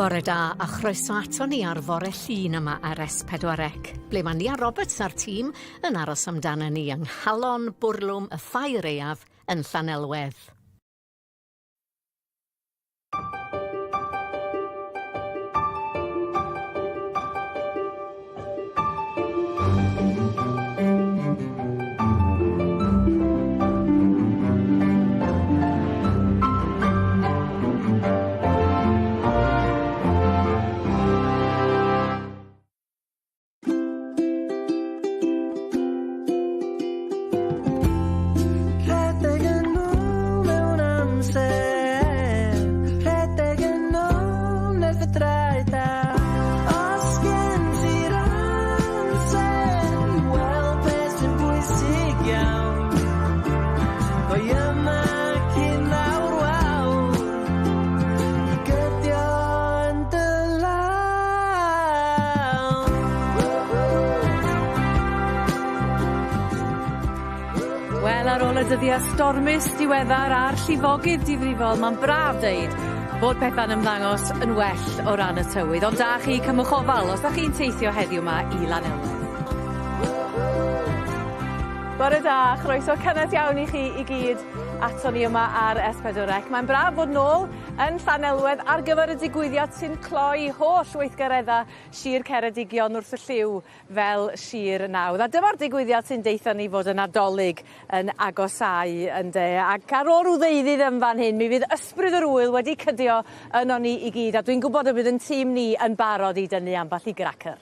Bore da a chroeso ato ni ar fore Llun yma ar S4C, ble mae Nia Roberts a'r tîm yn aros amdana ni yng nghalon bwrlwm y Ffair Aeaf yn Llanelwedd. Rhedeg yn ôl mewn amser Rhedeg yn ôl nes dy draed a Os gen ti'r amser i weld beth sy'n bwysig iawn Doi yma cyn lawr wawr I gydio yn dy law. Wel ar ôl y dyddia' stormus diweddar a'r llifogydd difrifol ma'n braf deud bod petha'n ymddangos yn well o ran y tywydd ond da chi cymwch ofal os 'dach chi'n teithio heddiw 'ma i Lanelwedd. Bore da, chroeso cynnes iawn i chi i gyd aton ni yma ar S4C. Mae'n braf fod nôl yn Llanelwedd ar gyfer y digwyddiad sy'n cloi holl weithgaredda Sir Ceredigion wrth y llyw fel Sir Nawdd. A dyma'r digwyddiad sy'n deutha ni fod y Nadolig yn agosáu ynde? Ac ar ôl rw ddeuddydd yn fan hyn mi fydd ysbryd yr ŵyl wedi cydio ynon ni i gyd a dwi'n gwbod y bydd 'yn tîm ni yn barod i dynnu ambell i gracyr.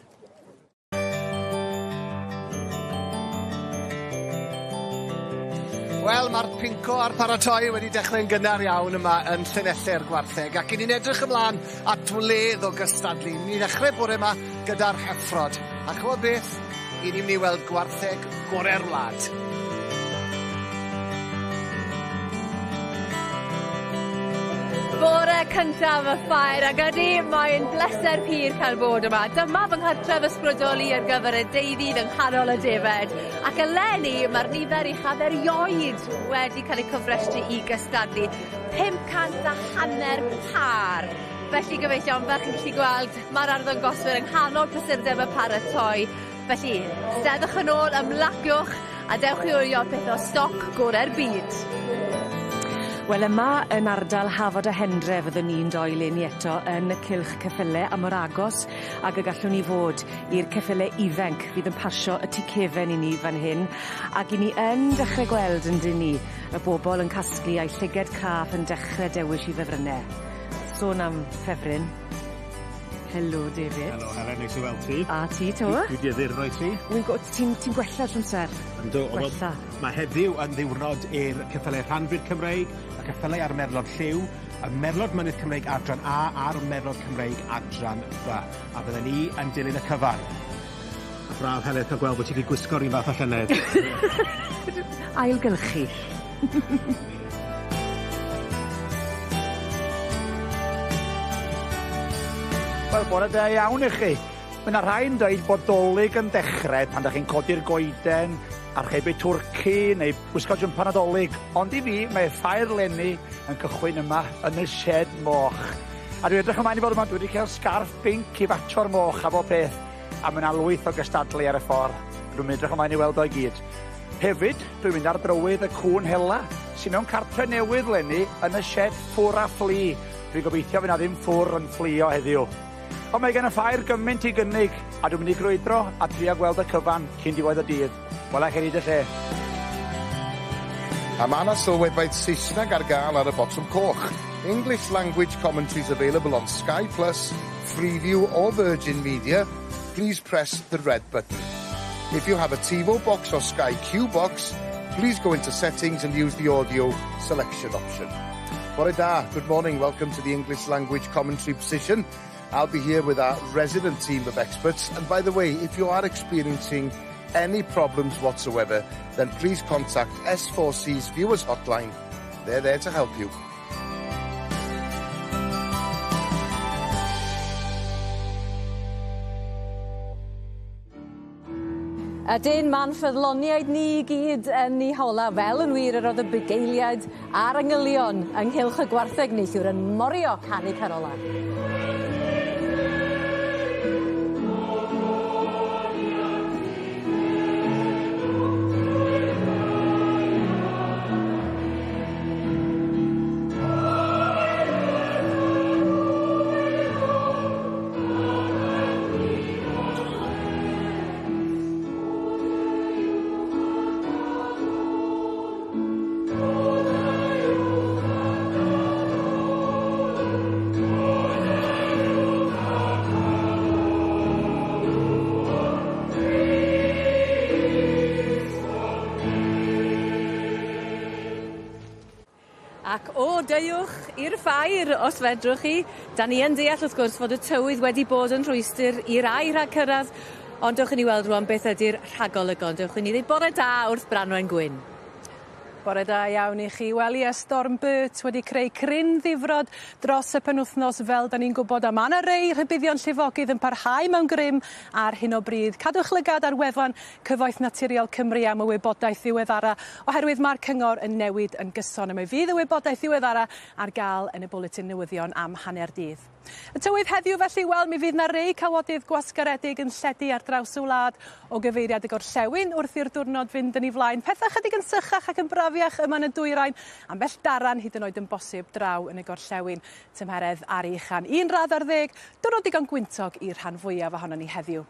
Wel, mae'r pinco a'r paratoi wedi dechrau'n gynnar iawn yma yn Llanelli'r Gwartheg ac 'yn ni'n edrych ymlaen at wledd o gystadlu. Ni'n ddechrau bore yma gyda'r heffrod. A ch'mod beth? 'Yn ni'n mynd i weld gwartheg gore'r wlad. Bore cyntaf y ffair ag ydi mae'n bleser pur cael bod yma. Dyma fy nghartref ysbrydol i ar gyfer y deuddydd yng nghanol y defed. Ac eleni ma'r nifer uchaf erioed wedi cael eu cofrestru i gystadlu. 500 a hanner pâr. Felly gyfeillion, fel chi'n gallu gweld, ma'r arddangoswyr yng nghanol prysurdeb y paratoi. Felly, steddwch yn ôl, ymlaciwch, a dewch i wylio peth o stoc gore'r byd. Wel yma yn ardal Hafod a Hendre fyddwn ni'n doi leni eto yn y cylch ceffyle a mor agos ag y gallwn ni fod i'r ceffyle ifenc fydd yn pasio y tu cefen i ni fan hyn ac 'yn ni yn dechre gweld yndyn ni y bobol yn casglu a'u llyged craff yn dechre dewis 'u ffefrynne. Sôn am ffefryn. Helo David. Helo Helen, neis i weld ti. A ti 'to. Dwi 'di addurno i ti. Wi'n gw- ti'n ti'n gwella trw amser. Yndw wel Gwella. ma' heddiw yn ddiwrnod i'r ceffyle rhanfrid Cymreig, y ceffyle a'r merlod lliw, y merlod mynydd Cymreig adran A a'r merlod Cymreig adran B. A fydden ni yn dilyn y cyfan. A braf Heledd ca'l gweld bo' ti 'di gwisgo'r un fath â llynedd. Ailgylchu. Wel, bore da iawn i chi. Mae yna rhai'n dweud bod Dolig yn dechrau pan da chi'n codi'r goeden, archebu twrci neu gwisgo jwmpa Nadolig. Ond i fi, mae ffair leni yn cychwyn yma yn y shed moch. A dwi'n edrych ymlaen i fod yma, dwi wedi cael sgarff binc i fatio'r moch a bob peth. A mae yna lwyth o gystadlu ar y ffordd. Dwi'n edrych ymlaen i weld o i gyd. Hefyd, dwi'n mynd ar drywydd y cŵn hela, sy'n mewn cartre newydd 'leni yn y shed ffwr a ffli. Dwi'n gobeithio fydd 'na ddim ffwr yn fflio heddiw. Ond mae gan y ffair gymaint i gynnig, a dwi'n mynd i grwydro a trio gweld y cyfan cyn diwedd y dydd. Wela i chi ar hyd y lle. A ma' 'na sylwebaeth Saesneg ar gael ar y botwm coch. English language commentaries available on Sky Plus, Freeview or Virgin Media. Please press the red button. If you have a TiVo box or Sky Q box, please go into settings and use the audio selection option. Bore da, good morning, welcome to the English language commentary position. I'll be here with our resident team of experts. And by the way, if you are experiencing any problems whatsoever, then please contact S4C's viewers hotline. They're there to help you. Ydyn, ma'n ffyddloniaid ni i gyd yn 'u hola, fel yn wir yr o'dd y bugeiliaid a'r angylion ynghylch y gwartheg neithiwr yn morio canu carola. O, deuwch i'r ffair os fedrwch chi. Da ni yn deall wrth gwrs fod y tywydd wedi bod yn rhwystr i rai rhag cyrraedd, ond dewch i ni weld rwan beth ydy'r rhagolygon. Dewch i ni ddweud bore da wrth Branwen Gwyn. Bore da iawn i chi. Wel ie, Storm Bert wedi creu cryn ddifrod dros y penwythnos fel 'dan ni'n gwbod a ma' 'na rei rhybuddion llifogydd yn parhau mewn grym ar hyn o bryd. Cadwch lygad ar wefan Cyfoeth Naturiol Cymru am y wybodaeth ddiweddara oherwydd ma'r cyngor yn newid yn gyson a mi fydd y wybodaeth ddiweddara ar gael yn y bwletin newyddion am hanner dydd. Y tywydd heddiw felly, wel mi fydd 'na rei cawodydd gwasgaredig yn lledu ar draws y wlad o gyfeiriad y gorllewin wrth i'r diwrnod fynd yn ei flaen. Petha chydig yn sychach ac yn brafiach yma yn y dwyrain, ambell daran hyd yn oed yn bosib draw yn y gorllewin. Tymheredd ar ei uchan un radd ar ddeg, diwrnod digon gwyntog i'r rhan fwyaf ohonon ni heddiw.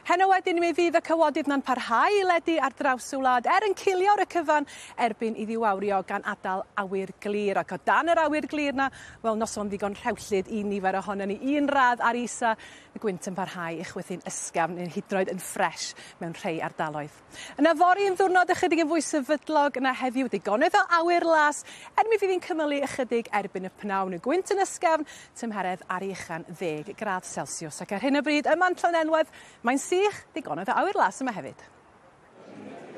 Heno wedyn mi fydd y cawodydd 'na'n parhau i ledu ar draws y wlad er yn cilio ar y cyfan erbyn iddi wawrio gan adael awyr glir ac o dan yr awyr glir 'na wel noson ddigon rhewllyd i nifer ohonon ni. Un radd ar isa y gwynt yn parhau i chwythu'n ysgafn neu'n hydroed yn ffres mewn rhei ardaloedd. Yna fory yn ddiwrnod ychydig yn fwy sefydlog na heddiw, digonedd o awyr las, er mi fydd hi'n cymylu ychydig erbyn y pnawn. Y gwynt yn ysgafn, tymheredd ar ei uchan ddeg gradd Celsiws. Ac ar hyn o bryd, yma'n Llanelwedd, mae'n sych, digonedd o awyr las yma hefyd.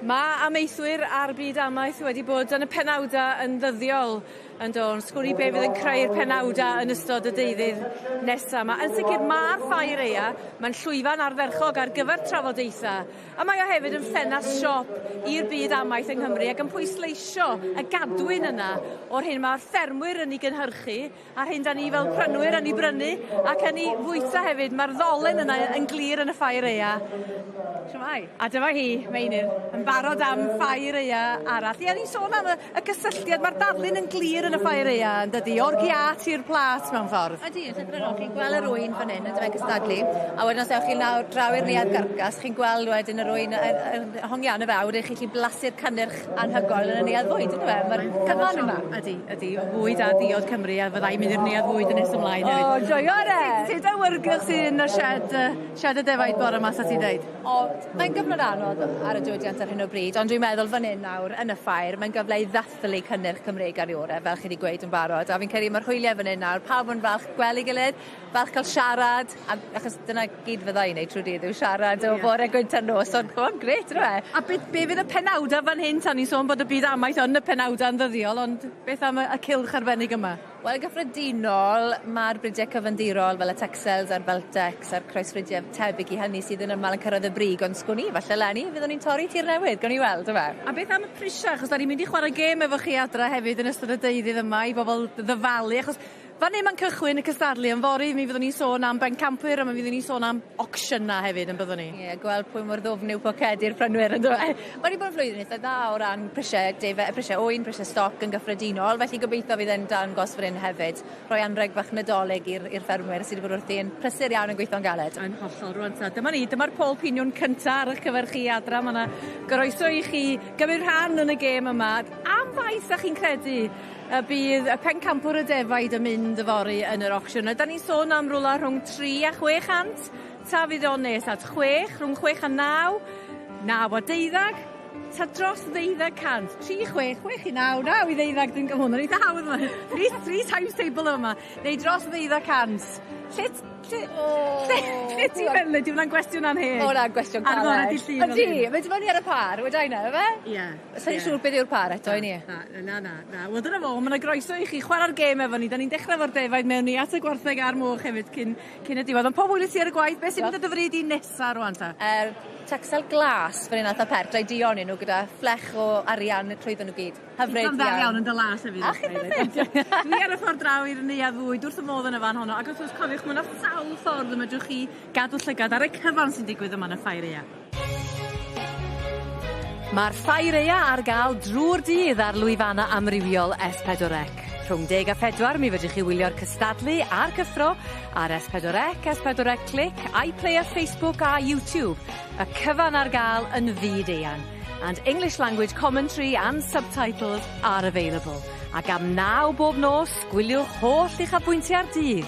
Mae amaethwyr a'r byd amaeth wedi bod yn y penawda yn ddyddiol yn do, ond sgwn i be fydd yn creu'r penawda yn ystod y deuddydd nesa 'ma. Yn sicr ma'r ffair aea, mae'n llwyfan ardderchog ar gyfer trafodaethau A mae o hefyd yn ffenast siop i'r byd amaeth yng Nghymru ac yn pwysleisio y gadwyn yna o'r hyn mae'r ffermwyr yn ei gynhyrchu a'r hyn da ni fel prynwyr yn ei brynu ac yn ei fwyta hefyd. Mae'r ddolen yna yn glir yn y ffair aea. Shwmae? A dyma hi, Meinir, yn barod am ffair aea arall. Ie, ni'n sôn am y, y cysylltiad, mae'r darlun yn glir yn y ffair aea, yn dydi? O'r giât i'r plât mewn ffordd. Ydy, yn llythrennol, chi'n gweld yr ŵyn fan hyn, yndyfe, cystadlu, a wedyn os ewch chi lawr draw i'r Neuadd Garcas, chi'n gweld wedyn yr ŵyn yn yn hongian y fe, a wedyn chi'n gallu blasu'r cynnyrch anhygoel yn y Neuadd Fwyd, yndyfe? Mae'r cyfan yma. Ydy, ydy, o fwyd a diod Cymru, a fydda i'n mynd i'r Neuadd Fwyd yn nes ymlaen hefyd. O, joio re! Sut awyrgylch sydd yn y sied, sied y defaid bore 'ma, 'sa ti'n deud? O, mae'n gyfnod anodd ar y diwydiant ar hyn o bryd, ond dwi'n meddwl fan hyn nawr, yn y ffair, mae'n gyfle i ddathlu cynnyrch Cymreig ar ei orau, fel chi 'di gweud yn barod, a fi'n credu mae'r hwyliau fan hyn nawr, pawb yn falch gweld ei gilydd, falch cael siarad, a, achos dyna gyd fydda i'n neud trwy dydd yw siarad o bore gwynt ar nos, ond ch'mod, grêt on'd yw e? A be, be fydd y penawda fan hyn ta? Ni'n sôn bod y byd amaeth yn y penawda yn ddyddiol, ond beth am y, y cylch arbennig yma? Wel yn gyffredinol ma'r bridiau cyfandirol fel y Texels a'r Beltex a'r croesfridiau tebyg i hynny sydd yn aml yn cyrraedd y brig ond sgwn i falle leni fyddwn ni'n torri tir newydd gawn ni weld yfe? A beth am y prisiau achos 'dan ni'n mynd i chwarae gêm efo chi adra hefyd yn ystod y deuddydd yma i bobl ddyfalu achos fan 'yn ma'n cychwyn y cystadlu ond fory mi fyddwn ni'n sôn am bencampwyr a mi fyddwn ni'n sôn am ocsiynau hefyd yn byddwn ni? Ie gweld pwy mor ddwfn yw pocedi'r prynwyr on'd yw e? Ma' 'di bod yn flwyddyn itha dda o ran prisie defe- prisie ŵyn, prisie stoc yn gyffredinol, felly gobeithio fydd e'n dangos fan 'yn hefyd. Rhoi anrheg bach Nadolig i'r i'r ffermwyr sy 'di bod wrthi yn prysur iawn yn gweithio'n galed. Yn hollol rŵan ta dyma ni, dyma'r pôl piniwn cynta ar 'ych cyfer chi adra ma' 'na groeso i chi gymryd rhan yn y gêm yma. Am faint 'dach chi'n credu y bydd y pencampwr y defaid yn mynd yfory yn yr ocsiwn? Ydan ni'n sôn am rwla rhwng 3 a 600? Ta fydd o'n nes at 6, rhwng 6 a 9, 9 a deuddag, ta dros ddeuddag cant? 3, 6, 6 i 9, 9 i ddeuddag, dwi'n gwybod, hwn yn eitha hawdd yma. 3, 3 times table yma. Neu dros ddeuddag cant. Lle, lle, lle, lle ti'n meddwl? Ydy hwnna'n gwestiwn anheg? O, na, gwestiwn caled. Ar fore dydd Llun. Ydy, mae'n dibynnu ar y pâr, weda i nawr, ife? Ie. Sa i'n siŵr beth yw'r pâr eto i ni. Na, na, na, na. Wel dyna fo, ma' 'na groeso i chi chwarae'r gêm efo ni. 'Dan ni'n dechre efo'r defaid mewn ni at y gwartheg a'r moch hefyd cyn cyn y diwedd. Ond pob hwyl i ti ar y gwaith. Beth sy'n mynd ar dy fryd di nesa rŵan ta? Yr Texel glas fan 'yn ath â pert a'i duon i nw gyda fflech o arian trwyddyn nhw gyd. Hyfryd iawn. Ti'n dda iawn yn dy las hefyd. A chithe 'fyd. Dwi ar y ffordd draw i'r Neuadd Fwyd wrth 'y modd yn y fan honno ac wrth gwrs cofiwch ma' 'na sawl ffordd y medrwch chi gadw llygad ar y cyfan sy'n digwydd yma yn y Ffair Aeaf. Mae'r Ffair Aea ar gael drwy'r dydd ar lwyfannau amrywiol S4C. Rhwng deg a phedwar mi fedrwch chi wylio'r cystadlu a'r cyffro ar S4C, S4C Clic, iPlayer, Facebook a YouTube. Y cyfan ar gael yn fyd eang. And English language commentary and subtitles are available. Ac am naw bob nos, gwyliwch holl uchafbwyntiau'r dydd.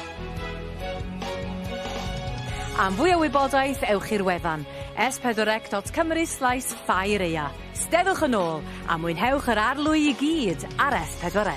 Am fwy o wybodaeth, ewch i'r wefan s4c.cymru slaes ffair aea. Steddwch yn ôl a mwynhewch yr arlwy i gyd ar S4C.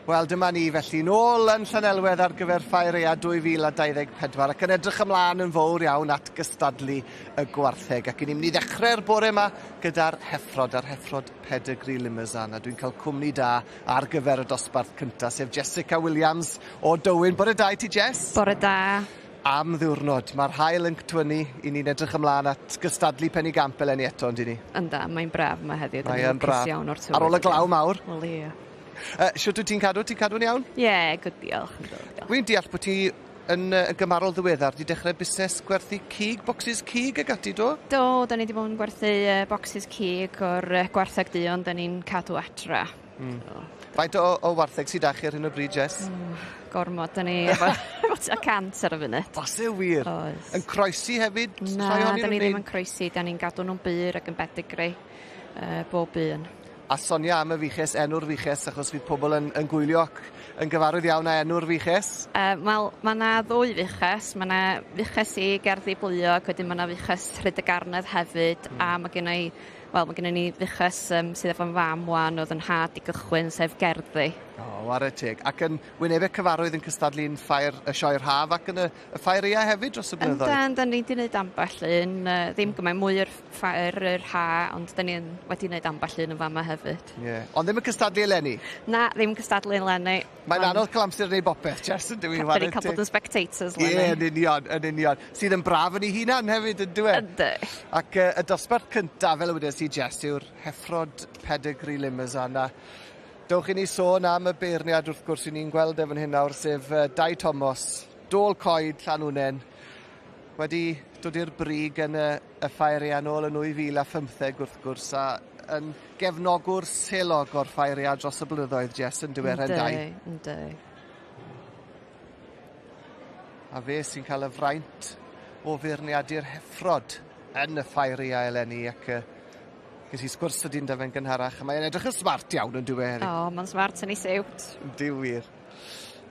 Wel, dyma ni felly, nôl yn Llanelwedd ar gyfer Ffair Aeaf 2024 ac yn edrych ymlaen yn fawr iawn at gystadlu y gwartheg. Ac ni'n mynd i ddechrau'r bore yma gyda'r heffrod, a'r heffrod Pedigree Limousin, a dwi'n cael cwmni da ar gyfer y dosbarth cyntaf, sef Jessica Williams o Dywyn. Bore da i ti, Jess. Bore da. Am ddiwrnod. Mae'r haul yn twynnu i ni'n edrych ymlaen at gystadlu penigamp eleni eto, on'd 'yn ni? Yndan, mae'n braf yma heddiw. Mae yn braf. Iawn o'r tywydd. Ar ôl y glaw mawr. Wel, ie. Shwt wyt ti'n cadw? Ti'n cadw'n iawn? Ie, yeah, good, diolch. Diolch. Wy'n deall bod ti yn gymharol ddiweddar 'di dechrau busnes gwerthu cig, bocsys cig ag ati, do? Do, da ni wedi bod yn gwerthu bocsys cig o'r gwartheg duon da ni'n cadw adra. So. Faint o wartheg sydd 'da chi ar hyn o bryd, Jess? Gormod, da ni efo tua 100 ar y funud. Oes e wir? Oes. Yn croesi hefyd? Na, da ni ddim yn croesi, da ni'n gadw nhw'n bur ac yn pedigree bob un. A sonia am y fuches, enw'r fuches, achos fydd pobl yn gwylio ac yn gyfarwydd iawn â enw'r fuches. Wel, mae yna ddwy fuches. Mae yna fuches i Gerddi Bluog, wedyn mae yna fuches Rhyd y Garnedd hefyd, a mae gen i, wel, mae gen ni fuches sydd efo'n fam wan oedd yn nhad i gychwyn, sef Gerddi. O, ware teg. Ac yn wynebau cyfarwydd yn cystadlu'n ffair y sioe'r haf ac yn y ffair aeaf hefyd dros y blynyddoedd. Yndan, da ni wedi gwneud ambell un, ddim gymaint mwy o'r ffair yr ha, ond da ni wedi gwneud ambell un yn fama hefyd. Ie. Yeah. Ond ddim yn cystadlu eleni? Na, ddim yn cystadlu eleni. Mae'n anodd cael amser i wneud bopeth, Jess, yn dyw i? Da ni'n cael bod yn spectators eleni. Ie, yn union, yn union. Sydd yn braf yn ei hunan hefyd, yn dyw e? Yndi. Ac y dosbarth cyntaf, fel y wedes i, Jess, yw'r heffrod Pedigree Limousin. A dewch i ni sôn am y beirniad, wrth gwrs, i ni'n gweld e fan hyn nawr, sef Dai Thomas, Dôl Coed, Llanwnen, wedi dod i'r brig yn y ffair aeaf nôl yn 2015, wrth gwrs, a yn gefnogwr selog o'r ffair aeaf dros y blynyddoedd, Jess, yn dyw e, Dai? Yndi. A fe sy'n cael y fraint o feirniadu'r heffrod yn y ffair aeaf eleni, ac ges i sgwrs sydyn 'da fe'n gynharach, a mae'n edrych yn smart iawn yn dyw e heddi. O, mae'n smart yn ei siwt. Yndi wir.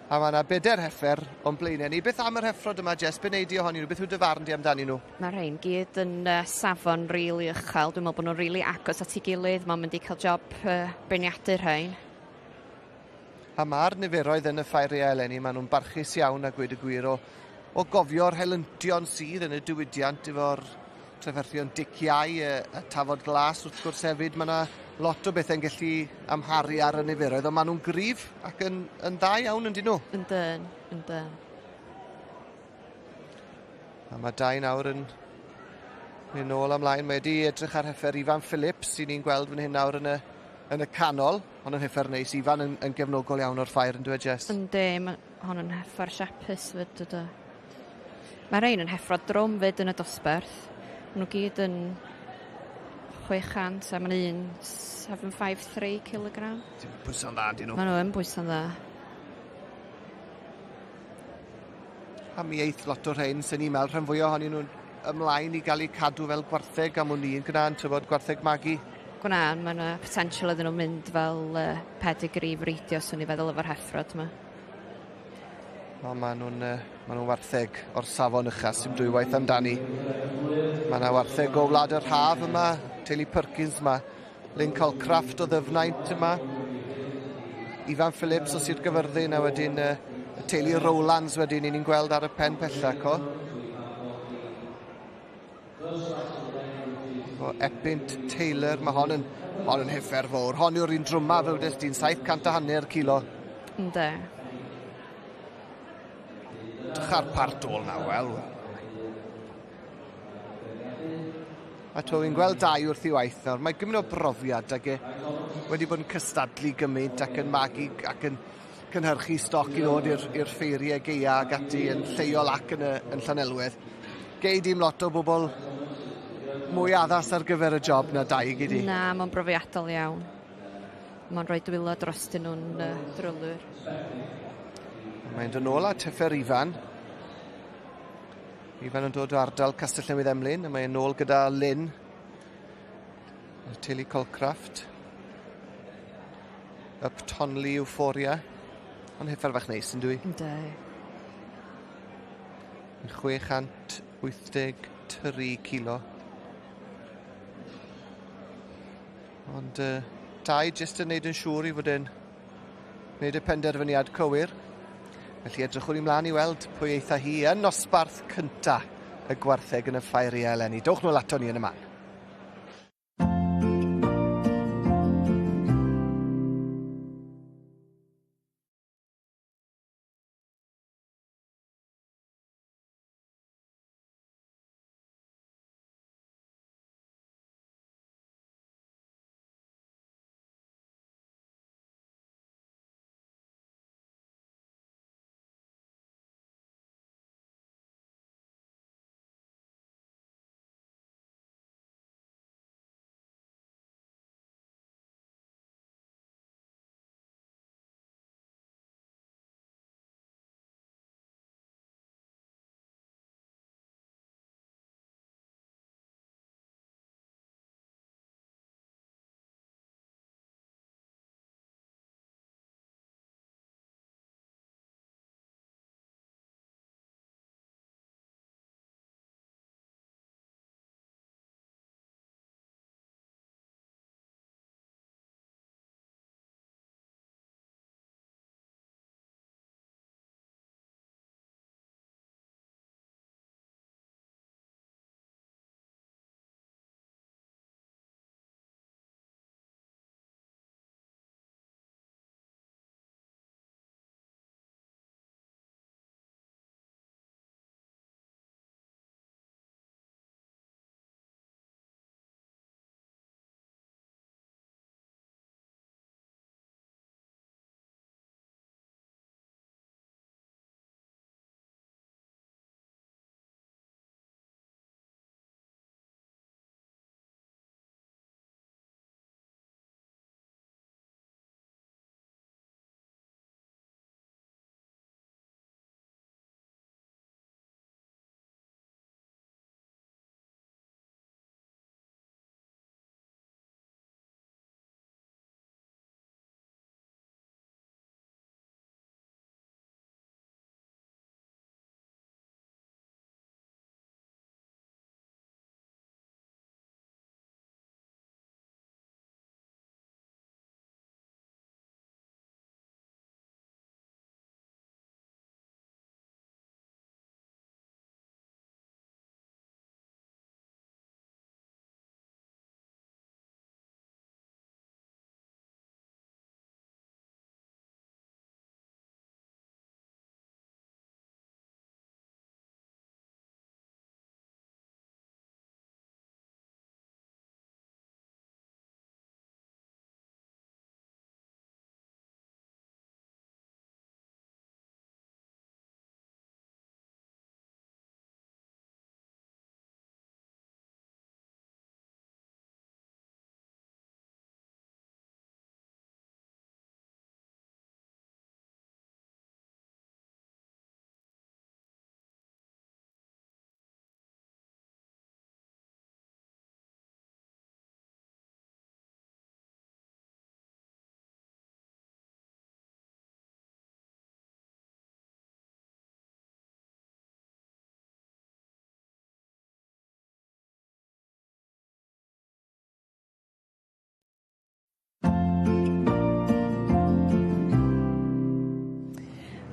A mae yna bedair heffer o'n blaenau ni. Beth am yr heffrod yma, Jess? Be wnei di ohonyn nhw? Beth yw dy farn di amdanyn nhw? Mae rhain gyd yn safon rili uchel. Dwi'n meddwl bod nhw'n rili agos at ei gilydd. Mae'n mynd i cael job beirniadu rhain. A mae'r niferoedd yn y ffair aeaf eleni, maen nhw'n barchus iawn a gweud y gwir o gofio'r helyntion sydd yn y diwydiant efo'r trafferthion diciau, y tafod glas wrth gwrs hefyd. Mae yna lot o bethau'n gallu amharu ar y niferoedd, ond maen nhw'n gryf ac yn dda iawn yn dyn nhw. Yndyn, yndyn. A mae Dai nawr yn mynd nôl ymlaen. Mae wedi edrych ar heffer Ifan Phillips sy'n ni'n gweld fan hyn nawr yn y canol. Ond yn heffer neis. Ifan yn gefnogol iawn o'r ffair yn dweud, Jess? Yndi, mae hon yn heffer siapus fyd, ydy. Mae rhain yn heffrod drwm fyd yn y dosbarth. Maen nhw gyd yn 600 a mae'n un 753 kilogram. Ti'n pwyso'n dda, dyn nhw? Maen nhw yn pwyso'n dda. A mi eith lot o'r rhain, sy'n ni'n meddwl, rhan fwyaf ohonyn nhw'n ymlaen i gael eu cadw fel gwartheg am wn i yn gwna'n, tybod, gwartheg magu. Gwna'n, mae yna potential iddyn nhw mynd fel pedigree fridio, swn i feddwl efo'r heffrod yma. O, maen nhw'n ma nhw wartheg o'r safon ucha, sy'n dwywaith amdani. Mae yna wartheg o Wlad yr Haf yma, teulu Perkins yma, Lynn Colcraft o Ddyfnaint yma, Ifan Phillips o Sir Gyfyrddin, a wedyn y teulu Rowlands wedyn, i ni'n gweld ar y pen pella, co. O Epynt Taylor, mae hon yn heffer fawr. Hon yw'r un drwma fe wedes di'n 750 kilo. Yndê. Drycha'r part ôl na, wel. A to, fi'n gweld Dai wrth i waith nawr. Mae gymaint o brofiad ag e wedi bod yn cystadlu gymaint ac yn magu ac yn cynhyrchu stoc i ddod i'r ffeiriau gaea ac ati yn lleol ac yn Llanelwedd. Gei dim lot o bobl mwy addas ar gyfer y job na Dai, gei di? Na, mae'n brofiadol iawn. Mae'n rhoi dwylo drostyn nhw'n drylwyr. Mae'n dod nôl at heffer Ifan. Ifan yn dod o ardal Castell Newydd Emlyn, a mae'n nôl gyda Lynn, y teulu Colcraft. Up Tonley Euphoria. Ond heffer fach neis, yn dwi? Ynddi. Yn 683 kilo. Ond Dai jyst yn neud yn siŵr i fod e'n wneud y penderfyniad cywir. Felly edrychwn ni mlaen i weld pwy eitha hi yn nosbarth cynta y gwartheg yn y ffair aeaf eleni. Dowch nôl ato ni yn y man.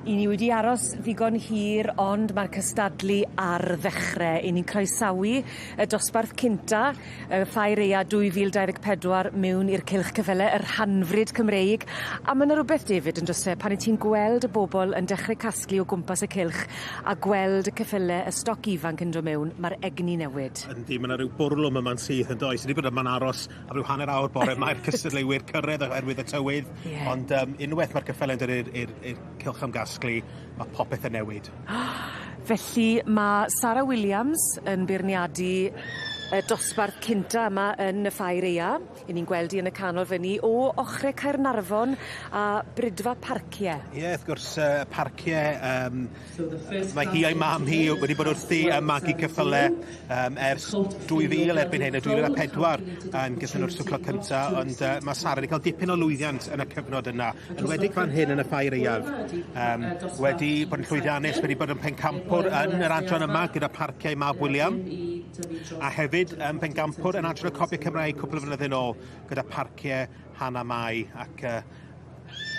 I ni wedi aros ddigon hir ond ma'r cystadlu ar ddechre. 'Yn ni'n croesawu y dosbarth cynta y Ffair Aea 2024 mewn i'r cylch cyffyle yr Hanfryd Cymreig a ma' 'na rwbeth David on'd o's e pan 'yt ti'n gweld y bobol yn dechre casglu o gwmpas y cylch a gweld y ceffyle y stoc ifanc yn do' mewn ma'r egni newid. Yndi ma' 'na ryw bwrlwm yma'n syth yndoes? Ni 'di bod yma'n aros am ryw hanner awr bore 'ma i'r cystadleuwyr cyrredd oherwydd y tywydd. Ie. Ond yym unweth ma'r ceffyle'n dod i'r i'r i'r cylch ymgasglu, ma' popeth yn newid. Felly ma' Sara Williams yn beirniadu y dosbarth cynta yma yn y Ffair Aea. 'Yn ni'n gweld 'i yn y canol fyn 'ny o ochre Caernarfon a Bridfa Parcie. Ie wrth gwrs parcie mae hi a'i mam hi wedi bod wrthi yn magu ceffyle ers 2000 erbyn hyn, y 2004 gethon nhw'r swclo cynta, ond ma' Sara wedi cael dipyn o lwyddiant yn y cyfnod yna, enwedig fan hyn yn y Ffair Aeaf. Wedi bod yn llwyddiannus, wedi bod yn pencampwr yn yr adran yma gyda Parciau Mab William, a hefyd yn pencampwr yn adran y Cobiau Cymraeg cwpl o flynyddoedd yn ôl gyda Parciau Hannah Mai ac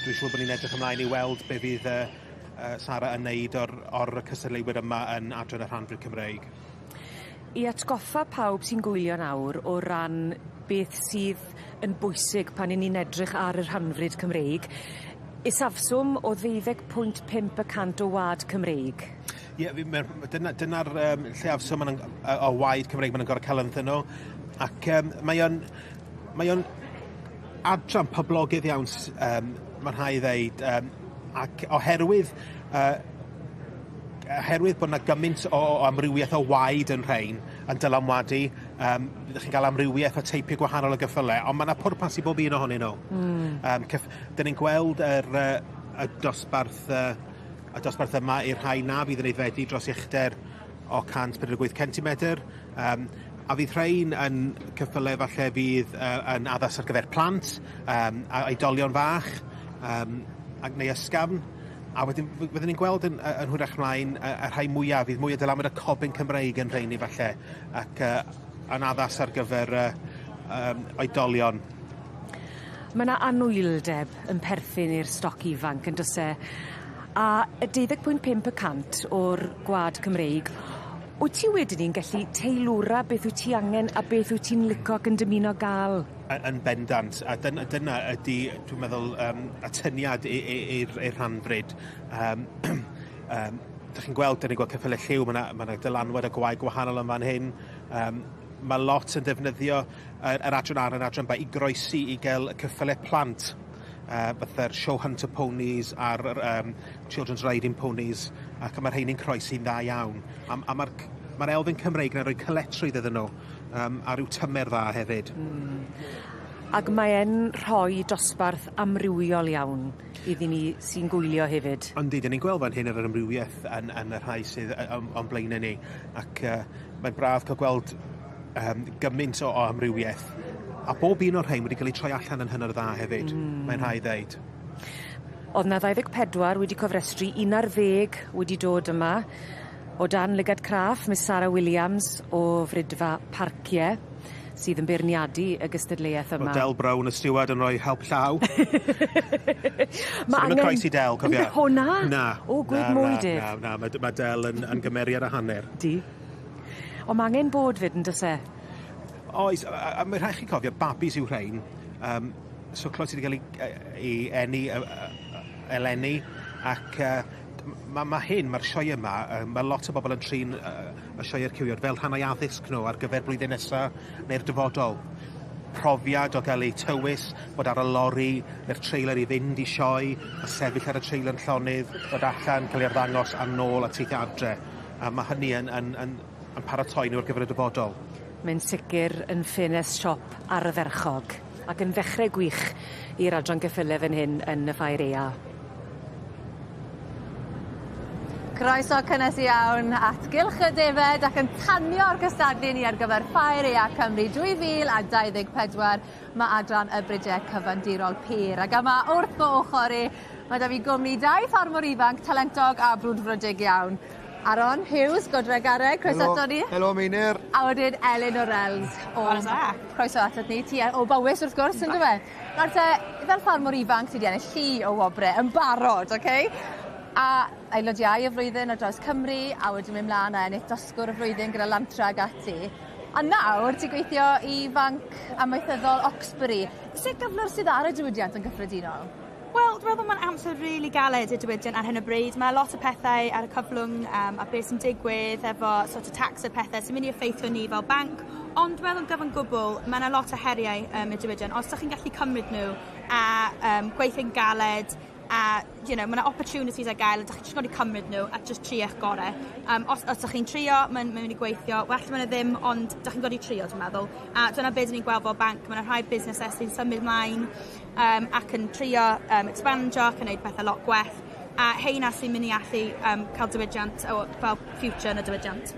Dwi'n siŵr bod ni'n edrych ymlaen i weld be fydd Sara yn neud o'r o'r cystadleuwyr yma yn adran y rhanfrid Cymreig. I atgoffa pawb sy'n gwylio nawr o ran beth sydd yn bwysig pan 'yn ni'n edrych ar y rhanfrid Cymreig isafswm o ddeuddeg pwynt pump y cant o wa'd Cymreig. Ie, fi mer- dyna dyna'r lleiafswm ma' nw'n o waed Cymreig ma' nw'n gor'o' ca'l ynddyn nw ac mae o'n adran poblogaidd iawn ma' rhai' ddeud ac oherwydd bod 'na gymaint o amrywieth o waed yn rhein yn dylanwadu byddwch chi'n ga'l amrywieth o teipie gwahanol o gyffyle on' ma' 'na pwrpas i bob un ohonyn nw. 'Dyn ni'n gweld yr y dosbarth y dosbarth yma i'r rhai na fydd yn aeddfedu dros uchder o 148 centimetr a fydd rhein yn cyffyle falle fydd yn addas ar gyfer plant a oedolion fach ac neu ysgafn a wedyn fyddwn ni'n gweld yn hwyrach mlaen y rhai mwya fydd mwy o dylanwad y cobyn Cymreig yn rheini falle ac yn addas ar gyfer oedolion. Ma' 'na anwyldeb yn perthyn i'r stoc ifanc on'd o's e? A y 12.5% o'r gwa'd Cymreig wyt ti wedyn 'ny'n gallu teilwra beth wyt ti angen a beth wyt ti'n lico ac yn dymuno ga'l? Yn bendant, a dyna ydi, dwi'n meddwl, atyniad i'r rhanfrid. Dych chi'n gweld, dyn ni'n gweld ceffyle lliw, ma' 'na dylanwad o gwaed gwahanol yn fan hyn. Ma' lot yn defnyddio yr adran A a'r adran B i groesi i gael y ceffyle plant. Fatha'r show hunter ponies a'r children's riding ponies, ac ma' rheini'n croesi'n dda iawn. A ma'r elfen Cymreig yn rhoi caletrwydd iddyn nhw, a ryw tymer dda hefyd. Ac mae e'n rhoi dosbarth amrywiol iawn iddyn ni sy'n gwylio hefyd. Yndi, 'dyn ni'n gweld fan hyn yr amrywieth yn y rhai sydd o'n blaenau ni, ac mae'n braf cael gweld gymaint o amrywieth. A bob un o'r rhain wedi cael eu troi allan yn hynod o dda hefyd, mae'n rhaid ddeud. O'dd 'na 24 wedi cofrestru, 11 wedi dod yma o dan lygad craff Miss Sarah Williams o Fridfa Parcie sydd yn beirniadu y gystadleuaeth yma. O Del Brown y steward yn rhoi help llaw. Ma' angen... croesi Del, cofia. O na? Na. O, gwed mwy Dave. Na, na, ma' Del yn gymeriad a hanner. Di. On' ma' angen bod 'fyd on'd o's e? Oes, a mae rhaid chi cofio, babis yw rhein. So clywed sydd wedi cael ei eni eleni, ac ma' hyn, ma'r sioe yma, ma' lot o bobl yn trin y sioe'r cywion fel rhan o'i addysg nhw ar gyfer blwyddyn nesa neu'r dyfodol. Profiad o gael eu tywys, bod ar y lori neu'r trailer i fynd i sioe, a sefyll ar y trailer yn llonydd, dod allan, cael ei arddangos a nôl a teithio adre. A ma' hynny yn paratoi nhw ar gyfer y dyfodol. Mae'n sicr yn ffenest siop ardderchog ac yn ddechrau gwych i'r adran geffyle fan hyn yn y Ffair Aea. Croeso cynnes iawn at Gylch y Defed ac yn tanio'r cystadlu ni ar gyfer Ffair Aea Cymru 2024. Mae adran y Bridiau Cyfandirol Pur. Ac yma wrth fy ochr i, mae 'da fi gwmni dau ffarmwr ifanc talentog a brwdfrydig iawn. Aaron Hughes, Godre Garreg, croeso ato ni. Helo Meinir. A wedyn Elin O'Rells. O, croeso atat ni. Ti o Bowys wrth gwrs, yn dyfe? Nawr te, fel ffarmwr ifanc ti 'di ennill llu o wobre yn barod, oce? A aelod iau y flwyddyn ar draws Cymru, a wedyn mynd mlaen a ennill dysgwr y flwyddyn gyda Lantra ag ati. A nawr ti'n gweithio i Fanc Amaethyddol Oxbury. Sut gyflwr sydd ar y diwydiant yn gyffredinol? Wel, dwi'n meddwl mae'n amser rili really galed y diwydiant ar hyn o bryd. Mae lot o pethau ar y cyflwng a beth sy'n digwydd efo sort of tax a pethau sy'n mynd i effeithio ni fel banc. Ond dwi'n meddwl yn gyfan gwbl, mae yna lot o heriau y diwydiant. Os ydych chi'n gallu cymryd nhw a gweithio'n galed a mae yna opportunities ar gael, ydych chi'n just gorfod cymryd nhw a just trio eich gorau. Os ydych chi'n trio, mae'n mynd i gweithio. Well mae'n ddim, ond ydych chi'n gorfod trio, dwi'n meddwl. A dyna beth ni'n gweld fel banc. Mae yna rhai busnesau sy'n symud mlaen ac yn trio expandio ac yn gwneud pethau lot gwell. A heina sy'n mynd i allu cael diwydiant, o, fel future yn y diwydiant.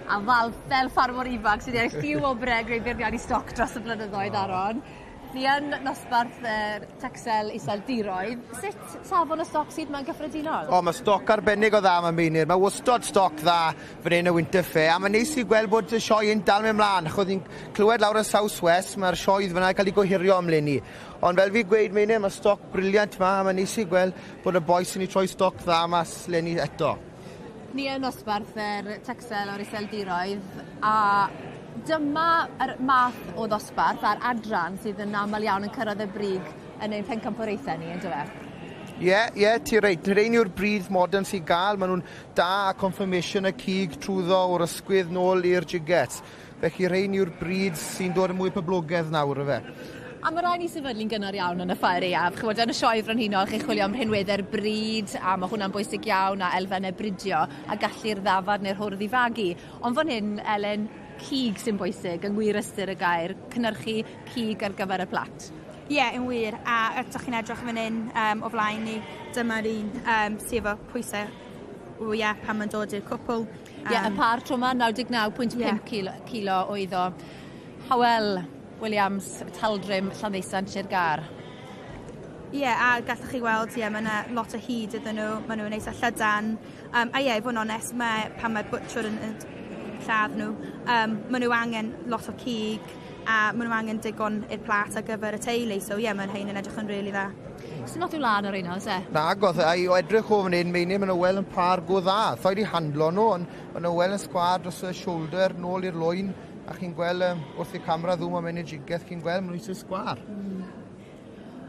A fel ffarmwr ifanc sydd wedi ennill llu o wobrau greu beirniadu stoc dros y blynyddoedd, Aaron. Ni yn nosbarth yr Texel Iseldiroedd. Sut safon y stoc sydd 'ma'n gyffredinol? O, ma' stoc arbennig o dda 'ma Meinir. Ma' wastod stoc dda fan 'yn y Winter Fair, a ma'n neis i gweld bod y sioe yn dal myn' mlan, achos ni'n clywed lawr y South West, ma'r sioedd fyna yn ca'l 'u gohirio am leni. Ond fel fi'n gweud Meinir, ma' stoc brilliant 'ma, a ma'n neis i gweld bod y bois yn 'u troi stoc dda mas leni eto. Ni yn nosbarth yr Texel o'r Iseldiroedd a dyma yr math o ddosbarth a'r adran sydd yn amal iawn yn cyrraedd y brig yn ein pencampwriaethau ni on'd yfe? Ie, ie, ti reit. Rhein yw'r brîd modern sy'n gael, maen nhw'n da a confirmation y cig trwyddo o'r ysgwydd nôl i'r jigets. Felly rhein yw'r brîd sy'n dod yn mwy poblogaidd nawr yfe. A ma' rai' ni sefydlu'n gynnar iawn yn y ffair aeaf, ch'mod yn y sioe frenhinol chi'n chwilio am rhinwedde'r brîd a ma' hwnna'n bwysig iawn a elfenne bridio a gallu'r ddafad neu'r hwrdd i fagu. Ond fan hyn, Elen, cig sy'n bwysig yng ngwir ystyr y gair, cynyrchu cig ar gyfer y plat. Ie, yn wir, a eto chi'n edrych fan hyn um, o flaen ni, dyma'r un um, sy efo pwysau fwya pan mae'n dod i'r cwpl. Ie, yeah, y par tro 'ma, 99.5 yeah. kilo, kilo oedd o. Howell Williams, Taldrym, Llanddeusant, Sir Gâr. Ie, yeah, a gallwch chi weld, ie, yeah, mae yna lot o hyd iddyn nhw, maen nhw'n eitha llydan. Um, a ie, yeah, i fod yn onest, mae, pan mae'r butcher yn, yn lladd nhw, um, maen nhw angen lot o cig a maen nhw angen digon i'r plat ar gyfer y teulu, so ie, yeah, mae'n hein yn edrych yn rili really dda. Sy'n lot i'w lan ar un oes e? Nag oedd, a i o edrych o fan hyn, Meinir, maen nhw wel yn par go dda. Thoi di handlo nhw, ond maen nhw wel yn sgwâr dros y shoulder, nôl i'r lwyn, a chi'n gweld um, wrth i'r camera ddŵm am mewn i'r jigeth, chi'n gweld, maen nhw eisiau sgwâr.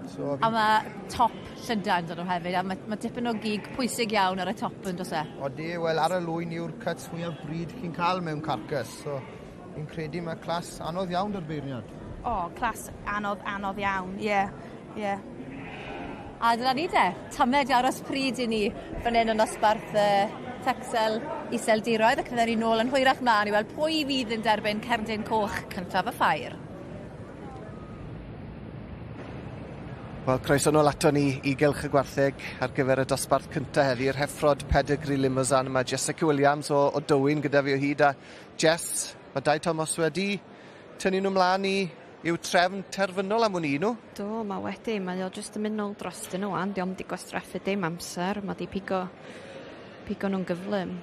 So, a mae top llydan dod nhw hefyd, a mae, mae dipyn o gig pwysig iawn ar y top yn dos e? Odi, wel ar y lwyn yw'r cuts mwyaf bryd chi'n cael mewn carcass, so fi'n credu mae clas anodd iawn da'r beirniad. O, oh, clas anodd, anodd iawn, ie, yeah, ie. Yeah. A dyna ni de, tamed i aros pryd i ni fan hyn yn nosbarth uh, Texel Iseldiroedd ac fydden ni nôl yn hwyrach mlaen i weld pwy fydd yn derbyn cerdyn coch cyntaf y ffair. Wel, croeso nôl ato ni i Gylch y Gwartheg ar gyfer y dosbarth cyntaf heddi, yr heffrod Pedigree Limousin. Mae Jessica Williams o, o Dywyn gyda fi o hyd a Jess, mae Dai Thomas wedi tynnu nhw mlaen i i'w trefn terfynol am wn i nhw. Do, mae wedi. Mae o jyst yn mynd nôl drostyn nhw wan. Dio'm 'di gwastraffu dim amser. Mae 'di pigo, pigo nhw'n gyflym.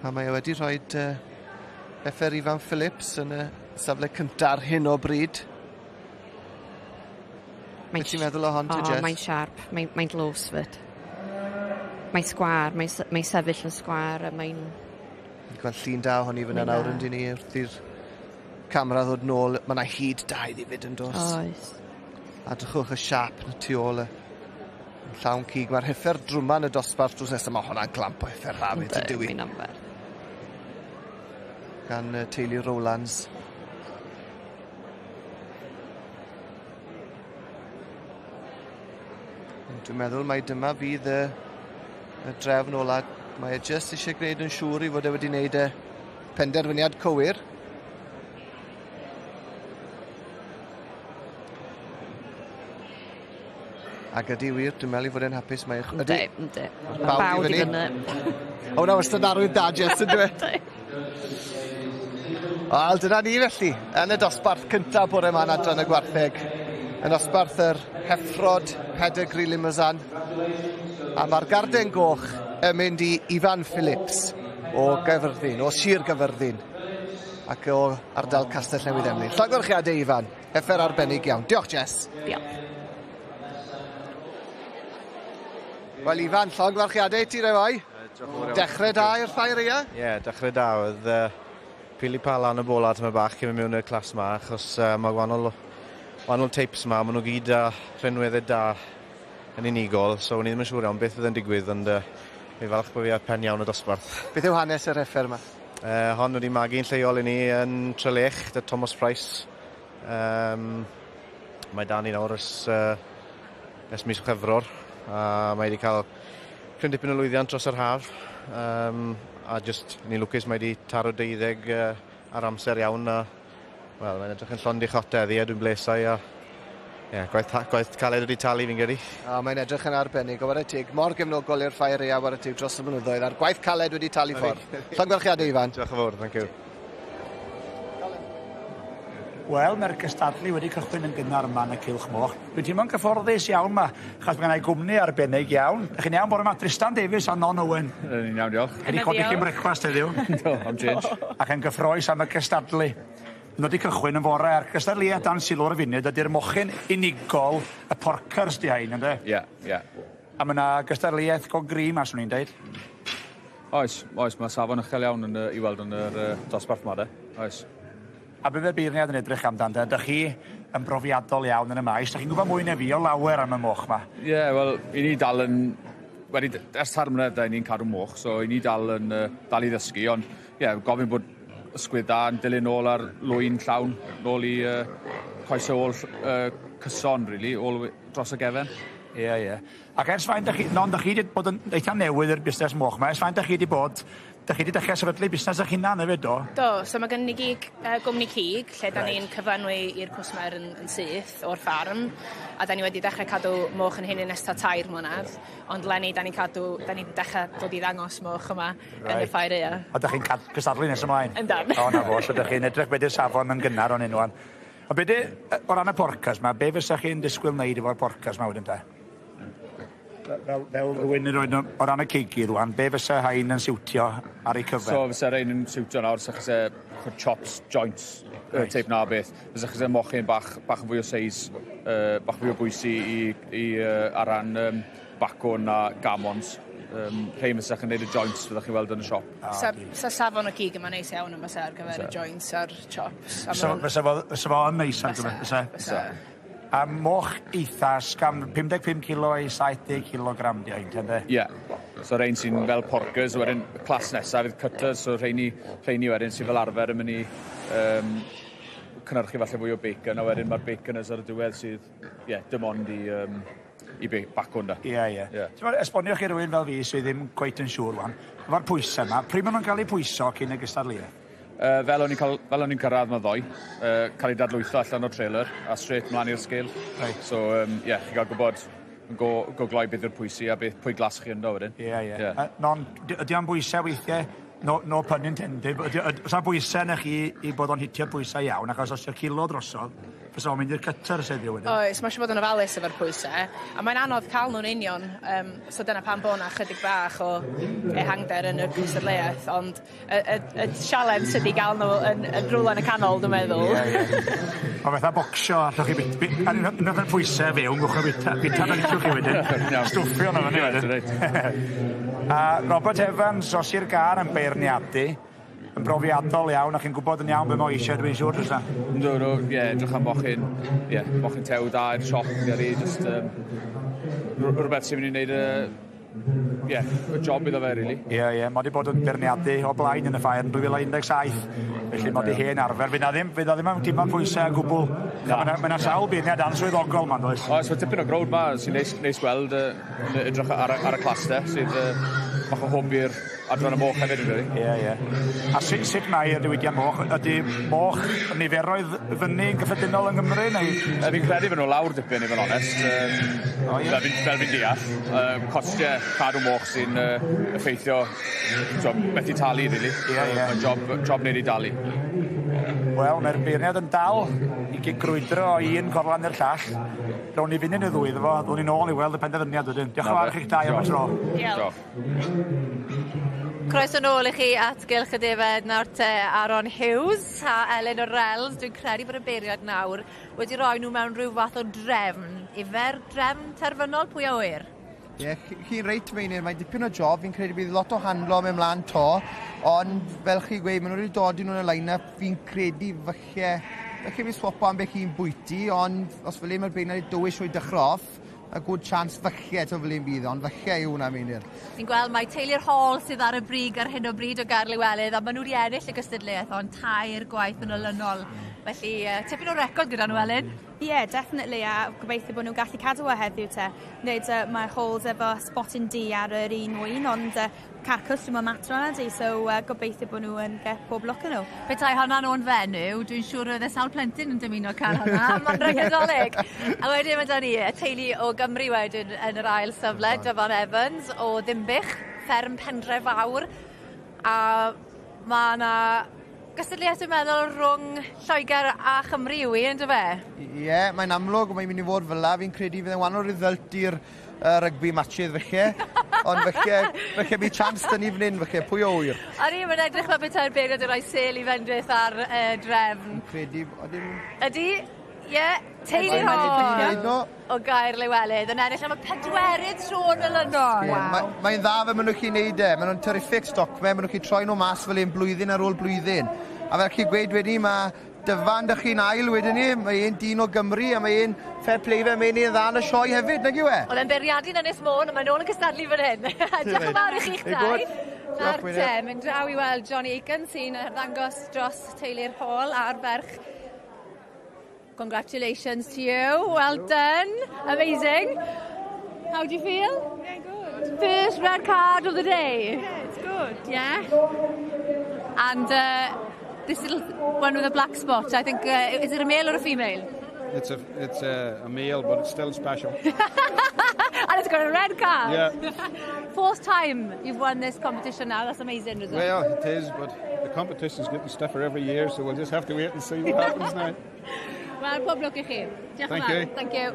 A mae o wedi rhoi uh, Effer Ifan Phillips yn y safle cyntaf ar hyn o bryd. Mae'n Beth ti'n meddwl o hon te, Jess? Mae'n siarp. Mae'n mae dlos fyd. Mae'n sgwar. Mae'n mae sefyll yn sgwar. A mae'n... Gweld llun da ohoni fyna nawr yn dyn ni wrth i'r camera ddod nôl. Mae yna hyd da iddi fyd yn dos. Oes. A drychwch y siap na tu ôl y yn llawn cig. Mae'r heffer drwma yn y dosbarth drws nesaf. Mae hwnna'n clamp o heffer dda fyd, yn dywi. Mae'n anferth. Gan y teulu Rowlands. Dwi'n meddwl mai dyma fydd y, y drefn ola. Mae e jyst eisiau gwneud yn siŵr i fod e wedi gwneud y penderfyniad cywir. Ac ydy wir, dwi'n meddwl i fod e'n hapus. Mae... Ydy, ydy. Bawd i fyny. O, hwnna wastad arwydd da, Jess, yn dwi? Wel, dyna ni felly, yn y dosbarth cyntaf bore yma yn adran y gwartheg. Yn dosbarth yr heffrod Pedigree Limousin. A mae'r garden goch yn mynd i Ifan Phillips o Gaerfyrddin, o Sir Gaerfyrddin, ac o ardal Castell Newydd Emlyn. Llongyfarchiadau Ifan, heffer arbennig iawn. Diolch Jess. Diolch. Wel Ifan, llongyfarchiadau i ti rai oi. Dechrau da i'r ffair ia? Ie, yeah, dechrau da. Oedd uh, pili pala yn y bola tyma bach cyn mynd mewn i'r clas ma, achos uh, mae wahanol, wahanol tapes ma, maen nhw gyd â rhinweddau da yn unigol, so o'n i ddim yn siŵr iawn beth fydd yn digwydd, ond uh, fi falch bod fi ar pen iawn y dosbarth. Beth yw hanes yr heffer yma? Uh, hon wedi magu'n lleol i ni yn Trelech, dy Thomas Price. Um, mae dan ni nawr ers, uh, ers mis Chwefror, a mae wedi cael cryn dipyn o lwyddiant dros yr haf. Um, a just, ni'n lwcus mae wedi taro deuddeg uh, ar amser iawn a wel, mae'n edrych yn llond i chot heddi a dwi'n blesau a yeah, gwaith, gwaith caled wedi talu fi'n credu. A mae'n edrych yn arbennig o ware teg, mor gefnogol i'r ffair aeaf ware teg dros y blynyddoedd a'r gwaith caled wedi talu ffordd. Llongyfarchiadau Ifan. Diolch yn fawr, thank you. Wel, mae'r cystadlu wedi cychwyn yn gynnar yma yn y Cylch Moch. Dwi'n teimlo'n gyfforddus iawn 'ma, achos mae gennai gwmni arbennig iawn. Dych chi'n iawn bore 'ma? Tristan Davies a Non Owen. Ni'n iawn, diolch. Wedi codi chi'n brecwast heddiw. Do, am change. Ac yn gyffroes am y cystadlu. Maen nhw wedi cychwyn yn fore a'r cystadleuaeth dan sylw ar y funud ydy'r mochyn unigol, y porkers 'di rhain, ynde? Ie, ie. A mae 'na gystadleuaeth go gry 'ma, swn i'n deud. Oes, oes, mae safon uchel iawn yn, i weld yn yr dosbarth 'ma de. Oes. A be' fydd y beirniad yn edrych amdan te? Dych chi yn brofiadol iawn yn y maes, dych chi'n gwybod mwy na fi o lawer am y moch 'ma. Ie, yeah, wel, i ni dal yn... Wedi, ers tair mlynedd da, ni'n cadw moch, so i ni dal yn dal i ddysgu, ond ie, yeah, gofyn bod ysgwydd da yn dilyn nôl ar lwyn llawn, nôl i coesau ôl cyson, really, ôl dros y gefen. Ie, ie. Ac ers faint 'dach chi... Non, 'dach chi 'di bod yn eitha newydd i'r busnes moch 'ma. Ers faint 'dach chi 'di bod... 'Dach chi 'di dechre sefydlu busnes 'ych hunan hefyd, do? Do, so ma' gynnon ni gig yy gwmni cig lle 'dan ni'n cyflenwi i'r cwsmer yn yn syth o'r ffarm a 'dan ni wedi dechre cadw moch 'yn hunan ers tua tair mlynedd ond leni 'dan ni'n cadw 'dan ni 'di dechre dod i ddangos moch yma yn y ffair aea. A 'dach chi'n cad- cystadlu nes ymlaen? Yndan. O 'na fo, so 'dach chi'n edrych be' 'di'r safon yn gynnar o'n hyn ŵan. Ond be' 'di o ran y porcas 'ma, be' fysach chi'n disgwyl neud efo'r porcas 'ma wedyn 'te? Fel, fel rhywun yn rhoi o ran y cegydd rwan, be fysa hain yn siwtio ar eu cyfer? So fysa rhain yn siwtio nawr, sa chi chops, joints, right. teip na beth. Fysa chi mochyn bach, bach yn fwy o seis, bach fwy o bwysi i, i ar ran bacwn a gamons. Rhain fysa chi'n neud y joints fyddwch chi'n weld yn y siop. Ah, sa, sa safon o gig yma neis iawn yn fysa ar gyfer y joints a'r chops. So, fysa fo, fysa fo yn neis ar gyfer, fysa? Fysa. A moch eitha sgam, 55 kilo i 70 kilogram di hain, te, Ie. Yeah. So rhain sy'n fel porkers, wedyn clas nesaf fydd cutters, so rheini, rheini wedyn sy'n fel arfer yn mynd i cynhyrchu falle fwy o bacon, a wedyn mae'r baconers ar y diwedd sydd, ie, yeah, dim ond i, i bacwn da. Ie, ie. Yeah. Esbonio chi rhywun fel fi sydd ddim cweit yn siŵr wan, efo'r pwysau yma, pryd maen nhw'n cael eu pwyso cyn y gystadleuaeth? Fel o'n i'n cyrraedd yma ddoe, cael ei dadlwytho allan o'r trailer a straight mlaen i'r scale. Right. So, ie, yeah, chi'n cael gwybod yn go, go gloi beth yw'r pwysi a beth, pwy glas chi ynddo wedyn. Ie, ie. Yeah. Non, ydy o'n bwysau weithiau, no, no pun intended, oes 'na bwysau yna chi i bod o'n hitio'r bwysau iawn, achos os yw'r kilo drosodd, fysa o'n mynd i'r cutter heddiw wedyn. Oes, mae eisiau bod yn ofalus efo'r pwysau, a mae'n anodd cael nhw'n union, so dyna pam bod 'na chydig bach o ehangder yn y cystadleuaeth, ond y, y, y sialens ydy gael nhw yn, yn rhywle yn y canol, dwi'n meddwl. Ie, ie. Mae fatha bocsio, allwch chi bit... bit a unwaith yn pwysau fewn, gwch chi bita, bita fel liciwch chi wedyn. Stwffio nhw fyny wedyn. A Robert Evans o Sir Gâr yn beirniadu, yn brofiadol iawn, a chi'n gwybod yn iawn be mae eisiau, dwi'n siŵr, Tristan. Yndw, no, ie, yeah, edrych am mochyn, ie, yeah, mochyn tew da i'r siop, fi just rhywbeth sy'n mynd i wneud y, ie, y job iddo fe, really. Ie, ie, mae wedi bod yn beirniadu o blaen yn y ffair yn 2017, felly mae wedi hen arfer. Fydd na ddim, fydd na ddim yn teimlo'n pwysau o gwbl. Mae yna sawl beirniad answyddogol ma'n does? Oes, mae tipyn o growd ma sy'n neis, neis gweld yn edrych ar, ar y claster, sydd bach o hwb i'r adran y moch hefyd, yn credu. Ie, ie. A sut, sut mae'r diwydiant moch? Ydy moch niferoedd fyny yn gyffredinol yng Nghymru, neu? Fi'n credu fod nhw lawr dipyn, i fod yn onest. O, ie. Fel fi'n deall. Costiau cadw moch sy'n effeithio, so, methu talu, really. Ie, ie. Mae'n job, job wneud i dalu. Wel, mae'r beirniad yn dal i grwydro o un corlan i'r llall. Rown ni fynd yn y ddwy iddo fo, ddown ni nôl i weld y penderfyniad wedyn. Diolch yn fawr chi'ch dau am y tro. Diolch. Croeso nôl i chi at Gylch y Defed nawr te Aaron Hughes a Elen Orels. Dwi'n credu bod y beirniad nawr wedi rhoi nhw mewn rhyw fath o drefn. Ife'r drefn terfynol, pwy a ŵyr? Ie, chi'n reit Meinir, mae'n dipyn o job, fi'n credu bydd lot o handlo mewn mlaen to, ond fel chi gweud, maen nhw wedi dodi nhw'n y line-up, fi'n credu falle, falle fi swapo ambell un bwyty, ond os fel un mae'r beirniad wedi dywys nhw i dechrau off, a good chance falle to fel un bydd, ond falle yw hwnna Meinir. Ni'n gweld mae teulu'r Hall sydd ar y brig ar hyn o bryd o Gaerliwelydd, a maen nhw wedi ennill y gystadleuaeth ond tair gwaith yn olynol. Felly, tipyn o record gyda nhw, Elin. Ie, yeah, definitely, a gobeithio bod nhw'n gallu cadw o heddiw te. Nid mae Halls efo spotyn D ar yr un wyn, ond carcas dwi'n matter yna di, so gobeithio bod nhw yn get pob lwc yn nhw. Petai hwnna'n o'n fenyw, dwi'n siŵr oedd y sawl plentyn yn dymuno cael hwnna, mae'n rhagdolig. A wedyn mae da ni y teulu o Gymru wedyn yn yr ail safle, Dyfan Evans o Ddinbych, fferm Pendre Fawr. A mae yna Gystadleuaeth dwi'n meddwl rhwng Lloegr a Chymru yw 'i on'd yfe? Ie, mae'n amlwg mae'n mynd i fod fel 'a. Fi'n credu fydd e'n wahanol result i'r rugby matches falle. Ond falle, falle bydd chance 'da ni fan hyn falle, pwy a ŵyr. Odi, mae'n edrych fel petai'r beirniad yn rhoi sêl i fendith ar y drefn. Fi'n credu, odyn nhw? Ydi, ie, teulu Hon o Gaerliwelydd yn ennill am y pedwerydd tro yn olynol. Waw. Mae'n dda fel maen nhw'n gallu neud e. Maen nhw'n terrific stockmen, maen nhw'n gallu troi nhw mas fel un blwyddyn ar ôl blwyddyn. A fel chi'n gweud wedyn, mae Dyfan dych chi'n ail wedyn ni, mae un dyn o Gymru a mae un fair play fe, mae'n un dda yn y sioe hefyd, nag yw e? Oedd e'n beirniadu'n Ynys Môn, a mae'n ôl yn cystadlu fan hyn. Diolch yn fawr i chi'ch dau. Nawr te, mynd draw i weld Johnny Aiken sy'n arddangos dros teulu'r Hall a'r ferch. Congratulations to you. Well done. Amazing. How do you feel? Yeah, good. First red card of the day. Yeah, it's good. Yeah? And this little one with a black spot, I think, is it a male or a female? It's a male, but it's still special. And it's got a red card. Yeah. Fourth time you've won this competition now. That's amazing result. Well, it is, but the competition's getting stiffer every year, so we'll just have to wait and see what happens now. Wel, pob lwc i chi. Diolch yn Thank fawr. you. Thank you.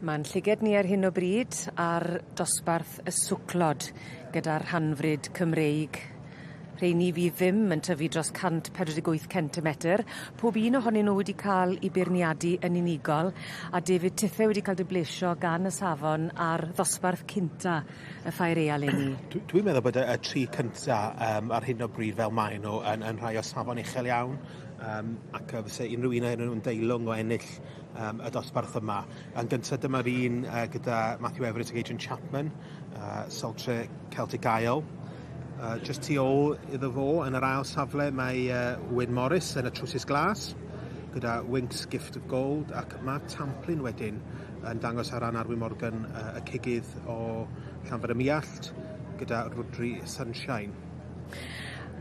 Ma'n llyged ni ar hyn o bryd ar dosbarth y swclod gyda'r rhanfrid Cymreig. Rheini fydd ddim yn tyfu dros 148 centimetr. Pob un ohonyn nw wedi ca'l 'u beirniadu yn unigol a David tithe wedi ca'l dy blesio gan y safon ar ddosbarth cynta y ffair ea leni. Dwi'n meddwl bod y tri cynta ar hyn o bryd fel maen nhw yn yn rhai o safon uchel iawn ac fyse unrhyw un ohonyn nhw'n deilwng o ennill y dosbarth yma. Yn gynta dyma'r un gyda Matthew Everett ac Adrian Chapman, Saltre Celtic Isle. Jyst tu ôl iddo fo yn yr ail safle mae Wyn Morris yn y trowsus glas gyda Winx Gift of Gold ac Mark Tamplin wedyn yn dangos ar ran Arwyn Morgan y cigydd o Llanfair ym Muallt gyda Rwdri Sunshine.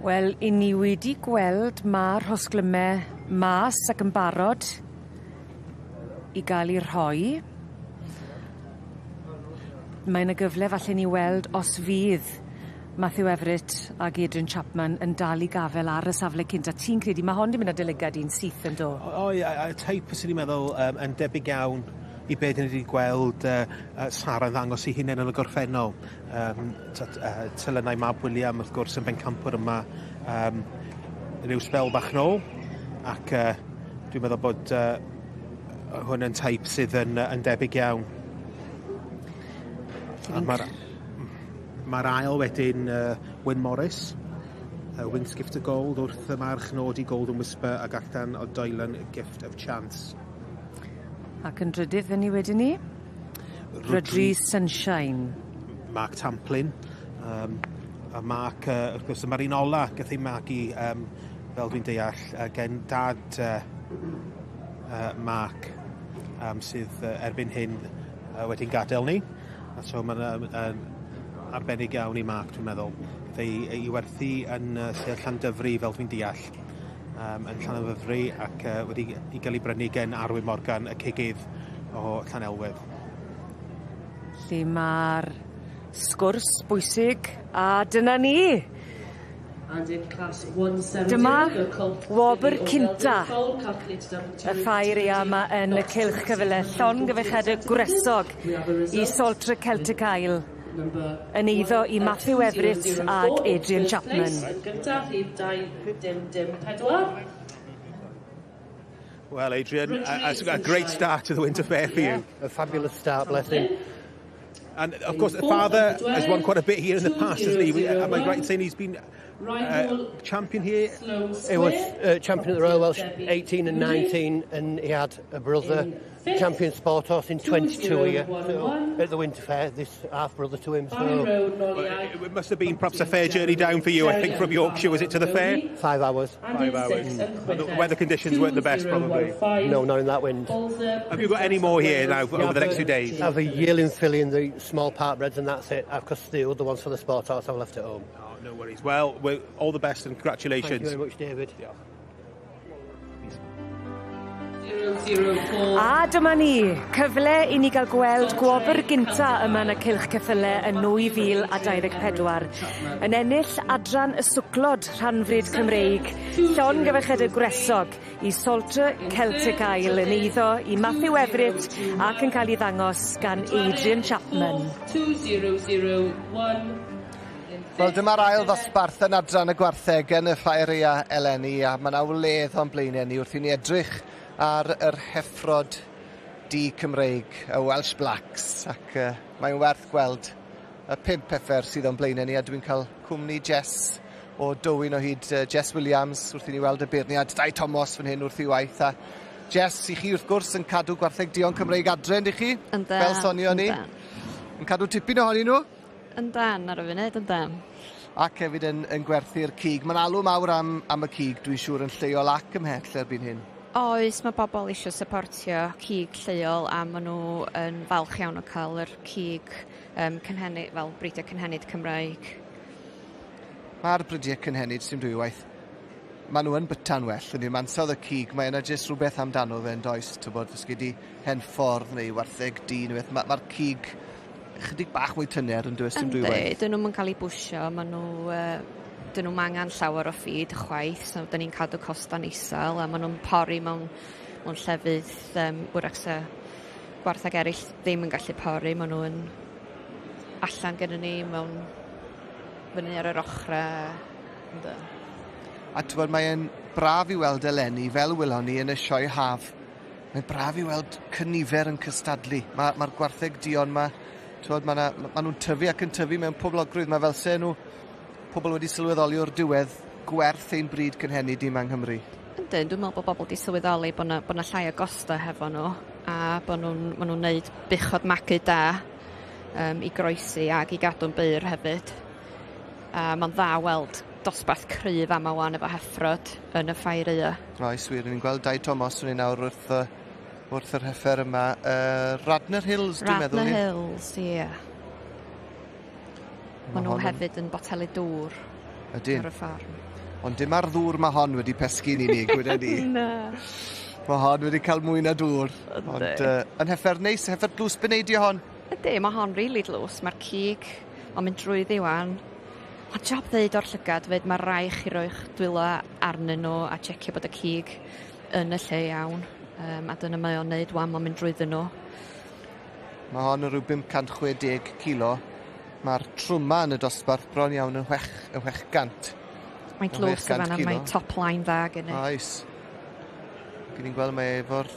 Wel, 'yn ni wedi gweld ma' rhosglyme mas ac yn barod i ga'l 'u rhoi. Mae 'ny gyfle falle ni weld os fydd Matthew Everett ag Adrian Chapman yn dal i gafel ar y safle cynta. Ti'n credu ma' hon 'di mynd â dy lygad di'n syth yndo? O ie a y teip fyswn i'n meddwl yn debyg iawn i be' 'dyn ni 'di gweld Sara yn ddangos 'i hunen yn y gorffennol. T'od telynau Mab William wrth gwrs yn bencampwr yma ryw sbel bach nôl ac dwi'n meddwl bod hwn yn teip sydd yn yn debyg iawn. A ma'r ma'r ail wedyn Wyn Morris Wings Gift of Gold wrth y march nod i Golden Whisper ag allan o Dylan Gift of Chance. Ac yn drydydd fyn 'ny wedyn 'ny? Rhodri Sunshine. Mark Tamplin. A Mark wrth gwrs dyma'r un ola gath ei magu fel dwi'n deall gen dad Mark sydd erbyn hyn wedi'n gadael ni. A so ma'n yn arbennig iawn i Mark dwi'n meddwl. Gath ei werthu yn lle Llandyfri fel dwi'n deall yn Llanymddyfri ac wedi i gael ei brynu gen Arwyn Morgan y cigydd o Llanelwedd. Lle ma'r sgwrs bwysig a dyna ni. Dyma wobr cynta y ffair aea 'ma yn y cylch cyfyle llongyfarchiade gwresog i Saltire Celtic Isle yn eiddo i Matthew Everett ag Adrian Chapman. Well, Adrian, a great start to the winter fair for you. A fabulous start, bless him. And of course, the father has won quite a bit here in the past, hasn't he? Am I right in saying he's been champion here? He was champion at the Royal Welsh 18 and 19, and he had a brother, champion sport horse in 22 here, so, at the Winter Fair, this half brother to him. So. Well, it must have been perhaps a fair journey down for you, I think, from Yorkshire. Was it to the fair? 5 hours. 5 hours. And the weather conditions weren't the best, probably. No, not in that wind. Have you got any more here now over the next 2 days? I have a yearling filly in the small part breds, and that's it. I've got the other ones for the sport horse I've left at home. Oh, no worries. Well, all the best and congratulations. Thank you very much, David. Yeah. A dyma ni, cyfle i ni gael gweld gwobr gynta yma yn y Cylch Ceffyle yn 2024. Yn ennill adran y swclod rhanfrid Cymreig, llongyfarchiade gwresog i Salter Celtic Isle yn eiddo i Matthew Everett ac yn cael ei ddangos gan Adrian Chapman. 2001. Wel, dyma'r ail ddosbarth yn adran y gwartheg yn y ffair aea eleni, a ma' 'na wledd o'n blaenau ni wrth i ni edrych ar yr heffrod du Cymreig, y Welsh Blacks, ac mae'n werth gweld y 5 heffer sydd o'n blaenau ni, a dwi'n cael cwmni Jess o Dywyn o hyd, Jess Williams, wrth i ni weld y beirniad, Dai Thomas fan hyn wrth i waith, a Jess, i chi wrth gwrs yn cadw gwartheg duon Cymreig adre, yndych chi? Yndan. Fel sonio ni. Yndan. Yn cadw tipyn ohonyn nhw? Yndan, ar y funud, yndan. Ac hefyd yn gwerthu'r cig. Mae'n alw mawr am y cig, dwi'n siŵr, yn lleol ac ymhell erbyn hyn. Oes, mae bobl eisiau supportio cig lleol a maen nhw yn falch iawn o cael yr cig cynhenid, fel bridiau cynhenid Cymraeg. Mae'r bridiau cynhenid sy'n dwywaith, maen nhw yn byta'n well, yn yw'n ansawdd y cig, mae yna jyst rhywbeth amdano fe yn does, tybod, fes gei di hen ffordd neu wartheg du neu beth, mae'r cig chydig bach mwy tyner yn dweud sy'n dwywaith. Yndi, dyn nhw'n cael eu bwsio, maen nhw, dyn nhw'm angen llawer o ffid chwaith, so dyn ni'n cadw costau'n isel a maen nhw'n pori mewn llefydd wrach se gwartheg eraill ddim yn gallu pori, maen nhw yn allan gyda ni mewn fyny ar yr ochrau. Yndyn. A t'wod mae'n braf i weld eleni, fel welon ni yn y sioe haf. Mae'n braf i weld cynifer yn cystadlu. Mae'r ma gwartheg duon 'ma, t'wod, ma' 'na ma' nhw'n tyfu ac yn tyfu mewn poblogrwydd. Mae fel se nhw pobl wedi sylweddoli o'r diwedd gwerth ein bryd cynhenid ni 'ma yng Nghymru. Yndyn, dwi'n meddwl bod bobl wedi sylweddoli bod 'na, bod 'na llai o gostau hefo nhw a bod nhw'n ma nhw'n neud buchod magu da i groesi ag i gadw'n bur hefyd. A mae'n dda weld dosbarth cryf ama wan efo heffrod yn y ffair aea. Oes wir, ni'n gweld Dai Thomas fan hyn nawr wrth, wrth yr heffer yma. Radnor Hills, dwi'n meddwl. Radnor Hills, ie. Yeah. Maen nhw hefyd yn botelu dŵr Ydyn. ar y ffarm. Ond dim ar ddŵr mae hon wedi pesgu'n unig, gweda ni. Na. Mae hon wedi cael mwy na dŵr. Ond yn heffer neis, heffer dlws beneidio hon. Ydy, mae hon rili really dlws. Mae'r cig, mae'n mynd drwyddi wan. Mae'n job ddeud o'r llygad fyd, mae rai chi roi'ch dwylo arnyn nhw a checio bod y cig yn y lle iawn. A dyna mae o'n neud wan, mae'n mynd drwyddyn nhw. Mae hon yn rhyw 560 kilo. Mae'r trwma yn y dosbarth bron iawn yn 600. Mae'n dlws yn fanna, mae top line dda gen i. Oes. Gyn ni'n gweld mae efo'r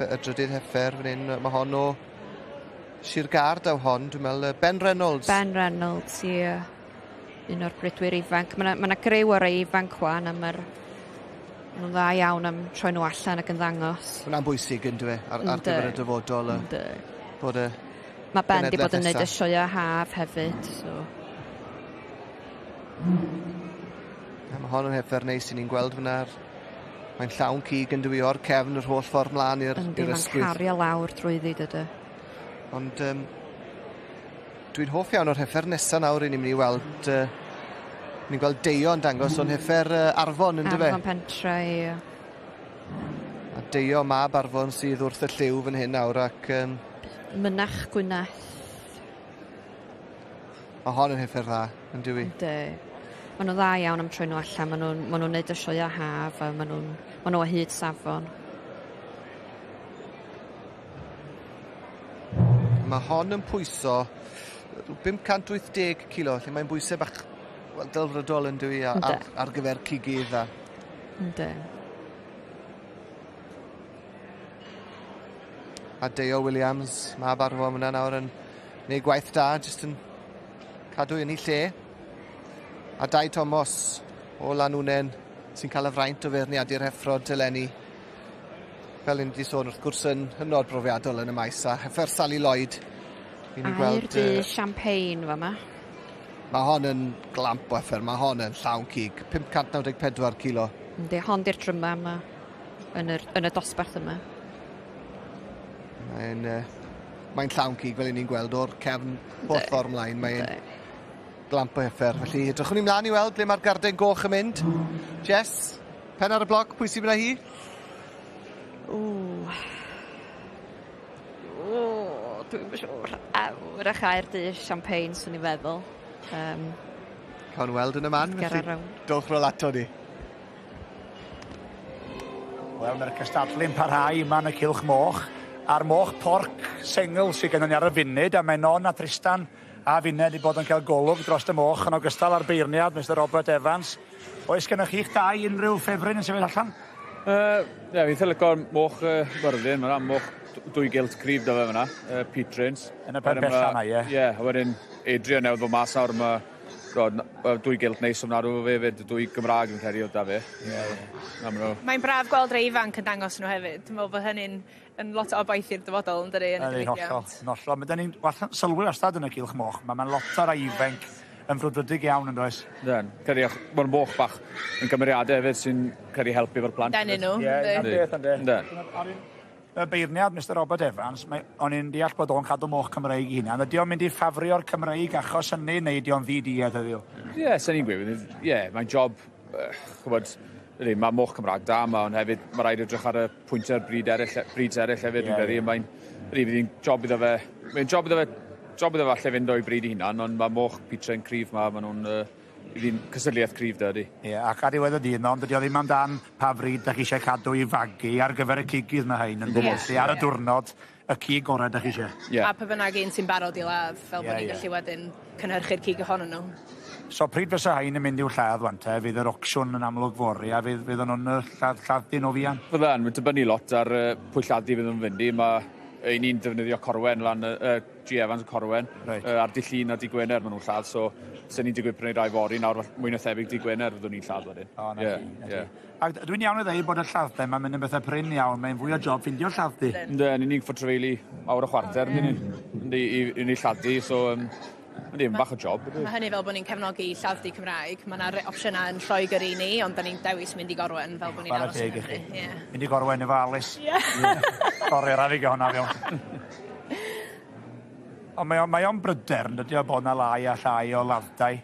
y drydydd heffer fan hyn. Mae hon o Sir Gâr daw hon, dwi'n meddwl, Ben Reynolds. Ben Reynolds, ie. Yeah. Un o'r bridwyr ifanc. Mae yna griw o'r rei ifanc wan, a mae'r nhw'n dda iawn am troi nhw allan ac yn ddangos. Hwna'n bwysig yn dwi, ar gyfer y dyfodol. Ynddi. Bod y Mae Ben wedi bod yn neud y sioeau haf hefyd, so. A mae hon yn heffer neis i ni'n gweld fyna. Mae'n llawn cig yn dwi o'r cefn yr holl ffordd mlaen i'r ysgwydd. Mae'n cario lawr drwyddi dydy. Ond dwi'n hoff iawn o'r heffer nesaf nawr i ni'n mynd i weld. Ni'n gweld Deio yn dangos o'n heffer Arfon yn dyfe? Arfon Pentre, ie. A Deio mab Arfon sydd wrth y lliw fan hyn nawr ac... Mynach Gwyneth. Mae hon yn heffer dda, yn dywi? Yndi. Maen nhw'n dda iawn am troi nhw allan. Maen nhw'n ma nhw neud y sioeau haf a maen nhw'n ma nhw o hyd safon. Mae hon yn pwyso 580 kilo, lle mae'n bwysau bach wel, delfrydol yn dywi ar gyfer cigydd. A... Yndi. A Deio Williams, mab Arfon fyna nawr yn neud gwaith da, jyst yn cadw yn ei lle. A Dai Thomas o Lanwnnen sy'n cael y fraint o feirniadu'r heffrod eleni. Fel ni wedi sôn wrth gwrs yn hynod brofiadol yn y maes a heffer Sally Lloyd. I ni gweld... Aur du champagne fama. Mae hon yn glamp o heffer, mae hon yn llawn cig. 594 kilo. Yndi, hon di'r dryma yma yn y dosbarth yma. Mae'n llawn cig fel i ni'n gweld o'r cefn holl ffordd mlaen. Mae'n glamp o heffer. Felly edrychwn ni mlaen i weld ble mae'r garden goch yn mynd. Jess, pen ar y bloc, pwy sy'n mynd â hi? Dwi'n siŵr. Wrach aur du champagne, swn i'n feddwl. Cawn weld yn y man, felly dowch rôl ato ni. Wel, mae'r cystadlu'n parhau yma yn y Cylch Moch. A'r moch porc sengl sydd gennym ni ar y funud, a mae Non a Tristan a finne wedi bod yn cael golwg dros y moch yn ogystal â'r beirniad, Mr Robert Evans. Oes gennych chi'ch dau unrhyw ffefryn yn sefyll allan? Ie, fi'n eitha lico'r moch Myrddin, mae moch dwy gilt cryf da fe fyna, Pete Trains. Yn y pen bella yna, ie. Ie, a wedyn Adrian newydd fod mas nawr, mae dwy gilt neis ofnadw fe fyd, dwy Gymraeg yn credu o da fe. Mae'n braf gweld rei ifanc yn dangos nhw hefyd. Dwi'n meddwl bod hynny'n yn lot o obaith i'r dyfodol, yn dydi, yn y diwydiant. Yn hollol. Mae ni'n sylwi wastad yn y Cylch Moch, mae'n lot o'r ifanc yn frwdfrydig iawn, yn does? Yndyn. Credu, mae'n moch bach yn gymeriadau hefyd sy'n credu helpu efo'r plant. Denu nhw. Ie, yna'r beth, yndyn. Y beirniad, Mr Robert Evans, o'n i'n deall bod o'n cadw moch Cymreig i hunan. Ydy o'n mynd i ffafrio'r Cymreig achos hynny, neu ydy o'n ddi-duedd heddiw? Ie, sa'n i'n gweud. Ie, mae'n job, ch'bod, mae moch Cymraeg da yma, ond hefyd mae rhaid edrych ar y pwyntau'r bryd eraill hefyd, dwi'n credu. Mae'n fydd job iddo fe, mae'n job iddo fe, falle fynd o'i bryd i hunan, ond mae moch Peter yn cryf ma, maen nhw'n fydd cystadleuaeth cryf da, ydy. Ie, ac ar diwedd y dydd, ond dydy o ddim amdan pa fryd da chi eisiau cadw i fagu ar gyfer y cigydd mae hein yn gwybod. Ar y diwrnod, y cig gorau da chi eisiau. A pa bynnag un sy'n barod i ladd, fel bod ni'n gallu wedyn cynhyrchu'r cig ohonyn nhw. So pryd fysa hain yn mynd i'w lladd wan te, fydd yr ocsiwn yn amlwg fory a fydd, fydden nhw'n lladd, lladd-dyn o fuan? Fyddan, mae'n dibynnu lot ar pwy lladd-dy fydd yn fynd i. Mae ein ni'n defnyddio Corwen lan, G Evans Corwen, ar dy Llun a dy Gwener maen nhw'n lladd, so sy'n ni'n digwydd prynu rai fory nawr, mwy na thebyg dy Gwener fyddwn ni'n lladd wedyn. O, na ti, na ti. Ac dwi'n iawn i ddweud bod y lladd-dai ma'n mynd yn bethau prin iawn, mae'n fwy o job ffindio lladd-dy. Yndyn, ni'n ni'n trafeili awr a chwarter, yndyn ni, yndi, i ni lladdu, so yndi, mae'n bach o job. Mae hynny fel bod ni'n cefnogi lladd-dy Cymraeg. Mae yna opsiynau yn Lloegr i ni, ond da ni'n dewis mynd i Gorwen fel bod ni'n Chwarae aros yn teg i chi. Nghymru. Ie. Mynd i Gorwen efo Alice. Ie. Sori, rhaid fi gael hwnna fewn. Ond mae o'n bryder, yn dydi o, bod 'na lai a llai o ladd-dai.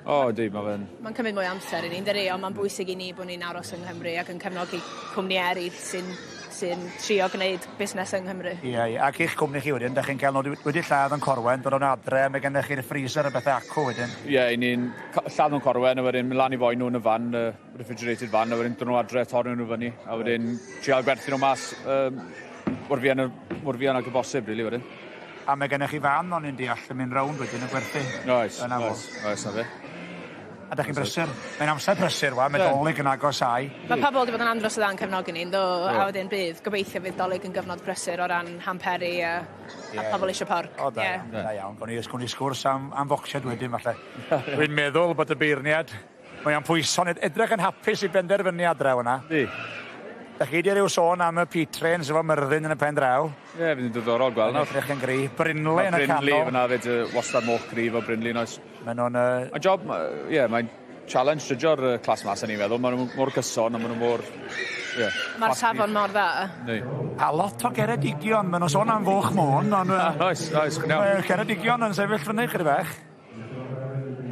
O, yndi, mae fe'n. Mae'n cymryd mwy o amser i ni, yndydi, ond mae'n bwysig i ni bod ni'n aros yng Nghymru ac yn cefnogi cwmni eraill sy'n trio gwneud busnes yng Nghymru. Ie. Ac i'ch cwmni chi wedyn, da chi'n cael nhw wedi lladd yn Corwen, dod o'n adre, mae gennych chi'r freezer a bethau acw wedyn. Ie, i ni'n lladd nhw'n Corwen, a wedyn mynd lan i foi nhw yn y fan, refrigerated van, a wedyn dod nhw adre, torri nhw fyny, a wedyn trial gwerthu nhw mas mor fuan ag y bosib, really, wedyn. A mae gennych chi fan, o'n i'n deall, yn mynd rownd wedyn yn gwerthu. Oes, Yna fo. oes, oes, na fe. A da chi'n brysur. Mae'n amser prysur, wa, mae Dolig yn agosáu. Mae pobl wedi bod yn andros o dda yn cefnogi ni, ynddo, Do. a wedyn bydd, gobeithio fydd Dolig yn gyfnod prysur o ran hamperi a pobl eisiau porc. O, da iawn, da iawn. Gawn ni sgwrs am focsiad wedyn, falle. Dwi'n meddwl bod y beirniad, mae o'n pwyso'n edrych yn hapus i benderfyniad draw yna. Di. Da chi di ryw sôn am y P-trains efo Myrddin yn y pen draw. Ie, fydd yn diddorol gweld nawr. Edrych yn gry. Brinley yn y Mae Brinley canol. fyna fyd, wastad moch gryf o Brinley, oes. Maen nhw'n. Mae job, ie, mae'n challenge judgeo'r class mas, o'n i'n meddwl. Maen nhw mor gyson a maen nhw mor. Ie. Mae'r safon mor dda. Yndi. A lot o Geredigion, maen nhw'n sôn am Foch Môn, ond. Oes, oes, chi'n iawn. Mae Ceredigion yn sefyll fyny chydig bach.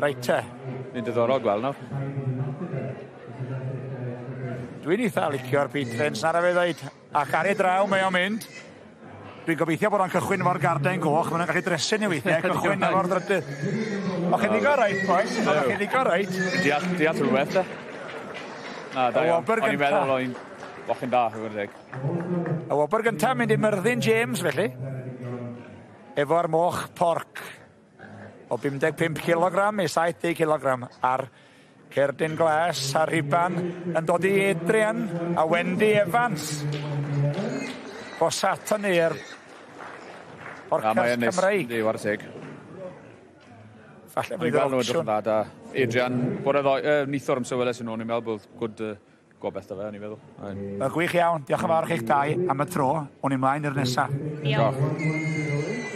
Reit te. Ni'n diddorol gweld nawr. Dwi'n eitha licio'r P-trains, na fe ddweud. Ac ar ei draw mae o'n mynd. Dwi'n gobeithio bod o'n cychwyn efo'r garden goch, maen nhw'n gallu dresu ni weithiau, cychwyn efo'r drydydd. O, chi'n ddigon reit, boys. O, chi'n ddigon reit. Deall rhywbeth, de. Na, da Y iawn. wobr O'n i'n gynta. meddwl o'n i'n fochyn da, i fod yn deg. Y wobr gyntaf mynd i Myrddin James, felly. Efo'r moch porc o 55 kg i 70 kg ar cerdyn glas a rhuban yn dod i Adrian a Wendy Evans. Gosat ni i'r Na, orchest mae yn neis. Cymreig. Yndi, whare teg. Falle O'n i'n bydd yr gweld nhw edrych auction. yn dda, da. Adrian, bore ddoe, neithiwr amser weles i nhw, o'n i'n meddwl bod good gobeth da fe, o'n i'n meddwl. Mae'n gwych iawn. Diolch yn fawr chi'ch dau am y tro. O'n i mlaen i'r nesaf. Diolch.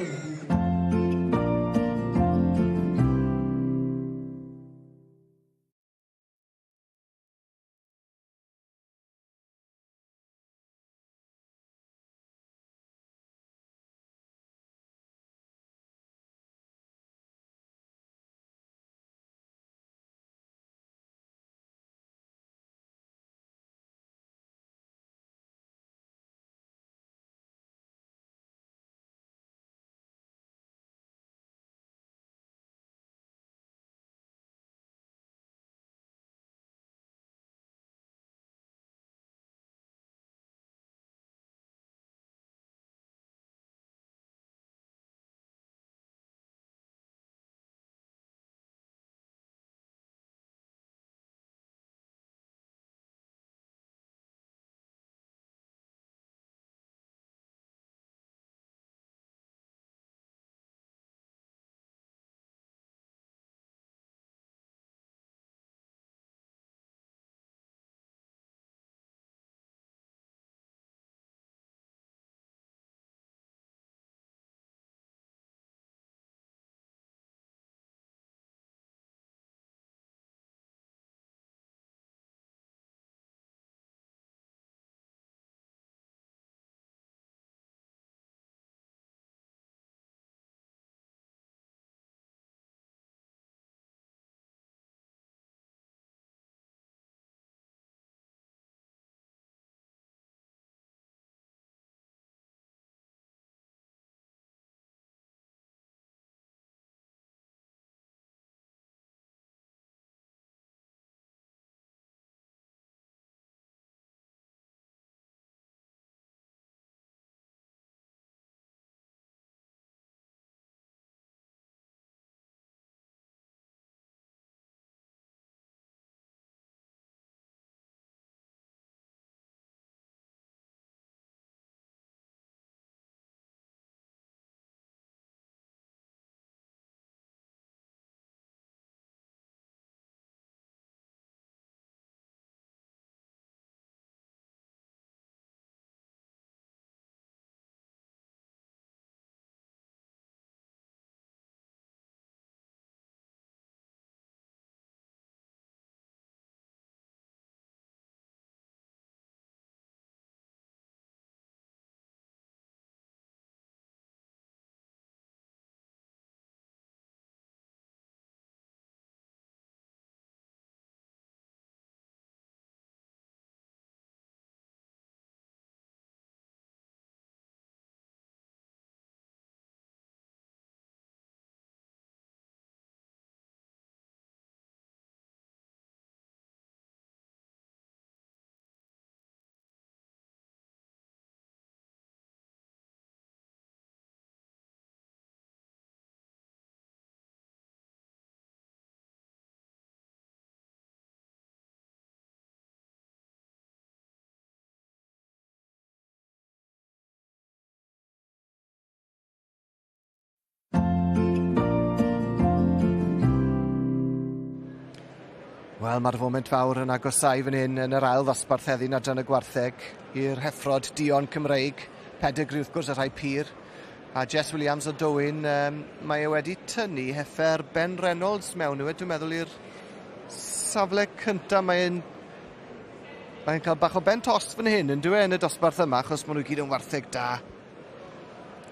Wel, mae'r foment fawr yn agosau fan hyn yn yr ail ddosbarth heddi yn adran y gwartheg i'r heffrod duon Cymreig, pedigree wrth gwrs y rhai pur. A Jess Williams o Dywyn, mae e wedi tynnu heffer Ben Reynolds mewn yw e, dwi'n meddwl i'r safle cyntaf. Mae'n cael bach o ben tost fan hyn, yn dyw e, yn y dosbarth yma, achos maen nhw gyd yn wartheg da.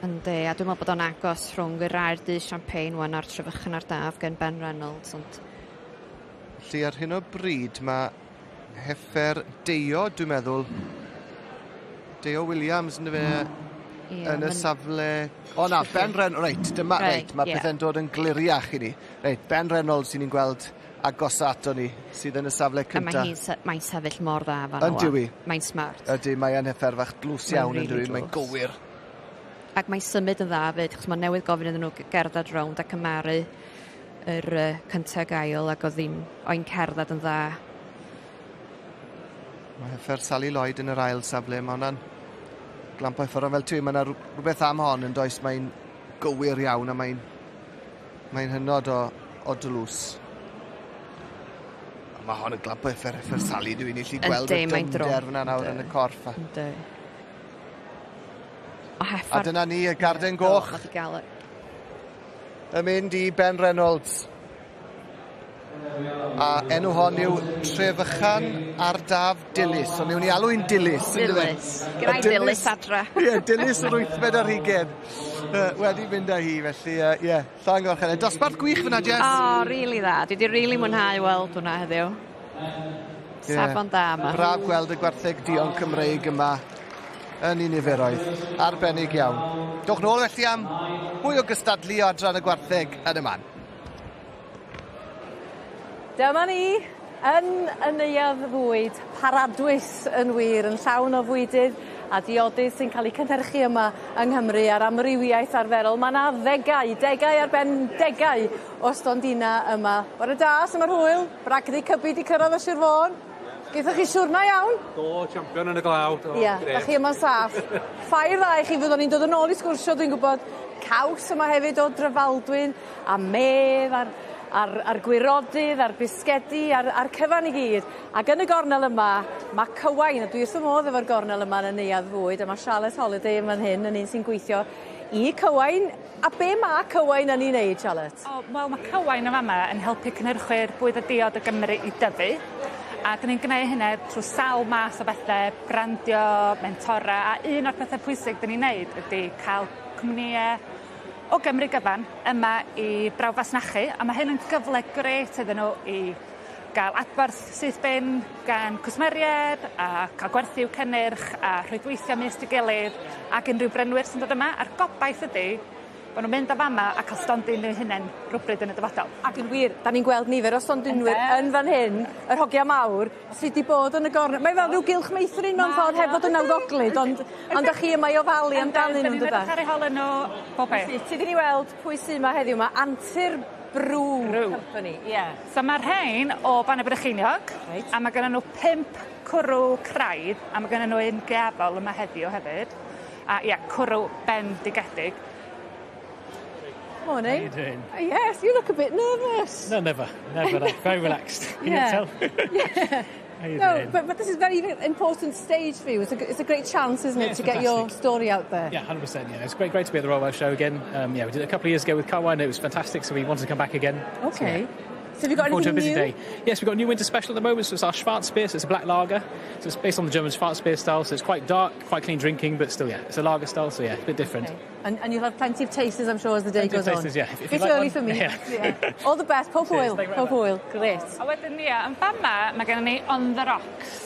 Yndi, a dwi'n meddwl bod o'n agos rhwng yr aur du champagne wan a'r Trefychan ar Daf gen Ben Reynolds, ond Felly ar hyn o bryd mae heffer Deio, dwi'n meddwl, Deio Williams yn fe yn y safle. O na, Ben Reynolds, reit, dyma, reit, mae pethau'n dod yn gliriach i ni. Reit, Ben Reynolds sy'n ni'n gweld agosa ato ni, sydd yn y safle A mae cyntaf. hi'n mae'n sefyll mor dda fan. Yn dyw hi? Mae'n smart. Ydy, mae yn heffer fach dlws Mae'n iawn yn really dyw, mae'n dlws. gywir. Ac mae'n symud yn dda fyd, achos mae'n newydd gofyn iddyn nhw gerdded rownd a cymaru yr cyntaf ail, ac oedd hi'n o'i'n cerdded yn dda. Mae heffer Sally Lloyd yn yr ail safle, mae hwnna'n glamp o'i ffordd fel ti, mae yna rhywbeth am hon yn does, mae'n gywir iawn a mae'n hynod o dlws. A mae hon yn glamp o'i heffer, heffer Sally, dwi'n gallu gweld y Yndi, mae'n drwm. dyfnder fyna nawr yn y corff. Yndi. O A heffer. dyna ni, y garden goch Do, mae 'di gael e. yn mynd i Ben Reynolds. A enw hon yw Trefychan Ardaf Dilys. Ond niwn ni alw hi'n Dilys. Yndyfe? Dilys. Gyda Y i Dilys adra. Ie, Dilys yr 28. Wedi mynd â hi, felly, ie, yeah, llongyfarchiadau. Dosbarth gwych fyna, Jess. O, rili dda. Dwi wedi rili mwynhau weld hwnna heddiw. Ie. Safon da yma. Braf gweld y gwartheg duon Cymreig yma yn ei niferoedd. Arbennig iawn. Dowch nôl felly am mwy o gystadlu o adran y gwartheg yn y man. Dyma ni yn y neuadd fwyd, paradwys yn wir, yn llawn o fwydydd a diodydd sy'n cael eu cynhyrchu yma yng Nghymru ar amrywiaeth arferol. Mae yna ddegau, degau ar ben degau o stondina yma. Bore da, sut mae'r hwyl? Bragdy Cybi 'di cyrraedd o Sir Fôn. Gaethoch chi siwrna iawn? Do, champion yn y glaw. Do, Ia, da chi yma'n saff. Ffair dda i chi, fyddwn ni'n dod yn ôl i sgwrsio, dwi'n gwybod. Caws yma hefyd o Drefaldwyn, a medd, a'r gwirodydd, a'r bisgedi, a'r cyfan i gyd. Ac yn y gornel yma, mae Cywain, a dwi wrth fy modd efo'r gornel yma yn y neuadd fwyd, a mae Charlotte Holiday yn fan hyn, yn un sy'n gweithio i Cywain. A be mae Cywain yn ei wneud, Charlotte? O, wel, mae Cywain yn fama yn helpu cynhyrchwyr bwyd a diod o Gymru i dyfu. A dyn ni'n gwneud hynna trwy sawl math o bethau, brandio, mentora, a un o'r pethau pwysig dyn ni'n neud ydy cael cwmnïau o Gymru gyfan yma i brawf fasnachu, a mae hyn yn gyfle grêt iddyn nhw i gael adborth syth bin gan cwsmeriaid a cael gwerthu i'w cynnyrch a rhwydweithio mysg ei gilydd ac unrhyw brynwyr sy'n dod yma, a'r gobaith ydy bod nhw'n mynd o fama a cael stondin eu hunain rhywbryd yn y dyfodol. Ac yn wir, da ni'n gweld nifer o stondinwyr yn fan hyn, yr hogia mawr, sydd wedi bod yn y gornel. Mae fel rhyw gylch meithrin mewn ffordd heb fod yn nawddoglyd, ond da chi yma i ofalu amdanyn nhw, Yndyn, dyda? edrych ar eu holen nhw bob beth. Ti di ni weld pwy sydd yma heddiw, mae Antur Brew Company. Ie. So mae'r rhain o Bannau Brycheiniog, a mae gennym nhw 5 cwrw craidd, a mae gennym nhw un gaeafol yma heddiw hefyd. A ia, cwrw bendigedig. Morning. How you doing? Yes, you look a bit nervous. No, never. Never. Like, very relaxed. Can you tell? Yeah. How you No, doing? but this is a very important stage for you. It's a great chance, isn't Yeah, it, it's to get your fantastic. story out there. Yeah, 100%. Yeah, it's great to be at the Royal Welsh Show again. Yeah, we did it a couple of years ago with Cywain. It was fantastic, so we wanted to come back again. Okay. So, yeah. So have you got Looking forward to a anything busy new? day. Yes, we've got a new winter special at the moment. So it's our Schwarzbier. So it's a black lager. So it's based on the German Schwarzbier style. So it's quite dark, quite clean drinking, but still, yeah, it's a lager style. So yeah, a bit different. Okay. And you'll have plenty of tasters, I'm sure, as the day Plenty of goes on. tasters, yeah. If you Bit like early one, for me. yeah. All the best. Pob Cheers, hwyl. thank you very Pob hwyl. Great. A wedyn ia, yn fama, mae gennym ni On The Rocks.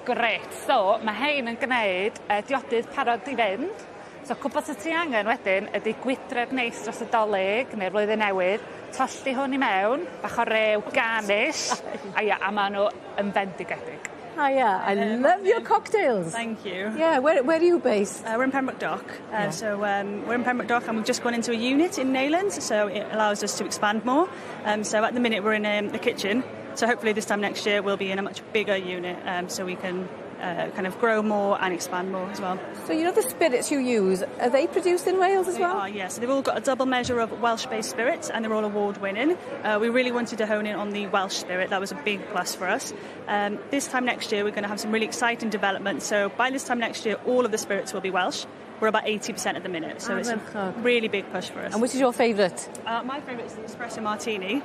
Grêt. So, mae hein yn gwneud diodydd parod i fynd. So, cwbl sydd ti angen wedyn ydy gwydred neis dros y Dolig neu'r flwyddyn newydd, tollti hwn i mewn, bach o rew, garnish, a ia, a maen nhw yn fendigedig. Hiya, I love your cocktails. Thank you. Yeah, where are you based? We're in Pembroke Dock. Yeah. So we're in Pembroke Dock and we've just gone into a unit in Naylands, so it allows us to expand more. So at the minute we're in the kitchen, so hopefully this time next year we'll be in a much bigger unit so we can kind of grow more and expand more as well. So you know the spirits you use, are they produced in Wales as They well? are, yes. So they've all got a double measure of Welsh-based spirits and they're all award-winning. We really wanted to hone in on the Welsh spirit. That was a big plus for us. This time next year, we're going to have some really exciting developments. So by this time next year, all of the spirits will be Welsh. We're about 80% at the minute, so it's a Ardderchog. really big push for us. And which is your favourite? My favourite is the espresso martini,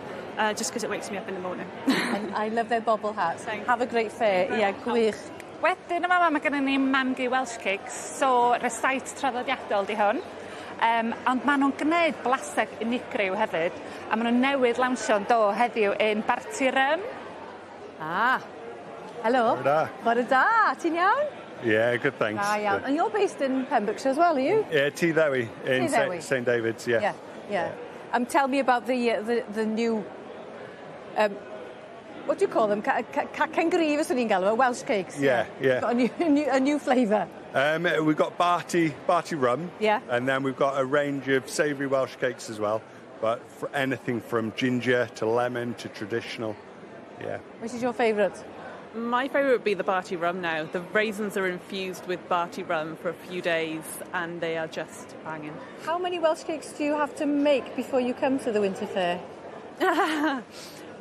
just because it wakes me up in the morning. And I love their bobble hats. Have a great fair. Ie, gwych. Wedyn yma mae gennym ni Mamgu Welsh Cakes, so recite traddodiadol di hwn. Ond maen nhw'n gwneud blaseg unigryw hefyd, a maen nhw'n newydd lawnsio'n do heddiw yn Barti Rum. Ah, helo. Bore da. Bore da, ti'n iawn? Yeah, good, thanks. Da iawn. And you're based in Pembrokeshire as well, are you? Yeah, Tŷ Ddewi in Tŷ Ddewi. St David's, yeah. Yeah. Tell me about the new, what do you call them? Cacen gri, fyswn i'n galw, Welsh cakes. Yeah. Got a new flavour. We've got Barty rum. And then we've got a range of savoury Welsh cakes as well, but for anything from ginger to lemon to traditional. Yeah. Which is your favourite? My favourite would be the Barty rum now. The raisins are infused with Barty rum for a few days and they are just banging. How many Welsh cakes do you have to make before you come to the winter fair?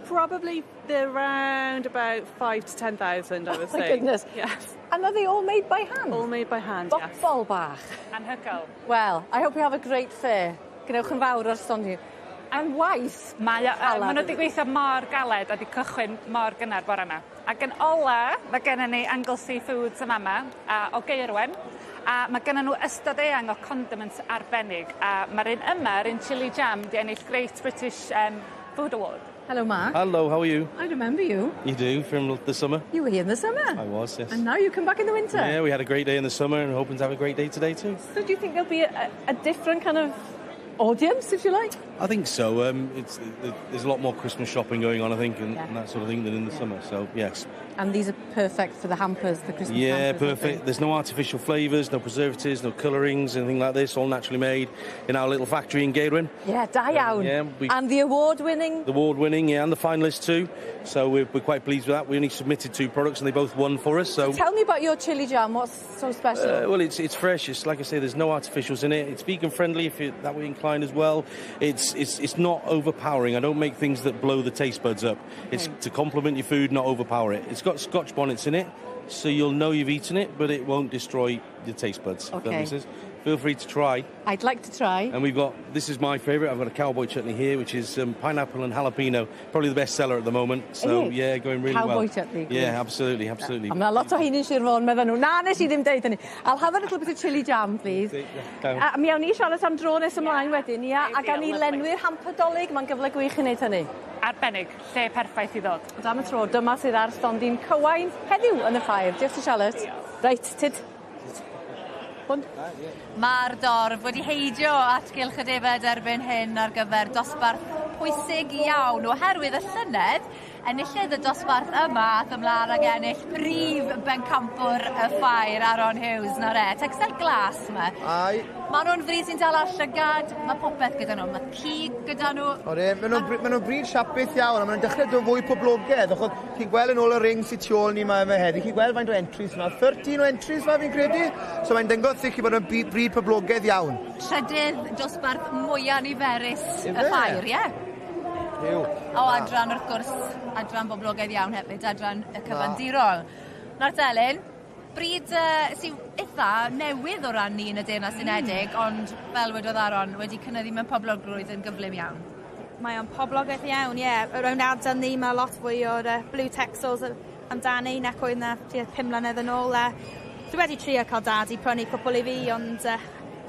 Probably they're around about 5 to 10,000, I would Oh my say. goodness. Yes. And are they all made by hand? All made by hand, yes. Bobol bach. Anhygoel. Well, I hope you have a great fair. Gwnewch yn fawr o'r stondin. And waith. Mae o, maen nhw wedi gweithio mor galed a wedi cychwyn mor gynnar bore yma. Ac yn ola, mae gennym ni Anglesey Foods yma yma, a, o Gaerwen, a mae gennym nhw ystod eang o condiments arbennig, a mae'r un yma, yr un chili jam, di ennill Great British Food Award. Hello, Mark. Hello, how are you? I remember you. You do, from the summer? You were here in the summer. I was, yes. And now you come back in the winter. Yeah, we had a great day in the summer and hoping to have a great day today too. So do you think there'll be a different kind of audience, if you like? I think so. There's a lot more Christmas shopping going on, I think, and that sort of thing than in the summer. So, yes. And these are perfect for the hampers, the Christmas Yeah, hampers, aren't they? perfect. There's no artificial flavours, no preservatives, no colourings, anything like this. All naturally made in our little factory in Gaerwen. Yeah, da iawn. Yeah, And the award-winning... The award-winning, yeah, and the finalists too. So we're quite pleased with that. We only submitted two products and they both won for us. So Tell me about your chili jam. What's so special? Well, it's fresh. It's like I say, there's no artificials in it. It's vegan friendly if you're that way inclined as well. It's not overpowering. I don't make things that blow the taste buds up. It's to complement your food, not overpower it. It's got Scotch bonnets in it, so you'll know you've eaten it, but it won't destroy your taste buds, if that makes sense. Feel free to try. I'd like to try. And we've got, this is my favourite, I've got a cowboy chutney here, which is pineapple and jalapeno, probably the best seller at the moment. So, Is it? yeah, going really Cowboy well. chutney. Yeah, absolutely, absolutely. A mae lot o rheini'n Sir Fôn, medden nhw. Na, nes i ddim deud hynny. I'll have a little bit of chili jam, please. A mi awn ni siarad am dro nes ymlaen wedyn, ia, a gan ni lenwi'r hamper Dolig, mae'n gyfle gwych i wneud hynny. Arbennig, lle perffaith i ddod. Ond am y tro, dyma sydd ar stondin Cywain heddiw yn y ffair. Diolch i Charlotte. Reit, tyd. Hwn. Mae'r dorf wedi heidio at gylch y defed erbyn hyn ar gyfer dosbarth pwysig iawn oherwydd y llynedd enillydd y dosbarth yma ath ymlaen ag ennill prif bencampwr y ffair Aaron Hughes nawr e. Texel glas yma. Ai. Maen nhw'n frîd sy'n dal ar llygad, mae popeth gyda nhw, mae cig gyda nhw. Odi, maen nhw'n brîd siapus iawn, a maen nhw'n dechrau dod fwy poblogaidd, achos chi'n gweld yn ôl y ring sy'n tu ôl ni 'ma yma heddi, chi'n gweld faint o entries yma, 13 o entries 'ma fi'n credu, so mae'n dangos i chi bod yn brîd poblogaidd iawn. Trydydd dosbarth mwyaf niferus y Ife? ffair, ie. Yw. O adran wrth gwrs, adran boblogaidd iawn hefyd, adran y cyfandirol. Nawr Delyn, brîd sy'n eitha newydd o ran ni yn y Deyrnas Unedig, ond fel wedodd Aaron, wedi cynyddu mewn poblogrwydd yn gyflym iawn. Mae o'n poblogaidd iawn, ie. Yeah. Rownd ardal ni, mae lot fwy o'r Blue Texels amdani nac oedd na tua 5 mlynedd yn ôl. Dwi wedi trio cael dad i prynu cwpl i fi, ond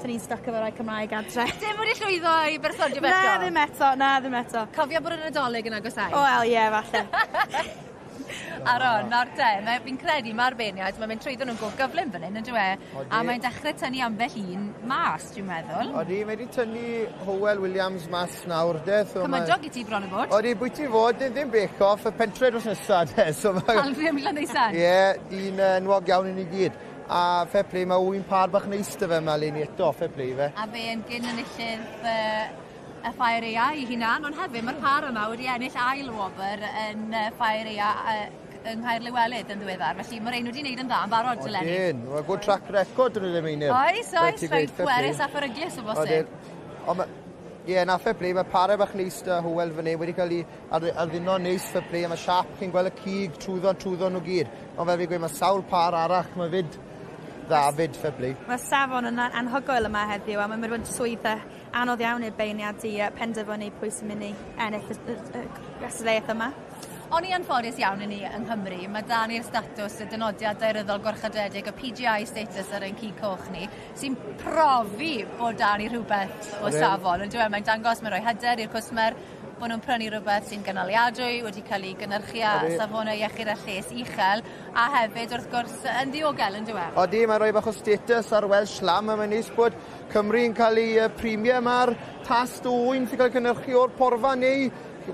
dyn ni'n stuck efo rai Cymraeg adre. Dim wedi llwyddo i berswadio fe Na, eto? ddim eto, na, ddim eto. Cofio bod yn Nadolig yn agosáu? Wel, ie, falle. Aaron, nawr te, fi'n credu mae'r beirniaid, mae'n mynd trwyddo nhw'n go gyflym fan hyn, yn dyw e? Odi. A mae'n dechrau tynnu ambell un mas, dwi'n meddwl. Odi, mae wedi tynnu Howell Williams mas nawr, de. So mae- Cymydog i ti bron o fod. Odi, bwyty fod, ddim bake off, y pentre dros nesa, de. So mae... Alfie Llandeisen. Ie, dyn enwog iawn i ni gyd. A fair play, mae wy'n par bach neis 'da fe yma leni eto, fair play i fe. A fe yn gyn enillydd y Ffair Aeaf i hunan, ond hefyd mae'r par yma wedi ennill ail wobr yn Ffair Aeaf yng Nghaerliwelydd yn ddiweddar, felly mae rhain wedi wneud yn dda yn barod eleni. Odyn, mae'n good track record yn y Meinir. Oes, oes, rhaid pwerus a pheryglus o bosib. Ond ie, na fair play, mae pare bach neis da Hywel fan hyn, wedi cael ei arddunno neis fair play, a mae siap, chi'n gweld y cig trwyddo, trwyddo nhw gyd. Ond fel fi'n gweud, mae sawl par arall, mae fyd dda fyd fair play. Mae'r safon yn anhygoel yma heddiw, a mae'n mynd yn swydd anodd iawn i'r beirniad i penderfynu pwy sy'n mynd i ennill y gystadleuaeth yma. O'n i anffodus iawn i ni yng Nghymru, mae da ni'r statws y dynodiad daearyddol gwarchodedig, y PGI status ar ein cig coch ni, sy'n profi bod da ni rhywbeth o safon. Ond mae'n dangos, mae'n rhoi hyder i'r cwsmer bod nhw'n prynu rhywbeth sy'n gynaliadwy, wedi cael ei gynhyrchu â safonau iechyd a lles uchel, a hefyd, wrth gwrs, yn ddiogel, yn dyw e? Odi, mae'n rhoi bach o status ar Welsh Lamb, a mae'n neis bod Cymru'n cael ei premium ar tast o ŵyn sy'n cael ei cynhyrchu o'r porfa neu,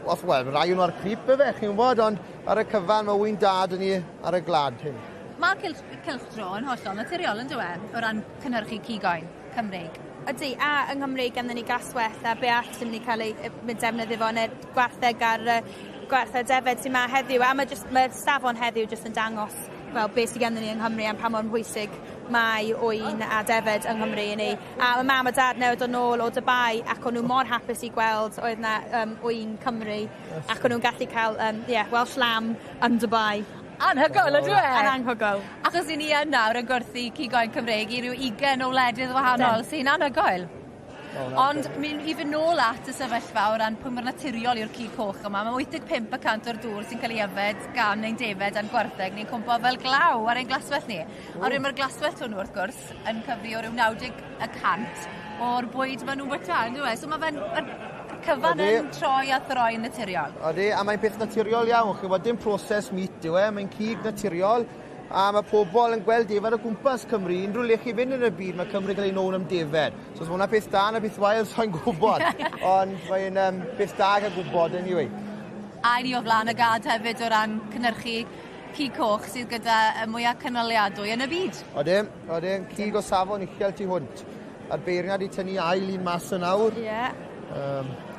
os, wel, rai nhw ar crip efe, chi'n gwybod, ond ar y cyfan mae ŵyn da dyn ni ar y glad hyn. Mae'r cylchdro yn hollol naturiol, yn dyw e, o ran cynhyrchu cig oen Cymreig. Ydy, a yng Nghymru ganddyn ni glaswellt a be all sy'n mynd i cael ei mynd defnyddio fo yn y gwartheg a'r gwartheg defed sy'n ma heddiw. A mae just, mae'r safon heddiw jyst yn dangos fel beth sydd gennym ni yng Nghymru a pa mor bwysig mae ŵyn a defed yng Nghymru i ni. A mae mam a dad newydd dod nôl o Dubai ac o'n nhw mor hapus i gweld oedd na ŵyn Cymru ac o'n nhw'n gallu cael yeah, Welsh lamb yn Dubai. Anhygoel, ydw e? Yn anhygoel. Achos i ni yn nawr yn gwerthu cig oen Cymreig i ryw 20 o wledydd wahanol, sy'n anhygoel. Ond mynd i fynd nôl at y sefyllfa o ran pwy mor naturiol yw'r cig coch yma, mae 85% o'r dŵr sy'n cael ei yfed gan ein defed a'n gwartheg ni'n cwmpo fel glaw ar ein glaswellt ni. A wedyn mae'r glaswellt hwnnw wrth gwrs yn cyfri o ryw 90% o'r bwyd maen nhw'n bwyta, on'd yw e? So mae fe'n cyfan yn troi a throi yn naturiol. Odi, a mae'n peth naturiol iawn, chi'n gwybod, dim processed meat yw e, mae'n cig naturiol, a mae pobl yn gweld defed o gwmpas Cymru, unrhyw le chi fynd yn y byd, mae Cymru cael ei known am defed. So os mae hwnna peth da na peth wael, so'n gwybod, ond mae'n beth da cael gwybod anyway. A i ni o flaen y gad hefyd o ran cynhyrchu cig coch sydd gyda y mwyaf cynaliadwy yn y byd. Odi, odi, cig o safon uchel tu hwnt. A'r beirniad i tynnu ail un mas yn awr. Ie.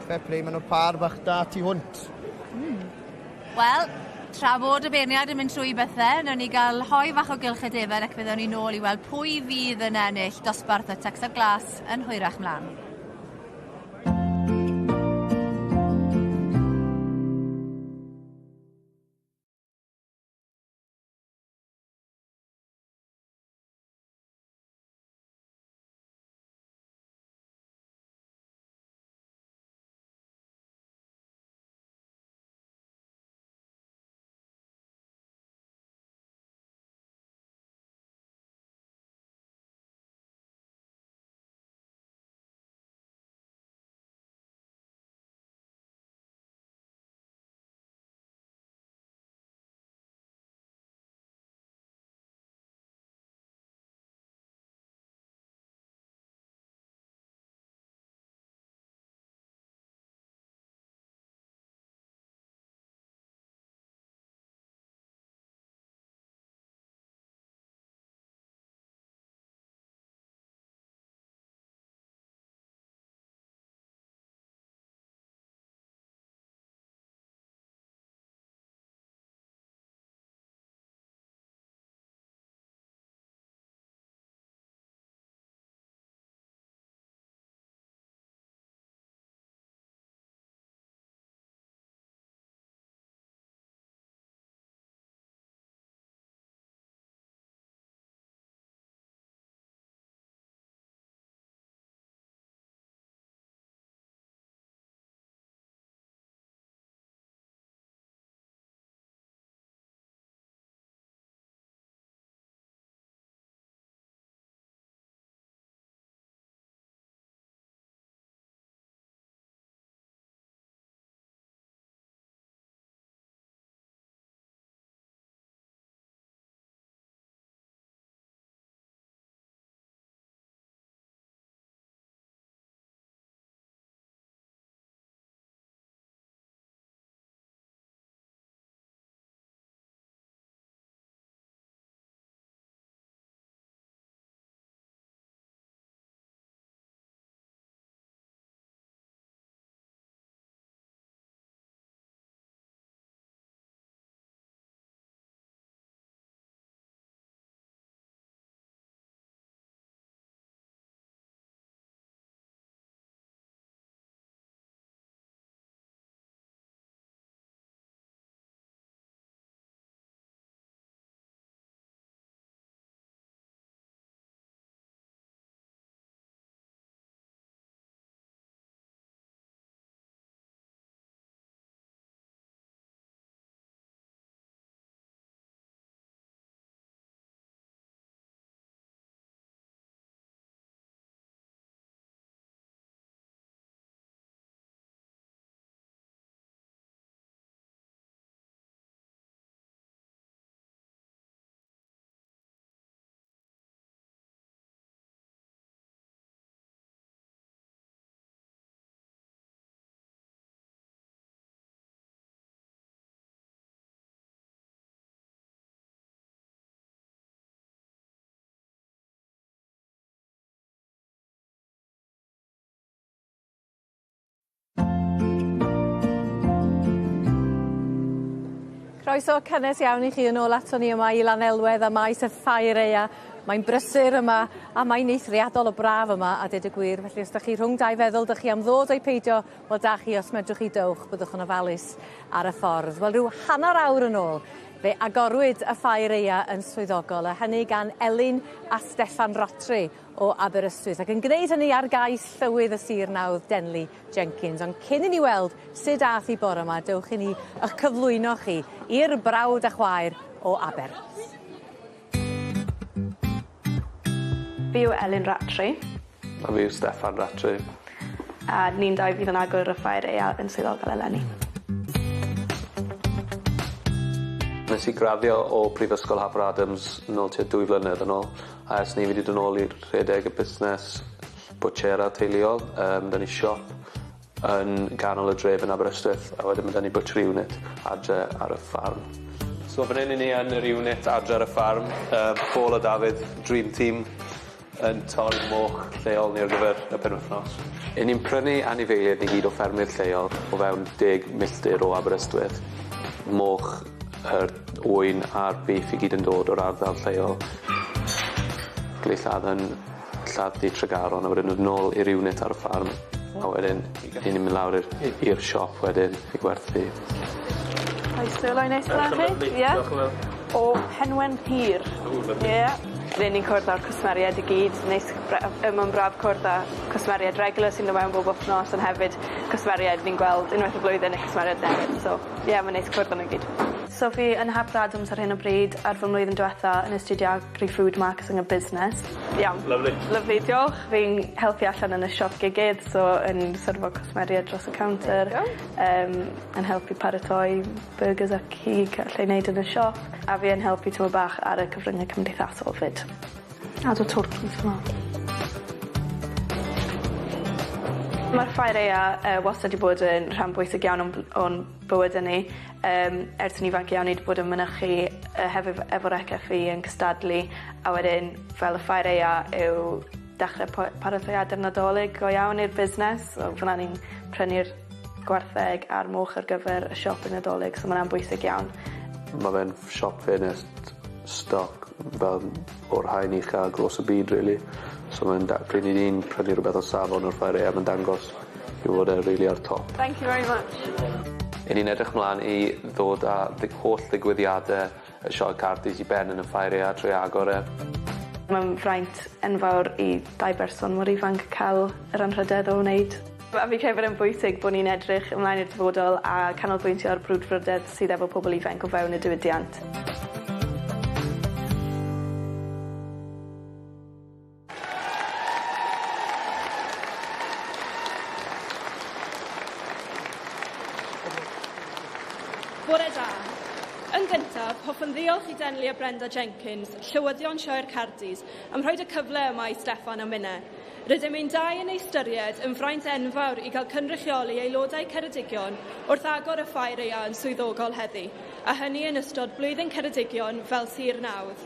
Fair play, maen nhw'n par bach da tu hwnt. Wel, tra bod y beirniad yn mynd trwy bethau, nawn ni gael hoe fach o gylch y defed ac fyddwn ni nôl i weld pwy fydd yn ennill dosbarth y Tecsel Glas yn hwyrach mlaen. Croeso cynnes iawn i chi yn ôl ato ni yma i Lanelwedd a maes y Ffair Aea. Mae'n brysur yma a mae'n eithriadol o braf yma a deud y gwir. Felly os 'dach chi rhwng dau feddwl 'dych chi am ddod ai peidio, wel da chi os medrwch chi dowch, byddwch yn ofalus ar y ffordd. Wel rhyw hanner awr yn ôl fe agorwyd y Ffair Aea yn swyddogol a hynny gan Elin a Steffan Rattray o Aberystwyth ac yn gwneud hynny ar gais llywydd y sir nawdd Denley Jenkins. Ond cyn i ni weld sut ath hi bore 'ma dewch i ni 'ych cyflwyno chi i'r brawd a chwaer o Aber. Fi yw Elin Rattray. A fi yw Steffan Rattray. A ni'n dau fydd yn agor y ffair aeaf yn swyddogol eleni. Nes i graddio o Prifysgol Harper Adams nôl tua dwy flynedd yn ôl a ers 'ny fi 'di dod nôl i rhedeg y busnes bwtsiera teuluol yym 'da ni siop yn ganol y dref yn Aberystwyth a wedyn ma' 'da ni butchery unit adre ar y ffarm. So fan 'yn 'yn ni yn yr unit adre ar y ffarm yy Paul a Dafydd dream team yn torri moch lleol ni ar gyfer y penwythnos. 'Yn ni'n prynu anifeiliaid ni gyd o ffermydd lleol o fewn deg milltir o Aberystwyth. Moch, yr ŵyn a'r beef i gyd yn dod o'r ardal lleol. Ga'l ei lladd yn lladd-dy Tregaron a wedyn dod nôl i'r unit ar y ffarm. A wedyn 'yn ni'n myn' lawr i'r i- i'r siop wedyn i gwerthu. Oes sirloin neis fyn 'na chi? Ie? Diolch yn fawr. O Penwen Hir. O lyfli. Ie. Ry'n ni'n cwrdd â'r cwsmeriaid i gyd neis mae'n braf cwrdd â cwsmeriaid regular sy'n dod mewn bob wthnos ond hefyd cwsmeriaid ni'n gweld unwaith y flwyddyn neu cwsmeriaid newydd so ie ma'n neis cwrdd â nw gyd. So fi yn Harper Adams ar hyn o bryd ar fy mlwyddyn diwetha yn astudio Agri-food Marketing a Business. Iawn. Lyfli. Lyfli diolch. Fi'n helpu allan yn y siop gigydd so yn syrfo cwsmeriaid dros y cownter. There you go. Yym yn helpu paratoi byrgyrs a cig allai neud yn y siop a fi yn helpu tymed bach ar y cyfrynge cymdeithasol 'fyd. A do twrcis fel 'a. Ma'r ffair aea yy wastad 'di bod yn rhan bwysig iawn o'n bl- o'n bywyde ni. Yym ers yn ifanc iawn ni 'di bod yn mynychu yy hefo efo'r FFE yn cystadlu a wedyn fel y ffair aea yw dechre po- paratoiade'r Nadolig go iawn i'r busnes so fan 'na ni'n prynu'r gwartheg a'r moch ar gyfer y siop y Nadolig so ma' wnna'n bwysig iawn. Ma' fe'n siop ffenest stoc fel o'r haen ucha ar draws y byd rili. So ma'n da- pryd 'yn ni'n prynu rwbeth o safon o'r ffair aeaf ma'n dangos i'w fod e rili ar top. Thank you very much. 'Yn ni'n edrych mlan i ddod â ddig- holl ddigwyddiade y sioe Cardi's i ben yn y ffair aea trwy agor e. Ma'n fraint enfawr i dau berson mor ifanc ca'l yr anrhydedd o wneud. A fi credu bod e'n bwysig bo' ni'n edrych ymlaen i'r dyfodol a canolbwyntio ar brwdfrydedd sydd efo pobol ifanc o fewn y diwydiant. Bore da. Yn gyntaf, hoffwn ddiolch i Denley a Brenda Jenkins, llywyddion Sioe'r Cardis, am rhoi y cyfle yma i Steffan a minne. Rydym ein dau yn ystyried yn fraint enfawr i gael cynrychioli aelodau Ceredigion wrth agor y ffair aea yn swyddogol heddi, a hynny yn ystod blwyddyn Ceredigion fel Sir Nawdd.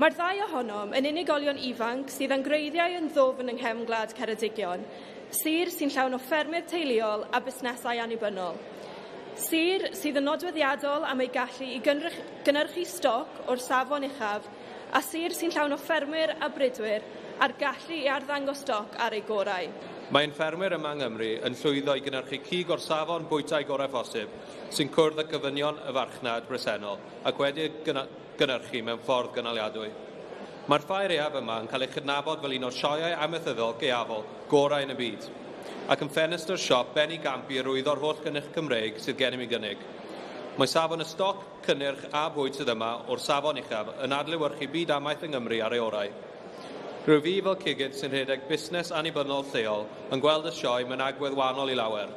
Mae'r ddau ohonom yn unigolion ifanc sydd â'n gwreiddiau yn ddwfn yng nghefn gwlad Ceredigion, sir sy'n llawn o ffermydd teuluol a busnesau annibynnol. Sir sydd yn nodweddiadol am ei gallu i gynhyrchu stoc o'r safon uchaf a sir sy'n llawn o ffermwyr a bridwyr a'r gallu i arddangos stoc ar ei gorau. Mae'n ffermwyr yma yng Nghymru yn llwyddo i gynhyrchu cig o'r safon bwytai gorau phosib sy'n cwrdd â gofynion y farchnad bresennol ac wedi gynhyrchu mewn ffordd gynaliadwy. Mae'r ffair aeaf yma yn cael ei chydnabod fel un o'r sioeau amaethyddol gaeafol gorau yn y byd, ac yn ffenestr siop benigamp i arwyddo'r holl gynnyrch Cymreig sydd gennym i gynnig. Mae safon y stoc, cynnyrch a bwyd sydd yma o'r safon uchaf yn adlewyrchu byd amaeth yng Nghymru ar ei orau. Rwyf fi fel cigydd sy'n rhedeg busnes annibynnol lleol yn gweld y sioe mewn agwedd wahanol i lawer.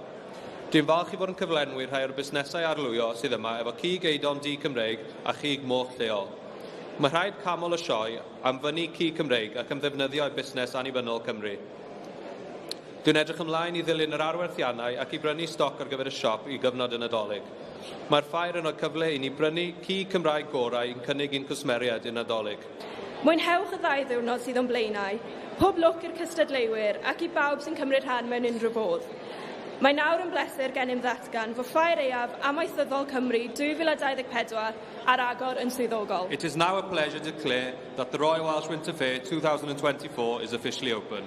Dwi'n falch i fod yn cyflenwi rhai o'r busnesau arlwyo sydd yma efo cig eidion du Cymreig a chig moch lleol. Mae rhaid canmol y sioe am fynnu cig Cymreig ac am ddefnyddio ei busnes annibynnol Cymru. Dwi'n edrych ymlaen i ddilyn yr arwerthiannau ac i brynu stoc ar gyfer y siop i gyfnod y Nadolig. Mae'r ffair yn rhoi cyfle i ni brynu cig Cymraeg gorau i'n cynnig i'n cwsmeriaid i'r Nadolig. Mwynhewch y ddau ddiwrnod sydd o'n blaenau, pob lwc i'r cystadleuwyr ac i bawb sy'n cymryd rhan mewn unrhyw fodd. Mae nawr yn bleser gennym ddatgan fod Ffair Aeaf Amaethyddol Cymru 2024 ar agor yn swyddogol. It is now a pleasure to declare that the Royal Welsh Winter Fair 2024 is officially open.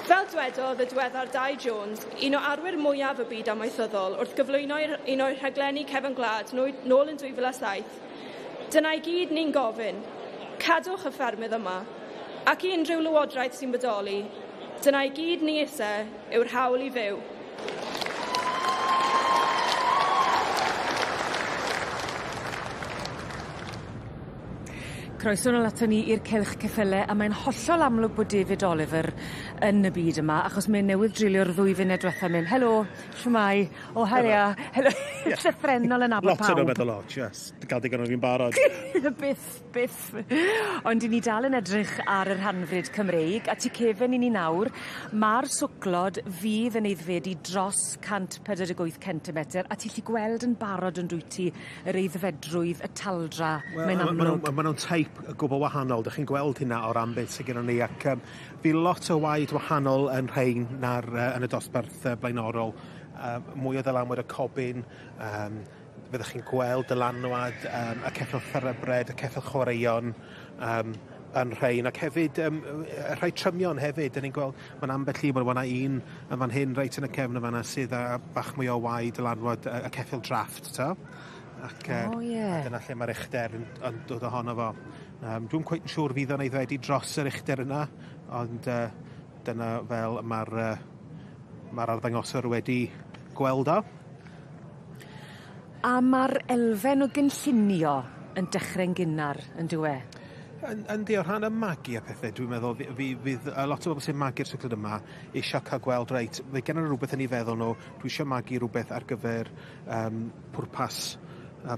Fel dwedodd y diweddar Dai Jones, un o arwyr mwyaf y byd amaethyddol wrth gyflwyno un o'i rhaglenni cefn gwlad nôl yn 2007, dyna i gyd ni'n gofyn, cadwch y ffermydd yma, ac i unrhyw lywodraeth sy'n bodoli, dyna i gyd ni isie yw'r hawl i fyw. Croeso nôl aton ni i'r cylch ceffyle a mae'n hollol amlwg bod David Oliver yn y byd yma achos mae e newydd dreulio'r ddwy funed dwetha mynd helo, shwmai, o haia, helo llythrennol yn nabod Lot o'n pawb. nhw'n meddwl, o, just, gael digon o fi'n barod. Byth, byth. Ond 'yn ni dal yn edrych ar yr hanfryd Cymreig a tu cefen i ni nawr ma'r swclod fydd yn aeddfedu dros 148 centimeter a ti 'llu gweld yn barod yn dwyt ti yr aeddfedrwydd, y taldra, mae'n Ma' amlwg. nhw'n ma' nhw'n teip gwbl wahanol, 'dych chi'n gweld hynna o ran beth sy gynnon ni ac yym fi lot o waed wahanol yn rhein na'r yy yn y dosbarth yy blaenorol. Mwy o ddylanwad y cobyn, yym fyddwch chi'n gweld dylanwad yym y ceffyl thoroughbred, y ceffyl chwaraeon yym yn rhein ac hefyd yym y rhai trymion hefyd, 'dyn ni'n gweld ma'n ambell i, ma' 'na un yn fan hyn reit yn y cefn yn fan 'na sydd â bach mwy o waed dylanwad y ceffyl drafft 'to. Ac yy... O ie. A dyna lle ma'r uchder yn yn dod ohono fo. Dwi'm cweit yn siŵr fydd o'n aeddfedu dros yr uchder yna, ond yy dyna fel ma'r yy ma'r arddangoswr wedi gweld o. A ma'r elfen o gynllunio yn dechre'n gynnar on'd yw e? Yn yndi o rhan y magu a pethe dwi'n meddwl fi fydd a lot o bobol sy'n magu'r swclod yma isio ca'l gweld reit mae gennon nw rwbeth yn 'u feddwl nw dwi isio magu rwbeth ar gyfer yym pwrpas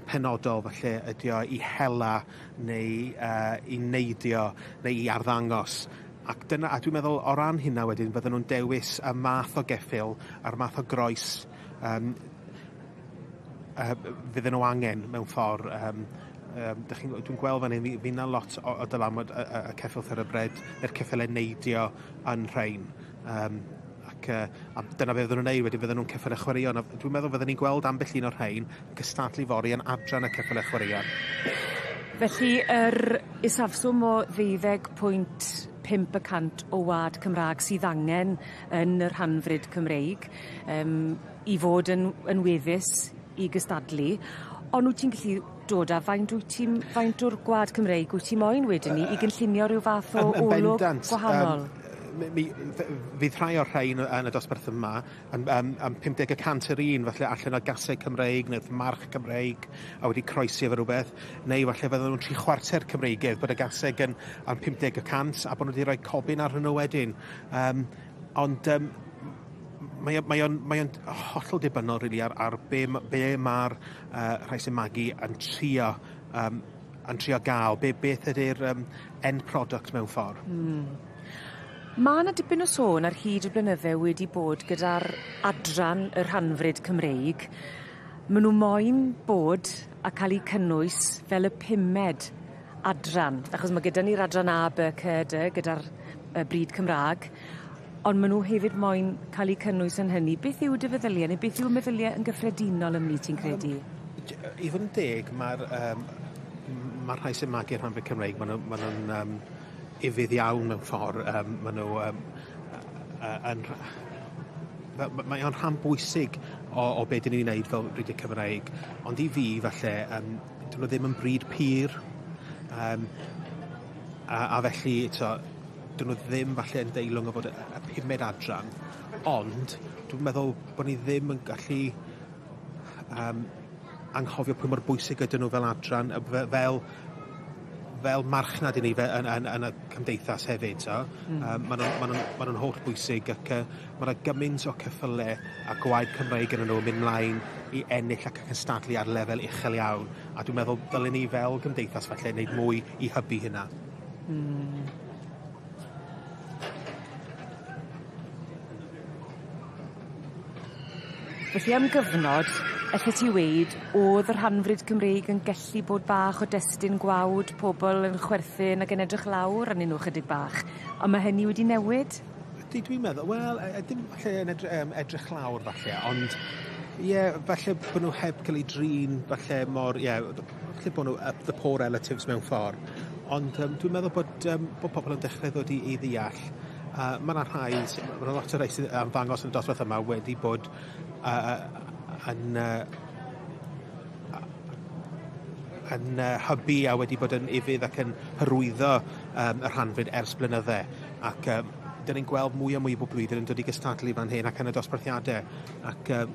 penodol falle ydi o i hela neu yy i neidio neu i arddangos. Ac dyna a dwi'n meddwl o ran hynna wedyn fydden nw'n dewis y math o geffyl a'r math o groes yym fydden nhw angen mewn ffor yym yym 'dych chi'n dwi'n gweld fan 'yn fi fi 'na lot o o dylanwad y y y ceffyl thoroughbred ne'r ceffyle neidio yn rhein yym ac yy a dyna be' fydden nw'n neud wedyn fydden nw'n ceffyle chwaraeon a dwi'n meddwl fydden ni'n gweld ambell un o'r rhein yn cystadlu fory yn adran y ceffyle chwaraeon. Felly yr isafswm o ddeuddeg pwynt pump y cant o wa'd Cymra'g sydd angen yn y rhanfrid Cymreig yym i fod yn yn weddus i gystadlu on' wyt ti'n gallu dod â faint wyt ti'n faint o'r gwa'd Cymreig wyt ti moyn wedyn 'ny i gynllunio ryw fath o olwg gwahanol? Mi mi fydd rhai o'r rhain yn y dosbarth yma yn yym am 50% yr un falle allan o gaseg Cymreig neu'r march Cymreig a wedi croesi efo rwbeth neu falle fydden nw'n tri chwarter Cymreigedd bod y gaseg yn am 50% a bo' nw 'di roi cobyn arnyn nw wedyn. Yym ond yym mae o mae o'n mae o'n hollol dibynnol rili ar ar be' ma' be' ma'r yy rhai sy'n magu yn trio yym yn trio ga'l be' beth ydi'r yym end product mewn ffor. Hmm. Ma' 'na dipyn o sôn ar hyd y blynydde wedi bod gyda'r adran y rhanfrid Cymreig. Ma' nw moyn bod a ca'l 'u cynnwys fel y pumed adran achos ma' gyda ni'r adran A By Cy Dy gyda'r y bryd Cymra'g on' ma' nw hefyd moyn ca'l 'u cynnwys yn hynny. Beth yw dy feddylie ne' beth yw meddylie yn gyffredinol am 'ny ti'n credu? I fod yn deg ma'r yym ma'r rhai sy'n magu'r rhanfrid Cymreig ma' nw ma' nw'n yym ufudd iawn mewn ffor yym ma' nw yym yn fel mae o'n rhan bwysig o o be' 'dyn ni'n neud fel bridio Cymreig ond i fi falle yym 'dyn nw ddim yn brid pur yym a a felly t'o' 'dyn nw ddim falle yn deilwng o fod y y pumed adran ond dwi'n meddwl bo' ni ddim yn gallu yym anghofio pwy mor bwysig ydyn nw fel adran yy fel fel marchnad i ni fe yn yn yn y cymdeithas hefyd t'o'? Hmm. Yym ma' nw'n ma' nw'n ma' nw'n hollbwysig ac yy ma' 'na gymint o ceffyle a gwaed Cymreig ynnyn nw yn mynd mlaen i ennill ac yn cystadlu ar lefel uchel iawn a dwi'n meddwl dylen ni fel gymdeithas falle neud mwy i hybu hynna. Hmm. Felly am gyfnod, ellet ti weud o'dd y rhanfrid Cymreig yn gellu bod bach o destun gwawd, pobol yn chwerthin ac yn edrych lawr arnyn nw chydig bach on' ma' hynny wedi newid? Ydi dwi'n meddwl wel yy dim falle yn edry- yym edrych lawr falle ond ie falle bo' nw heb ca'l 'u drin falle mor ie falle bo' nw yy the poor relatives mewn ffor. Ond yym dwi'n meddwl bod yym bod pobol yn dechre ddod i i ddeall a ma' 'na rhai sy ma' 'na lot o rei sydd am ddangos yn y dosbarth yma wedi bod yy yy yn yy yn yy hybu a wedi bod yn ufudd ac yn hyrwyddo yym y rhanfrid ers blynydde ac yym 'dyn ni'n gweld mwy a mwy bob blwyddyn yn dod i gystadlu fan hyn ac yn y dosbarthiade ac yym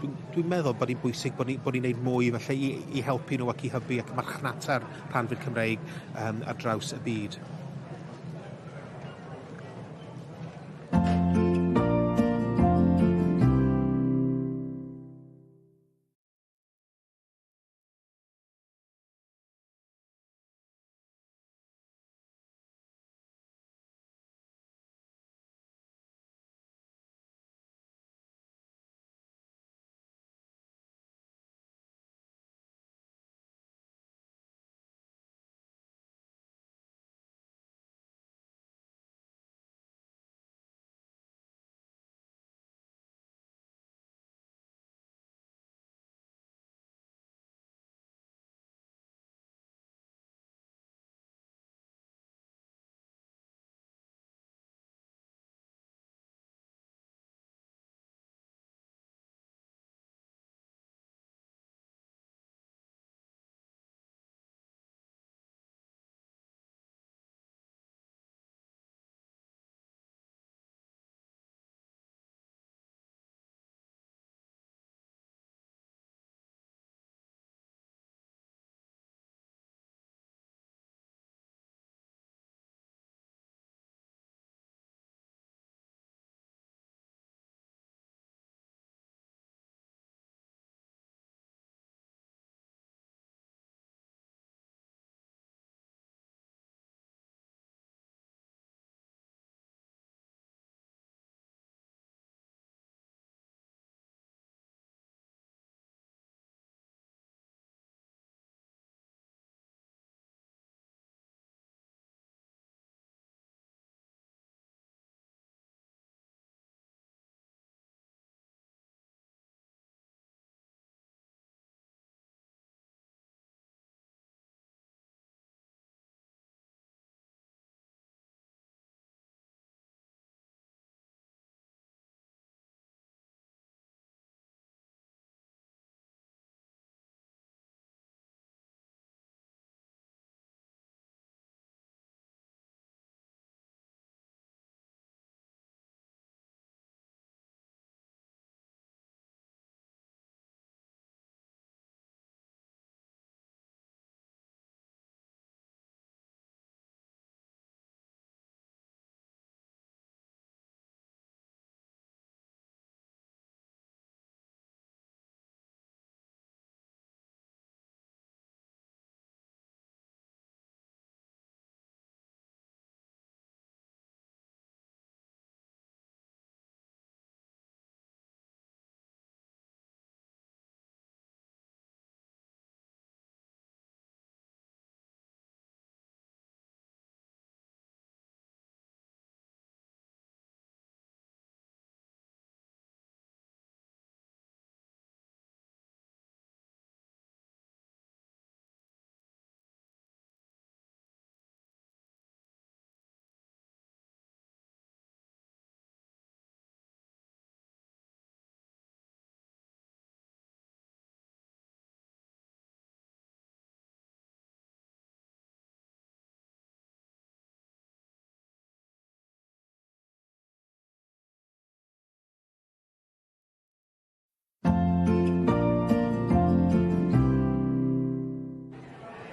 dwi'n dwi'n meddwl bod 'i'n bwysig bod ni bod ni'n neud mwy falle i i helpu nhw ac i hybu ac marchnata'r rhanfrid Cymreig yym ar draws y byd.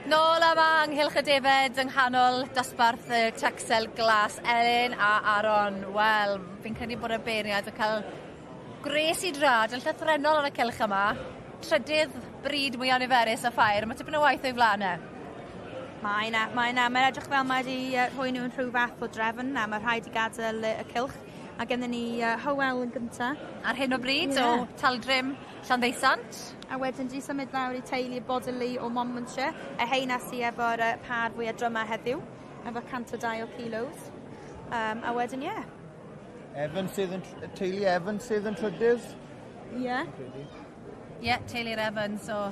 Nôl yma yng nghylch y defed yng nghanol dosbarth y Texel Glas Elin a Aron. Wel, fi'n credu bod y beirniad yn cael gwres i drad yn llythrennol ar y cylch yma. Trydydd bryd mwyaf niferus y ffair, mae tipyn o waith o'i flaen e. Mae yna, mae yna. Mae'n edrych fel mae wedi rhoi nhw yn rhyw fath o drefn a mae rhaid i gadael y cylch. A gennym ni Hywel yn gynta. Ar hyn o bryd o Taldrim Llanddeusant. A wedyn di symud lawr i teulu Bodley o Monmouthshire. Y heina sy efo'r pâr fwyaf dryma heddiw, efo 102 o kilos. A wedyn, ie. Yeah. Evans sydd yn, teulu Evans sydd yn trydydd. Ie. Yeah. Ie, yeah, teulu'r Evans o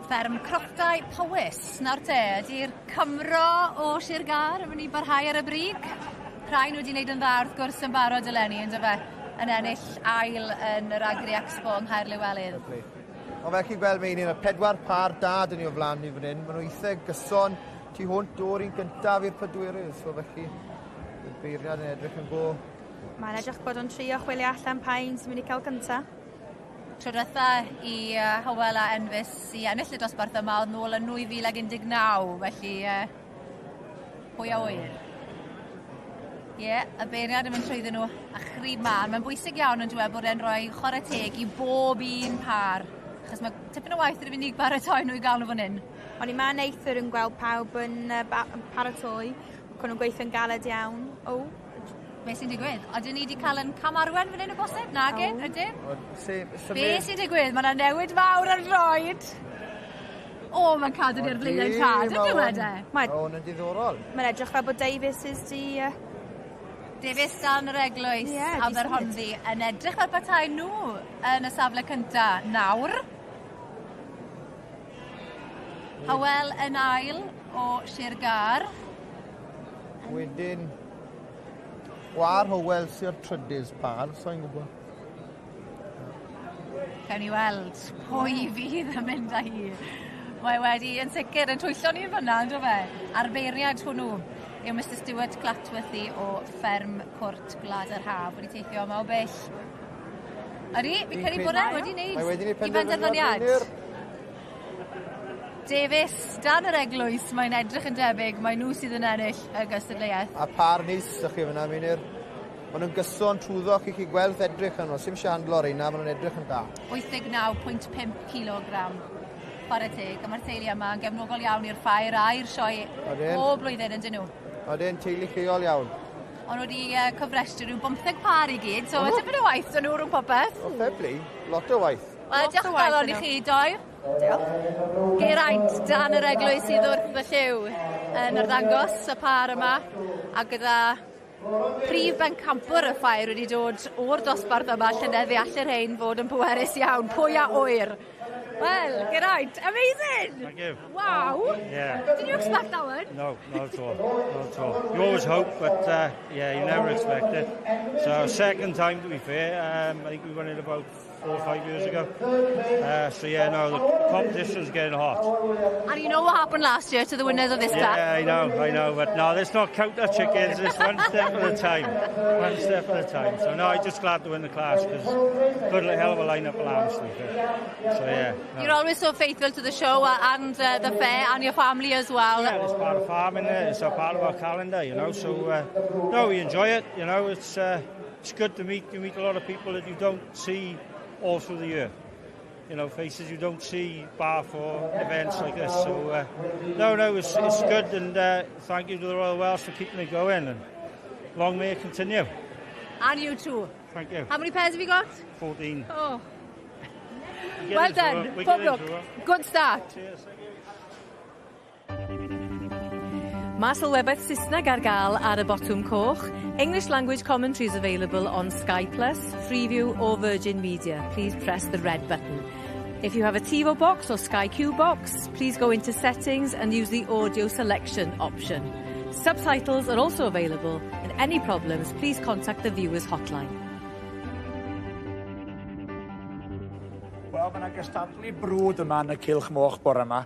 fferm Crofftau Powys. Nawr te, ydy'r Cymro o Sir Gâr yn mynd i barhau ar y brig? Rhain wedi wneud yn dda wrth gwrs yn barod eleni, yn dyfe? Yn ennill ail yn yr Agri Expo yng Nghaerliwelydd. Ond fel chi'n gweld Meinir, y pedwar pâr da dyn ni o flaen ni fan hyn. Maen nhw eitha gyson tu hwnt o'r un gyntaf i'r pedwerydd. So felly, y beirniad yn edrych yn go. Mae'n edrych bod o'n trio chwilio allan pa un sy'n mynd i cael gynta. Tro diwetha i Hywel a Enfys i ennill y dosbarth yma oedd nôl yn 2019, felly pwy a ŵyr. Ie, yeah, y beirniad yn mynd trwyddyn nhw a chrib mân. Mae'n bwysig iawn yn dweud bod e'n rhoi chwarae teg i bob un pâr, achos mae tipyn o waith yn mynd i baratoi nhw i gael nhw fan hyn. O'n i ma neithiwr yn gweld pawb yn paratoi, ac o'n nhw'n gweithio'n galed iawn. O, Be sy'n digwydd? Odyn ni wedi cael yn camarwen fan hyn o bosib? Nage, ydyn? Be sy'n digwydd? Mae yna newid fawr ar droed. O, mae'n cadw ni'r blaenau tad, yn dywed e? Mae hwn yn diddorol. Mae'n edrych fel bod Davies is di... Davies dan yr eglwys, yeah, Aberhonddu, yn edrych fel petai nhw yn y safle cynta nawr. Hywel yn ail o Sir Gâr. Wedyn, War Hywel sy'r trydydd pâr, so'n gwybod. Cawn ni weld pwy fydd yn mynd â hi. Mae wedi yn sicr yn twyllo ni fyna, ynddo fe? A'r beirniad hwnnw yw Mr Stuart Clatworthy o Fferm Cwrt Gwlad yr Haf, wedi teithio yma o bell. Ydy, fi'n credu bod e wedi wneud i benderfyniad. Davies, dan yr eglwys, mae'n edrych yn debyg, mae nhw sydd yn ennill y gystadleuaeth. A pâr neis ych chi fyna, Meinir. Maen nhw'n gyson trwyddo chi chi gweld edrych yn nhw. Sim eisiau handlo reina, maen nhw'n edrych yn da. 89.5 kilogram. Chwarae teg, a mae'r teulu yma yn gefnogol iawn i'r ffair a i'r sioe bob blwyddyn yn dyn nhw. Odyn, teulu lleol iawn. Ond wedi cofrestru rhyw 15 pâr i gyd, so mae tipyn o waith dyn nhw rhwng popeth. O, fair play, lot o waith. Wel, diolch yn galon i chi, doi. Diolch. Geraint, dan yr eglwys sydd wrth y lliw yn arddangos y pâr yma, a gyda prif bencampwr y ffair wedi dod o'r dosbarth yma llynedd, fe all yr hein fod yn pwerus iawn. Pwy a ŵyr? Well, Geraint, amazing! Thank you. Wow! Yeah. Did you expect that one? No, not at all. Not at all. You always hope, but yeah, you never expect it. So second time, to be fair. I think we won it about 4 or 5 years ago. So yeah, no, the competition's getting hot. And you know what happened last year to the winners of this class? Yeah, I know. But no, let's not count our chickens. It's one step at a time. One step at a time. So no, I'm just glad to win the class because good hell of a lineup of lambs, to be fair. So yeah. No. You're always so faithful to the show and the fair and your family as well. Yeah, it's part of farming. It's a part of our calendar, you know. So no, we enjoy it. You know, it's good to meet. You meet a lot of people that you don't see all through the year. You know, faces you don't see bar for events like this. So no, it's good, and thank you to the Royal Welsh for keeping it going, and long may it continue. And you too. Thank you. How many pairs have you got? 14. Oh. Well done. Pob lwc. Good start. Cheers. Thank you. Mae sylwebaeth Saesneg ar gael ar y botwm coch. English language commentary is available on Sky Plus, Freeview or Virgin Media. Please press the red button. If you have a TiVo box or Sky Q box, please go into settings and use the audio selection option. Subtitles are also available, and any problems, please contact the viewers hotline. Wel, mae yna gystadlu brwd yma yn y Cylch Moch bore yma.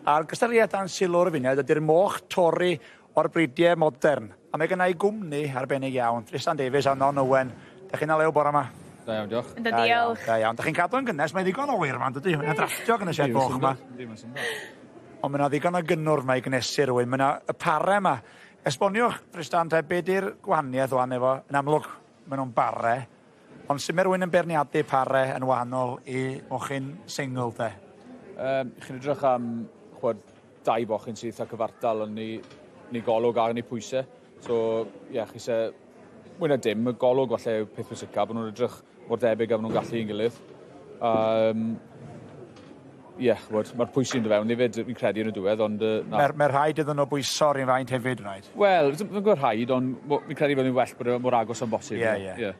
A'r gystadleuaeth dan sylw'r funud ydy'r moch torri o'r bridiau modern. A mae gynna i gwmni arbennig iawn, Tristan Davies a Non Owen. Da chi'n alew bore yma? Da iawn, diolch. Da, diolch. Da iawn. Da chi'n cadw'n gynnes, mae'n ddigon oer yma, dydy? Mae'n drafftio yn y sied moch yma. Ond mae yna ddigon o gynnwrf yma i gynnesu rhywun. Mae yna y pare yma. Esboniwch, Tristan, te, be di'r gwahaniaeth o'n efo? Yn amlwg, maen nhw'n bare. Ond sut mae rhywun yn beirniadu pare yn wahanol i mochyn sengl, te? Chi'n edrych am chwad, dau bochyn sydd eitha cyfartal yn ni golwg ar ni pwysau. So, ie, yeah, chi se mwy na dim, y golwg falle yw peth pwysica, bod nhw'n edrych mor debyg a maen nhw'n gallu i'n gilydd. Ie, yeah, mae'r pwysau yn dod fewn hefyd, fi'n credu yn y diwedd, ond... Mae ma rhaid iddyn nhw bwyso'r un faint hefyd, rhaid? Wel, fi'n gwybod rhaid, ond fi'n credu bod yn well bod e mor agos yn bosib. Ie, ie.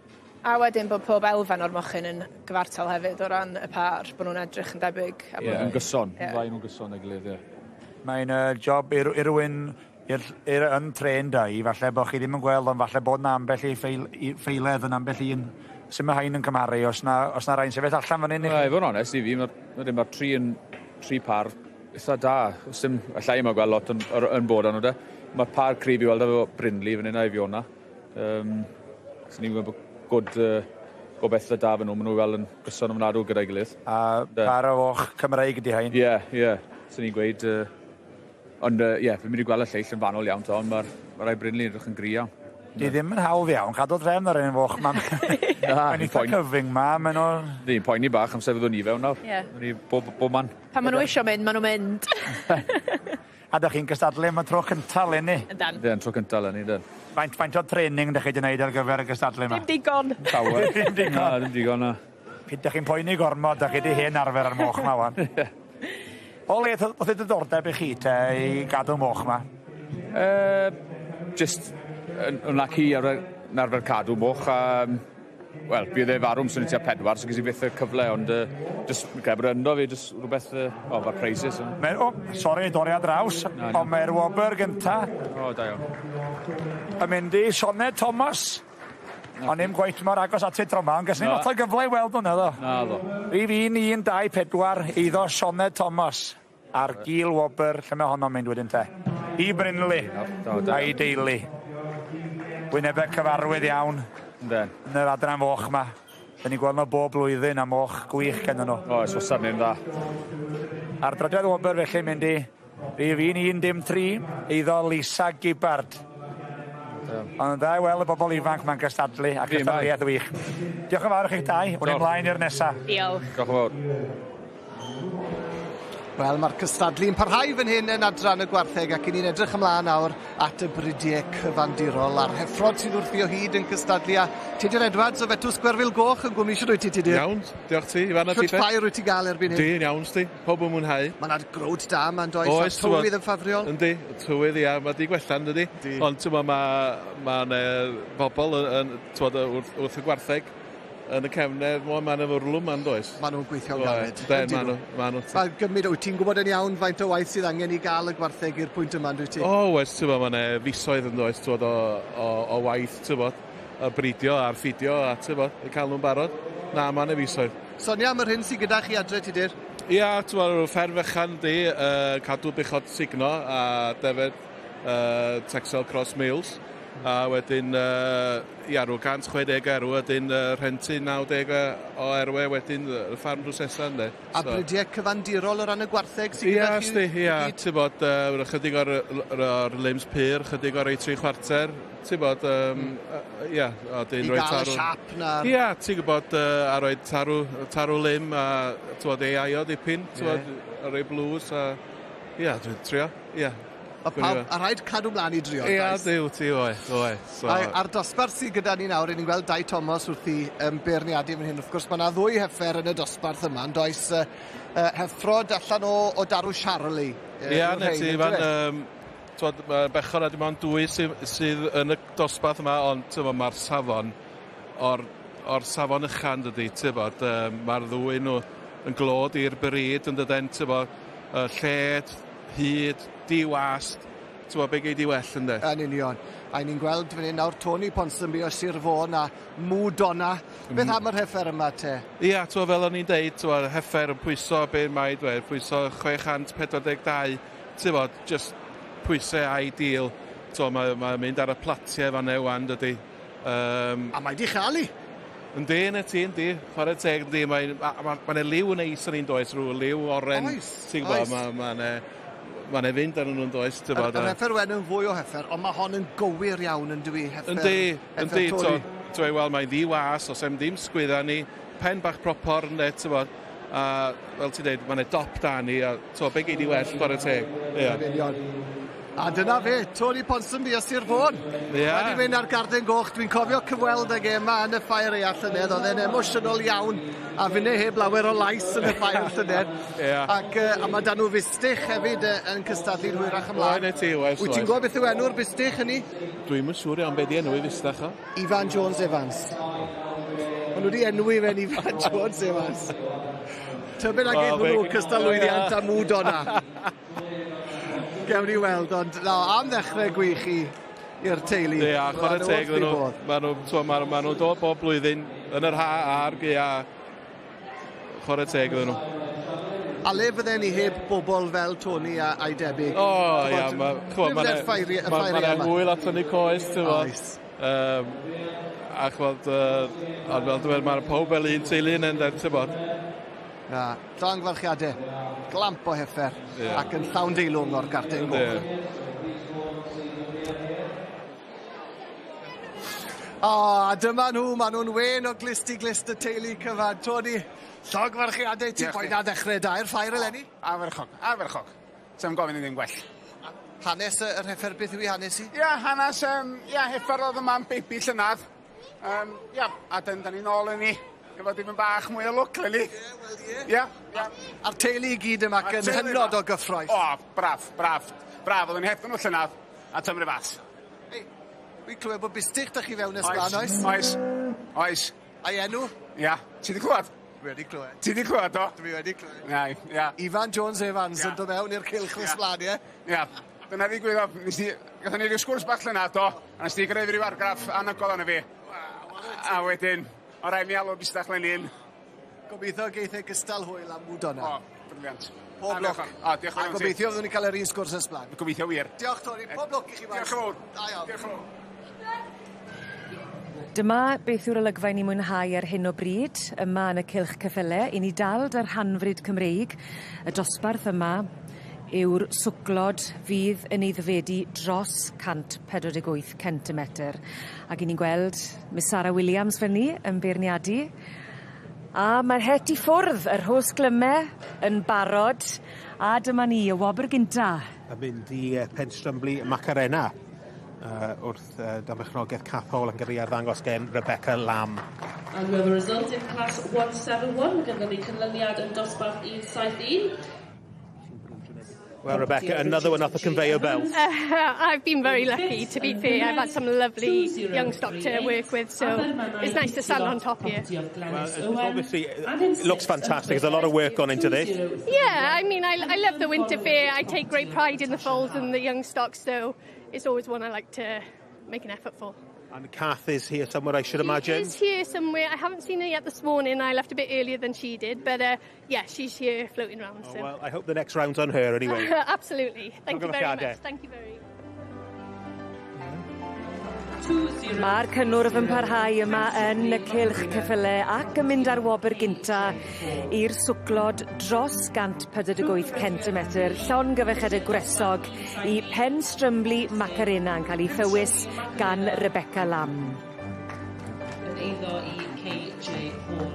A wedyn bod pob elfen o'r mochyn yn gyfartal hefyd o ran y pâr, bod nhw'n edrych yn debyg. Ie, yeah, yn gyson, yeah. Ddau nhw'n gyson â'i gilydd, ie. Mae'n job i rywun i'r untrained eye, falle bod chi ddim yn gweld, ond falle bod na ambell i ffeiledd yn ambell un. Sut mae hain yn cymharu, os na, os na rhain sefyll allan fan hyn? Na, i fod yn onest i fi, mae'r ma tri yn tri par eitha da. Os dim, allai yma gweld lot yn, yn bod arno de. Mae'r par cryf i weld efo Brindley fan hyn a Fiona. So ni'n gwybod bod gobeith da fan nhw, maen nhw fel yn gyson ofnadw gyda'i gilydd. A par o foch Cymreig ydi hain? Ie, ie. So ni'n gweud... Ond ie, fi'n mynd i gweld y lleill yn fanol iawn, to, ond mae'r ma rai Brindley yn edrych yn gry iawn. Di ddim yn hawdd iawn, cadw drefn ar un foch. Mae'n eitha cyfyng ma, maen nhw... Ni'n poeni bach amser fyddwn ni fewn nawr. Ie. Ni bob, bob man. Pan maen nhw eisiau mynd, maen nhw'n mynd. A da chi'n gystadlu am y tro cynta leni? Yndan. Ie, tro cynta leni, dyn. Faint, faint o training da chi wedi gwneud ar gyfer y gystadlu yma? Dim digon. Llawer. Dim digon. Na, dim digon, na. Pryd da chi'n poeni gormod, da chi wedi hen arfer ar moch ma wan. O le oedd y diddordeb i chi te i gadw moch ma? Just, yn ci ar arfer cadw moch. Wel, bydd e farw swn i tua 4, so ges i byth y cyfle, ond just credu bod ynddo fi, just rhywbeth, o, mae'r preises. O, sori, dorri ar draws, ond mae'r wobr gynta. O, da iawn. Yn mynd i Sioned Thomas. Ond ddim gwaith mor agos at ei tro ma, ond ges ni lot o gyfle i weld hwnna, ddo. Na, ddo. Rhif 1, 1, 2, 4, eiddo Sioned Thomas. A'r gil wobr, lle mae honno'n mynd wedyn te? I Brynley, a'i deulu. Wynebau cyfarwydd iawn. Ynden. Yn yr adran foch ma. Da ni'n gweld nhw bob blwyddyn a moch gwych gen nhw. Oes, wastad ni'n dda. A'r drydedd wobr felly mynd i rhif 1, 1, dim 3, eiddo Lisa Gibbard. Ond yn dda i weld y bobl ifanc ma'n cystadlu a cystadleuaeth wych. Diolch yn fawr i chi'ch dau. Wn ymlaen i'r nesa. Diolch. Diolch yn fawr. Wel, mae'r cystadlu'n parhau fan hyn yn adran y gwartheg ac 'yn ni'n edrych ymlaen nawr at y bridiau cyfandirol a'r heffrod sydd wrthi o hyd yn cystadlu a Tudur Edwards o Fetws Gwerfyl Goch yn gwmni. Shwt wyt ti, Tudur? Iawn, diolch ti. Ifan, a ti? Shwt ffair wyt ti gael erbyn hyn? Di'n iawn, sti. Pob yn mwynhau. Mae yna growd da yma, yn does? Oes, tywydd yn ffafriol. Yndi, tywydd, ia. Mae di gwella, yn dydi? Ond, ti'n gwbod, mae bobl yn, ti'n gwbod, wrth y gwartheg yn y cefnau, mae'n fwrlwm ma'n does? Maen nhw'n gweithio'n galed. Den, maen nhw. Mae gymryd, wyt ti'n gwybod yn iawn faint o waith sydd angen i gael y gwartheg i'r pwynt yma, dwyt ti? O, oes, ti'n gwbod, mae'n fisoedd yn does, ti'n gwbod, o waith, ti'n gwbod, y bridio a'r ffidio, a ti'n gwbod, i cael nhw'n barod. Na, mae'n fisoedd. Sonia am yr hyn sydd gyda chi adre, Tudur? Ia, ti'n gwbod, rhyw fferm fechan di, cadw buchod sugno a defed Texel Cross Mules. A wedyn, ia, rhyw 160 erw, wedyn rhentu 90 o erwe, wedyn y ffarm drws nesa, ynddi. A bridiau cyfandirol o ran y gwartheg sydd gyda chi? Ia, ia, ti'n bod, chydig o'r limbs pur, chydig o'r 3 3/4, ti'n bod, ia, a dyn rhoi tarw... I gael y siap na... Ia, ti'n gwybod, a rhoi tarw, tarw lim, a ti'n bod, AI o dipyn, ti'n bod, a rhoi blues, a... Ia, dwi'n trio, ia. A, pawb, a rhaid cadw mlaen i drio. Ia, diw, ti, oe, oe. So. A'r dosbarth sydd gyda ni nawr, ni'n gweld Dai Thomas wrth i beirniadu fan hyn. Wrth gwrs, mae yna ddwy heffer yn y dosbarth yma, yn does heffrod allan o darw Charlie. Ia, na ti, fan, mae bechod a dim ond dwy sydd yn y dosbarth yma, ond mae'r safon o'r safon uchan, dydy, ti'n bod, mae'r ddwy nhw yn glod i'r bryd yn dydyn, ti'n bod, lled, hyd, di-wast, ti'n bod, be gei di well ynddo? Yn union. A ni'n gweld fan hyn nawr Tony Ponsonby o Sir Fôn a Mwdonna. Beth am yr heffer yma te? Ia, ti'n fel o'n i'n deud, ti'n bod, heffer yn pwyso, be mae dweud, pwyso 642, ti'n bod, just pwysau ideal. Ti'n bod, mae'n mae mynd ar y platiau fan ewan, dydy. A mae di chael i? Yndi, na ti, yndi. Chwarae teg, yndi. Mae'n ma, ma, ma liw neis yn un does, rhyw liw oren. Oes, Ti'n gwybod, mae'n ma ma fynd arnyn nhw'n does. Yr heffer wen yn fwy o heffer, ond mae hon yn gywir iawn yn dwi, heffer. Yndi, yndi. Ti'n wel, mae'n ddi-was, os em ddim sgwydda ni, pen bach propor, ynddo, ti'n bod. A fel ti'n dweud, mae'n dop da ni, a ti'n be gei di well, chwarae teg. Yn union. A dyna fe, Tony Ponsonby o Sir Fôn. Ie. Wedi mynd ar garden goch, dwi'n cofio cyfweld ag e yma yn y ffair aeaf llynedd, oedd e'n emosiynol iawn, a finne heb lawer o lais yn y ffair llynedd. Ie. Ac a mae 'da nhw fustych hefyd yn cystadlu'n hwyrach ymlaen. Oen i ti, oes, Wyt ti'n oes. gwybod beth yw enw'r bustych hynny? Dwi'm yn siŵr iawn be di enw i fustach o. Ifan Jones Evans. Maen nhw wedi enwi fe'n Ifan Jones Evans. Tybed ag O, geith nhw fe- cystal lwyddiant a mwd o'na. Gewn ni weld, ond na, am ddechrau gwych i'r teulu. Ie, a chwarae Ma' nhw teg wrth iddyn eu nhw. bodd. Ma' nhw dod bob blwyddyn yn yr ha a'r gaea. Chwarae teg iddyn nhw. A le fydden ni heb bobl fel Tony a'i debyg? O, ia, Ble fydde'r ffair ma' yma? hwyl at tynnu coes, ti'n fod. Oes. A chwod, ond fel dwi'n meddwl, mae pawb fel un teulu yn enda, ti'n bod. Na, llongyfarchiadau. Glamp o heffer. Ie. Ac yn llawn deilwng o'r garden goch. Ie. O, a dyma nhw, maen nhw'n wen o glust i glust y teulu cyfan. Tony, llongyfarchiadau ti Diolch boi ti. na ddechrau da i'r ffair eleni. Aferchog, aferchog. Sa'm gofyn i ddim gwell. Hanes yr heffer, beth yw ei hanes i? Ia, hanes, ia, heffer oedd yma'n baby llynedd. Ia, a dyn, da ni nôl yn ni. Efo dim bach mwy o lwc, leni. Ie, wel ie. Ia, ia. A'r teulu i gyd yma ac A'r yn teulu hynod yma. o gyffrous. O, braf, braf. Braf, oedden ni heb nhw llynedd. A Tymru fas. Wi'n clywed bod bustych da chi fewn ysglan, oes? Oes, oes. A'i enw? Ia, ti di clywed? Dwi wedi clywed. Ti di clywed, do? Dwi wedi clywed. Ia, ia. Ifan Jones Evans Ia. yn dod mewn i'r cylch Ia. yeah. blaen, ie? Ia. Dyna ddigwyddodd, nes i, gathon ni ryw sgwrs bach llynedd, do, a nes di greu ryw argraff anhygoel arno fi. A wedyn, o rai mi alw bustach leni. Gobeithio geith e gystal hwyl am mwd o'na. O, brilliant. Pob lwc. O, diolch yn A fawr i ti. gobeithio fyddwn ni'n cael yr un sgwrs ysblan. Gobeithio wir. Diolch, Tony. Pob lwc i chi, bois. Diolch yn fawr. Da iawn. Diolch yn fawr. Dyma beth yw'r olygfa i ni mwynhau ar hyn o bryd yma yn y Cylch Ceffyle. I ni dal 'da'r rhanfrid Cymreig. Y dosbarth yma yw'r swclod fydd yn eiddfedu dros 148 centimetr. Ac i ni'n gweld Miss Sarah Williams fyny yn beirniadu. A mae'r het i ffwrdd, y rhos glyme yn barod. A dyma ni, y wobr gynta. A mynd i Penstrymbu Macarena wrth dan berchnogaeth Cath Hall yn gyrru arddangos gen Rebecca Lamb. And we have a result in class 171, mae gyda ni canlyniad yn dosbarth 171. Well, Rebecca, another one off the conveyor belt. I've been very lucky, to be fair. I've had some lovely young stock to work with, so it's nice to stand on top here. Well, it's obviously, it looks fantastic. There's a lot of work gone into this. Yeah, I mean, I love the winter fair. I take great pride in the foals and the young stock, so it's always one I like to make an effort for. And Kath is here somewhere, I should imagine. She is here somewhere. I haven't seen her yet this morning. I left a bit earlier than she did, but yeah, she's here floating around. So. Oh, well, I hope the next round's on her anyway. Absolutely. Thank you very much. Thank you very much. Mae'r cynnwrf yn parhau yma yn y cylch ceffyle ac yn mynd ar wobr gynta i'r swclod dros 148 centimetr llongyfarchiadau gwresog i Penstrymbu Macarena yn cael ei thywys gan Rebecca Lamb. Yn eiddo i KJ Hall.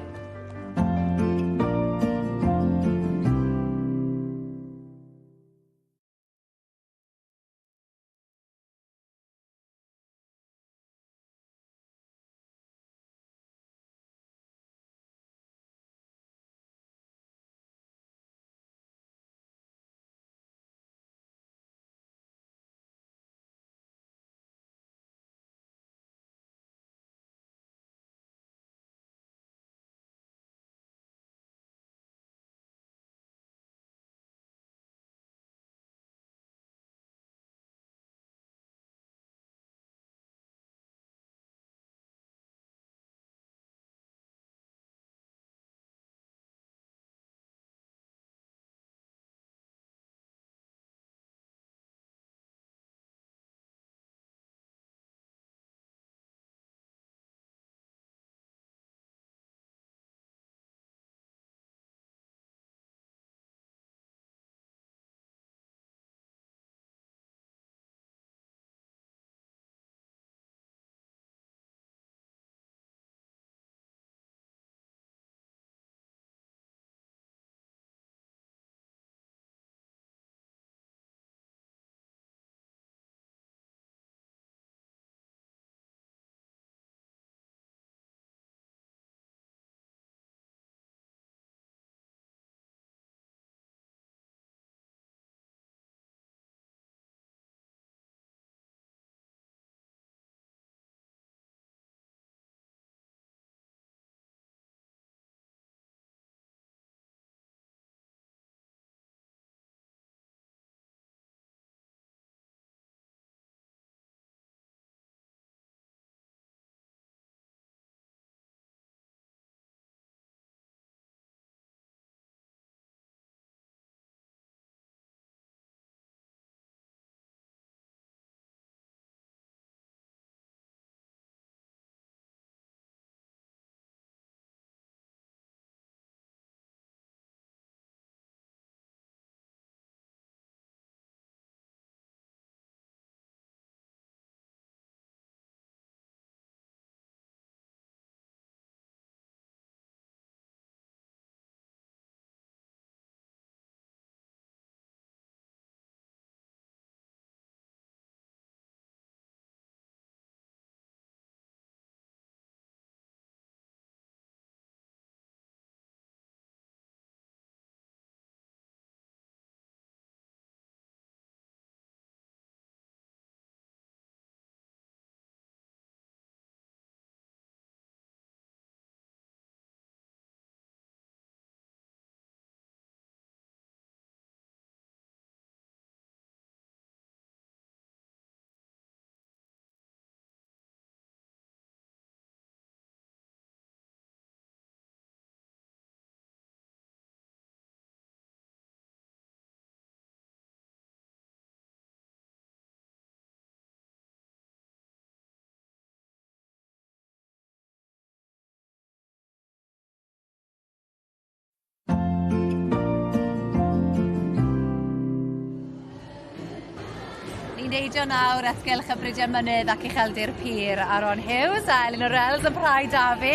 neidio nawr at gylch y Bridiau Mynydd ac Ucheldir Pur, Aaron Hughes a Elinor Els yn parhau 'da fi.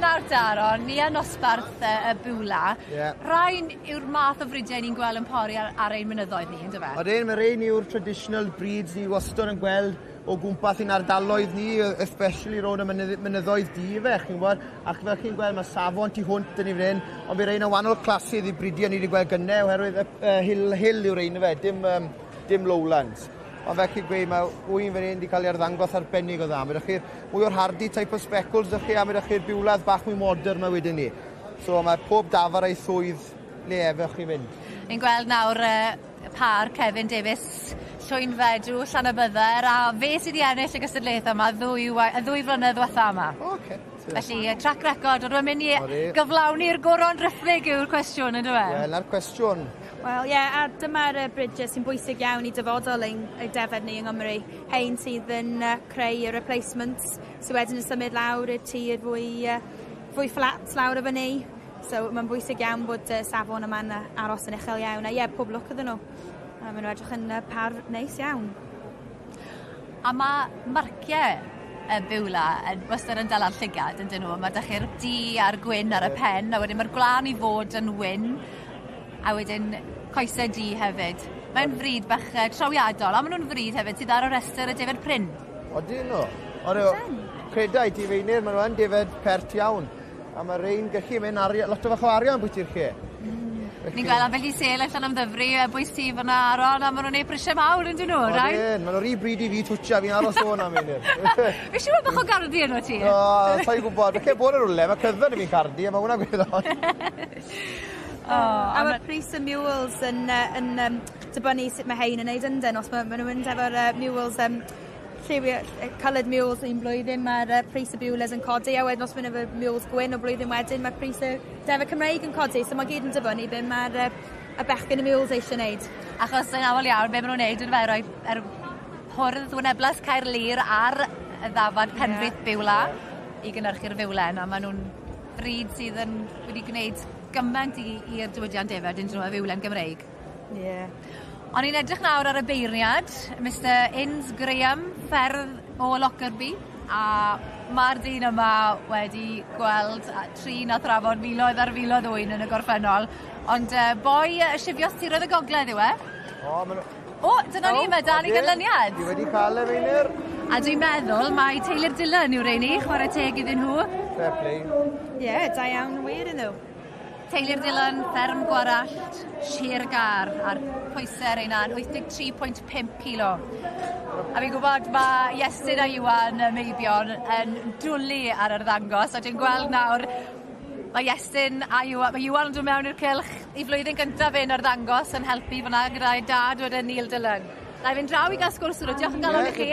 Nawr te Aaron, ni yn nosbarth y, y Bwla. Yeah. Rhain yw'r math o fridiau ni'n gweld yn pori ar, ar ein mynyddoedd ni, yndyfe? Odyn, mae rhain yw'r traditional breeds ni wastod yn gweld o gwmpas ein ardaloedd ni, especially rownd y mynyddoedd du fe, chi'n gwybod? Ac fel chi'n gweld, mae safon tu hwnt yn i fan hyn, ond bydd rhain yn wahanol clasydd i bridiau ni wedi gweld gynnau, oherwydd y hill, hill yw'r rhain fe, dim, um, dim lowlands. Ond fel chi'n gweud, mae ŵyn fan hyn wedi cael ei arddangos arbennig o dda. Mae chi'r mwy o'r hardy type o speckles ydych chi, a mae chi'r biwladd bach mwy modern mae wedyn ni. So mae pob dafar a'i swydd le efo chi fynd. Ni'n gweld nawr uh, pâr Kevin Davies, Llwynfedw, Llanybydder, a fe sydd wedi ennill y gystadleuaeth yma ddwy, y ddwy flynedd ddiwetha yma. O, okay. Felly, track record, ond mae'n mynd i gyflawni'r goron driphlyg yw'r cwestiwn, yn dweud? Wel, na'r cwestiwn. Wel, ie, yeah, a dyma'r bridges sy'n bwysig iawn i dyfodol ein, ein defed ni yng Nghymru. Hein sydd yn uh, creu y replacements sydd wedyn yn symud lawr i'r tir fwy, uh, fwy fflat lawr y fyny. So mae'n bwysig iawn bod y safon yma'n aros yn uchel iawn. A ie, yeah, pob lwc iddyn nhw. A maen nhw edrych yn par neis iawn. A mae marciau y Beulah yn wastad yn dala'r llygad yn dyn nhw. Mae 'da chi'r du a'r gwyn ar y pen a wedyn mae'r gwlân i fod yn wyn a wedyn coesau du hefyd. Mae'n fryd bach trawiadol a maen nhw'n fryd hefyd sydd ar y rhestr y defaid prin. Odyn nhw. Odyn. Credai ti Feinir, maen nhw yn defaid pert iawn. A mae rein gallu mynd arian, lot o fach o arian bwyty'r lle. Mm. Ni'n gweld ambell i sêl allan am ddyfru y bwys ti fyna Aaron, a maen nhw'n neud prisiau mawr yn dyn nhw, right? Odyn, maen nhw'n rhy bryd i fi twtio, fi'n aros o na Meinir. Fi siŵr bach o gardi yno ti. O, sa'n gwybod, felly bod yn rhywle, mae cyddfyn i fi'n cardi, a mae hwnna'n gweithio. Oh, a mae pris y mules yn, yn um, dibynnu sut mae hein yn neud yndyn, os mae, maen nhw'n mynd efo'r uh, mules um, lliwiau coloured mules un blwyddyn mae'r uh, pris y Beulas yn codi a wedyn os maen efo mules gwyn o blwyddyn wedyn mae pris y defaid Cymreig yn codi so mae gyd yn dibynnu be mae'r uh, y bechgyn y mules eisiau wneud. Achos yn aml iawn be maen nhw'n wneud yn fe roi er hwrdd wyneblas Caerlŷr ar y ddafad Penrith yeah. Beulah yeah. i gynhyrchu'r fiwlen a maen nhw'n fryd sydd yn wedi gwneud gymaint i'r diwydiant defaid yn dyn nhw y fiwlen Gymreig. Ie. Yeah. O'n i'n edrych nawr ar y beirniad, Mister Innes Graham, fferdd o Lockerbie, a mae'r dyn yma wedi gweld a trin a thrafod miloedd ar filoedd o ŵyn yn y gorffennol, ond uh, boi uh, Sifios Tiroedd y Gogledd yw e. O, ma' nhw... O, dyna ni, mae da ni ganlyniad. Dwi wedi cael e, Meinir. A dwi'n meddwl mai teulu'r Dylan yw'r rheini, chwarae teg iddyn nhw. Fair play. Ie, yeah, da iawn wir iddyn nhw. Teulu'r Dylan, fferm Gwarallt, Sir Gâr, a'r pwysau reina yn 83.5 kilo. A fi'n gwybod mae Iestyn a Iwan y meibion yn dwlu ar yr ddangos, a dwi'n gweld nawr mae Iestyn a Iwan, mae Iwan yn dod mewn i'r cylch i flwyddyn gyntaf fe'n arddangos yn helpu fyna gyda'i dad wedyn Neil Dylan. Na i fynd draw i gael sgwrs gyda diolch yn galon i chi.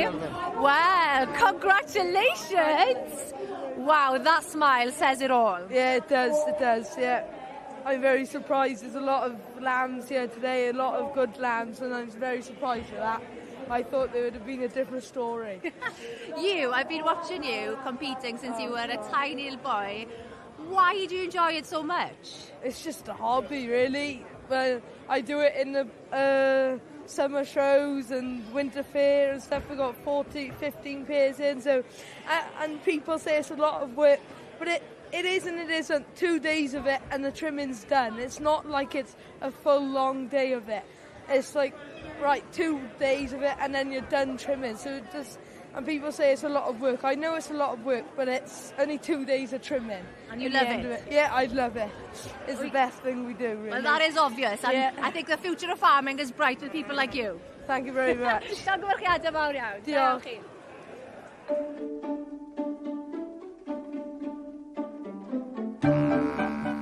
Well, congratulations! Wow, that smile says it all. Yeah, it does, it does, yeah. I'm very surprised. There's a lot of lambs here today, a lot of good lambs, and I'm very surprised at that. I thought there would have been a different story. you, I've been watching you competing since you were a tiny little boy. Why do you enjoy it so much? It's just a hobby, really. But I do it in the uh, summer shows and winter fair and stuff. We've got 40, 15 pairs in, so uh, and people say it's a lot of work, but it it is and it isn't. Two days of it and the trimming's done. It's not like it's a full long day of it. It's like, right, two days of it and then you're done trimming. So it just, and people say it's a lot of work. I know it's a lot of work, but it's only two days of trimming. And you love it? it? Yeah, I love it. It's the best thing we do, really. Well, that is obvious. And yeah. I think the future of farming is bright with people like you. Thank you very much. Llongyfarchiadau mawr iawn. Diolch. Diolch.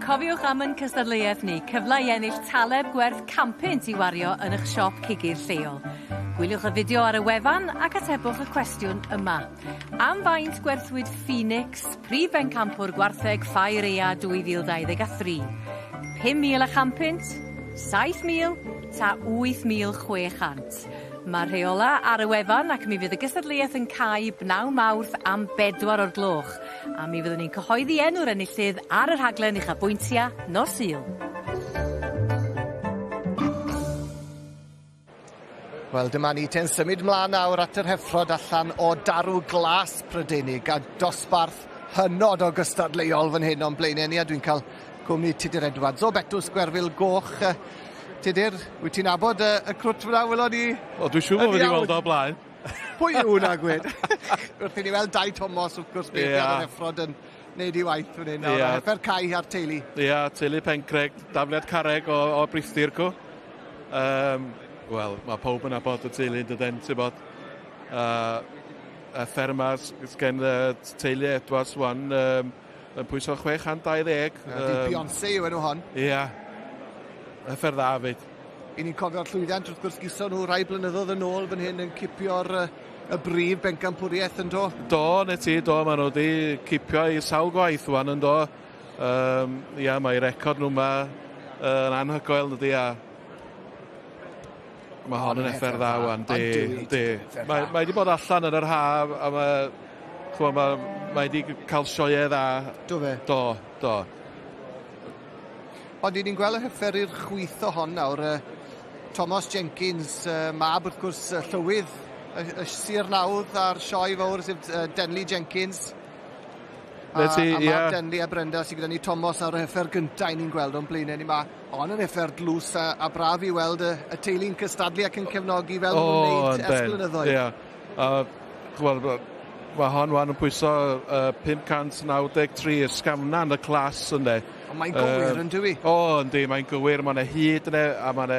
Cofiwch am yn cystadleuaeth ni, cyfle i ennill taleb gwerth 100 i wario yn eich siop cigydd lleol. Gwyliwch y fideo ar y wefan ac atebwch y cwestiwn yma. Am faint gwerthwyd Phoenix, prif bencampwr gwartheg Ffair Ea 2023? 5,000 punt, 7,000 ta 8,600? Mae'r rheola ar y wefan ac mi fydd y gystadleuaeth yn cau bnawn Mawrth am bedwar o'r gloch. A mi fyddwn ni'n cyhoeddi enw'r enillydd ar y rhaglen uchafbwyntia nos Sul. Wel, dyma ni te'n symud mlaen nawr at yr heffrod allan o darw glas Prydeinig a dosbarth hynod o gystadleuol fan hyn o'n blaenau ni, a dwi'n cael cwmni Tudur Edwards o Betws Gwerfyl Goch. Tudur, wyt ti'n nabod y, y crwt fyna, welon ni? O, dwi'n siŵr bod wedi weld o blaen. Pwy yw hwnna, gwed? Wrth i ni weld Dai Thomas, wrth gwrs, beth yeah. ar yr heffrod yn wneud ei waith fan hyn. Yeah. Heffer Cai a'r teulu. Ia, yeah, teulu Pencreg, dafliad carreg o, o Brithdir cw. Um, Wel, mae pawb yn nabod y teulu yn dydyn, ti'n bod. Y fferma gen y teulu Edwards wan, um, yn pwyso 620. Um, Beyoncé yw enw hon. Ia. Yeah. Heffer dda fyd. I ni'n cofio'r llwyddiant, wrth gwrs, gyson nhw rai blynyddoedd yn ôl fan hyn yn cipio'r y brif bencampwriaeth yn do? Do, ne ti, do, maen nhw wedi cipio i sawl gwaith wan yn do. Um, ia, mae record nhw yma yn anhygoel, ydy, a Mae hon yn effer dda wan, di, di. Mae, mae wedi bod allan yn yr haf, a mae, chwa, mae, mae wedi cael sioe dda. Do fe? Do, do. Ond ni'n gweld y heffer i'r chwith o hon nawr. Thomas Jenkins, mab wrth gwrs llywydd y, y Sir Nawdd a'r sioe fawr, sef Denley Jenkins. A, ti, a mab Denley a Brenda sydd gyda ni Thomas ar y heffer gyntaf ni'n gweld o'n blaenau ni ma. Ond yn heffer dlws a, a braf i weld y, y teulu'n cystadlu ac yn cefnogi fel oh, nhw'n wneud ers blynyddoedd. Ie. Yeah. Uh, mae hon wan yn pwyso 593 ysgafna yn y clas ynddo. Ond mae'n gywir yn dwi? O, yndi, mae'n gywir. Mae'n hyd yna, a mae'n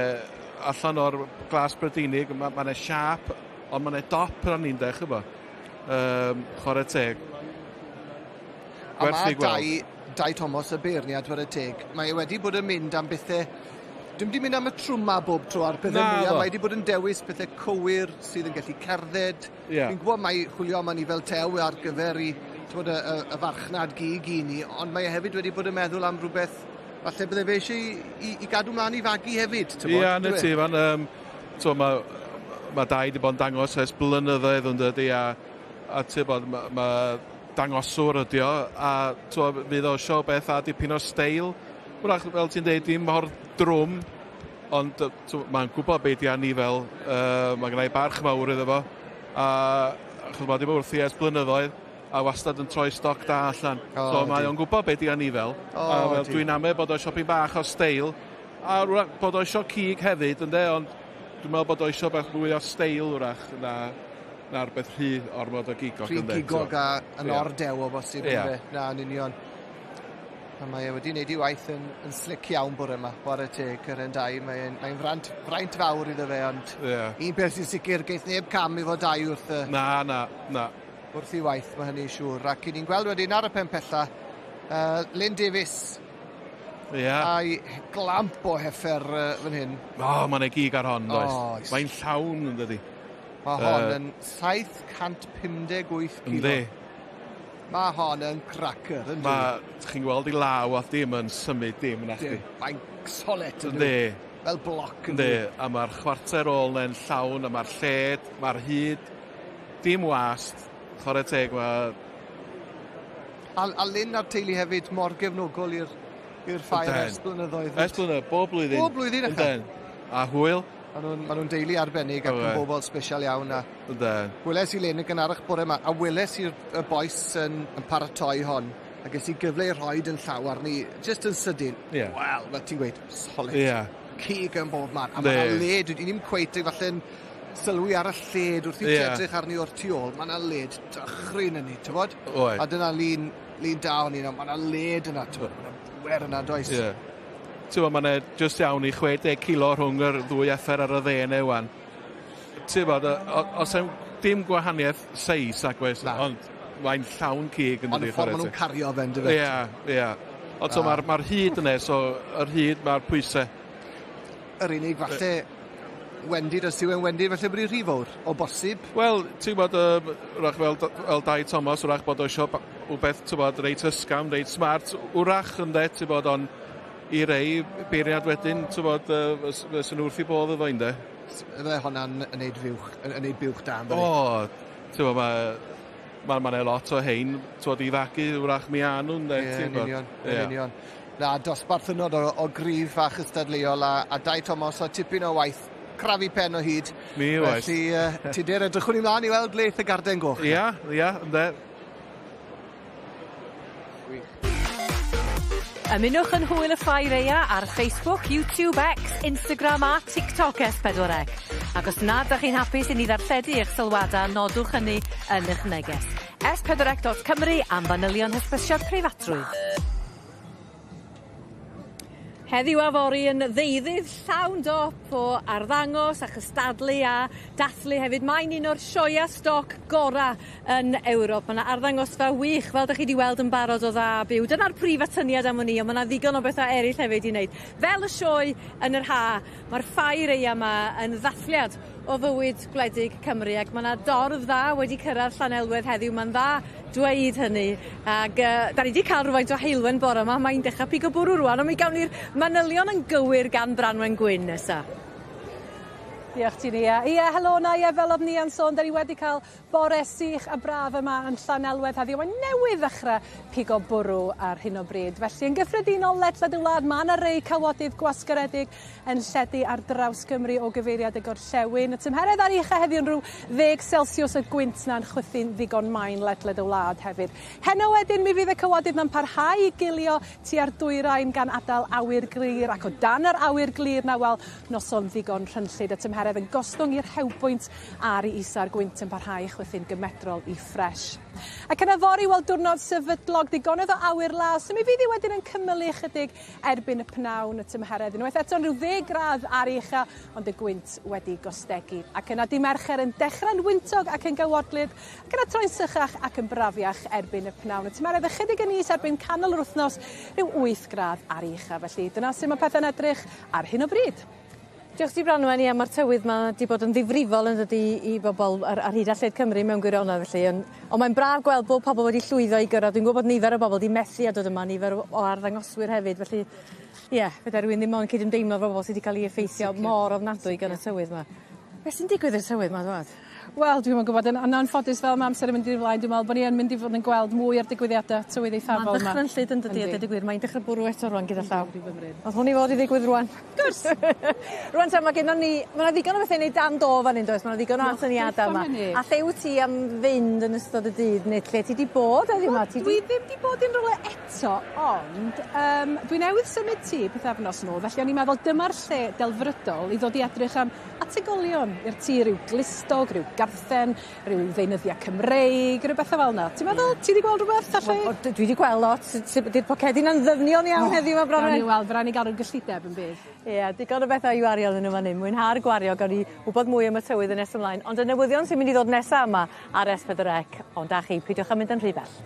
allan o'r glas Brydeinig, mae'n ma siap, ond mae'n dop yn ni'n dech, yma. Um, chwarae teg. A mae Dai, Dai Thomas y beirniad, chwarae teg, mae e wedi bod yn mynd am bethau. Dwi'n wedi mynd am y trwma bob tro a'r pethau mwyaf. Mae wedi bod yn dewis pethau cywir sydd yn gallu cerdded. Yeah. Fi'n gwybod mai chwilio am anifail tew ar gyfer i, bod, y, y, y farchnad gig i ni, ond mae e hefyd wedi bod yn meddwl am rhywbeth falle bydde fe eisiau i, i, i gadw mlaen i fagu hefyd. Ie, yeah, na ti, fan, um, so, mae ma Dai wedi bod yn dangos ers blynyddoedd yn dydy, a, a ti'n bod, mae ma dangoswr ydi o, a t'wo, fydd o isio beth a dipyn o steil. Wrach, fel ti'n deud, dim mor drwm, ond mae'n gwybod beth di anifail, uh, mae gennau barch mawr iddo fo, a achos mae wedi bod wrthi ers blynyddoedd, a wastad yn troi stoc da allan. Oh, so mae o'n gwybod beth di anifail, oh, a fel, dwi'n ame bod o isio pyn bach o steil, a wrach, bod o isio cig hefyd, ynde, ond dwi'n meddwl bod o isio bach mwy o steil wrach na na rhywbeth rhy ormod o gigog. Rhy gigog a yn yeah. ordew o bosib. Yeah. Na, yn union. A mae e wedi wneud ei waith yn, yn slick iawn bore yma, chwarae teg, yr en dau. Mae'n mae fraint, fraint fawr iddo fe, ond yeah. un peth sy'n sicr, geith neb cam i fod dau wrth y... Na, na, na. Wrth ei waith, mae hynny'n siŵr. Ac i ni'n gweld wedyn ar y pen pella, Lynn Davies yeah. a'i glamp o heffer fan hyn. O, oh, mae'n ei gig ar hon, does. Oh, mae'n llawn yn dydi. Mae hon yn 758 kilo. Yndi. Mae hon yn cracker, yndi? Mae, chi'n gweld i law a dim yn symud dim na chdi. Mae'n solet, yndi? Fel bloc, yndi? A mae'r chwarter ôl na'n llawn, a mae'r lled, mae'r hyd, dim wast, chwarae teg, mae... A, a Lynn a'r teulu hefyd mor gefnogol i'r i'r ffair ers blynyddoedd. Ers blynyddoedd, bob blwyddyn. Bob blwyddyn, Ynden. A hwyl. Maen nhw'n ma nhw deulu arbennig ac yn bobl special iawn. A Ynden. Weles i Lynn yn gynharach bore yma, a weles i'r y bois yn, yn paratoi hon, a ges i gyfle i rhoid yn llaw arni, just yn sydyn. Yeah. Wel, fel ti'n gweud, solid. Yeah. Cig yn bob man. A mae'n led, dwi ddim cweit falle'n sylwi ar y lled wrth i yeah. edrych arni o'r tu ôl, mae yna led dychryn yn ni, ti'n bod? Oed. A dyna lun, lun da o'n i, mae yna led yna, ti'n bod? Mae yna bwer yna, does? Yeah. Ti'n bod, mae'n just iawn i 60 kilo rhwng yr ddwy effer ar y dde neu wan. Ti'n bod, os e'n dim gwahaniaeth seis ac oes, ond mae'n llawn cig yn Ond dydi. y ffordd maen nhw'n cario fe, yndyfe? Ie, ie. Ond so mae'r ma hyd yna, so yr hyd, mae'r pwysau. Yr unig falle wendid, os yw e'n wendid, falle bod hi'n rhy fawr, o bosib. Wel, ti'n gwybod, um, wrach fel, fel Dai Thomas, wrach bod o eisiau wbeth, ti'n gwybod, reit ysgafn, reit smart, wrach ynde, ti'n gwybod, ond i rei beirniad wedyn, ti'n gwybod, uh, fysyn nhw wrth i bodd efo ynde. Fydde honna'n yn neud fuwch, yn yn neud buwch da, yn O, ti'n gwybod, mae ma, ma lot o hein, ti'n gwybod, i fagu, wrach mi â nhw, ynde, Ie, ti'n yn gwbod. union, yn Ie. union. Na, dosbarth hynod o, o gryf a chystadleuol a, a Dai Thomas a tipyn o waith crafu pen o hyd. Mi oes. Felly, Tudur, edrychwn ni mlaen i weld ble y garden goch. Ia, ia, ynde. Ymunwch yn hwyl y Ffair Aea ar Facebook, YouTube, X, Instagram a TikTok S4C. Ac os nad 'dach chi'n hapus i ni ddarlledu eich sylwada, nodwch hynny yn 'ych neges. S4C.Cymru am fanylion hysbysiad preifatrwydd. Heddiw a fory yn ddeuddydd llawn dop o arddangos a chystadlu a dathlu hefyd. Mae'n un o'r sioea stoc gora yn Ewrop. Ma' 'na arddangosfa wych fel 'dych chi 'di weld yn barod o dda byw. Dyna'r prif atyniad am wn i on' ma' 'na ddigon o betha eryll hefyd i wneud. Fel y sioe yn yr ha, ma'r ffair aea 'ma yn ddathliad o fywyd gwledig Cymru ac ma' 'na dorf dda wedi cyrradd Llanelwedd heddiw. Ma'n dda dweud hynny ag yy 'dan ni 'di ca'l rwfaint o heulwen bore 'ma mae'n dechra pigo bwrw rŵan on' mi gawn ni'r manylion yn gywir gan Branwen Gwyn nesa. Diolch ti Nia. Ie, helo na, ie, fel o'dd Nia'n sôn, da ni wedi cael bore sych a braf yma yn Llanelwedd heddiw. Mae'n newydd ddechrau pigo bwrw ar hyn o bryd. Felly, yn gyffredinol ledled y wlad, mae yna rei cawodydd gwasgaredig yn lledu ar draws Gymru o gyfeiriad y gorllewin. Y tymheredd ar ucha heddiw yn rhyw 10 Celsius y gwynt na'n chwythu'n ddigon main ledled y wlad hefyd. Heno wedyn mi fydd y cawodydd na'n parhau i gilio tua'r dwyrain gan adael awyr glir ac o dan yr awyr glir na wel noson ddigon rhynllyd y tymheredd yn gostwng i'r rhewbwynt ar ei isa'r gwynt yn parhau i chwythu'n gymedrol i ffres. Ac yna fory wel diwrnod sefydlog digonedd o awyr las so mi fydd hi wedyn yn cymylu ychydig erbyn y pnawn y tymheredd unwaith eto'n rhyw 10 gradd ar ei ucha ond y gwynt wedi gostegu. Ac yna di Mercher yn dechrau'n wyntog ac yn gawodlyd ac yna troi'n sychach ac yn brafiach erbyn y pnawn. Y tymheredd ychydig yn is erbyn canol yr wythnos rhyw 8 gradd ar ei ucha. Felly dyna sut mae pethau'n edrych ar hyn o bryd. Diolch ti Branwen, ie ma'r tywydd 'ma 'di bod yn ddifrifol yn dydi i bobol ar ar hyd a lled Cymru mewn gwirionedd felly yn on' mae'n braf gweld bod pobol wedi llwyddo i gyrradd. Dwi'n gwbod bod nifer o bobol 'di methu a dod yma nifer o o arddangoswyr hefyd felly ie fedrai rywun ddim ond cydymdeimlo efo bobol sy 'di ca'l 'u effeithio mor ofnadwy gan y tywydd 'ma. Be' sy'n digwydd i'r tywydd 'ma dwad? Wel dwi'm yn gwbod yn yn anffodus fel ma' amser yn mynd i flaen dwi'n me'wl bo' ni yn mynd i fod yn gweld mwy o'r digwyddiade tywydd eithafol 'ma. Ma'n ddychrynllyd yndydi a deud y gwir mae'n dechre bwrw eto rŵan gyda llaw. O'dd hwn i fod i ddigwydd rŵan. Wrth gwrs! Rŵan te ma' gennon ni ma' 'na ddigon o bethe i neud dan do fan 'yn does ma' 'na ddigon o atyniada yma. A lle wt ti am fynd yn ystod y dydd ne' lle ti 'di bod heddiw 'ma? Ti 'di... Dwi ddim 'di bod unrywle eto ond yym dwi newydd symud tŷ pythefnos nôl felly o'n i'n meddwl dyma'r lle delfrydol i ddod i edrych am ategolion i'r tŷ ryw glustog, ryw garthen, ryw ddeunyddia Cymreig, ryw bethe fel 'na. Ti'n meddwl ti 'di gweld rwbeth felly? Wel o- dwi 'di gweld lot di'r pocedi 'na'n ddyfnion iawn heddiw 'ma Bronwen? Gawn ni weld fy rai' ni ga'l ryw gyllideb yn bydd? Ie digon o betha i wario arnyn n'w fan 'yn. Mwynha'r gwario gawn ni wbod mwy am y tywydd yn nes ymlaen ond y newyddion sy'n mynd i ddod nesa yma ar S4C ond â chi peidiwch â mynd yn rhy bell.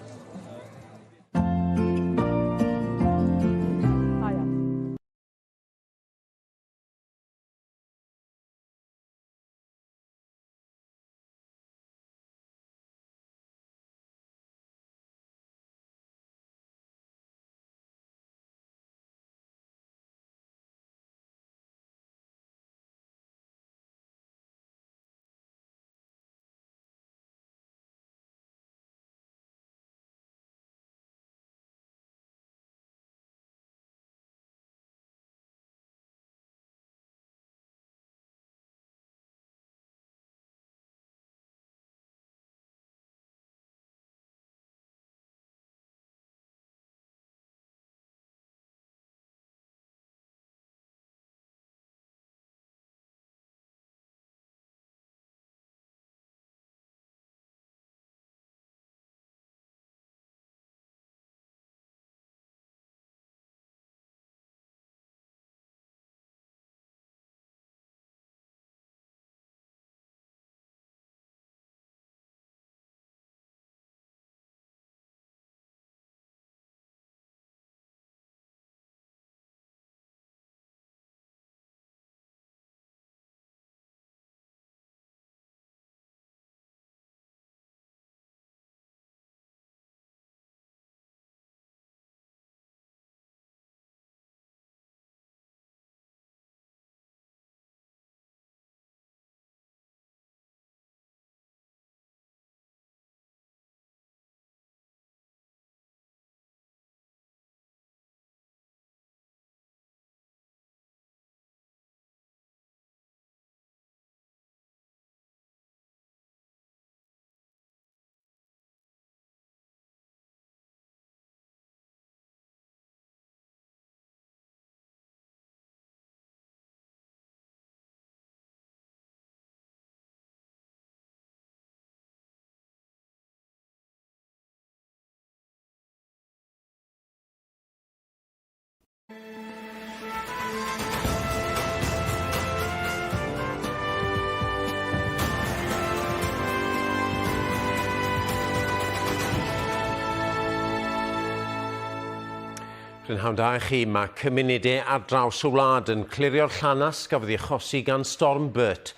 Prynhawn da i chi. Mae cymunedau ar draws y wlad yn clirio'r llanas gafodd ei achosi gan Storm Bert.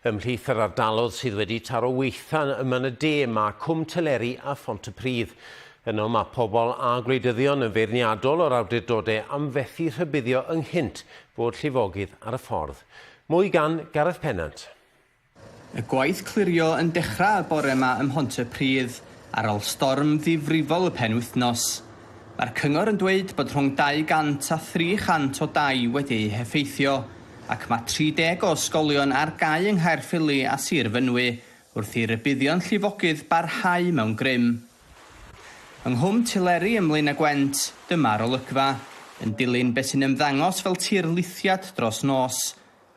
Ymhlith yr ardalodd sydd wedi taro weitha yma yn y de mae Cwm Tyleri a Phontypridd. Yno mae pobl a gwleidyddion yn feirniadol o'r awdurdodau am fethu rhybuddio ynghynt fod llifogydd ar y ffordd. Mwy gan Gareth Pennant. Y gwaith clirio yn dechrau y bore yma ym Mhontypridd ar ôl storm ddifrifol y penwythnos. Mae'r cyngor yn dweud bod rhwng 200 a 300 o dai wedi eu heffeithio ac mae 30 o ysgolion ar gau yng Nghaerffili a Sir Fynwy wrth i rybuddion llifogydd barhau mewn grym. Yng Nghwm Tileri ym Mlaenau Gwent, dyma'r olygfa, yn dilyn beth sy'n ymddangos fel tirlithiad dros nos.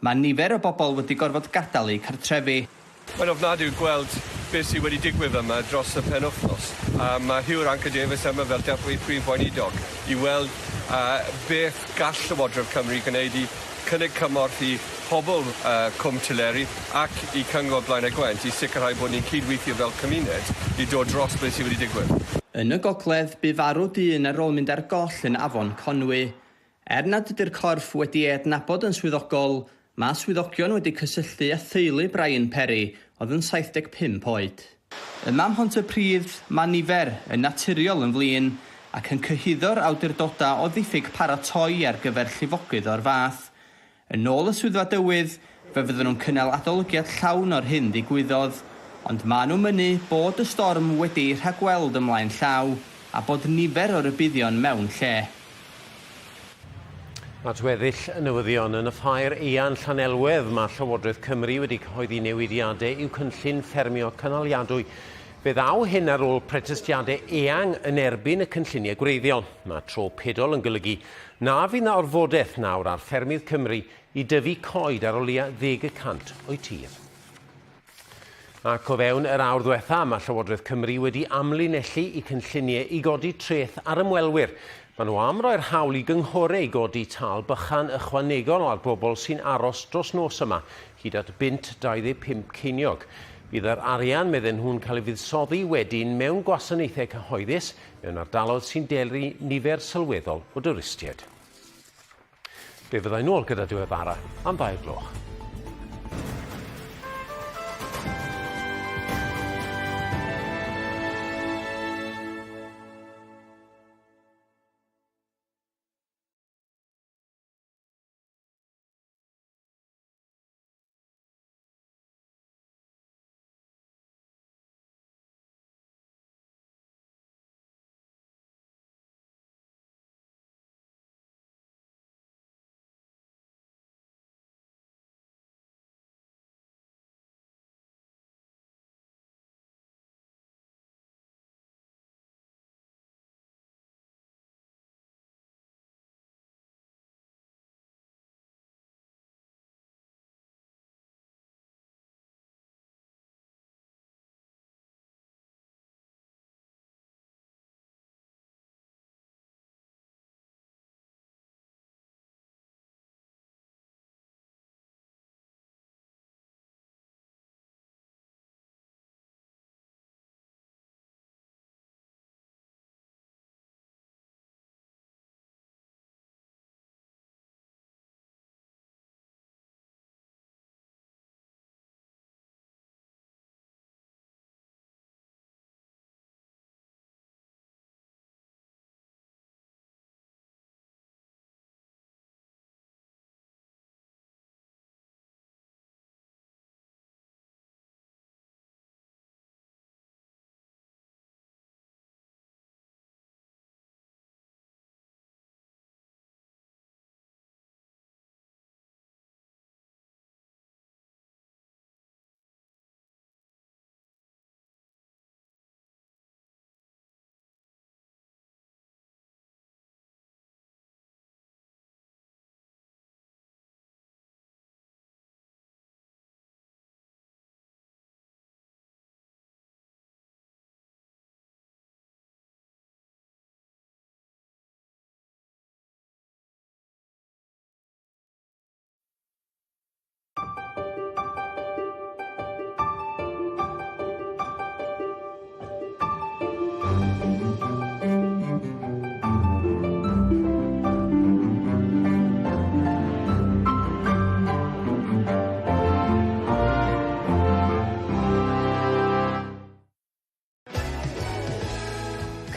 Mae nifer o bobl wedi gorfod gadael eu cartrefi. Mae'n ofnadwy gweld beth sydd wedi digwydd yma dros y penwythnos. A mae Huw Irranca-Davies yma fel Dirprwy Prif Weinidog i weld beth gall Llywodraeth Cymru gwneud i cynnig cymorth i pobl Cwm Tileri ac i Cyngor Blaenau Gwent i sicrhau bod ni'n cydweithio fel cymuned i dod dros beth sydd wedi digwydd. Yn y gogledd, bu farw dyn ar ôl mynd ar goll yn Afon Conwy. Er nad ydy'r corff wedi ei adnabod yn swyddogol, mae swyddogion wedi cysylltu â theulu Brian Perry, oedd yn 75 oed. Yma ym Mhontypridd, mae nifer, yn naturiol yn flin, ac yn cyhuddo'r awdurdodau o ddiffyg paratoi ar gyfer llifogydd o'r fath. Yn ôl y Swyddfa Dywydd, fe fydden nhw'n cynnal adolygiad llawn o'r hyn ddigwyddodd, ond maen nhw'n mynnu bod y storm wedi'i rhagweld ymlaen llaw a bod nifer o rybuddion mewn lle. At weddill y newyddion yn y ffair eang Llanelwedd, mae Llywodraeth Cymru wedi cyhoeddi newidiadau i'w cynllun ffermio cynaliadwy. Fe ddaw hyn ar ôl protestiadau eang yn erbyn y cynlluniau gwreiddiol. Mae tro pedol yn golygu na fydd 'na orfodaeth nawr ar ffermydd Cymru i dyfu coed ar o leia 10% o'u tir. Ac o fewn yr awr ddwetha, mae Llywodraeth Cymru wedi amlinellu i cynlluniau i godi treth ar ymwelwyr. Maen nhw am roi'r hawl i gynghorau i godi tâl bychan ychwanegol ar bobl sy'n aros dros nos yma, hyd at bunt 25 ceiniog. Bydd yr arian, medden nhw'n cael ei fuddsoddi wedyn mewn gwasanaethau cyhoeddus mewn ardaloedd sy'n denu nifer sylweddol o dwristiaid. Fe fyddai nôl gyda diweddara am ddau gloch.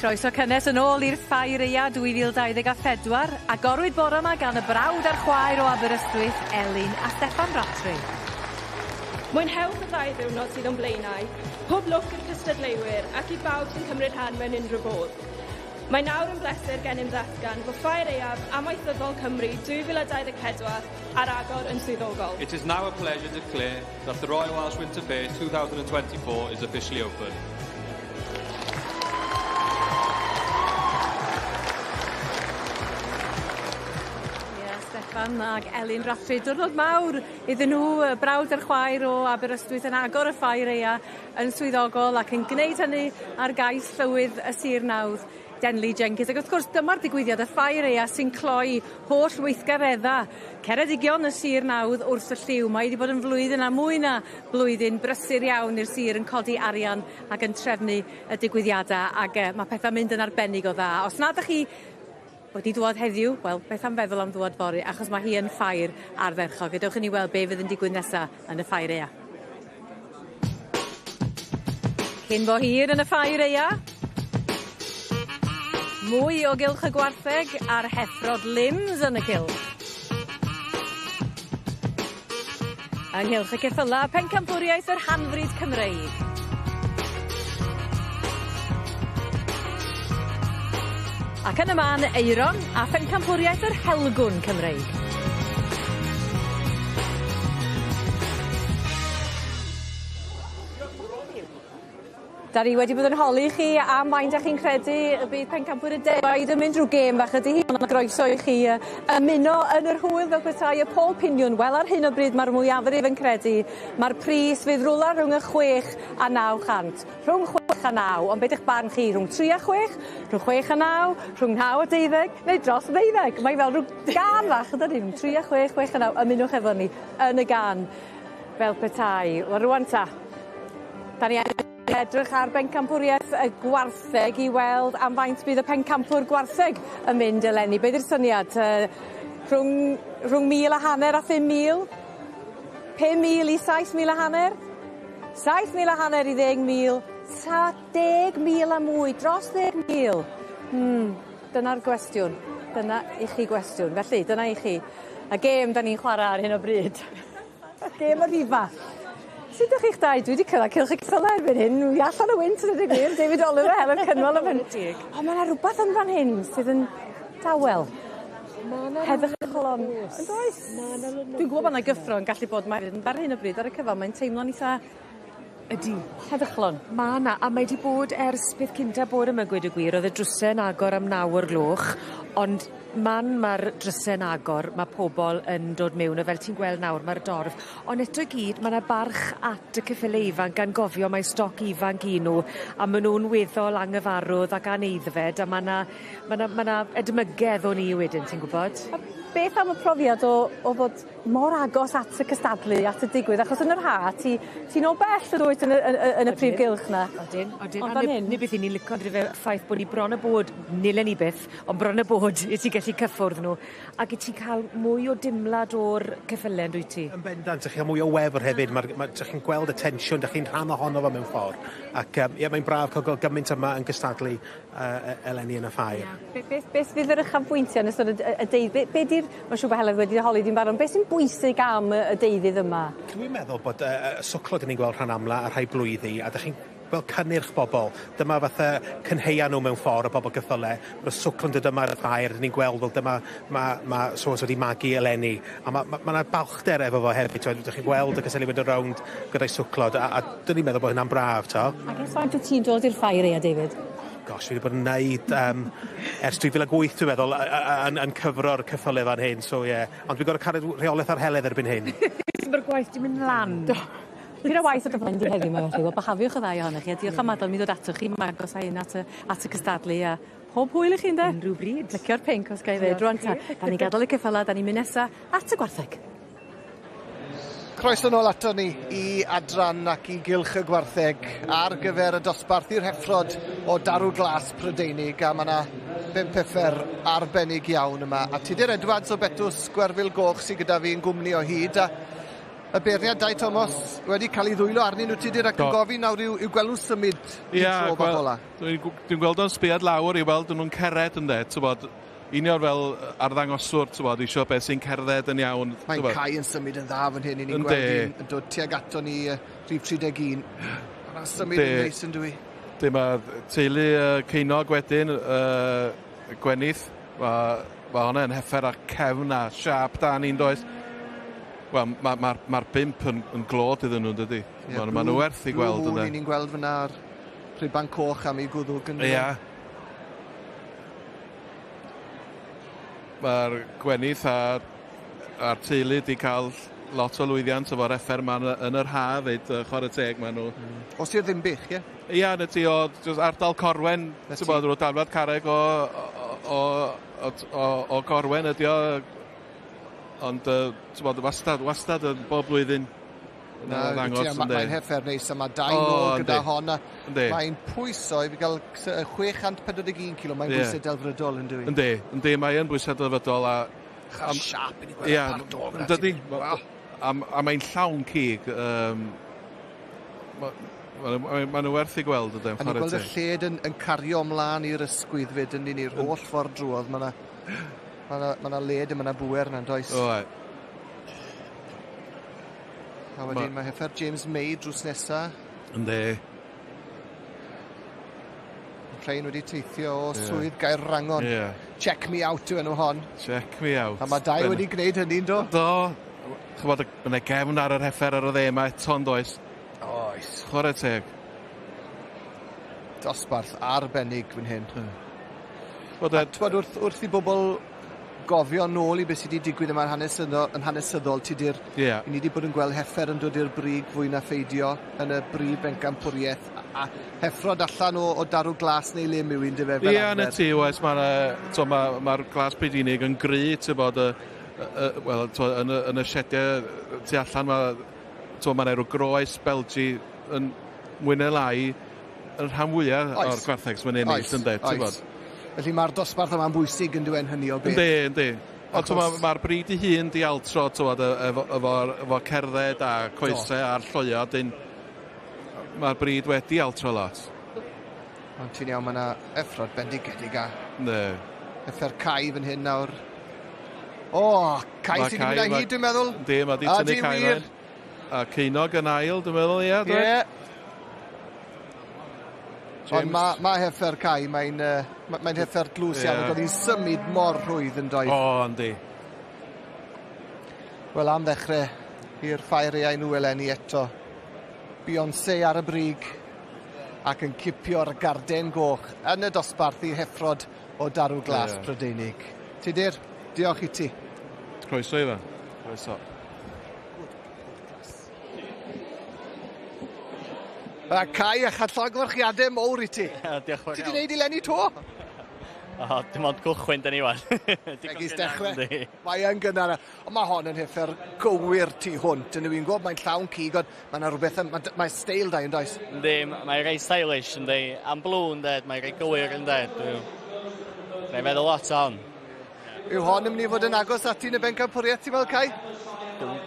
Croeso cynnes yn ôl i'r Ffair Aea 2024. Agorwyd bore yma gan y brawd a'r chwaer o Aberystwyth, Elin a Steffan Rattray. Mwynhewch y ddau ddiwrnod sydd o'n blaenau, pob lwc i'r cystadleuwyr ac i bawb sy'n cymryd rhan mewn unrhyw fodd. Mae nawr yn bleser gennym ddatgan fod Ffair Aeaf Amaethyddol Cymru 2024 ar agor yn swyddogol. It is now a pleasure to declare that the Royal Welsh Winter Fair 2024 is officially open. Steffan ag Elin Rattray. Diwrnod mawr iddyn nhw, y brawd a'r chwaer o Aberystwyth yn agor y ffair aea yn swyddogol ac yn gwneud hynny ar gais llywydd y Sir Nawdd, Denley Jenkins. Ac wrth gwrs dyma'r digwyddiad y ffair aea sy'n cloi holl weithgaredda Ceredigion y Sir Nawdd wrth y llyw. Mae wedi bod yn flwyddyn a mwy na blwyddyn brysur iawn i'r sir yn codi arian ac yn trefnu y digwyddiadau ac mae pethau'n mynd yn arbennig o dda. Os nad ydych chi wedi dŵad heddiw, wel, beth am feddwl am ddŵad fory, achos mae hi yn ffair ardderchog. Gadewch i ni weld be fydd yn digwydd nesa yn y ffair aea. Cyn bo hir yn y ffair aea, mwy o gylch y gwartheg a'r heffrod limbs yn y cylch. Ynghylch y ceffyla, pencampwriaeth yr hanfryd Cymreig. Ac yn y man, Aeron a phencampwriaeth yr Helgwn Cymreig. Da ni wedi bod yn holi chi am faint 'dach chi'n credu y bydd pencampwyr y defaid yn mynd drw gêm fach ydy hi, ond ma' groeso i chi ymuno yn yr hwyl fel petai y pôl piniwn. Wel ar hyn o bryd ma'r mwyafrif yn credu ma'r pris fydd rwla rhwng y 6 a 900. Rhwng 6 a 9, ond be' 'di'ch barn chi? Rhwng 3 a 6, rhwng 6 a 9, rhwng 9 a 12, neu dros ddeuddeg? Mae fel rhyw gân fach yndydi? Rhwng 3 a 6, 6 a 9, ymunwch efo ni yn y gân fel petai. Wel rŵan ta, 'dan ni edrych ar bencampwriaeth y gwartheg i weld am faint bydd y pencampwr gwartheg yn mynd eleni. Be' 'di'r syniad? Rhwng rhwng mil a hanner a 5,000? 5,000 i 7,000 a hanner? 7,000 a hanner i 10,000? Ta 10,000 a mwy, dros 10,000? Hmm, dyna'r gwestiwn. Dyna i chi gwestiwn. Felly, dyna i chi y gêm 'dan ni'n chwara ar hyn o bryd. Gêm y rhifa. Sut 'dych chi'ch dau? Dwi 'di cyrradd cylch y ceffylau erbyn hyn. Wi allan o wynt a deud y gwir. David Oliver, Helen Cynwal yn fan... O ma' 'na rwbath yn fan hyn sydd yn dawel. Heddychlon. Yndoes? Dwi'n gwbo bo' 'na gyffro yn gallu bod ma' ar hyn o bryd ar y cyfan mae'n teimlo'n itha Ydi. Heddychlon. Ma' 'na a mae 'di bod ers peth cynta bore 'ma gweud y gwir o'dd y drwse'n agor am naw o'r gloch ond man ma'r dryse'n agor ma' pobol yn dod mewn a fel ti'n gweld nawr ma'r dorf ond eto i gyd ma' 'na barch at y ceffyle ifanc gan gofio mai stoc ifanc 'yn nw a ma' nw'n weddol anghyfarwdd ac aneiddfed a ma' 'na ma' 'na ma' 'na edmygedd o ni wedyn ti'n gwbod? A beth am y profiad o o fod mor agos at y cystadlu, at y digwydd, achos yn yr ha ti ti'n o bell yr wyt yn y yn yn y prif gylch 'na. Odyn odyn. Ond fan hyn... 'Na beth 'yn ni'n lico on'd yfe y ffaith bo' ni bron a bod nilen ni byth ond bron a bod i ti gellu cyffwrdd nw ac 'yt ti'n ca'l mwy o dimlad o'r ceffyle on'd wyt ti? Yn bendant 'dych chi ca'l mwy o wefr hefyd ma'r ma' 'dych chi'n gweld y tensiwn 'dych chi'n rhan ohono fo mewn ffor ac yym ie mae'n braf ca'l gweld gymaint yma yn gystadlu yy eleni yn y ffair. Ie. Be' beth beth fydd yr uchafbwyntie yn ystod y d- y deud be' be' 'di'r ma' siŵr bo' Helen wedi holi di'n barod beth sy'n bwysig am y y deuddydd yma? Dwi'n meddwl bod yy y swclo 'dyn ni'n gweld rhan amla a rhai blwyddi a 'dych chi'n gweld cynnyrch bobol. Dyma fatha cynheia nw mewn ffor y bobol cyffyle. Ma'r swclo'n dod yma ar y ffair 'dyn ni'n gweld wel dyma ma' ma' so and so 'di magu eleni a ma' ma' ma' 'na balchder efo fo hefyd t'od 'dych chi'n gweld y cystadlu mynd yn rownd gyda'i swclod a a 'dyn ni'n meddwl bo' hynna'n braf t'o'? Ac ers faint wt ti'n dod i'r ffair Eia David? Gosh, fi 'di bod yn neud yym ers 2008 dwi'n meddwl yn yn cyfro'r cyffyle fan hyn, so ie. Ond dwi'n gor'o' cadw rheoleth ar Heledd erbyn hyn. Ma'r gwaith 'di mynd lan. Do. Tipyn o waith o dy flaen di heddiw 'ma felly. Wel byhafiwch y ddau ohonoch chi a diolch am adel mi ddod atoch chi ma' agos â hyn at y at y cystadlu a pob hwyl i chi ynde? Unryw bryd. Licio'r pinc os gai ddeud rŵan ta. 'Dan ni'n gadel y ceffyla 'dan ni'n mynd nesa at y gwartheg. Croeso nôl ato ni i adran ac i gylch y gwartheg ar gyfer y dosbarth i'r heffrod o Darw Glas Prydeinig a mae yna bump effer arbennig iawn yma. A Tudur Edwards o Betws Gwerfyl Goch sydd gyda fi yn gwmni o hyd a Y beirniad Dai Thomas wedi cael ei ddwylo arnyn nhw Tudur ac yn gofyn nawr i'w, i'w gweld nhw'n symud Ia, tro bach ola. Dwi'n dwi gweld o'n sbiad lawr i weld nhw'n cered yn de, ti'n union fel arddangoswr, ti'n bod, isio beth sy'n cerdded yn iawn. Mae'n Cai yn symud yn dda fan hyn, i ni'n gweld hi'n dod tuag ato ni rhif 31. Mae'n symud yn neis yn dwi. Dy, mae teulu Ceinog wedyn, Gwenith, mae ma hwnna yn heffer a cefn a siâp da ni'n does. Wel, mae'r ma, ma, ma bump yn, yn glod iddyn nhw, dydy. Yeah, ma, ma nhw werth i gweld. Blue Moon, ni'n gweld fyna ar rhuban coch am ei gwddwg yn Ia. Mae'r Gwenith a'r, a'r teulu wedi cael lot o lwyddiant efo'r effer yma yn, yn yr haf, fyd, chwarae teg maen nhw. O Sir Ddinbych, ie? Ia, na ti, o just ardal Corwen, ti'n bod, rhyw daflad carreg o, o, o, o, o Corwen ydi o, ond, ti'n bod, wastad, wastad yn bob blwyddyn. Na, ddangos, mae'n heffer neis a mae dau nôl gyda hon a mae'n pwyso i fi gael 641 kilo, mae'n yeah. bwysau delfrydol yn dwi. Yndi, yndi, mae'n bwysau delfrydol a... Am, siap i ni gweld yeah, par dôl. Dydy, a, a mae'n llawn cig. Um, Mae'n ma, ma nhw werth i gweld ydyn. A ni'n gweld y lled yn, yn cario ymlaen i'r ysgwydd fyd yn ni'r holl ffordd drwodd. Mae yna ma na, ma na led a mae yna bwer yna'n does? Oe. A wedyn ma... mae heffer James May drws nesa. Yndi. Rhain wedi teithio o yeah. swydd Gaerwrangon. Yeah. Check me out yw enw hon. Check me out. A mae dau wedi gwneud hynny'n do? Do. Chybod, mae yna gefn ar yr heffer ar y dde yma eto'n does. Oes. Chwarae teg. Dosbarth arbennig fan hyn. Hmm. Bod a twod, wrth, wrth i bobl gofio nôl i beth sydd wedi digwydd yma'n hanesyddol, yn hanesyddol Tudur, yeah. i ni wedi bod yn gweld heffer yn dod i'r brig fwy na pheidio yn y brif bencampwriaeth a, a heffrod allan o, o darw glas neu le yw un dyfe fel Ie, na ti, oes, mae'r ma, ma, ma glas Brydeinig yn gry, ti'n bod, y, y, wel, to, yn, y, yn y siediau tu allan, mae ma rhyw groes Belgi yn mwy neu lai yn rhan fwyaf o'r gwartheg sy'n ennill, ynddo, ti'n bod. Felly mae'r dosbarth yma'n bwysig yn dweud hynny o beth. Yndi, yndi. Ond mae'r ma bryd i hun di altro, t'wod, efo, efo, efo cerdded a coesau a'r lloio, dyn mae'r bryd wedi altro lot. Ond ti'n iawn, mae yna effrod bendigedig a... Ne. Effer Cai fan hyn nawr. O, Cai sydd wedi mynd â hi, dwi'n meddwl. Yndi, mae di tynnu Cai fan. A Ceinog yn ail, dwi'n meddwl, ie. Ie. Ond mae ma heffer Cai, mae'n uh, ma, mae heffer dlws yeah. iawn, ac oedd hi'n symud mor rhwydd yn doedd. O, yndi. Wel, am ddechrau i'r ffair eau nhw eleni eto. Beyoncé ar y brig ac yn cipio'r garden goch yn y dosbarth i heffrod o darw glas yeah. Prydeinig. Tudur, diolch i ti. Croeso, Ifan. Croeso. A Cai a chadllogfarchiadau mowr i ti. Diolch fawr Ti wedi gwneud i Lenny to? O, dim ond cychwyn dyn ni wan. Megis dechrau. Mae yn gynnar. Ond mae hon yn heffer gywir tu hwnt. Yn yw'n gwybod, mae'n llawn cig, ond mae yna rhywbeth, mae, mae steil da yn does? Yndi, mae'n rei stylish, yndi. Am blw, yndi, mae'n rei gywir, yndi. Dwi'n meddwl lot o hon. Yw hon yn mynd i fod yn agos ati yn y bencampwriaeth, ti'n meddwl, Cai?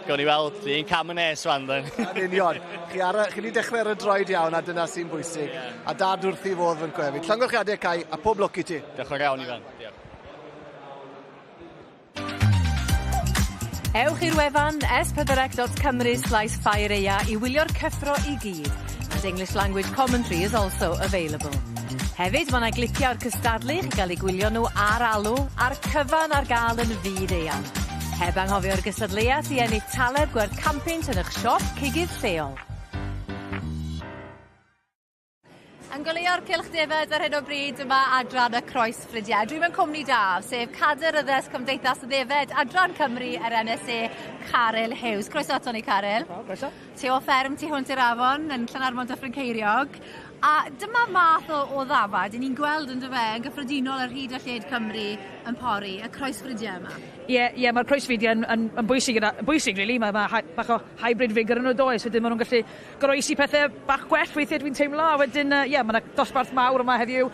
Gawn ni weld, un cam yn nes wan, dyn. Yn union. Chi, ar, chi wedi dechrau ar y droed iawn, a dyna sy'n bwysig. Yeah. A dad wrth i fodd yn hefyd. Llongyfarchiadau, Cai, a pob lwc i ti. Diolch yn iawn, Ifan. Diolch. Ewch i'r wefan s4c.cymru/ffair i wylio'r cyffro i gyd. And English language commentary is also available. Hefyd, mae yna glipiau o'r cystadlu i chi gael eu gwylio nhw ar alw, a'r cyfan ar gael yn fyd eang. Heb anghofio'r gystadleuaeth i ennill taleb gwerth 100 yn eich siop cigydd lleol. Yn goleuo'r cylch defed ar hyn o bryd yma adran y Croes Ffrydiau. Dwi mewn cwmni da, sef Cader Yddes Cymdeithas y Ddefed, adran Cymru yr NSA, Caryl Hughes. Croeso ato ni, Caryl. Croeso. Ti o fferm tu hwnt i'r afon yn Llanarmon Dyffryn Ceiriog. A dyma math o, o ddafad, ni'n gweld yn dyfe, yn gyffredinol ar hyd a lled Cymru yn pori, y croesfrydiau yma. Ie, yeah, yeah, mae'r croesfrydiau yn, yn, yn bwysig, yn bwysig, really. Mae ma bach o hybrid vigor yn nhw does, wedyn maen nhw'n gallu goroesi pethau bach gwell weithiau dwi'n teimlo, a wedyn, ie, yeah, mae yna dosbarth mawr yma heddiw,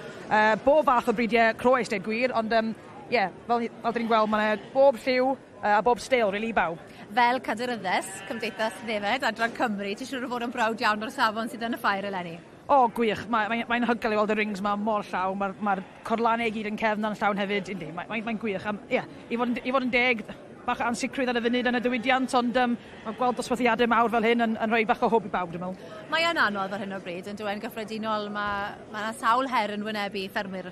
bob fath o bridiau croes, deud gwir, ond, ie, yeah, fel, fel dyn ni'n gweld, mae yna bob lliw, a bob steil, really, i bawb. Fel cadeiryddes Cymdeithas Ddefed Adran Cymru, ti siŵr o fod yn browd iawn o'r safon sydd yn y ffair eleni? O, gwych. Mae'n mae, mae hygoel i weld y rings 'ma mor llawn. Mae'r mae corlannau i gyd yn cefn yn llawn hefyd. Yndi, mae'n mae, mae gwych. Am, yeah, i fod yn deg, bach o ansicrwydd ar y funud yn y diwydiant, ond mae gweld dosbarthiadau mawr fel hyn yn rhoi bach o hwb i bawb, dwi'n meddwl. Mae yn anodd ar hyn o bryd, yn dweud gyffredinol, mae yna sawl her yn wynebu ffermwyr.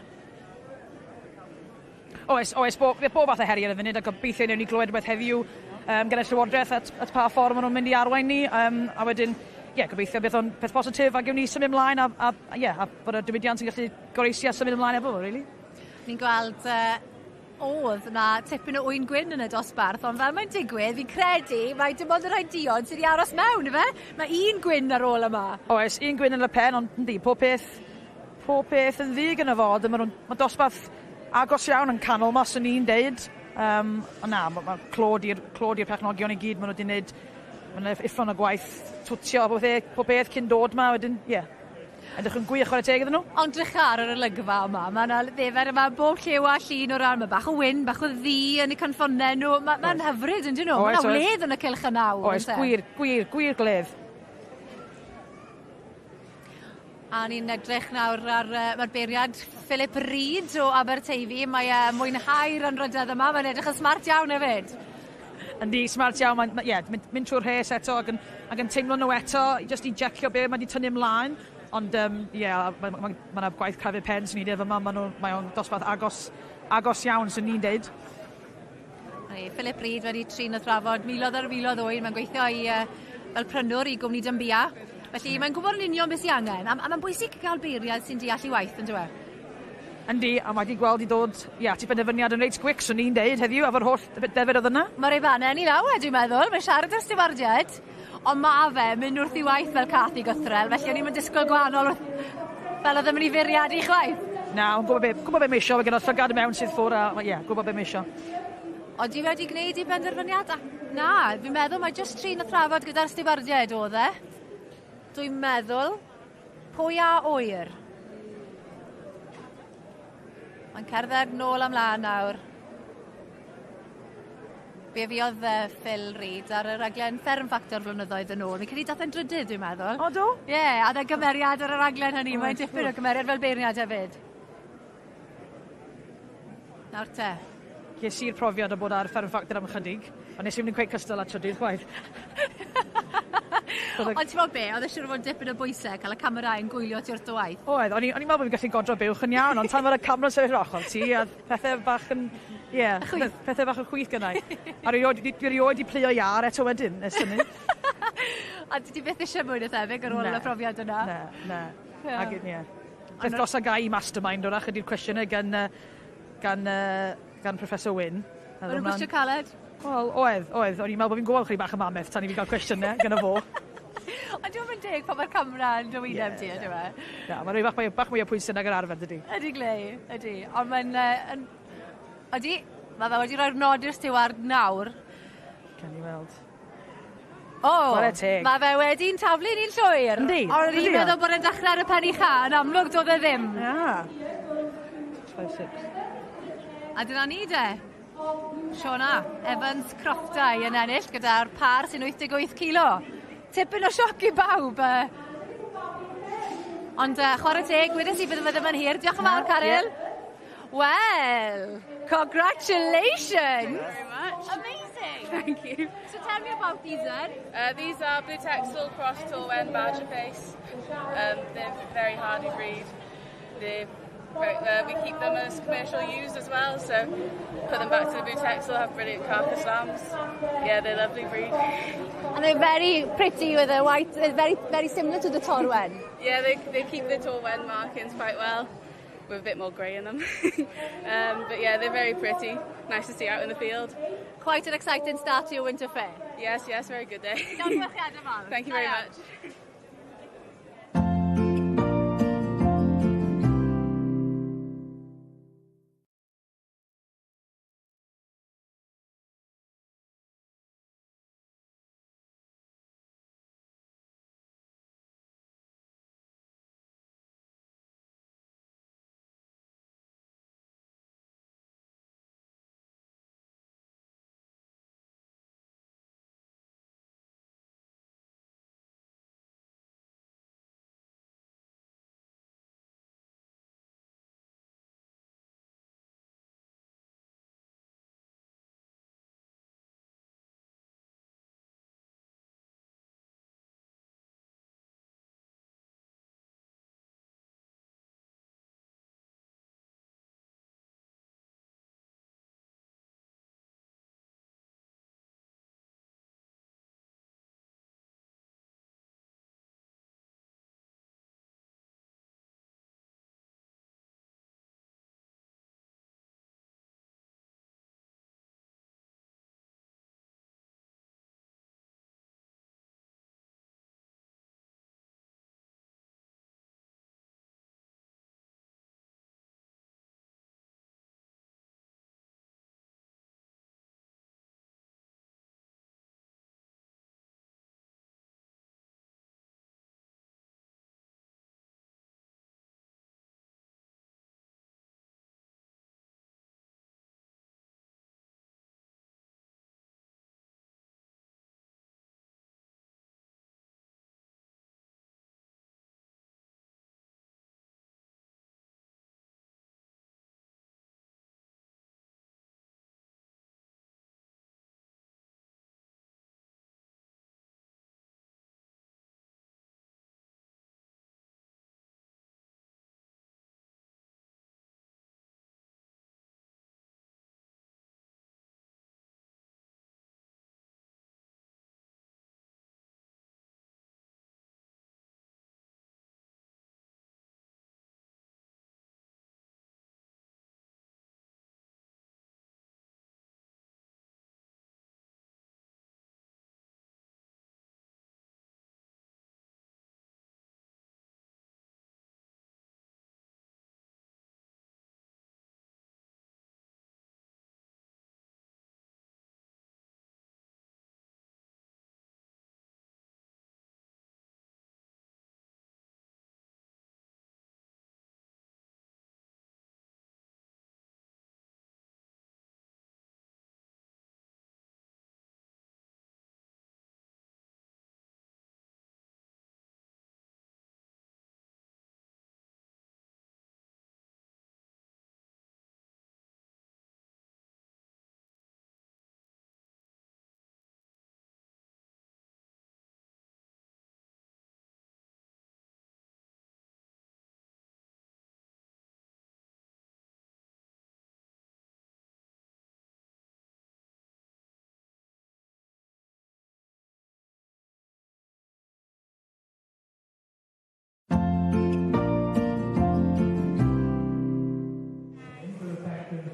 Oes, oes, bob fath o heriau ar y funud, a gobeithio newn ni glywed rhywbeth heddiw gyda'r Llywodraeth at pa ffordd maen nhw'n mynd i arwain ni, a wedyn, ie, yeah, gobeithio beth o'n peth positif a gewn ni symud ymlaen yeah, a bod y diwydiant yn gallu goroesi a symud ymlaen efo fo, really. Ni'n gweld oedd na tipyn o ŵyn gwyn yn y dosbarth, ond fel mae'n digwydd, fi'n credu mae dim ond y rhai duon sydd wedi aros mewn, ife? Mae un gwyn ar ôl yma. Oes, un gwyn yn y pen, ond yndi, pob peth yn ddu gyda fo, mae dosbarth agos iawn yn canol ma, swn i'n deud. Ond na, mae clod i'r perchnogion i gyd, maen nhw wedi gwneud, maen nhw'n uffern o gwaith twtio pob peth cyn dod ma, wedyn, ie. Yeah. Edrych yn gwych, chwarae teg iddyn nhw. Ond drych ar yr olygfa yma, mae yna ddefed yma bob lliw a llun o ran, mae bach o wyn, bach o ddu yn y cynffonnau nhw. Mae'n hyfryd, yn dyn nhw? Mae yna wledd yn y cylch yna. Oes, gwir, gwir, gwir gledd. A ni'n edrych nawr ar mae'r beirniad Philip Reid o Aberteifi. Mae e mwynhau'r anrhydedd yma. Mae'n edrych yn smart iawn hefyd. Yndi, smart iawn. Mae'n, yeah, mynd trwy'r rhes eto ac yn teimlo nhw eto, jyst i jecio be mae wedi tynnu ymlaen. Ond, ie, yeah, mae ma gwaith crafu pen sy'n ni'n dweud yma. Mae o'n dosbarth agos iawn, sy'n ni'n deud. Philip Reid wedi trin a thrafod miloedd ar filoedd o ŵyn. Mae'n gweithio fel prynwr i gwmni Dunbia. Felly mae'n gwybod yn union beth sy'n angen. A mae'n bwysig cael beirniad sy'n deall ei waith, yn dweud? Yndi, a mae wedi gweld i dod, ia, ti benderfyniad yn reit gwic, swn i'n deud heddiw, efo'r holl defed oedd yna. Mae'r ei yn ei law e, dwi'n meddwl. Mae'n siarad â'r stiwardiaid, ond mae fe mynd wrth ei waith fel cath i gythrel, felly o'n i'n disgwyl gwahanol wrth, fel oedd yn mynd i fwriadu chwaith. Na, ond gwybod be mae eisiau, mae gen llygad mewn sydd ffwr, a ie, yeah, gwybod be mae eisiau. Ond di wedi gwneud ei benderfyniad? Na, fi'n meddwl mae jyst trin a thrafod gyda'r stiwardiaid oedd e. Dwi'n meddwl, pwy a ŵyr? Mae'n cerdded nôl am lan nawr. Be fi oedd Phil Reid ar y raglen Fferm Ffactor flynyddoedd yn ôl. Fi'n credu dath e'n drydydd, dwi'n meddwl. O, do? Ie, yeah, a dda gymeriad ar y raglen hynny. Mae'n dipyn o gymeriad fel beirniad hefyd. Nawr te. Ges i'r profiad o bod ar Fferm Ffactor am ychydig, ond nes i'm yn cweith cystal a trydydd chwaith. Ond ti'n meddwl be, oedd e siŵr o fod dipyn o bwysau cael y camerau yn gwylio ti wrth dy waith? Oedd, o'n i'n meddwl bod fi'n gallu godro buwch yn iawn, ond tan mae'r camera sefyll ochr ti, a pethau bach yn, ie, yeah, pethau bach yn chwith gynnau. A dwi erioed 'di pluo iâr eto wedyn, nes hynny. A ti byth eisiau mwy na thebyg ar ôl y profiad yna? Na, na. Ac, ie. Beth gosa gai i mastermind o'r ydy'r cwestiynau gan Professor Wyn. O'n nhw'n gwestiwn caled? Wel, oedd. O'n i'n meddwl bod fi'n gwybod chydig bach am amaeth tan i fi gael cwestiynau gyda fo. Ond dwi'n mynd deg pan mae'r camera yn dy wyneb ti, ydyw e? Na, mae'n rhoi bach mwy o pwysau nag yr arfer, dydy. Ydy, Glei, ydy. Ond mae'n... Ydy, mae fe wedi rhoi'r nod i'r stiward nawr. Can i weld. O, mae fe wedi'n taflu ni'n llwyr. Yndi. Ond o'n i'n meddwl bod e'n dechrau ar y pen ucha, yn amlwg doedd e ddim. Ia. 5, 6. A dyna ni de. Siona Evans Croftau yn ennill gyda'r par sy'n 88 kilo. Tipyn o sioc i bawb. Ond chwarae teg, wedes i bydde fe ddim yn hir. Diolch yn fawr, Caryl. Yeah. Well, congratulations. Thank you very much. Amazing. Thank you. So tell me about these then. These are Blue Texel Cross Torwen Badger Face. They're very hardy breed. We keep them as commercial ewes as well, so put them back to the Blue Texel, have brilliant carcass lambs. Yeah, they're lovely breed. And they're very pretty with a white, they're very, very similar to the Torwen. Yeah, they keep the Torwen markings quite well, with a bit more grey in them. But yeah, they're very pretty. Nice to see out in the field. Quite an exciting start to your winter fair. Yes, very good day. Thank you very much.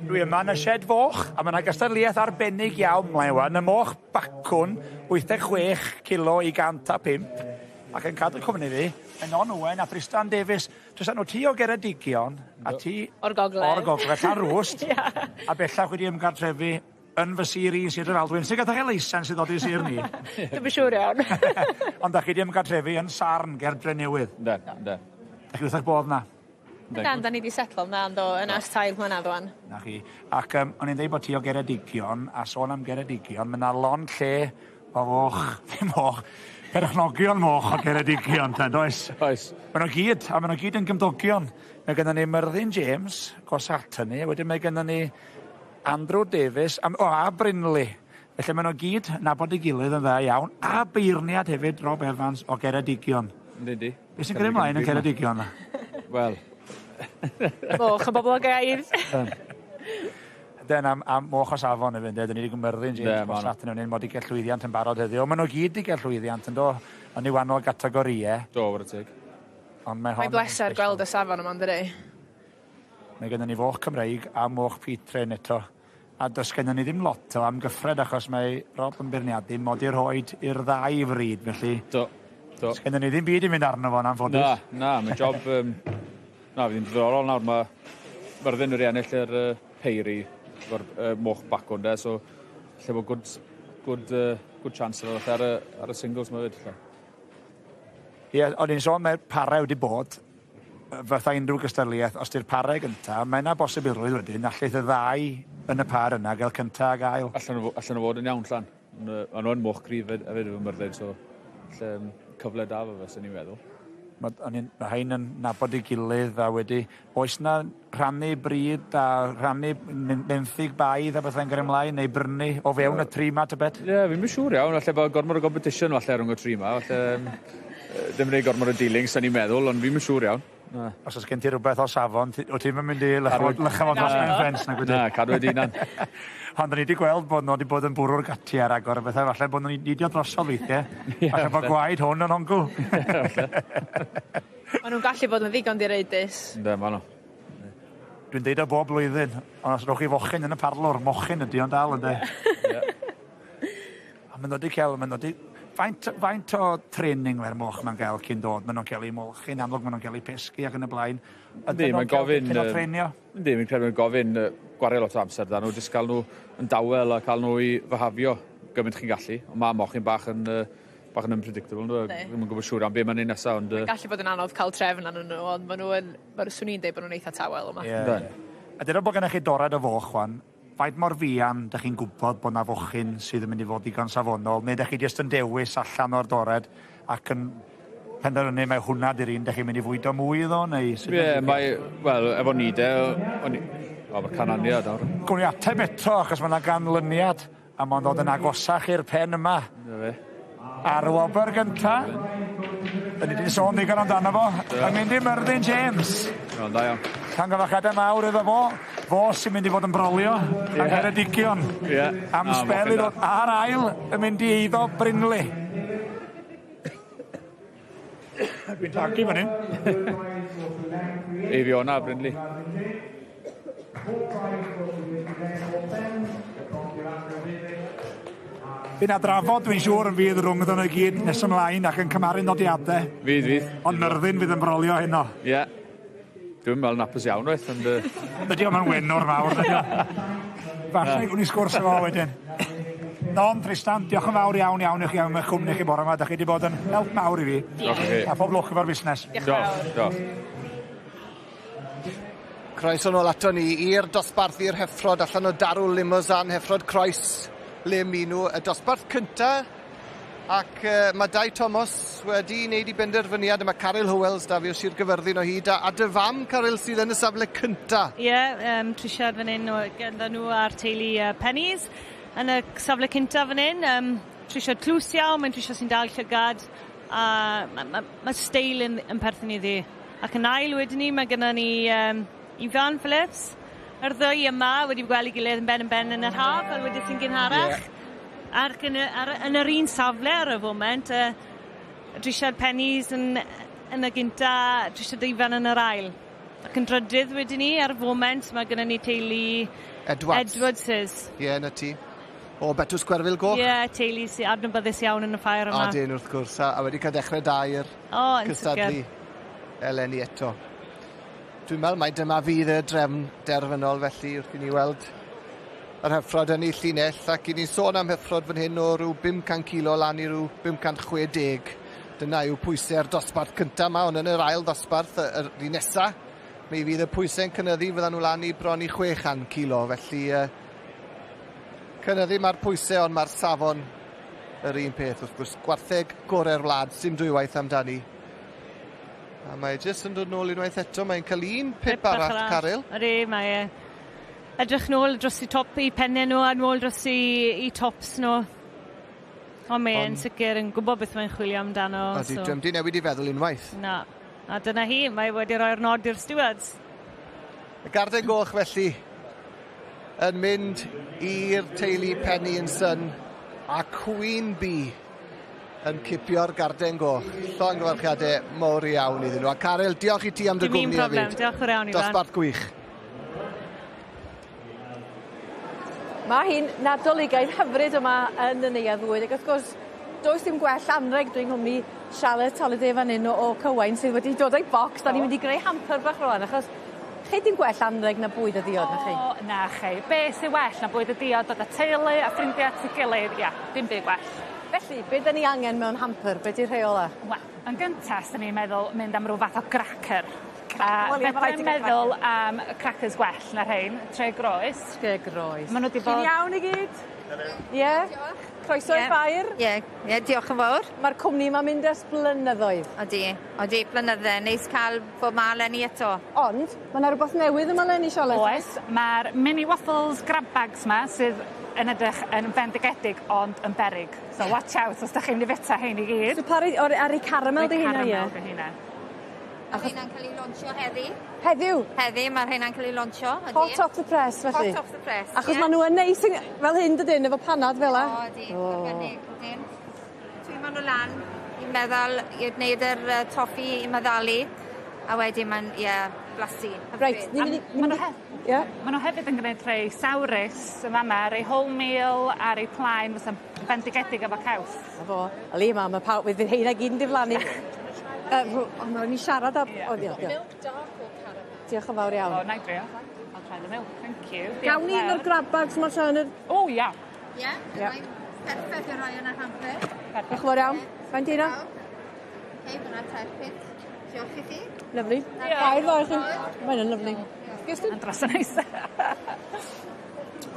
Dwi yma yn y shed foch, a mae yna gystadleuaeth arbennig iawn mlaen wan, y moch bacwn, 86 kilo i 105, ac yn cadw cwmni fi, mae Non Owen a Tristan Davies. Tristan, wyt ti o Geredigion, a ti... O'r gogledd. O'r gogledd, Llanrwst. A bellach wedi ymgartrefu yn fy sir i, Sir Drefaldwyn. Sut gathoch chi leisens i ddod i sir ni? Dwi'm yn siŵr iawn. Ond da chi wedi ymgartrefu yn Sarn, ger Drenewydd. Ynde, ynde. Da chi wrth eich bodd 'na? Yndan, da ni 'di setlo 'na yndo, yn ers tair mlynedd wan. 'Na chi. Ac yym o'n i'n deud bod ti o Geredigion, a sôn am Geredigion, ma' 'na lond lle o foch, ddim moch, perchnogion moch o Geredigion te, yndoes? Oes. Ma' nhw gyd, a ma' nhw gyd yn gymdogion. Mae gynnon ni Myrddin James, gos at hynny, a wedyn mae gynnon ni Andrew Davies, am, o, a Brinley. Felly ma' nhw gyd nabod ei gilydd yn dda iawn, a beirniad hefyd, Rob Evans o Geredigion. Yndi, yndi. Be sy'n gyrru mlaen yn Ceredigion? Wel. Moch yn boblogaidd. Den am, am moch o safon hefyd, ynde? Dyn ni wedi gwmyrddin James Bossat yn hynny, mod i gael llwyddiant yn barod heddiw. Maen nhw gyd wedi cael llwyddiant yn do, yn ei wahanol gategorïau. Do, wara teg. Ond mae hon... Mae'n bleser gweld y safon yma, yndydi? Mae gennym ni foch Cymreig a moch Pietrin eto. A does gennym ni ddim lot o amgyffred achos mae Rob yn beirniadu mod i rhoid i'r ddau fryd, felly... Do, do. Does gennym ni ddim byd i fynd arno fo, yn anffodus. Na, na, mae job... Um, na, fydd hi'n ddiddorol nawr. Mae Myrddin wedi ennill yr uh, peiri efo'r uh, moch bacwn de, so lle bod good, good, uh, good chance efo falle ar y, ar y singles ma fyd. Ie, o'n i'n sôn mae'r parau wedi bod, fatha unrhyw gystadleuaeth, os 'di'r parau gynta, mae yna bosibilrwydd wedyn allith y ddau yn y par yna gael cynta ag ail. Allan nhw, allan nhw fod yn iawn, llan. Maen nhw yn moch gryf hefyd efo Myrddin, so lle, cyfle da fo fe, sy'n ni'n meddwl. Mae, o'n i'n, mae rhain yn nabod ei gilydd a wedi, oes na rhannu bryd a rhannu benthyg baedd a bethau'n gyrru ymlaen neu brynu o fewn y tri 'ma tybed? Ie, yeah, fi'n siŵr iawn, falle bod gormod o competition falle rhwng y tri 'ma, falle ddim yn gwneud gormod o dealings, sa'n i'n meddwl, ond fi'n siŵr iawn. Na. Os oes gen ti rhywbeth o safon, wyt ti'n mynd i lycha fo dros ben ffens nag wyt ti? Na, cadw e dy hunan. Ond o'n i wedi gweld bod nhw wedi bod yn bwrw'r gatiau ar agor a bethau, falle bod nhw'n neidio drosodd weithiau. Falle bod gwaed hwn yn hongl. Maen nhw'n gallu bod yn ddigon direidus. Yndyn, maen nhw. Dwi'n deud o bob blwyddyn, ond os rhowch chi fochyn yn y parlwr, mochyn ydi o'n dal, ynde? Ie. A ma'n dod i cael, ma'n dod i... Faint, faint o training mae'r moch ma'n gael cyn dod? Maen nhw'n cael eu molchi'n amlwg, maen nhw'n cael eu pesgi ac yn y blaen. Yndi, mae'n gofyn... Dipyn o treinio? Yndi, fi'n credu mae'n gofyn gwario lot o amser 'da nhw, jyst cael nhw yn dawel a cael nhw i fyhafio gymaint chi'n gallu. Ond mae mochyn bach yn, bach yn unpredictable, yndw e? Ddim yn gwybod siŵr am be mae'n neud nesa, ond... Mae'n gallu bod yn anodd cael trefn arnyn nhw, ond maen nhw yn... Ma' swn i'n deud bod nhw'n eitha tawel yma. Ie. A dyna bod gennych chi dorad o foch wan, Faint mor fuan 'dach chi'n gwybod bod 'na fochyn sydd yn mynd i fod digon safonol, neu 'dach chi jyst yn dewis allan o'r dored ac yn penderfynu mai hwnna 'di'r un 'dach chi'n mynd i fwydo mwy iddo, neu sut Ie, mae, wel, efo ni de, o'n i... O, mae'r canlyniad nawr. Gawn ni ateb eto, achos mae 'na ganlyniad, a mae'n dod yn agosach i'r pen yma. 'Na fe. A'r wobr gynta, da ni wedi sôn ddigon amdano fo, yn mynd i Myrddin James. Iawn, da iawn. Llongyfarchiadau mawr iddo fo, fo sy'n mynd i fod yn brolio yeah. yng Ngheredigion. Yeah. Am no, sbel i ddod a'r ail yn mynd i eiddo Brinley. Dwi'n tagu fan hyn. Eifiona Brinley. Bydd 'na drafod dwi'n siŵr yn fydd rhwng nhw i gyd nes ymlaen ac yn cymharu nodiadau. Fydd, fydd. Ond Myrddin fydd yn brolio heno. Ie. Yeah. Dwi'n meddwl yn apus iawn waith, ond... Dydy o'm yn wenwr fawr, dydy o. Falle gwn i sgwrs efo wedyn. Non, Tristan, diolch yn fawr iawn iawn i chi am eich cwmni chi bore yma. Da chi wedi bod yn help mawr i fi. Diolch i chi. A phob lwc efo'r busnes. Diolch yn fawr. Diolch. Croeso nôl ato ni i'r dosbarth i'r heffrod allan o darw Limousin, heffrod croes le minw, y dosbarth cynta ac uh, mae Dai Thomas wedi wneud i benderfyniad yma Caryl Howells da fi o Sir Gyfyrddin o hyd a, a dy fam Caryl sydd yn y safle cynta. Ie, yeah, um, trisiad fan hyn o, gyda nhw a'r teulu uh, Pennies yn y safle cynta fan hyn. Um, trisiad tlws iawn, mae'n trisiad sy'n dal llygad a mae ma, ma steil yn, yn perthyn iddi. Ac yn ail wedyn ni, mae gennym ni um, Ifan Phillips. Yr ddwy yma wedi gweld ei gilydd yn ben yn ben yn yr haf, fel wedes i'n gynharach. Yeah. Ac yn, y, ar, yn yr un safle ar y foment, uh, Richard Pennies yn, yn y gynta, Richard Ifan yn yr ail. Ac yn drydydd wedyn ni, ar y foment, mae gennym ni teulu Edwards. Edwardses. Ie, yeah, na ti. O, Betws Gwerfyl Goch. Ie, yeah, teulu sy'n adnabyddus iawn yn y ffair yma. Odyn, wrth gwrs, a, a wedi cael dechrau da i'r O, yn cystadlu sicr. eleni eto. Dwi'n meddwl mai dyma fydd y drefn derfynol felly wrth i ni weld yr heffrod yn ei llinell ac i ni'n sôn am heffrod fan hyn o ryw 500 kilo lan i ryw 560. Dyna yw pwysau'r dosbarth cyntaf yma, ond yn yr ail ddosbarth, yr un nesa, mi fydd y pwysau'n cynyddu, fyddan nhw lan i bron i 600 kilo, felly uh, cynyddu mae'r pwysau, ond mae'r safon yr un peth, wrth gwrs. Gwartheg gorau'r wlad, sim dwywaith amdani. A mae jyst yn dod nôl unwaith eto, mae'n cael un pip arall, Caryl. Ydy, mae e. Edrych nôl dros i top i pennau nhw a nôl dros i, i tops nhw. Ond mae e'n sicr yn gwybod beth mae'n chwilio amdano. Ydy, so. Dwi'n di newid i feddwl unwaith. Na. A dyna hi, mae wedi rhoi'r nod i'r stewards. Y garden goch felly yn mynd i'r teulu Penny and Son a Queen Bee yn cipio'r garden goch. Llongyfarchiadau mawr iawn iddyn nhw. A Caryl, diolch i ti am dy Dim un gwmni problem, hefyd. diolch yn iawn, Ifan. Dosbarth gwych. Mae hi'n nadoligaidd hyfryd yma yn y Neuadd Fwyd ac wrth gwrs does dim gwell anreg dwi'n nghwmni Charlotte Holiday fan hyn o, o Cywain sydd wedi dod o'i bocs. Da ni'n mynd i greu hamper bach rwan achos chi dim gwell anreg na bwyd a diod na chi. O, na chi. Be sy'n well na bwyd a diod, dod â teulu a ffrindiau at ei gilydd, ia, dim byd gwell. Felly, be da ni angen mewn hamper? Be di'r rheola? Wel, yn gyntaf, swn i'n meddwl mynd am ryw fath o cracker. A Wel, ie, ma' raid fedra ti i'm gael meddwl am crackers gwell na rhein, Tre Groes. Tre Groes. Ma' nhw 'di bod... Chi'n iawn i gyd? Ie? Croeso i'r Ie. ffair. Ie, ie, diolch yn fawr. Mae'r cwmni yma'n mynd ers blynyddoedd. Odi, odi, blynydde. Neis cael bod ma leni eto. Ond, mae yna rhywbeth newydd yma leni, Charlotte. Oes, mae'r mini waffles grab bags 'ma sydd yn edrych yn fendigedig ond yn beryg. So watch out os 'dach chi'n mynd i fita rhein i gyd. So pa rei, o'r, ar eu caramel di hynna, ie? Caramel di hynna. Mae rheina'n cael ei lonsio heddi. Heddiw? Heddi, mae rheina'n cael ei lonsio. Ydi. Hot off the press, felly? Hot off the press, Achos ie. maen nhw yn neis yn- fel hyn, dydyn, efo panad fel 'a. O, ydi, arbennig, ydyn. Twymo nhw lan i meddwl, i wneud yr uh, toffi i meddalu, a wedyn mae'n, ie, blasu. Reit, ni'n mynd i... Ma' nhw he- Ie? Ma' nhw hefyd yn gwneud rhei sawrus yn fama, rei wholemeal a rei plaen fysa'n bendigedig efo caws. Na fo. Yli, ma' ma' pawb, fydd heina gyd yn diflannu. Yy, rw- o, ma' raid ni siarad am... O, diolch, diolch. Diolch yn fawr iawn. O, na i drio. I'll try the milk, thank you. Gawn ni un o'r grab bags 'ma tra yn yr... O, ia. Ie, Ie. perffaith i roi yn yr hamper. Diolch yn fawr iawn. Faint di hynna? Hei, fyna tair punt. Diolch i chi. Lyfli. Tair ddoe chi. Mae hynna'n lyfli. Ges ti? Yn dros y neis.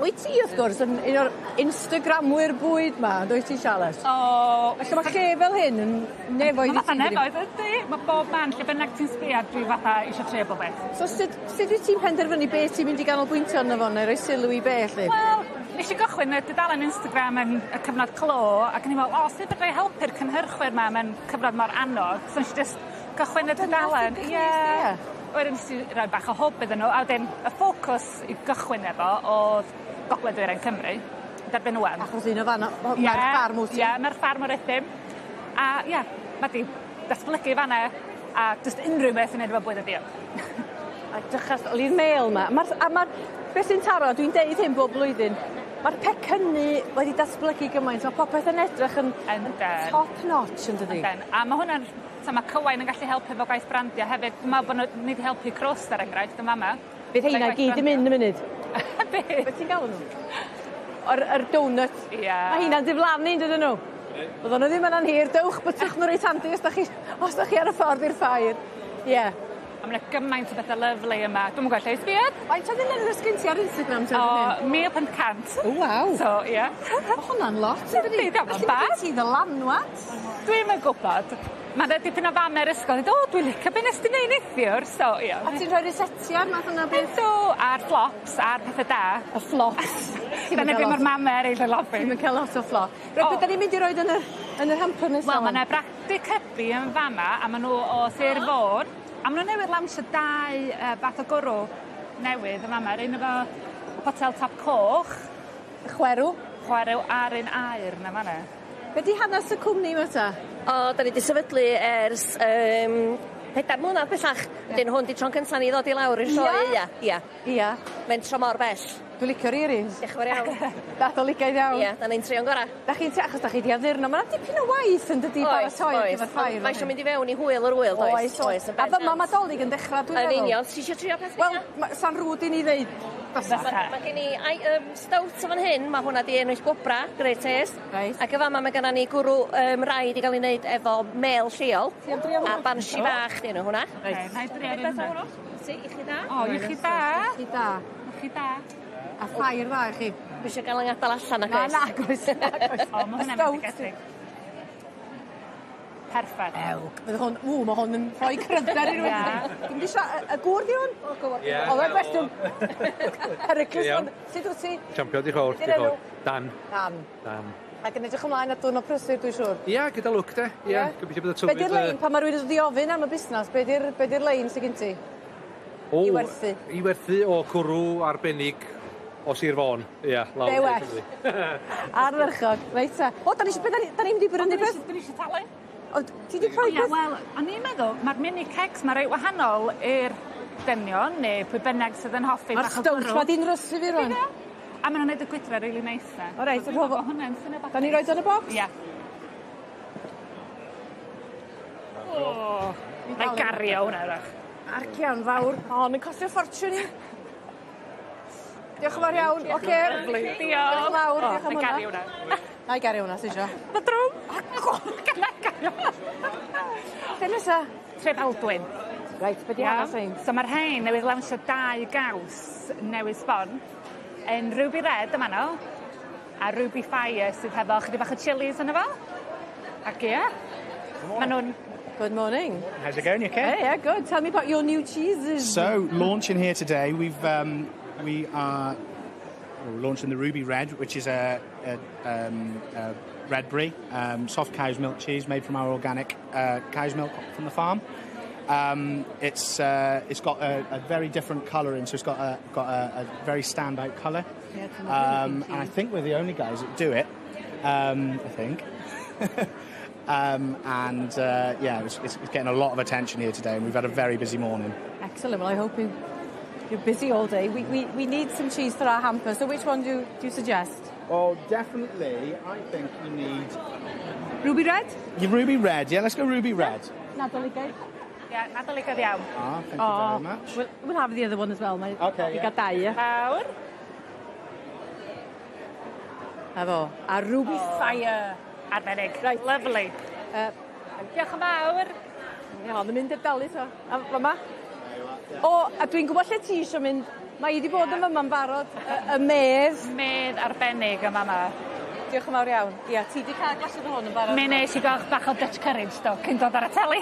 Wyt ti, wrth gwrs, yn un o'r Instagramwyr bwyd 'ma, dwyt ti, Charlotte? O. Felly mae lle fel hyn yn nefoedd Mae i ti. fatha dydi? nefoedd, ydy. Mae bob man, lle bynnag ti'n sbio, dwi fatha eisiau trio bob beth. So sut, sut wyt ti'n penderfynu beth ti'n mynd i ganolbwyntio arno fo neu roi sylw i be, lly? Wel, nes i gychwyn y dudalen Instagram yn y cyfnod clo, ac o'n i'n meddwl, o, sut fedra i helpu'r cynhyrchwyr 'ma mewn cyfnod mor anodd? So nes i jyst gychwyn y dudalen. dyna Ie. Wedyn nes i roi bach o hwb iddyn nhw, a wedyn y ffocws i gychwyn efo oedd Gogledd Dwyrain Cymru, derbyn ŵan. Achos un o fan, mae'r ffarm wyt ti. Ie, mae'r ffarm o'r ydym. A ie, mae di datblygu fan'na, a jyst unrhyw beth yn neud efo bwyd a diod. A drychas, oli'r mêl 'ma. Ma'r, a ma'r, beth sy'n taro, dwi'n deud hyn bob blwyddyn, mae'r pecynnu wedi datblygu gymaint, mae popeth yn edrych yn, Yndyn. top notch yn dydi? Yndyn. A mae hwnna'n... So mae Cywain yn gallu helpu efo gwaith brandio hefyd. Dwi'n meddwl bod nhw ni wedi helpu Crwst er enghraifft yn fama. Bydd heina Gwaith gyd yn mynd yn munud. Bydd. Be ti'n galw nhw? O'r, yr donut. Ie. Mae heina'n diflannu, yn dydyn nhw? Bydden nhw ddim yna'n hir. Dewch, bytwch nhw reit handi os da chi, os da chi ar y ffordd i'r ffair. Ie. Yeah. A mae 'na gymaint o bethau lyfli yma. Dwi'm yn gweld lle i sbïod. Faint o ddilynwyr sgyn ti ar Instagram te? O, 1500. O, waw. So, ie. Mae hwnna'n lot, yn dydi? Yndi, dio'm yn Felly bad. mae gen ti ddylanwad. Dwi'm yn gwybod. Mae 'na dipyn o fam yr ysgol yn dweud, o, dwi'n licio be nes di neud neithiwr, so, ie. A ti'n rhoi rysetiau math yna o beth? Yndw, a'r flops, a'r pethau da. Y flops. Dyna be mae'r mamau eraill yn lofi. Ti'n cael lot o flop. Reit, beth da ni'n mynd i roed yn yr, yn yr hamper nesaf? Wel, mae yna bragdy cybi yn fama, a maen nhw o Sir Fôn. A maen nhw newydd lawnsio dau uh, fath o gwrw newydd yn fama. Yr un efo potel top coch. Chwerw. Chwerw a'r un aur na fanna. Be di hanes y cwmni yma ta? O, da ni wedi sefydlu ers um, pedair mlynadd bellach. Wedyn hwn 'di tro'n cynta ni ddod i lawr i'r sioe aea. Ia. Ia. Mentro mor bell. Dwi'n licio'r earrings. Diolch yn fawr iawn. Nadoligaidd iawn. Ia, 'dan ni'n trio'n gora. Da chi'n t- achos 'dach chi 'di addurno, ma' 'na dipyn o waith yn dydi baratoi ar gyfer ffair. Mae isio mynd i fewn i hwyl yr wyl does? Oes oes. Oes yn A bendant. fyma ma' 'Dolig yn dechra dwi'n meddwl. Yn union. Ti isio trio peth Wel, ma' sa'n rude i ni ddeud fysa. Ma' ma' gen i ai yym stout yn fan hyn, ma' hwnna 'di ennill gwobra Great Taste. Reit. Ac yn fama ma' gynna ni gwrw yym rai 'di ga'l 'i neud efo mêl lleol. Ti am drio hwnna? A banshi bach 'di enw hwnna. Reit. Na'i drio un hwnna. Ti, i chi da. O, i chi da. I chi da. I chi da. A ffair dda i chi. Dwi isio ga'l 'yng ngadal allan nag oes? Na nag oes nag oes. O ma' hwnna'n fendigedig. Perffaith. Ew, fydd hwn, ww, ma' hwn yn rhoi cryfder i rywun. Ie. Dwi'm 'di sia- y gŵr 'di hwn? O gŵr. Ie. O'dd e'n gwestiwn peryglus Iawn. ond sut wt ti? Champion, diolch fawr. Be' 'di'r Diolch enw? fawr. Dan. Dan. Dan. Ac yn edrych ymlaen at diwrnod prysur dwi'n siŵr. Ia, gyda lwc de. Ia, gobeithio bydd y Be' tywydd... 'di'r lein pan ma' rywun yn dod i ofyn am y busnas, be' 'di'r be' 'di'r lein sy gin ti? O, I werthu? I werthu o cwrw arbennig o Sir Fôn. Ia, lawr. Be well? Ardderchog. Reit ta. O, 'dan ni isio be' 'dan ni 'dan ni'n mynd i brynu beth? Dyn ni eisiau talu. O, ti 'di rhoi Ia, peth? wel, o'n i'n meddwl, mae'r mini kegs ma' reit wahanol i'r dynion neu pwy bynnag sydd yn hoffi Ma'r bach o stout gwrw. ma' 'di nrysu fi rŵan. A ma' nw'n neud y gwydre rili neis 'de. O reit, So rho fo- dwi'n meddwl bo' hwnna'n syniad bach 'Dan ni neis. roid o yn y bocs? Ia. O, na'i gario hwnna 'w'rach. Arcian fawr. O, hon yn costio ffortiwn i. Diolch yn fawr iawn. Oce. Lyfli. Diolch yn fawr. O, Diolch am na'i hwnna. gario hwnna. Na'i gario hwnna, si isio. Ma' drwm. Na'i gario. Lle nesa? Trefaldwyn. Reit, be' 'di hanes rhein? So ma'r rhein newydd lawnsio dau gaws newydd sbon. Yn Ruby Red yma nhw, a Ruby Fire sydd hefo chydig bach o chilies yno fo. Ac ie. Ma' nw'n Good morning. How's it going? You okay? Hey, yeah, good. Tell me about your new cheeses. So, launching here today, we've we are launching the Ruby Red, which is a red brie, soft cow's milk cheese made from our organic cow's milk from the farm. It's got a very different colouring, so it's got a very standout colour. Yeah, it's a lovely looking And I cheese. think we're the only guys that do it. I think. And yeah, it's getting a lot of attention here today, and we've had a very busy morning. Excellent. Well, I hope you're busy all day. We need some cheese for our hamper, so which one do you suggest? Oh, definitely. I think you need Ruby Red? your Ruby Red. Yeah, let's go Ruby Red. Nadoligaidd. Ie, nadoligaidd iawn. Ah, thank you very much. We'll have the other one as well. Mae Okay, i yeah. gael dau, ie. Fawr. A fo. A Ruby Fire. Arbennig. Right. Lovely. Diolch yn fawr. Ie, ond yn mynd i'r dalu to. A fama. O, a dwi'n gwybod lle ti eisiau mynd. Mae i wedi bod yn fyma'n barod. Y medd. Medd arbennig yma ma. Diolch yn fawr iawn. Ia, ti wedi cael glasiad o hwn yn barod. Mi nes i gael bach o Dutch courage do, cyn dod ar y teli.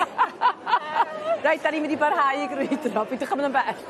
Reit, da ni'n mynd i barhau i grwydro. Peidiwch â mynd yn bell.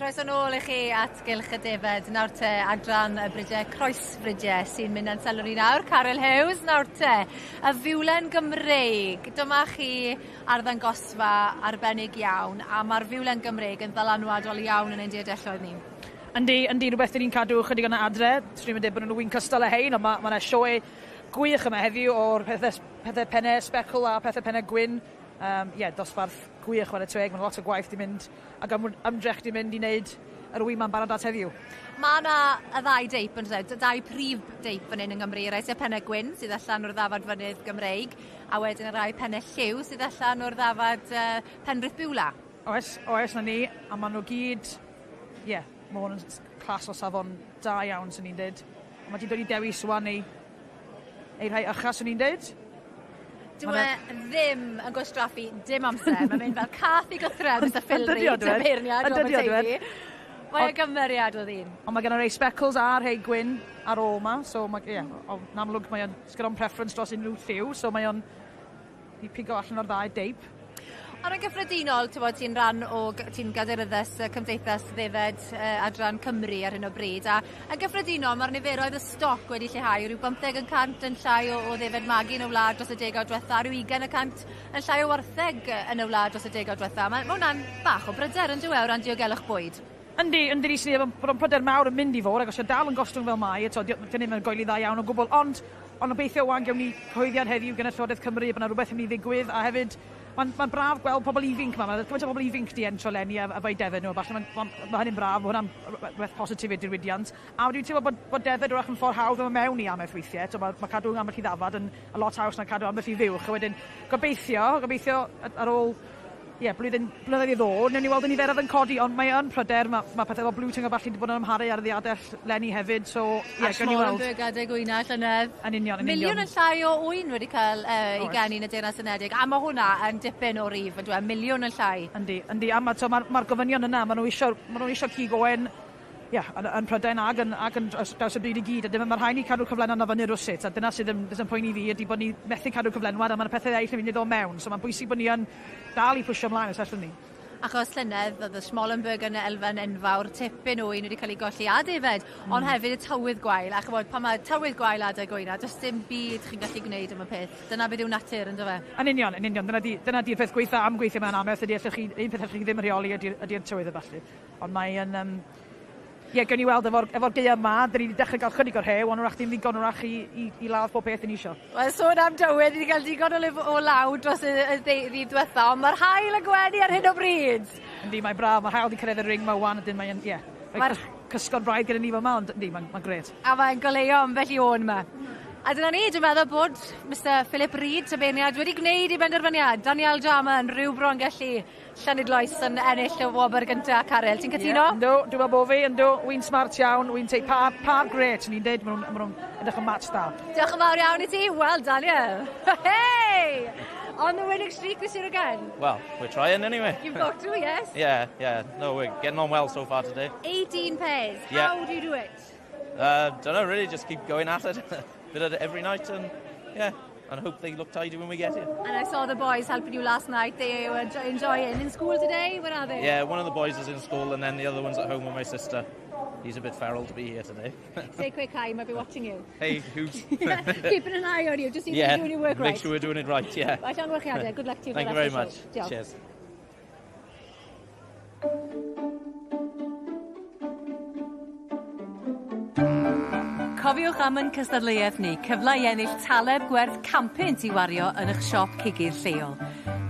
Croeso nôl i chi at Gylch y Defed. Nawr te, adran y bridiau croesfridiau sy'n mynd â'n sylw ni nawr. Caryl Hughes, nawr te, y fiwlen Gymreig. Dyma chi arddangosfa arbennig iawn, a mae'r fiwlen Gymreig yn ddylanwadol iawn yn ein diadelloedd ni. Yndi, yndi, rhywbeth 'dyn ni'n cadw chydig yna adre. Swn i'm yn dweud bod nhw'n wyn cystal â hein, ond mae ma 'na sioe gwych yma heddiw o'r pethe pethe penne sbecl a pethe penne gwyn. Yym ie, dosbarth gwych chwarae teg, mae 'na lot o gwaith 'di mynd ac ymdrech 'di mynd i wneud yr wy 'ma'n barod at heddiw. Mae 'na y ddau deip yn does e? Dau prif deip fan hyn yng Nghymru, rai sydd penne gwyn sydd allan o'r ddafad fynydd Gymreig, a wedyn y rai penne lliw sydd allan o'r ddafad uh, Penrith Biwla. Oes, oes, na ni, a maen nhw gyd, ie, yeah, mae hwn yn clas o safon da iawn, swn i'n dweud. Ond mae ti'n dod i dewis wan ei, ei rhai ycha, swn i'n dweud. Dyw e ddim yn gwastraffu dim amser. Mae'n mynd fel cath i gythrel, Mr Phil Reid, y beirniad o Aberteifi. Mae o gymeriad o ddyn. Ond mae gen rei speckles a rhei gwyn ar ôl ma, so mae, ie, yeah, yn amlwg mae o'n, sgan o'n preference dros unrhyw lliw, so mae o'n i pigo allan o'r ddau deip. Ond yn gyffredinol, t'mod, ti'n rhan o ti'n gadeiryddes y Cymdeithas Ddefed uh, Adran Cymru ar hyn o bryd, a yn gyffredinol mae'r niferoedd y stoc wedi lleihau rhyw 15 y cant yn llai o, o ddefed magu yn y wlad dros y degawd diwetha, rhyw 20 y cant yn llai o wartheg yn y wlad dros y degawd diwetha. Mae, mae hwnna'n bach o bryder yn dyw e o ran diogelwch bwyd. Yndi, yndi, ni sy'n bod o'n pryder mawr yn mynd i fod, ac os yw dal yn gostwng fel mae, eto, dyn ddim yn goeli dda iawn o gwbl, ond Ond obeithio wan gewn ni cyhoeddiad heddiw gan y Llywodraeth Cymru bod 'na rhywbeth yn mynd i ddigwydd a hefyd mae'n ma braf gweld pobl ifinc 'ma. Mae gymaint o bobl ifinc 'di entro leni a efo'u defed nhw a ballu. Mae'n ma, ma hynny'n braf, mae hwnna'n rhywbeth positif i'r diwydiant. A dwi'n teimlo bod, bod defed wrach yn ffordd hawdd o mewn i amaeth weithiau. So mae, mae cadw ambell i ddafad yn a lot haws na cadw ambell i fuwch. A wedyn gobeithio, gobeithio ar ôl ie, blwyddyn, blynyddoedd i ddod, newn ni weld y niferoedd yn codi, ond mae yn pryder, mae, mae pethau fel Blue Tongue a ballu wedi bod yn amharu ar y ddiadell leni hefyd, so ie, gawn ni weld. A adeg wyna llynedd. Yn union, yn union. Miliwn yn llai o wyn wedi cael uh, i geni yn y Deyrnas Unedig, a mae hwnna yn dipyn o rif, yn dweud, miliwn yn llai. Yndi, yndi, a mae'r ma, ma gofynion yna, maen nhw eisiau, ma nhw eisiau cig oen, ie, yn, yn Prydain ag yn, ag yn draws, draws y byd i gyd, a dim, mae rhaid ni cadw'r cyflenwad yna fyny rywsut, a dyna sydd yn, sydd yn poeni fi, ydy bod ni methu cadw'r cyflenwad, a mae'r pethau eraill yn mynd i ddod mewn, so mae'n bwysig bod ni yn dal i pwysio ymlaen os allwn ni. Achos llynedd, oedd y Schmallenberg yn elfen enfawr, tipyn o un wedi cael ei golli a defed, mm. ond hefyd y tywydd gwael, a chybod, pan mae tywydd gwael adeg oena, does dim byd chi'n gallu gwneud am y peth. Dyna beth yw natur, ynddo fe? Yn union, yn union. Dyna di'r dyna di peth gweitha am gweithio mewn amaeth, ydy allwch chi, un peth allwch chi ddim rheoli ydy'r ydy tywydd a ballu. Ond mae yn... Um, ie, gewn ni weld efo'r efo gaeaf yma, dyn ni wedi dechrau gael chydig o'r rhew, ond wrach ddim ddigon wrach i, i, i ladd pob peth ni isio. Wel, sôn am dywydd, ni wedi cael digon o, lif, o law dros y, y ddydd diwetha, ond mae'r haul yn gwenu ar hyn o bryd. Yndi, mae'n braf, mae'r haul wedi cyrraedd y ring ma wan, ydyn, mae'n, ie, Mae'r cysgod braidd gyda ni fel yma, ond yndi, mae'n ma gret. A mae'n goleuo ambell i ôn yma. A dyna ni, dwi'n meddwl bod Mr Philip Reid, y beirniad, wedi gwneud ei benderfyniad. Daniel Jarman, rhyw bron gallu Llanidloes yn ennill y wobr gynta, Caryl. Ti'n cytuno? Yeah, yndw, dwi'n meddwl bod fi, yndw. Wy'n smart iawn, wy'n teud par, par gret, ni'n deud, maen nhw'n edrych yn match da. Diolch yn fawr iawn i ti. Well, Daniel. Hey! On the winning streak this year again. Well, we're trying anyway. You've got to, yes. Yeah, yeah. No, we're getting on well so far today. 18 pairs. Yeah. How do you do it? Don't know, really, just keep going at it. Bit of it every night and, yeah, and hope they look tidy when we get here. And I saw the boys helping you last night. They were enjoying. In school today? Where are they? Yeah, one of the boys is in school and then the other one's at home with my sister. He's a bit feral to be here today. Say quick hi, he might be watching you. Hey, who's... Keeping an eye on you, just see if yeah, you're doing your work make right. sure we're doing it right, yeah. Right, llongyfarchiadau. Good luck to you. Thank for you the very rest much. of the show. Diolch. Cheers. Cofiwch am yn cystadleuaeth ni, cyfle i ennill taleb gwerth 100 i wario yn eich siop cigydd lleol.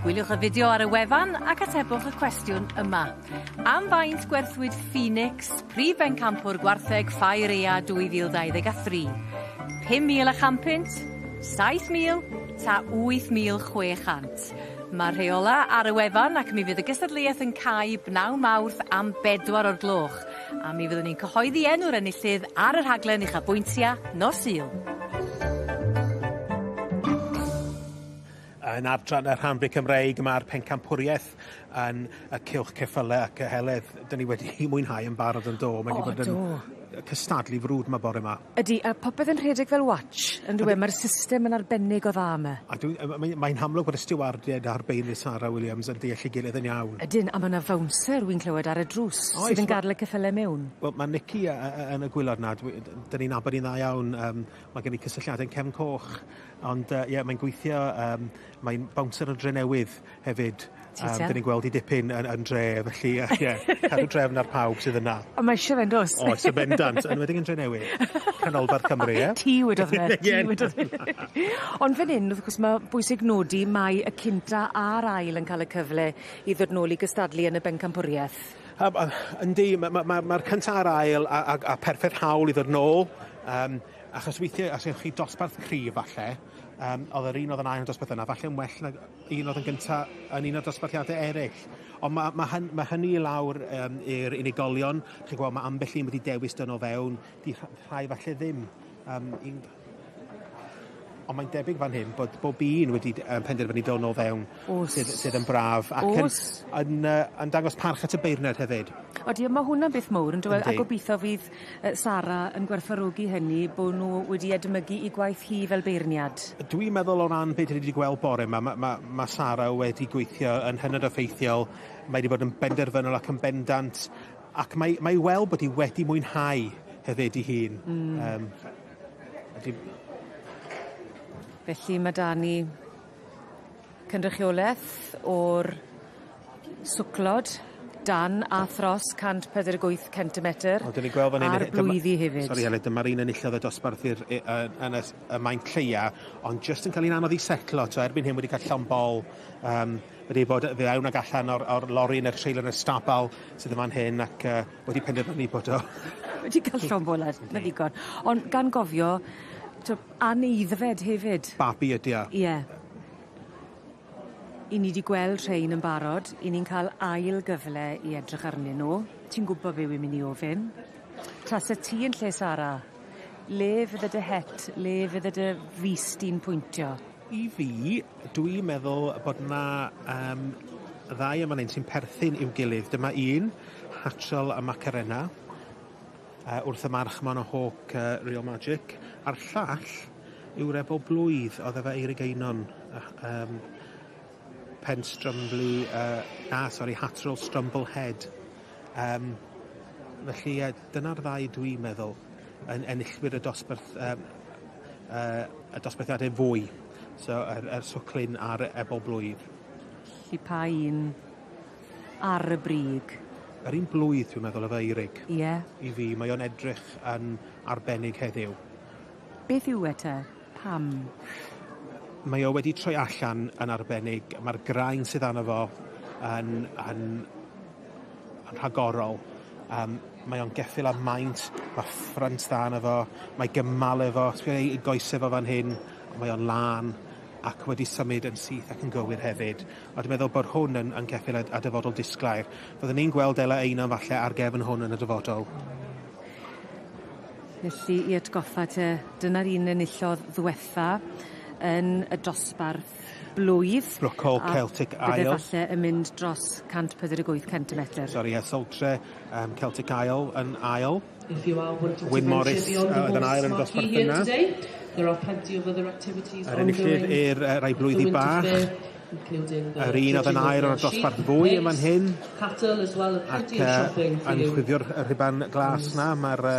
Gwyliwch y fideo ar y wefan ac atebwch y cwestiwn yma. Am faint gwerthwyd Phoenix, prif bencampwr gwartheg Ffair Ea 2023? 5,000 a 100, 7,000 ta 8,600? Mae'r rheola ar y wefan ac mi fydd y gystadleuaeth yn cau bnawn Mawrth am bedwar o'r gloch. A mi fyddwn ni'n cyhoeddi enw'r enillydd ar y rhaglen uchafbwyntia nos Sul. Yn adran y rhanfu Cymreig mae'r pencampwriaeth yn y cylch ceffyle ac y heledd. Dyn ni wedi mwynhau yn barod yn do. Mae wedi bod yn do. cystadlu frwd yma bore yma. Ydy, a popeth yn rhedeg fel watch, yn dyw e? Mae'r system yn arbennig o dda yma. A dwi, mae'n mae amlwg bod y stiwardiaid a'r beirniaid Sara Williams yn deall ei gilydd yn iawn. Ydyn, a mae yna fownser wy'n clywed ar y drws Oes, sydd yn gadael y ceffyle mewn. Wel, mae Nicky yn y gwylod na, dyn ni'n nabod i'n dda iawn. Um, mae gen i cysylltiadau'n cefn coch. Ond ie, uh, yeah, mae'n gweithio, um, mae'n bouncer yn Drenewydd hefyd. Um, dyn ni'n gweld i dipyn yn, yn dre, felly ie, uh, yeah, cadw drefn ar pawb sydd yna. Ond mae eisiau fe'n dos. Oes, yn bendant, yn enwedig yn Drenewydd. Canolbarth Cymru, ie? Ti wedodd fe, ti wedodd fe. Ond fan hyn, wrth gwrs, mae bwysig nodi mae y cynta a'r ail yn cael y cyfle i ddod nôl i gystadlu yn y bencampwriaeth. Um, yndi, mae'r ma, ma, ma cynta a'r ail a, a, a perffaith hawl i ddod nôl. Um, achos weithiau, os ewch chi dosbarth cryf falle, um, oedd yr un oedd yn ail yn dosbarth yna, falle yn well na un oedd yn gynta yn un o'r dosbarthiadau eraill. Ond mae, ma, hyn, ma hynny i lawr um, i'r unigolion. Chi'n gweld, mae ambell un wedi dewis dyn o fewn, di rhai falle ddim. Um, un, Ond mae'n debyg fan hyn bod bob un wedi um, penderfynu dod nôl fewn. Oes. Sydd, sydd yn braf. Ac Oes. yn, yn, uh, yn dangos parch at y beirniad hefyd. Odi, a mae hwnna'n beth mowr yn dweud, a gobeithio fydd Sara yn gwerthfawrogi hynny bod nhw wedi edmygu i gwaith hi fel beirniad. Dwi'n meddwl o ran beth ni wedi gweld bore yma, mae ma, ma Sara wedi gweithio yn hynod effeithiol, mae wedi bod yn benderfynol ac yn bendant, ac mae, mae weld bod hi wedi mwynhau hefyd i hun. Mm. Um, ydi... Felly mae 'da ni cynrychioleth o'r swclod dan a thros 148 centimetr. O, 'dyn ni'n gweld fan hyn... A'r blwyddi hefyd. Sori Heledd, dyma'r un enillodd y dosbarth i'r yn y, y maint lleia, ond jyst yn cael un anodd i setlo, to erbyn hyn wedi cael llond bol, um, wedi bod fe awn ag allan o'r, or lori neu'r trailer yn y stabal sydd yn fan hyn ac uh, wedi penderfynu bod o... wedi cael llond bol, na ddigon. Ond gan gofio, Aneiddfed hefyd. Babi ydi o. Ie. I ni 'di gweld rhein yn barod, 'yn ni'n ca'l ail gyfle i edrych arnyn nhw. Ti'n gwbo be' wi myn' i ofyn. Tase ti yn lle Sara, le fydde dy het, le fydde dy fys di'n pwyntio? I fi, dwi'n meddwl bod 'na yym ddau yn fan 'yn sy'n perthyn i'w gilydd. Dyma un, Hatchell a Macarena. Uh, wrth y march ma'n o Hawk uh, Real Magic. A'r llall yw Rebel Blwydd, oedd efo Eirig Einon. Uh, um, Pen Strumbly, uh, na, sori, Hatterall Strumble Head. Um, felly, uh, dyna'r ddau dwi'n meddwl yn enillwyr y dosbarth, um, uh, y dosbarthiadau fwy. So, yr, yr swclun a'r ebol blwydd. Felly pa un ar y brig? Yr un blwydd, dwi'n meddwl, efo Eirig. Ie. Yeah. I fi, mae o'n edrych yn arbennig heddiw. Beth yw e te? Pam? Mae o wedi troi allan yn arbennig. Mae'r graen sydd arno fo yn, yn, yn rhagorol. Um, mae o'n geffyl am maint, mae ffrynt dda arno fo, mae gymal efo, sbio ei goesau fo fan hyn, mae o'n lân ac wedi symud yn syth ac yn gywir hefyd. A dwi'n meddwl bod hwn yn, yn ceffyl a, a dyfodol disglair. Fyddwn ni'n gweld Ela Einon falle ar gefn hwn yn y dyfodol. Felly i atgoffa te, dyna'r un enillodd ddwetha yn y dosbarth blwydd. Brocol Celtic Isle. Bydde falle yn mynd dros 148 centimetr. Sori, yeah, Soltre um, Celtic Isle yn ail. If you are wanting to Wyn Morris oedd yn ail yn y dosbarth yna. There are plenty of other activities Yr enillydd i'r uh, rai blwyddi bach. Yr un oedd yn ail o'r dosbarth fwy yma'n hyn. Cattle as well, Ac uh, yn chwifio'r rhuban glas na, mae'r uh,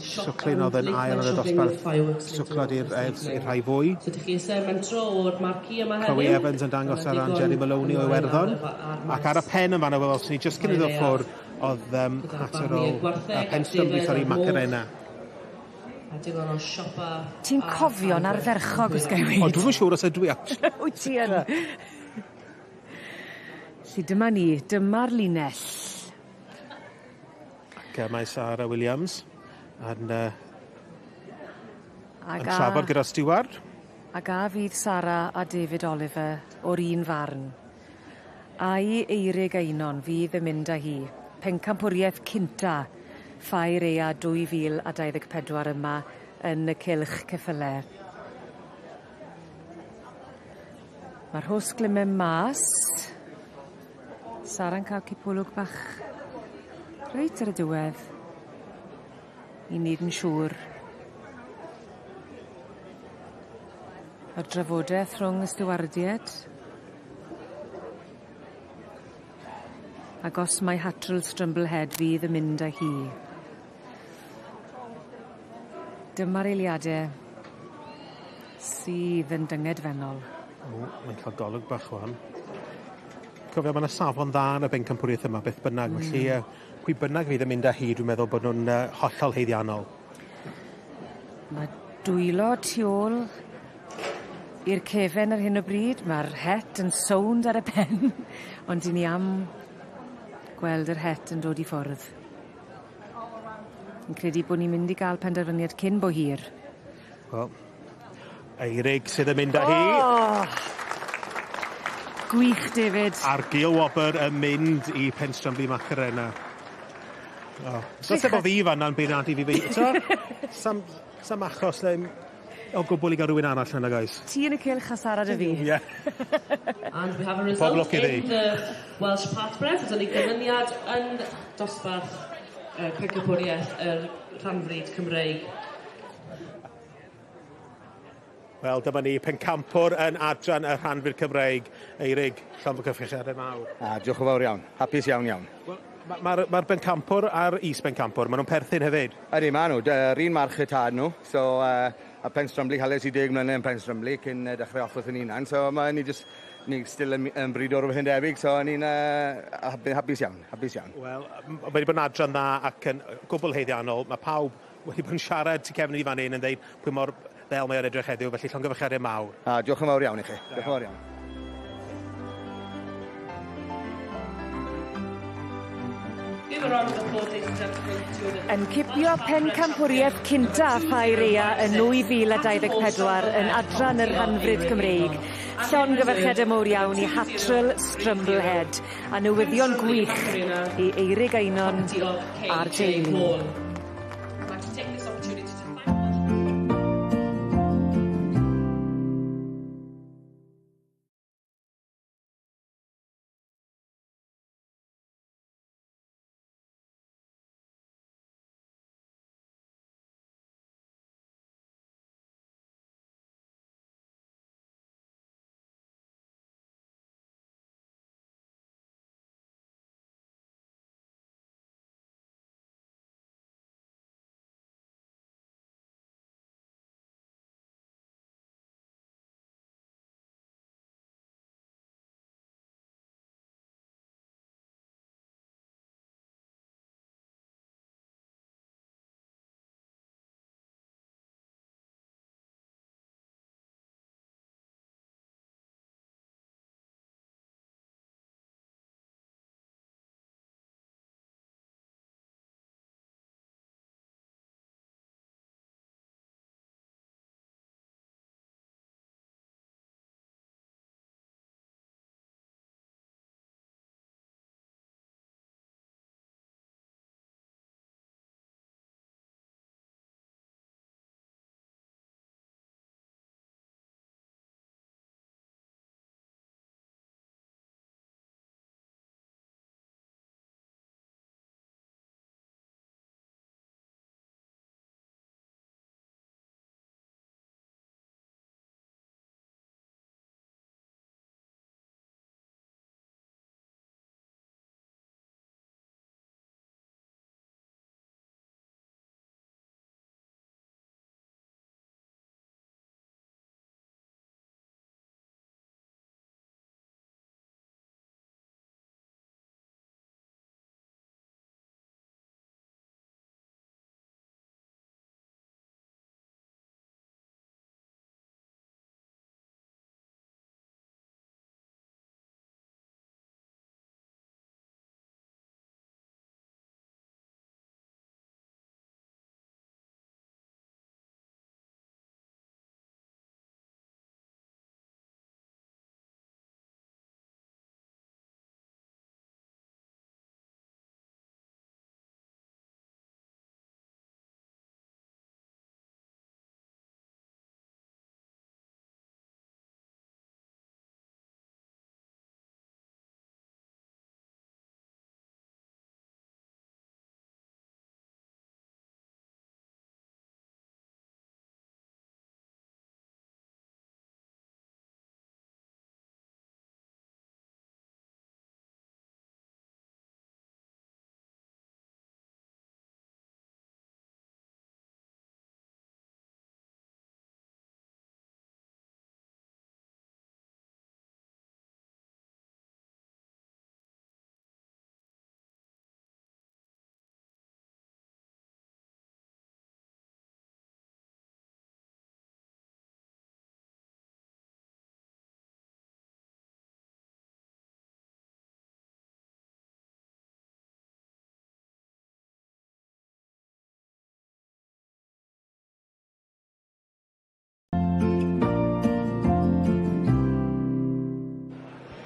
swclun oedd yn ail yn y dosbarth swclod i'r rhai fwy. So ydych chi eisiau mentro o'r marquee yma heddiw? Chloe Evans yn dangos ar ran Jenny Maloney o Iwerddon. Ac ar y pen yn fanna, wel, os ni jyst cyn iddo ffwrdd, oedd um, Hatterall, uh, Penstrymbu, sori, Macarena. A digon o siopa... Ti'n cofio'n arferchog os gai weud? O, dwi'm yn siŵr os ydw i Wyt ti yn? Felly dyma ni, dyma'r linell. Ac uh, mae Sarah Williams yn, uh, yn trafod gyda Steward. Ac a fydd Sarah a David Oliver o'r un farn? Ai Eirig Einon fydd yn mynd â hi? Pencampwriaeth cynta Ffair Ea 2024 yma yn y cylch ceffyle. Mae'r rhosglyme mas. Sara'n cael cipolwg bach reit ar y diwedd. I wneud yn siŵr. Yr drafodeth rhwng y stiwardied. Ac os mai Hattrell Strumblehead fydd yn mynd â hi. Dyma'r eiliade sydd yn dyngedfennol. O, mae'n cael golwg bach wan. Cofio, mae yna safon dda yn y bencampwriaeth yma, beth bynnag. Felly, pwy bynnag fydd yn mynd â hi, dwi'n meddwl bod nhw'n hollol haeddiannol. Mae dwylo tu ôl i'r cefen ar hyn o bryd. Mae'r het yn sownd ar y pen, ond 'dyn ni am gweld yr het yn dod i ffwrdd. Yn credu bod ni'n mynd i ga'l penderfyniad cyn bo hir. Wel, Eirig sydd yn mynd â hi. Oh! Gwych, David. A'r Gil Wobr yn mynd i Penstrymbu Macarena. Oh. Dylse bo fi fanna'n beirniadu fi fy... T'o'? Sam, sam achos ddim o gwbwl i ga'l rywun arall yna, guys. Ti yn y cylch a Sara 'dy fi. Ie. And we have a Pob result lwc iddi. in the Welsh Partbred. Dyna ni ganlyniad yn dosbarth pencampwriaeth yr rhanfrid Cymreig. Wel, dyma ni, pencampwr yn adran y rhanfrid Cymreig, Eirig, llongyfarchiadau mawr. A, diolch yn fawr iawn. Hapus iawn iawn. Mae'r ma, ma bencampwr a'r is-bencampwr, maen nhw'n perthyn hefyd. Ydy, maen nhw. Yr un march y tad nhw. So, a Penstrymli, hales i 10 mlynedd yn Penstrymli cyn dechrau off wrth yn hunan. So, mae ni just, ni still yn brido rhywbeth yn debyg. So, ni'n hapus iawn. Hapus iawn. Wel, mae wedi bod yn adran dda ac yn gwbl haeddiannol. Mae pawb wedi bod yn siarad tu cefn i fan hyn yn dweud pwy mor ddel mae o'n edrych heddiw, felly llongyfarchiadau mawr. A, diolch yn fawr iawn i chi. Diolch yn fawr iawn. Give a round of applause, ladies and gentlemen, to the Yn cipio pencampwriaeth cynta Ffair Aea yn 2024 yn adran yr rhanfrid Cymreig. Llongyfarchiadau mowr iawn i Hattrell Strumblehead a newyddion gwych i Eirig Einon a'r teulu. I'd like to take this opportunity to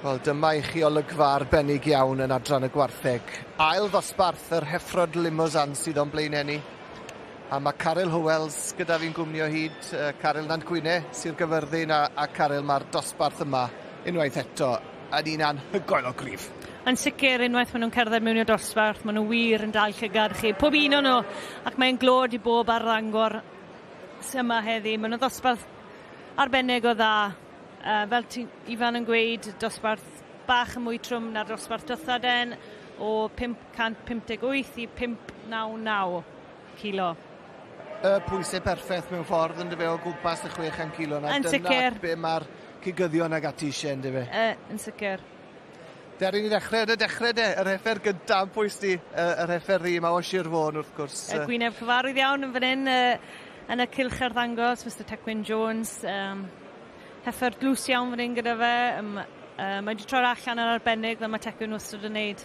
Wel, dyma i chi olygfa arbennig iawn yn adran y gwartheg. Ail ddosbarth yr heffrod Limousin sydd o'n blaenau ni. A mae Caryl Howells gyda fi'n gwmni o hyd, Caryl Nantgwyne, Sir Gyfyrddin, a, a Caryl mae'r dosbarth yma unwaith eto yn un anhygoel o gryf. Yn sicr, unwaith maen nhw'n cerdded mewn i'r dosbarth, maen nhw wir yn dal llygad chi, pob un o'n nhw, ac mae'n glod i bob arddangor sy yma heddi. Maen nhw'n ddosbarth arbennig o dda. Fel ti, Ifan yn gweud, dosbarth bach yn mwy trwm na'r dosbarth dwetha den, o 558 i 599 kilo. Y pwysau perffaith mewn ffordd yn dyfe o gwmpas y 600 kilo 'na. Yn sicr. Dyna be mae'r cigyddion ag ati eisiau yn dyfe. Yn sicr. Deri ni ddechrau yn y dechrau de, yr heffer gyntaf pwys di, yr heffer ddi yma o Sir Fôn wrth gwrs. Y gwyneb cyfarwydd iawn yn fan hyn, yn y cylch arddangos, Mr Tecwyn Jones. Heffer dlws iawn fan hyn gyda fe. Mae wedi troi allan yn arbennig fel mae Tecwyn wastad yn neud.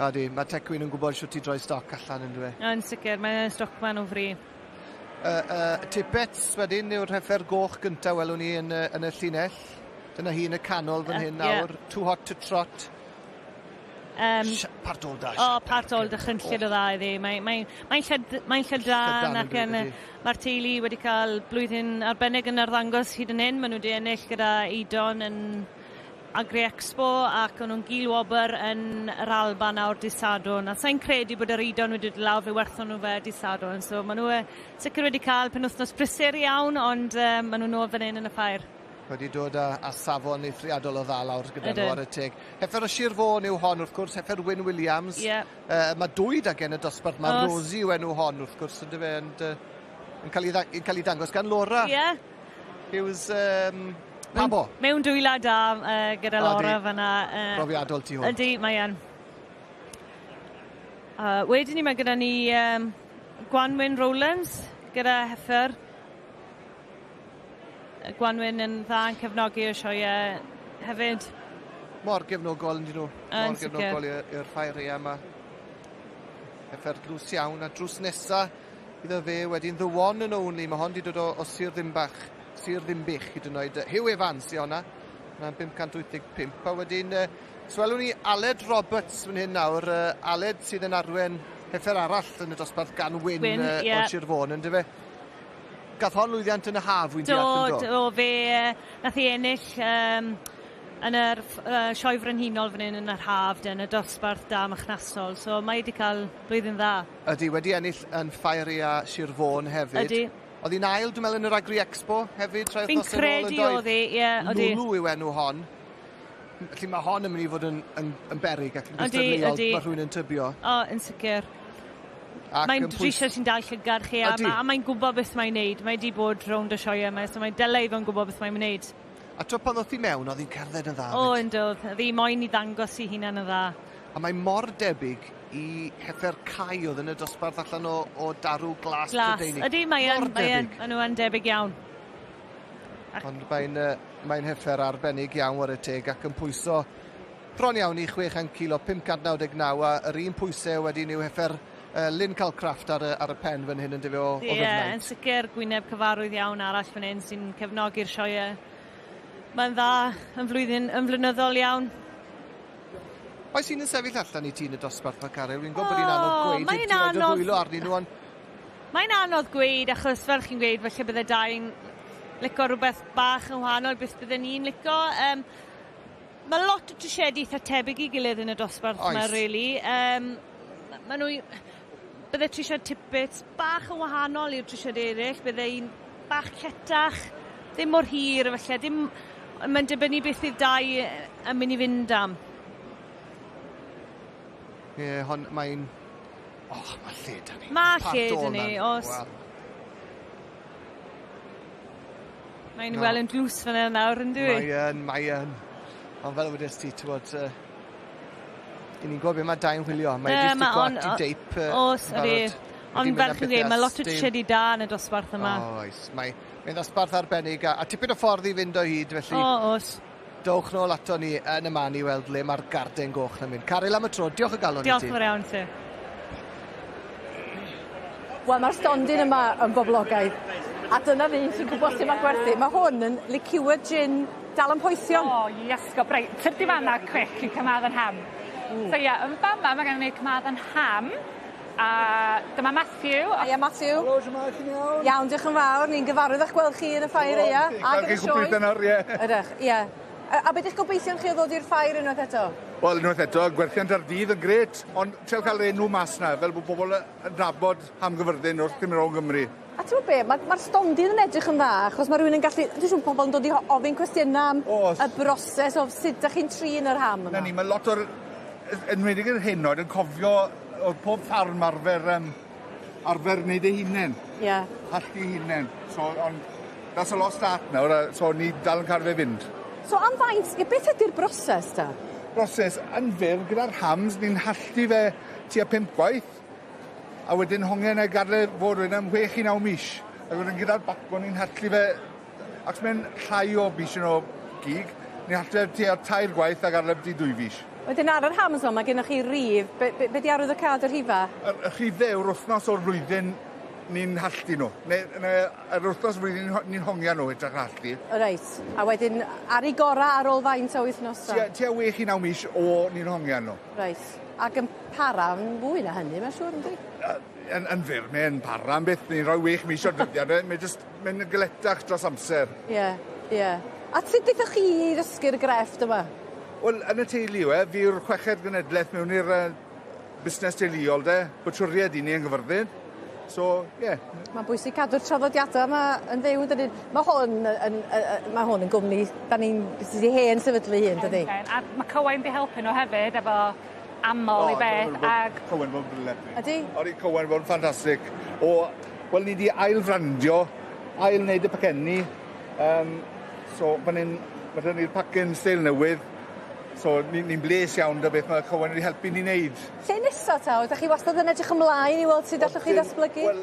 Odi, mae Tecwyn yn gwybod shwt i droi stoc allan yn dyw e? Yn sicr, mae'n stocman o fri. Tippets wedyn yw'r heffer goch gyntaf welwn ni yn y llinell. Dyna hi yn y canol fan hyn nawr. Yeah. Too hot to trot. Partol da. O, partol dychrynllyd o dda iddi. Mae'n mae, mae mae llydan ac yn, mae'r teulu wedi cael blwyddyn arbennig yn arddangos hyd yn hyn. Maen nhw wedi ennill gyda Eidon yn Agri Expo ac o'n nhw'n gil wobr yn yr Alban nawr dydd Sadwrn. A sa'n credu bod yr Eidon wedi dod lawr, fe werthon nhw fe dydd Sadwrn. So maen nhw sicr wedi cael penwythnos brysur iawn, ond maen nhw'n ôl fan hyn yn y ffair. Wedi dod â, â safon eithriadol o dda lawr gyda nhw ar y teg. Heffer o Sir Fôn yw hon wrth gwrs, Heffer Wyn Williams. Yeah. Mae dwy da gen y dosbarth, mae Rosie yw enw hon wrth gwrs, ynddo fe, and, yn cael ei, cael ei dangos gan Laura. Yeah. Hughes, Pabo. Mewn dwyla da gyda Laura fanna. Profiadol ti hwn. Ydy, mae yn. Wedyn ni mae gyda ni Gwanwyn Rowlands gyda Heffer. Gwanwyn yn dda yn cefnogi y sioeau hefyd. Mor gefnogol yn dyn nhw. Mor gefnogol i'r ffair eia yma. Heffer drws iawn a drws nesa iddo fe wedyn the one and only. Mae hon wedi dod o Sir Ddimbach, Sir Ddimbych hyd yn oed. Hugh Evans i honna. Mae'n 585. A wedyn, so welwn ni Aled Roberts fan hyn nawr. Aled sydd yn arwen heffer arall yn y dosbarth gan Wyn, Wyn yeah. o Sir Fôn, yn dyfe? Gath hon lwyddiant yn y haf, wy'n deall yn do? Do, fe nath i ennill yn yr sioe frenhinol fan hyn yn yr haf, yn y dosbarth da machnasol, so mae wedi cael blwyddyn dda. Ydy, wedi ennill yn Ffair Aeaf Sir Fôn hefyd. Ydy. Oedd hi'n ail, dwi'n meddwl, yn yr Agri Expo hefyd, rhai Fi'n wythnos yn ôl yn credu doedd? oedd hi, ie, oedd hi. Lwlw yw enw hon. Felly mae hon yn mynd i fod yn beryg ac yn Ydy, gystadleuol, ydy. mae rhywun yn tybio. O, yn sicr. Ac Mae'n yn pwys- drisio sy'n dal llygad chi a, Ydy. a mae'n gwybod beth mae'n neud. Mae wedi bod rownd y sioe yma, so mae'n dylai fo'n gwybod beth mae'n wneud. A tro pan ddoth hi mewn, oedd hi'n cerdded yn dda. O, fyd. yn doedd. Oedd hi moyn i ddangos i hunan yn dda. A mae mor debyg i heffer Cai oedd yn y dosbarth allan o darw glas, Glas. Prydeinig. Ydy, mae yn, Mor mae yn, debyg. maen nhw yn debyg iawn. Ond mae'n heffer arbennig iawn war y teg ac yn pwyso bron iawn i 600 kilo, 599, a yr un pwysau wedyn yw heffer Lynn Calcraft ar y pen fan hyn yn dyfe o Ie, Ddyfnaint. yn sicr gwyneb cyfarwydd iawn arall fan hyn sy'n cefnogi'r sioe. Mae'n dda, yn flwyddyn, yn flynyddol iawn. Oes un yn sefyll allan i ti yn y dosbarth ma, Caryl? Fi'n gwybod bod hi'n anodd O, gweud, mae'n i ti roed y anodd. ddwylo arnyn nhw, ond Mae'n anodd gweud, achos fel chi'n gweud, falle bydde dau'n lico rhywbeth bach yn wahanol, beth bydden ni'n lico. Mae lot o trisiedi eitha tebyg i gilydd yn y dosbarth yma, Oes. really. Ma nhw, bydde trisiad tippets bach yn wahanol i'r trisiad eraill, bydde un bach lletach, ddim mor hir falle, dim, mae'n dibynnu beth fydd dau yn mynd i fynd am. Ie, hon, mae'n... Oh, mae lle da ni. Ma' Part lle 'da ôl ni, 'na. oes. Wel, Mae'n No. wel yn dlws fan yna nawr, yn dyw i? Mae yn, mae yn. Ond fel wedes ti, ti'n bod, i ni'n gwybod beth mae Dai'n chwilio. Mae wedi stico at i deip Oes, yn ydi. barod. Wedi Ond mynd fel am chi'n bethau gweud, mae lot o steil. trisiedi da yn y dosbarth yma. Oes, mae'n ddosbarth arbennig a tipyn o ffordd i fynd o hyd, felly O, oes. dowch nôl ato ni yn y man i weld le mae'r garden goch yn mynd. Caryl am y tro, diolch o galon i Diolch ti. yn fawr iawn ti. Wel, mae'r stondin yma yn boblogaidd. A dyna fi sy'n gwybod sut mae gwerthu. Mae hwn yn liqueur gin Dal yn poethion. O, iasgob, reit, tyrd i fanna quick i Carmarthen Ham. So ie, yn fama mae gennym ni Carmarthen Ham. A dyma Matthew. Hiya Matthew. Helo, shwmae, chi'n iawn? Iawn, diolch yn fawr. Ni'n gyfarwydd â'ch gweld chi yn y ffair aea. Gael chi cwpl nawr, ie. Ydych, ie. A beth ydych gobeithion chi o ddod i'r ffair unwaith eto? Wel, unwaith eto, gwerthiant ar dydd yn gret, ond trial cael enw mas na, fel bod pobl yn nabod Ham Gyfyrddin wrth cymryd o'n Gymru. A ti'n gwybod be, mae'r ma stondin yn edrych yn dda, achos mae rhywun yn gallu... Dwi'n siŵr pobl yn dod i ofyn cwestiynau am y broses o sut ydych chi'n trin yr ham yma. Na ni, mae lot o'r, enwedig yr henoed, yn cofio oedd pob ffarm arfer, arfer wneud ei hunain. Ie. Yeah. Halltu ei hunain. So, ond, that's a lost art nawr, so ni dal yn cael fe fynd. So am faint, ie, beth ydy'r broses ta? Broses yn fyr gyda'r hams, ni'n halltu fe tua 5 gwaith, a wedyn hongen e gadle fod wedyn am 6 i 9 mis. A wedyn gyda'r bacwn ni'n halltu fe, ac mae'n llai o bys o gig, ni'n halltu fe tua 3 gwaith a gadle byti 2 fis. Wedyn ar yr hams yma, mae gennych chi rif, be di arwyddocâd y rhifa? Y rhifau yw'r wythnos o'r flwyddyn ni'n halltu nhw. Neu yr wythnos flwyddyn ni'n hongia nhw hytrach na halltu. Reit, a wedyn ar ei gora ar ôl faint o wythnosau? Tua 6 i 9 mis o ni'n hongia nhw. Reit, ac yn para yn fwy na hynny, mae'n siŵr, yndi? Yn fyr, mae'n para am beth, ni'n rhoi 6 mis o'r dyddiad, mae'n just, mae'n galetach dros amser. Ie, ie. A sut daethoch chi i ddysgu'r grefft yma? Wel, yn y teulu yw e, fi yw'r chweched genedlaeth mewn i'r busnes teuluol de, bwtwriaid i ni yn Gyfyrddin. So, ie. Yeah. Mae'n bwysig cadw'r traddodiadau yma yn fyw, dydy. Mae hwn yn, mae hwn yn gwmni, da ni'n sydd wedi hen sefydlu hun, dydy. A mae Cywain di helpu nhw hefyd efo aml i beth. Ag... Cywain bod yn brilliant. Ydy? Odi, Cywain bod yn ffantastig. O, wel, ni wedi ail-frandio, ail-wneud y pacenni. So, fan hyn, mae dyn ni'r pacen steil newydd. So, ni'n bles iawn da beth mae Cywain wedi helpu ni wneud. Lle nesa ta? Ydych chi wastad yn edrych ymlaen i weld sut allwch chi ddatblygu? Wel,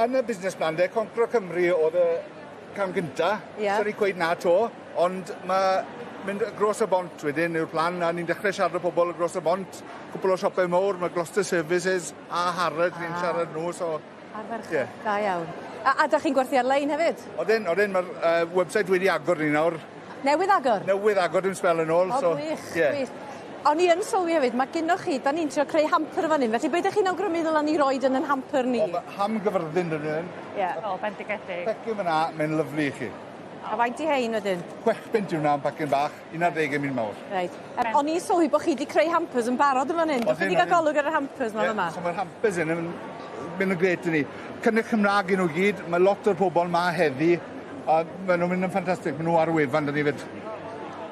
yn y business plan de, Concro Cymru oedd y cam gynta. Yeah. So, ni'n gweud na to, ond mae mynd gros y bont wedyn yw'r plan, a ni'n dechrau siarad â pobl gros y bont. Cwpl o siopau mowr, mae Gloucester Services a Harrods, ni'n siarad nhw, so... Arferchog, yeah. Da iawn. A dach chi'n gwerthu ar-lein hefyd? Odyn, odyn, mae'r website wedi agor ni nawr. Newydd agor? Newydd agor, dim sbel yn ôl. O, so, gwych, yeah. Gwych. O'n i yn sylwi hefyd, mae gynnoch chi, da ni'n trio creu hamper fan hyn, felly beth ydych chi'n awgrymu ddylen ni roed yn ein hamper ni? O, ham Gyfyrddin dyn nhw'n. Ie. O, bendigedig. Pecyn fyna, mae'n lyflu i chi. A faint i hein wedyn? 6 punt yw hwnna am pacyn bach, 11 yn mynd mawr. Reit. O'n i'n sylwi bod chi wedi creu hampers yn barod yn fan hyn. Dych chi wedi cael golwg ar yr hampers ma'n yma? So mae'r hampers yn mynd yn gret i ni. Cynnyrch Cymraeg i nhw gyd, mae lot o'r pobl ma heddi, a maen nhw'n mynd yn ffantastig, maen nhw ar y wefan dyn ni fyd.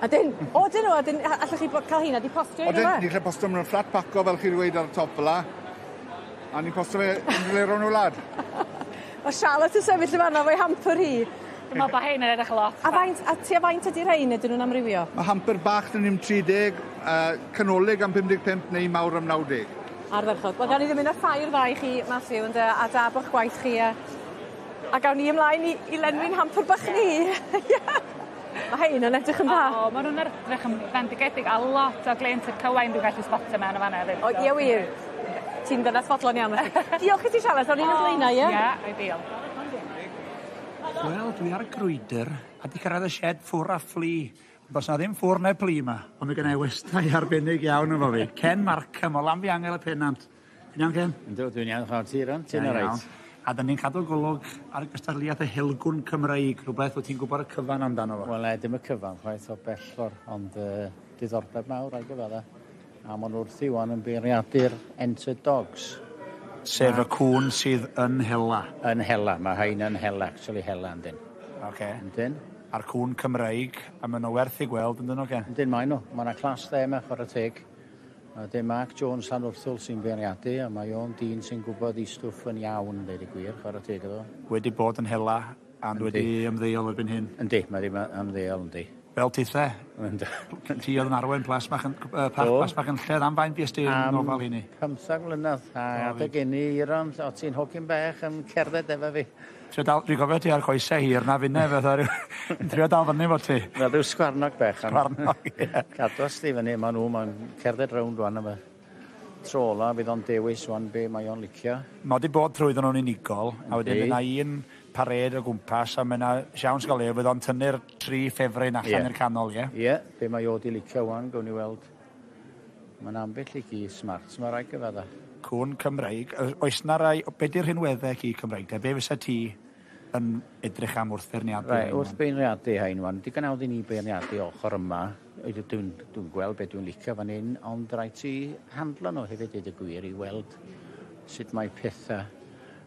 A dyn, o dyn nhw, a dyn, allwch chi cael heina di postio i Odyn, nhw? ni'n gallu postio maen nhw'n flat paco fel chi'n dweud ar y top fel la. A ni'n postio fe yn rhywle rownd y wlad. Mae Charlotte yn sefyll yn fan'na efo'i hamper hi. Dwi'n meddwl bod hein yn edrych lot. A faint, a tua faint ydy'r rhein ydyn nhw'n amrywio? Mae hamper bach dyn ni'n 30, canolig am 55 neu mawr am 90. Ardderchog. Wel, gawn ni ddim un o'r ffair dda i chi, Matthew, ynde, a da bo'ch gwaith chi. A gawn ni ymlaen i lenwi'n hamper bach ni. Mae hein yn edrych yn dda. O, maen nhw'n edrych yn bendigedig a lot o gleiented Cywain dwi'n gallu spotio mewn o fan'na hefyd. O, ie wir. Ti'n ddynas fodlon iawn. Diolch i ti Charlotte, o'n i'n y blaenau, ie? Ie, ideal. Wel, dwi ar y grwydr a di cyrraedd y shed ffwr a ffli. Ond does na ddim ffwr neu plu yma, ond mae gennai westai arbennig iawn efo fi. Ken Markham o Lanfihangel y Pennant. Ti'n iawn, Ken? Yndw, dwi'n iawn, chwarae ti, Ron. Ti'n oreit. A da ni'n cadw golwg ar y gystadleuaeth y Helgwn Cymreig, rhywbeth wyt ti'n gwybod y cyfan amdano fo. Wel, dim y cyfan, chwaith o bell ffordd, ond diddordeb mawr a'i gyfadda. A maen nhw wrthi wan yn beirniadu'r Entered Dogs. Sef y cŵn sydd yn hela. Yn hela, mae rhain yn hela, actually hela, yndyn. Oce. Yndyn. A'r cŵn Cymreig, a maen nhw werth i gweld, yndyn nhw, Ken? Yndyn, maen nhw. Mae yna clas dde yma, chwarae teg. A dyn Mark Jones Llanwrthwl sy'n beirniadu, a mae o'n dyn sy'n gwybod ei stwff yn iawn, dweud y gwir, chwarae teg iddo. Wedi bod yn hela, a wedi ymddeol erbyn hyn. Yndi, mae wedi ymddeol, yndi. Fel tithe? Yndi. Ti oedd yn arwain Plas Bach yn, Plas Bach yn Lled, am faint fuest ti yn ofal hynny? 15 mlynedd, a adeg geni, Iron, o ti'n hogyn bech yn cerdded efo fi. Trio dal, dwi'n gofio ti ar coesau hir na finne, fatha ryw... Trio dal fyny fo ti. Fel rhyw sgwarnog bech. Sgwarnog, ie. Cadwas di fyny, maen nhw, ma'n cerdded rownd wan am y tro ola, fydd o'n dewis wan be mae o'n licio. Mae wedi bod trwyddyn nhw'n unigol, a wedyn fydd 'na un parêd o gwmpas, a mae yna siawns gael ei, fydd o'n tynnu'r tri ffefryn allan i'r canol, ie? Ie, be mae o di licio wan, gawn ni weld. Mae'n ambell i gi smart, mae rai gyfadda. Cwn Cymreig, oes na rai, be di'r rhinweddau ci Cymreig te? Be fysa ti yn edrych am wrth feirniadu? Rai, wrth beirniadu hain wan, digon hawdd i ni beirniadu ochr yma. Dwi'n dwi gweld beth dwi'n licio fan hyn, ond rhaid ti handlo nhw hefyd, deud y gwir, i weld sut mae pethau.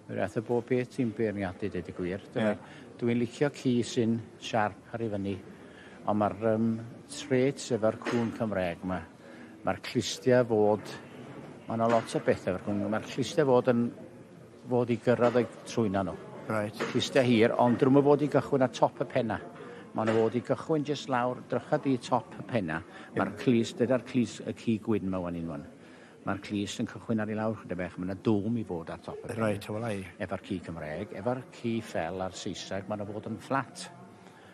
Wrth y bob beth ti'n beirniadu, deud y gwir. Yeah. Dwi'n licio ci sy'n siarp ar ei fyny, ond mae'r traits efo'r cwn Cymraeg yma, mae'r clustiau fod, mae yna lot o bethau efo'r cwn, mae'r clustiau fod yn fod i gyrraedd eu trwyna nhw. Right. Clustiau hir, ond drwm fod i gychwyn ar top y penna. Mae nhw fod i gychwyn jyst lawr, drycha di top y penna. Mae'r clust, dyda'r clust y ci gwyn yma wan un wan. Mae'r clust yn cychwyn ar ei lawr chydig bach, mae yna dôm i fod ar top y penna. Reit, wel ai. Efo'r ci Cymraeg, efo'r ci ffel a'r Saesneg, mae nhw fod yn fflat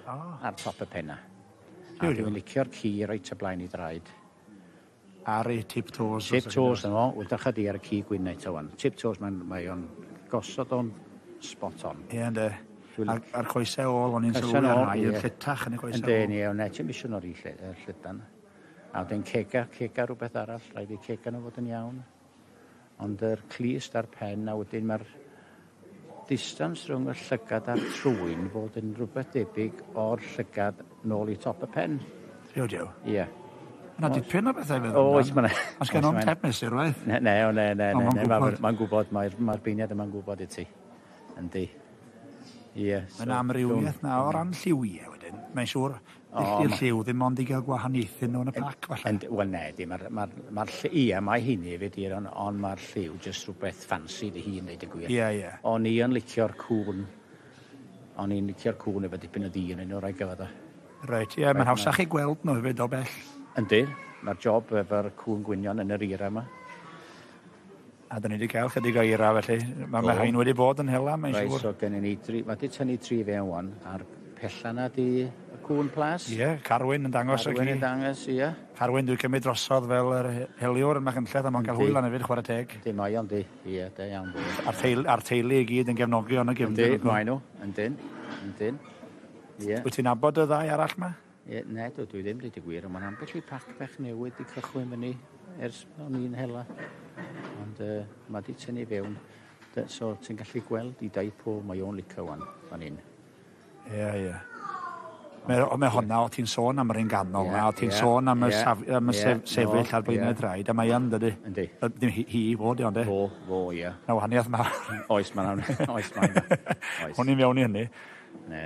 ar top y penna. A dwi'n licio'r ci reit o blaen i draed. Ar ei tip toes. Tip toes yno, wel drycha di ar y ci gwyn eto wan. Tip toes, mae'n mae o'n gosod o'n spot on. Ie, yndê. A'r coesau ôl, o'n i'n sylwi ar rhai, yn lletach yn y coesau ôl. Yndê, ni, o'n eto misio nhw'r llydan. A wedyn cega rhywbeth arall, rhaid i cega nhw fod yn iawn. Ond yr clust a'r pen, a wedyn mae'r distance rhwng y llygad a'r trwyn fod yn rhywbeth debyg o'r llygad nôl i top y pen. Diw, diw. Ie. Yna dipyn o bethau i feddwl. Oes, mae'n... Os gen o'n tep mesur, waith? Ne, ne, ne, ne, ne, mae'n gwybod, mae'r beirniad yma'n gwybod i ti. Yndi. Ie. Mae'n amrywiaeth na o ran lliwiau wedyn. Mae'n siŵr, i'r lliw ddim ond i gael gwahaniaethu nhw yn y pac, falle. Wel, ne, di, ie, mae hynny hefyd, ond mae'r lliw jyst rhywbeth ffansi dy hun, deud y gwir. Ie, ie. O'n i yn licio'r cwn, o'n i'n licio'r cwn efo dipyn o ddi yn un o'r rai gyfad o. Reit, ie, mae'n hawsach i gweld nhw hefyd o bell. Yndi, mae'r job efo'r cwn gwynion yn yr eira yma. A dyn ni wedi cael chydig o eira felly. Mae rhain wedi bod yn hela, mae'n siŵr. Reit, so gen i tri, mae wedi tynnu tri fewn wan, a'r pella na di y cwn plas. Ie, Carwyn yn dangos. Carwyn yn dangos, ie. Carwyn dwi'n cymryd drosodd fel yr heliwr yn Machynlleth, a mae'n cael hwyl arno hefyd, chwarae teg. Yndi, mae o'n di, ie, da iawn. A'r teulu i gyd yn gefnogi o'n y gefndir. Yndi, mae nhw, yndyn, yndyn. Ie. Wyt ti'n nabod y ddau arall ma? Ie, ne, dwi ddim, dweud y gwir, ond mae'n ambell i pac bach newydd i cychwyn fyny ers o'n i'n hela. Ond mae di tynnu fewn, so ti'n gallu gweld i daipo mae o'n licio wan, fan hyn. Ie, ie. Mae honna, o ti'n sôn am yr un ganol na, o ti'n sôn am y sefyll ar blaenau traed, a mae yn, dydy? Yndi. Ddim hi fod, iawn, de? Fo, ie. Na wahaniaeth mawr. Oes, mae'n oes, mae'n. Hwn i'n fewn i hynny. Ne.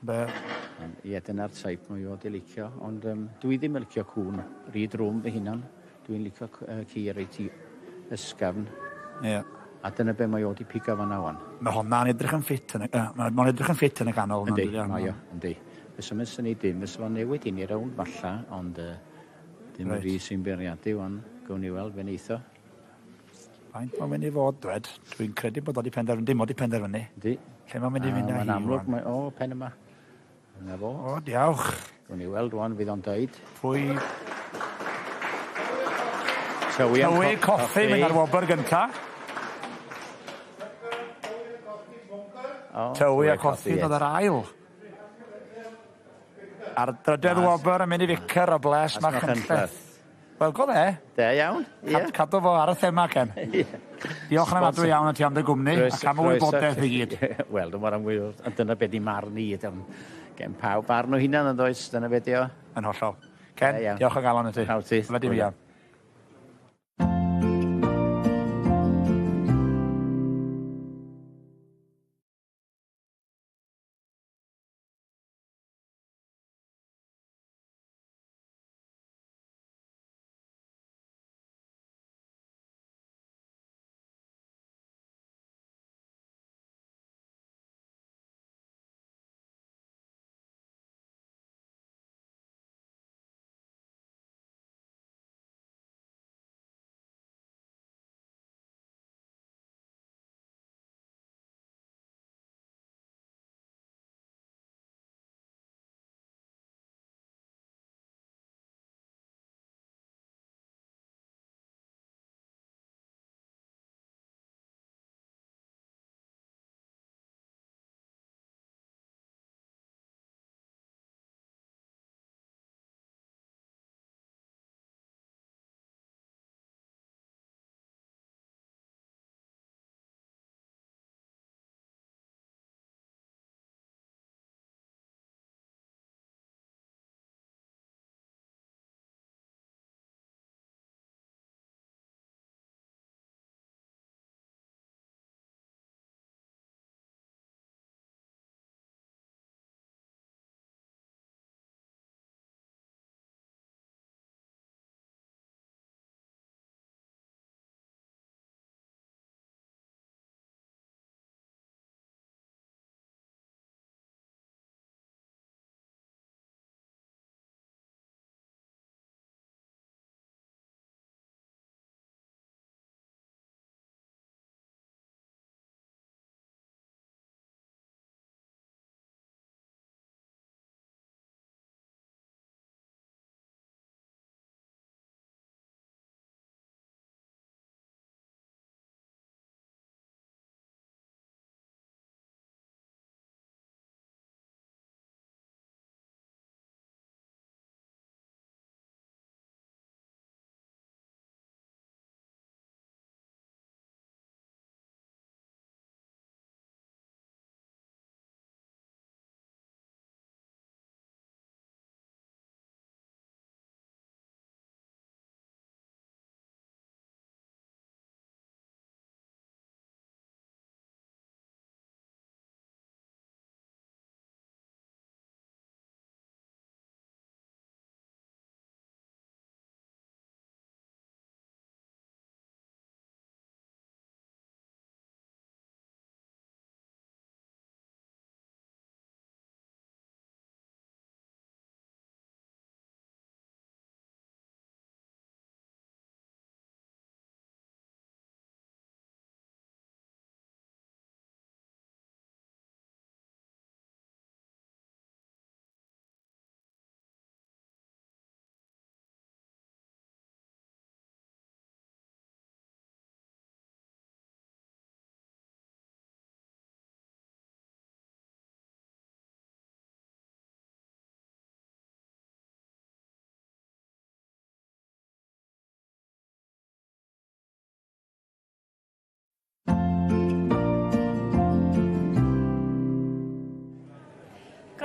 Ie, dyna'r type mae o di licio, ond dwi ddim yn licio cwn rhy drwm fy hunan. Dwi'n licio ci reit i ysgafn. Ie. A dyna be mae o di pigo fan'na wan. Mae honna'n edrych yn ffit yn y, mae'n edrych yn ffit yn y canol. Yndi, mae o, yndi. Fysa mynd syni dim, fysa fo'n newid i ni rownd falla, ond dim y fi sy'n beirniadu wan. Gawn ni weld fe neitho. Faint mae'n mynd i fod, dwed? Dwi'n credu bod o di penderfynu, dim o di penderfynu. Yndi. Lle mae'n mynd i fynd â hi Mae'n amlwg, mae, o, pen yma. Yna fo. O, diolch. Gawn ni weld wan, fydd o'n deud. Pwy... Tywi Coffi mynd ar wobr gynta. Tywi a Coffi yn dod ar ail. A'r drydedd wobr yn mynd i Ficer o Bles Machynlleth. Wel, go dde. Da iawn, ie. Cadw fo ar y thema, Ken. Diolch yn ofnadwy iawn i ti am dy gwmni ac am y wybodaeth i gyd. Wel, dwi'n mor am wybodaeth, ond dyna be di marn i, gen pawb barn o hunan yn does, dyna be di o. Yn hollol. Ken, diolch o galon i ti. Pawb ti. Fyddi fi.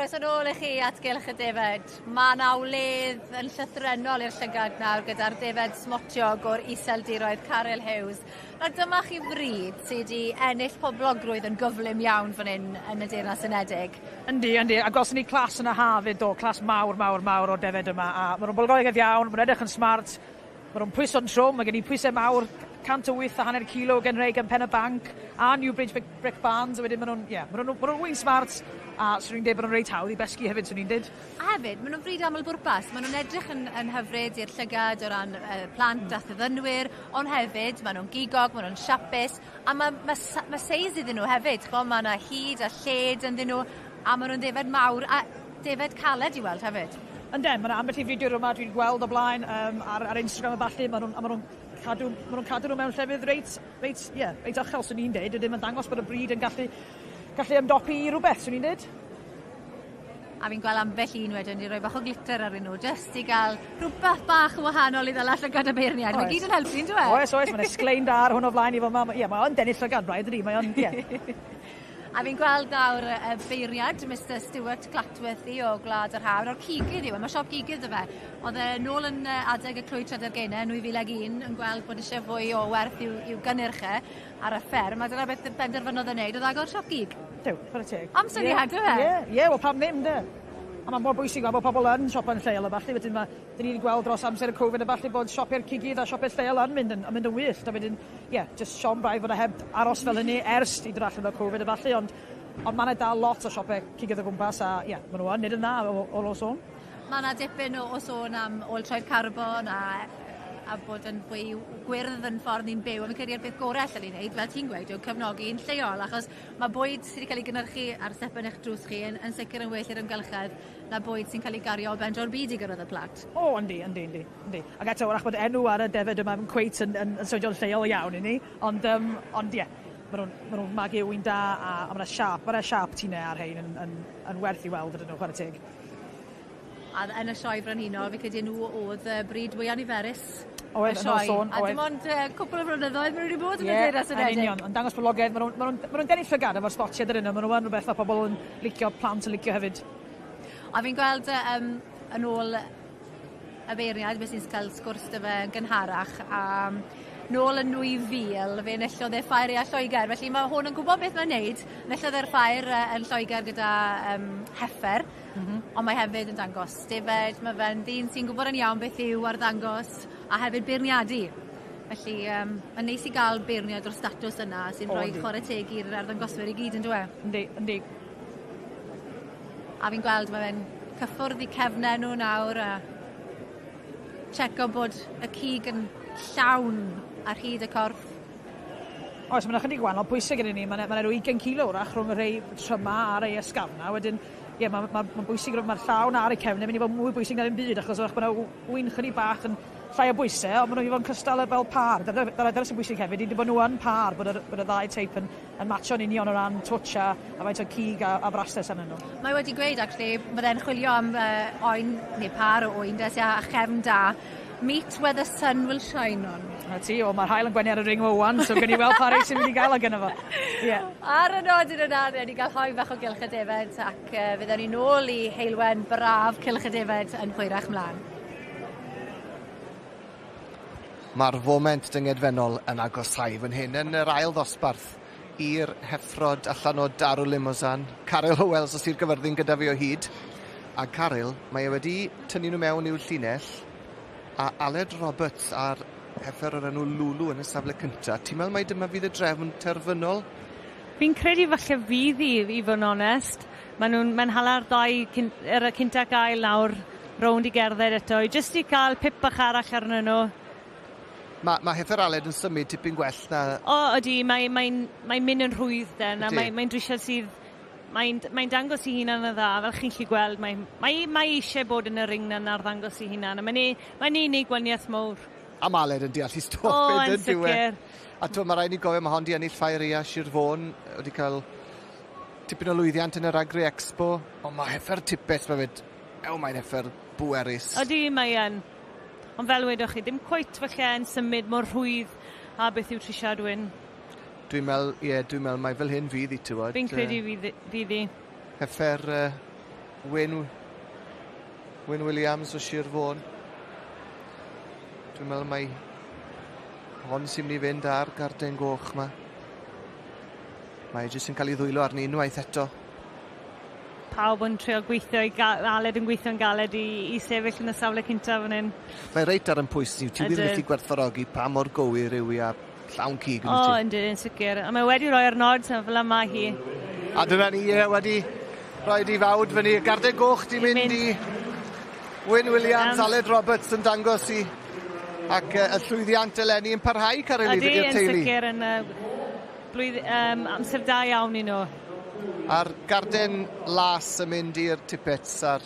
Croeso nôl i chi at Gylch y Defed. Mae 'na wledd yn llythrennol i'r llygad nawr gyda'r defed smotiog o'r Iseldiroedd Caryl Hughes. Nawr dyma chi fryd sy 'di ennill poblogrwydd yn gyflym iawn fan 'yn yn y Deyrnas Unedig. Yndi, yndi, a gwelson ni clas yn y haf 'fyd do, clas mawr, mawr, mawr o'r defed yma, a ma' nw'n boblogaidd iawn, ma' nw'n edrych yn smart, Ma' nhw'n pwyso'n trwm, mae gen i pwysau mawr, 108.5 kilo gen rhei gan Pen y Banc a Newbridge Brick, Brick Barns, a wedyn maen nhw'n, ie, yeah, maen nhw'n ma nhw smart, a swn i'n dweud bod nhw'n reit hawdd i besgi hefyd, swn i'n dweud. A hefyd, maen nhw'n fryd aml bwrpas, maen nhw'n edrych yn, yn hyfryd i'r llygad o ran plant a thyddynwyr, ond hefyd maen nhw'n gigog, maen nhw'n siapus, a mae ma, ma seis iddyn nhw hefyd, ch'mo, mae yna hyd a lled ynddyn nhw, a maen nhw'n ddefed mawr, a defed caled i weld hefyd. Ynden, ma' 'na ambell i fideo yma dwi'n gweld o blaen yym ar ar Instagram a ballu, ma' nw'n a ma' nw'n cadw ma' nw'n cadw nhw mewn llefydd reit reit ie reit uchel swn i'n deud, wedyn ma'n dangos bod y brîd yn gallu gallu ymdopi i rwbeth swn i'n deud. A fi'n gweld ambell un wedyn 'di roi bach o glitter arnyn nhw jyst i ga'l rhwbeth bach yn wahanol i ddala llygad y beirniaid. Mae gyd yn helpu on'd yw e? Oes oes ma' 'na sglein da ar hwn o flaen i fel 'ma ma' ie mae o'n denu llygad braidd dydi mae o'n ie. A fi'n gweld nawr y beiriad, Mister Stuart Clatworthy o Gwlad yr Haf, o'r cigydd yw e, mae siop gigydd 'da fe. O'dd e nôl yn adeg y clwyd Tredergene yn 2001 yn gweld bod isie fwy o werth i'w i'w gynnyrch e ar y fferm, a dyna beth benderfynodd e neud o'dd agor siop gig. Duw, chware teg. Am syniad yeah. yw e? Ie, ie, wel pam ddim 'de? A ma' mor bwysig fel bod pobl yn siopa'n lleol a ballu wedyn ma' 'dyn ni 'di gweld dros amser y Covid a ballu bod siope'r cigydd a siope lleol yn mynd yn yn mynd yn wyllt a wedyn ie, jyst siom braidd fod e heb aros fel hynny ers i dod allan o'r Covid a ballu ond ond ma' 'na dal lot o siope cigydd o gwmpas a ie, ma' nhw yn neud yn dda o o o sôn. Ma' 'na dipyn o o sôn am ôl troed carbon a a bod yn fwy gwyrdd yn ffordd ni'n byw a fi'n credu'r peth gore allen ni neud fel ti'n gweud yw cefnogi'n lleol achos ma' bwyd sy 'di ca'l 'i gynyrchu ar stepen 'ych drws chi yn yn sicir yn well i'r amgylchedd na bwyd sy'n cael ei gario o ben draw'r byd i gyrraedd y plat. O yndi, yndi, yndi, yndi. Ac eto 'w'rach bod enw ar y defed yma ddim cweit yn yn yn swnio'n lleol iawn i ni, ond yym ond ie, ma' nw'n ma' nw'n magu ŵyn da a a ma' 'na siâp ma' 'na siâp tine ar rhein yn yn yn werth i weld ydyn nhw chware teg. A yn y sioe frenhinol fi credu nhw o'dd y brîd fwya niferus. Oedd, yn ôl sôn, oedd. A dim ond cwpwl o flynyddoedd ma' nhw wedi bod yn y Deyrnas Unedig. Yn union, yn dangos poblogaidd, ma' nw'n ma' nw'n ma' nw'n denu llygad efo'r sbotiau dydyn nhw, ma' nhw yn rhywbeth ma' pobl yn licio, plant yn licio hefyd. A fi'n gweld yym yn ôl y beirniaid, bues i'n cael sgwrs 'da fe yn gynharach a nôl yn 2000 fe enillodd e Ffair Aeaf Lloegr, felly ma' hwn yn gwbod beth mae'n neud. Enillodd e'r ffair yn Lloegr gyda yym heffer. Mm -hmm. Ond mae hefyd yn dangos defaid, mae fe'n ddyn sy'n gwybod yn iawn beth yw arddangos a hefyd beirniadu. Felly um, mae'n neis i gael beirniad o'r statws yna sy'n rhoi chwarae teg i'r arddangoswyr i gyd yn dweud? Yndi, yndi. A fi'n gweld mae fe'n cyffwrdd i cefnau nhw nawr a checo bod y cig yn llawn ar hyd y corff. Oes, mae 'na chydig gwahanol pwysau gyda ni. Mae 'na ma' 'na ryw ugain kilo 'w'rach rhwng y rhei tryma a rhei ysgafna. Wedyn, ie, ma' ma' ma'n bwysig ma'r llaw 'na ar y cefn yn mynd i fod mwy bwysig na ddim byd achos 'w'rach bo' 'na ŵyn chydig bach yn llai o bwyse ond ma' nhw'n mynd i fod yn cystal fel pâr. Dyna dyna dyna sy'n bwysig hefyd ydi bo' nhw yn pâr bod yr bod y ddau teip yn yn matcho'n union o ran twtsh a a faint o cig a a braster arnyn nhw. Mae wedi gweud actually bydde'n chwilio am yy oen neu pâr o ŵyn de sy â chefn da. Meet where the sun will shine on. 'Na ti, wel ma'r haul yn gwenu ar y ring ŵan so gewn ni weld pa rei sy'n mynd i ga'l o gynno fo. Ie. Ar y nodyn yna newn ni ga'l hoe fach o Gylch y Defed ac yy fydden ni nôl i heulwen braf Cylch y Defed yn hwyrach mlan. Mae'r foment dyngedfennol yn agosáu fan hyn yn yr ail ddosbarth i'r heffrod allan o Darw Limousin. Caryl Howells o Sir Gyfyrddin gyda fi o hyd. A Caryl, mae e wedi tynnu nhw mewn i'w llinell a Aled Roberts a'r heffer o'r enw Lulu yn y safle cynta. Ti'n meddwl mai dyma fydd y drefn terfynol? Fi'n credu falle fydd hi, i fod yn onest. Maen nhw'n mae'n hala'r ddau cyn, er y cynta ac ail nawr rownd i gerdded eto, i jyst i cael pip bach arall arnyn nhw. Mae ma heffer Aled yn symud tipyn gwell na... O, ydy, mae'n mae, mae mynd yn rhwydd den, a mae'n mae drisiad sydd Mae'n mae dangos i hunan yn dda, fel chi'n gallu gweld, mae, mae, mae eisiau bod yn y ring na'n arddangos i hunan, a mae'n ei, mae'n ei wneud gwaniaeth mowr. A ma Aled yn deall i stwff O, yn sicr. A t'mo' ma' raid ni gofio ma' hon 'di ennill Ffair Aea Sir Fôn, wedi cael tipyn o lwyddiant yn yr Agri Expo, ond ma' heffer tipell 'ma 'fyd. Ew, mae'n heffer bwerus. Odi, mae yn. Ond fel wedoch chi, dim cweit falle yn symud mor rhwydd a beth yw Trisiad Wyn. Dwi'n me'wl, ie, dwi'n me'wl mai fel hyn fydd 'i t'wod. Fi'n credu fydd fydd 'i. Heffer Wyn, Wyn Williams o Sir Fôn. Dwi'n meddwl mai hon sy'n mynd i fynd ar garden goch yma. Mae e jyst yn cael ei ddwylo arni unwaith eto. Pawb yn trio gweithio i Aled yn gweithio'n galed i, i sefyll yn y safle cyntaf fan hyn. Mae reit ar yn pwys ni. Ti wir yn gallu gwerthfawrogi pa mor gywir yw i a llawn cig yn O, oh, yndyn, yn sicr. A mae wedi rhoi'r nod, so fel yma hi. A dyna ni e, wedi rhoi i fawd fyny. Garden goch di mynd, mynd i Wyn Williams, Aled Roberts yn dangos i ac y llwyddiant eleni yn parhau, Caroline, i'r teulu. Ydy, yn sicr, yn blwydd, amser da iawn i nhw. A'r garden las yn mynd i'r tippets a'r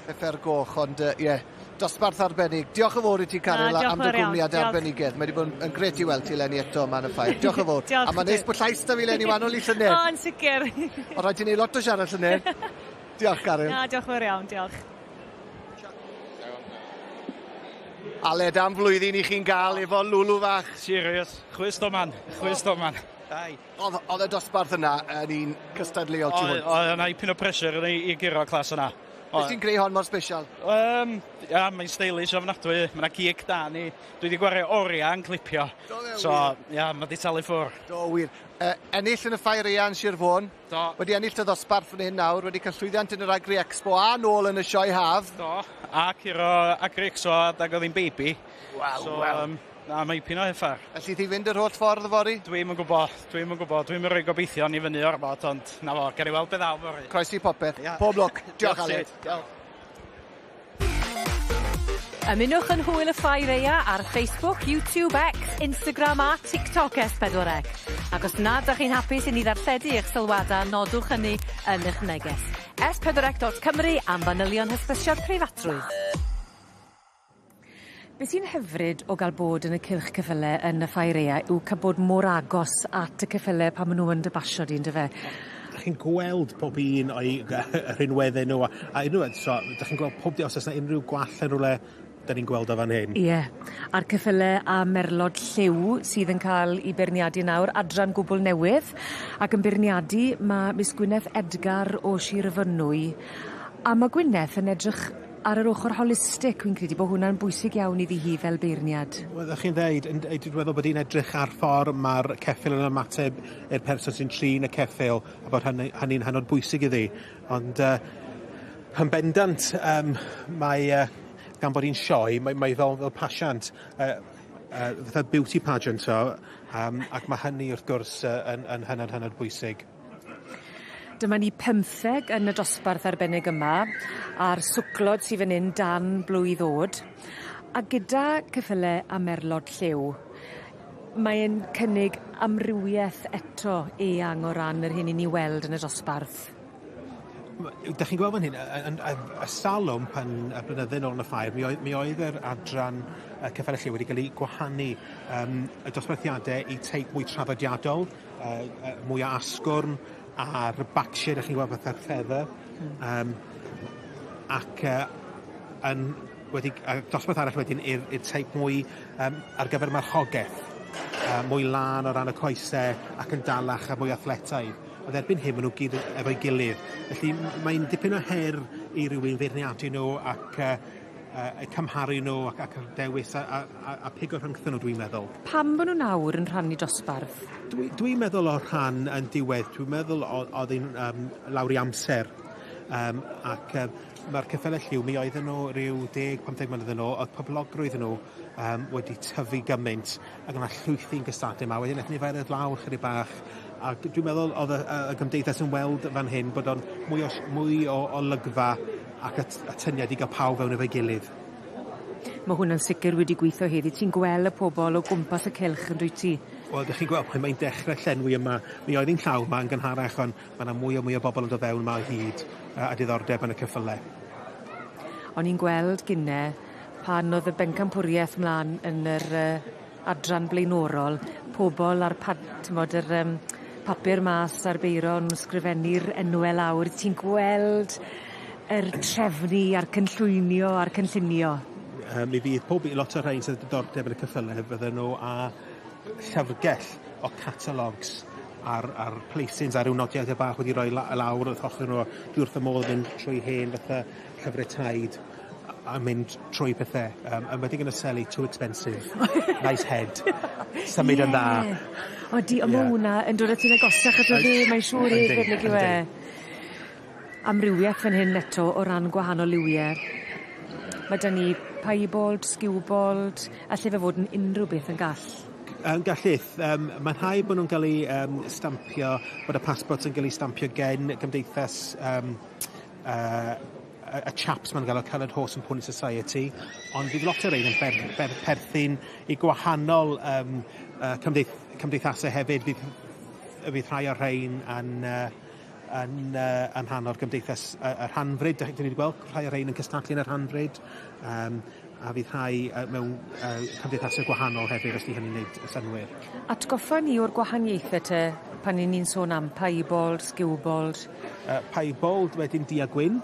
heffer goch, ond ie, yeah, dosbarth arbennig. Diolch yn fawr i ti, Caryl, am dy gwmni a dy arbenigedd. Mae wedi bod yn gret i weld ti eleni eto yma yn y ffair. Diolch yn fawr. Diolch. A mae'n neis bod llais da fi eleni wahanol i llynedd. O, yn sicr. O, rhaid ti wneud lot o siarad llynedd. Diolch, Caryl. Na, diolch yn fawr iawn, diolch. Aled, am flwyddyn i chi'n gael efo Lwlw fach. Serious. Chwys doman. Chwys doman. Oedd, oedd y dosbarth yna yn un cystadleuol tu hwnt? Oedd yna ipyn o pressure i, i guro clas yna. Beth sy'n greu hon mor special? Ia, mae'n stylish ofnadwy. Mae yna gig da ni. Dwi wedi gwario oriau yn clipio. Do, so, ia, mae wedi talu ffwr. Do, wir. Ennill yn y ffair eang Sir Fôn. Do. Wedi ennill y ddosbarth fan hyn nawr, wedi cael llwyddiant yn yr Agri Expo a nôl yn y sioe haf. Do, a curo Agri Expo adag oedd hi'n baby. Wel, so, wel. Na, mae ipyn o heffar. Elli ti fynd yr holl ffordd yfory? Dwi'm yn gwybod, dwi'm yn gwybod. Dwi'm yn rhoi gobeithion i fyny ormod, ond na fo, gawn ni weld be ddaw fory. Croesi popeth. Ia. Pob lwc. Diolch, Aled. Diolch. Ymunwch yn hwyl y ffair eia ar Facebook, YouTube, X, Instagram a TikTok S4C. Ac os nad ydych chi'n hapus i ni ddarlledu eich sylwadau, nodwch hynny yn eich neges. S4C.Cymru am fanylion hysbysiad preifatrwydd. Be sy'n hyfryd o gael bod yn y cylch ceffyle yn y ffair eia yw cael bod mor agos at y ceffyle pan maen nhw yn dy basio di, yndyfe? Dach chi'n gweld pob un o'i rhinweddau nhw, a unrhyw, so, dach chi'n gweld pob di, os oes 'na unrhyw gwall yn rhywle, da ni'n gweld o fan hyn. Ie, a'r ceffyle a merlod lliw sydd yn cael 'u beirniadu nawr, adran gwbl newydd, ac yn beirniadu ma' Miss Gwyneth Edgar o Sir Fynwy, a ma' Gwyneth yn edrych ar yr ochr holistic, wi'n credu bod hwnna'n bwysig iawn iddi hi fel beirniad. Wel, ddech chi'n dweud, yn, dwi'n meddwl bod hi'n edrych ar ffordd mae'r ceffyl yn ymateb i'r person sy'n trin y ceffyl, a bod hynny, hynny'n hynod bwysig iddi. Ond yn bendant, mae, gan bod hi'n sioe, mae, mae fel, fel pasiant, fatha beauty pageant, so, ac mae hynny wrth gwrs yn, yn hynod, hynod bwysig. Dyma ni 15 yn y dosbarth arbennig yma, a'r swclod sydd fan hyn dan blwydd o'd. A gyda ceffyle a merlod lliw, mae'n cynnig amrywieth eto eang o ran yr hyn i ni weld yn y dosbarth. Dach chi'n gweld fan hyn, y salwm pan y blynydde nôl yn y ffair, mi oedd, mi oedd yr adran ceffyle lliw wedi cael ei gwahanu y dosbarthiadau i teip mwy traddodiadol, mwy o asgwrn, a'r backshear, dach chi'n gweld fatha'r feather. Ac yn wedi, dosbarth arall wedyn i'r teip mwy ar gyfer marchogaeth. Mwy lân o ran y coesau ac yn dalach a mwy athletaidd. Ond erbyn hyn, maen nhw gyd efo'i gilydd. Felly mae'n dipyn o her i rywun feirniadu nhw ac cymharu nhw ac, ac dewis a pigo rhyngthyn nhw, dwi'n meddwl. Pam bod nhw nawr yn rhannu dosbarth? Dwi'n dwi meddwl o rhan yn diwedd, dwi'n meddwl oedd hi'n lawr i amser. Ac mae'r ceffylau lliw, mi oedden nhw rhyw 10-15 mlynedd yn ôl, oedd poblogrwydd nhw wedi tyfu gymaint ac yna llwythi'n gystadlu yma. Wedyn aethon ni fair lawr chydig bach, ac dwi'n meddwl oedd y, y gymdeithas yn weld fan hyn bod o'n mwy o, mwy o olygfa ac atyniad i gael pawb fewn efo'i gilydd. Mae hwnna'n sicr wedi gweithio heddi. Ti'n gweld y pobl o gwmpas y cylch yn dwyt ti? Wel, dych chi'n gweld, mae'n dechrau llenwi yma. Mi oedd hi'n llawn yma yn gynharach, ond mae yna mwy o mwy o bobl yn dod fewn yma o hyd a diddordeb yn y ceffylau. O'n i'n gweld gynne pan oedd y bencampwriaeth mlaen yn yr adran blaenorol, pobl ar pad, t'mod, yr papur mas a'r beiro yn ysgrifennu'r enwe lawr. Ti'n gweld yr trefnu a'r cynllwynio a'r cynllunio. Mi fydd pob lot o'r rhain sydd â diddordeb yn y ceffylau, fydden nhw a llyfrgell o catalogs a'r, ar placings a ryw nodiadau bach wedi rhoi lawr wrth ochr nhw. Dwi wrth y modd mynd trwy hen fatha llyfrau taid a mynd trwy pethau. Enwedig yn y seli, too expensive, nice head, symud yn dda. Odi, ond ma' hwnna yn dod â ti'n agosach ato fe, mae'n siŵr hefyd, nag yw e? Amrywieth fan hyn eto o ran gwahanol liwie. Ma' 'da ni piebald, skewbald, alle fe fod yn unryw beth yn gall? Yn gallith. Mae'n rhaid bod nhw'n cael eu stampio, bod y passport yn cael ei stampio gen gymdeithas y chaps ma'n gael o Coloured Horse and Pony Society, ond fydd lot o rein yn perthyn i gwahanol cymdeithasau hefyd. Fydd rhai o'r rhain yn rhan o'r gymdeithas y rhanfryd. Dyn ni wedi gweld rhai o'r rhain yn cystadlu yn y rhanfryd, a fydd rhai mewn cymdeithasau gwahanol hefyd, os di hynny'n gwneud synnwyr. Atgoffa ni o'r gwahaniaethau te pan 'yn ni'n sôn am piebald, skewbald. Piebald wedyn du a gwyn.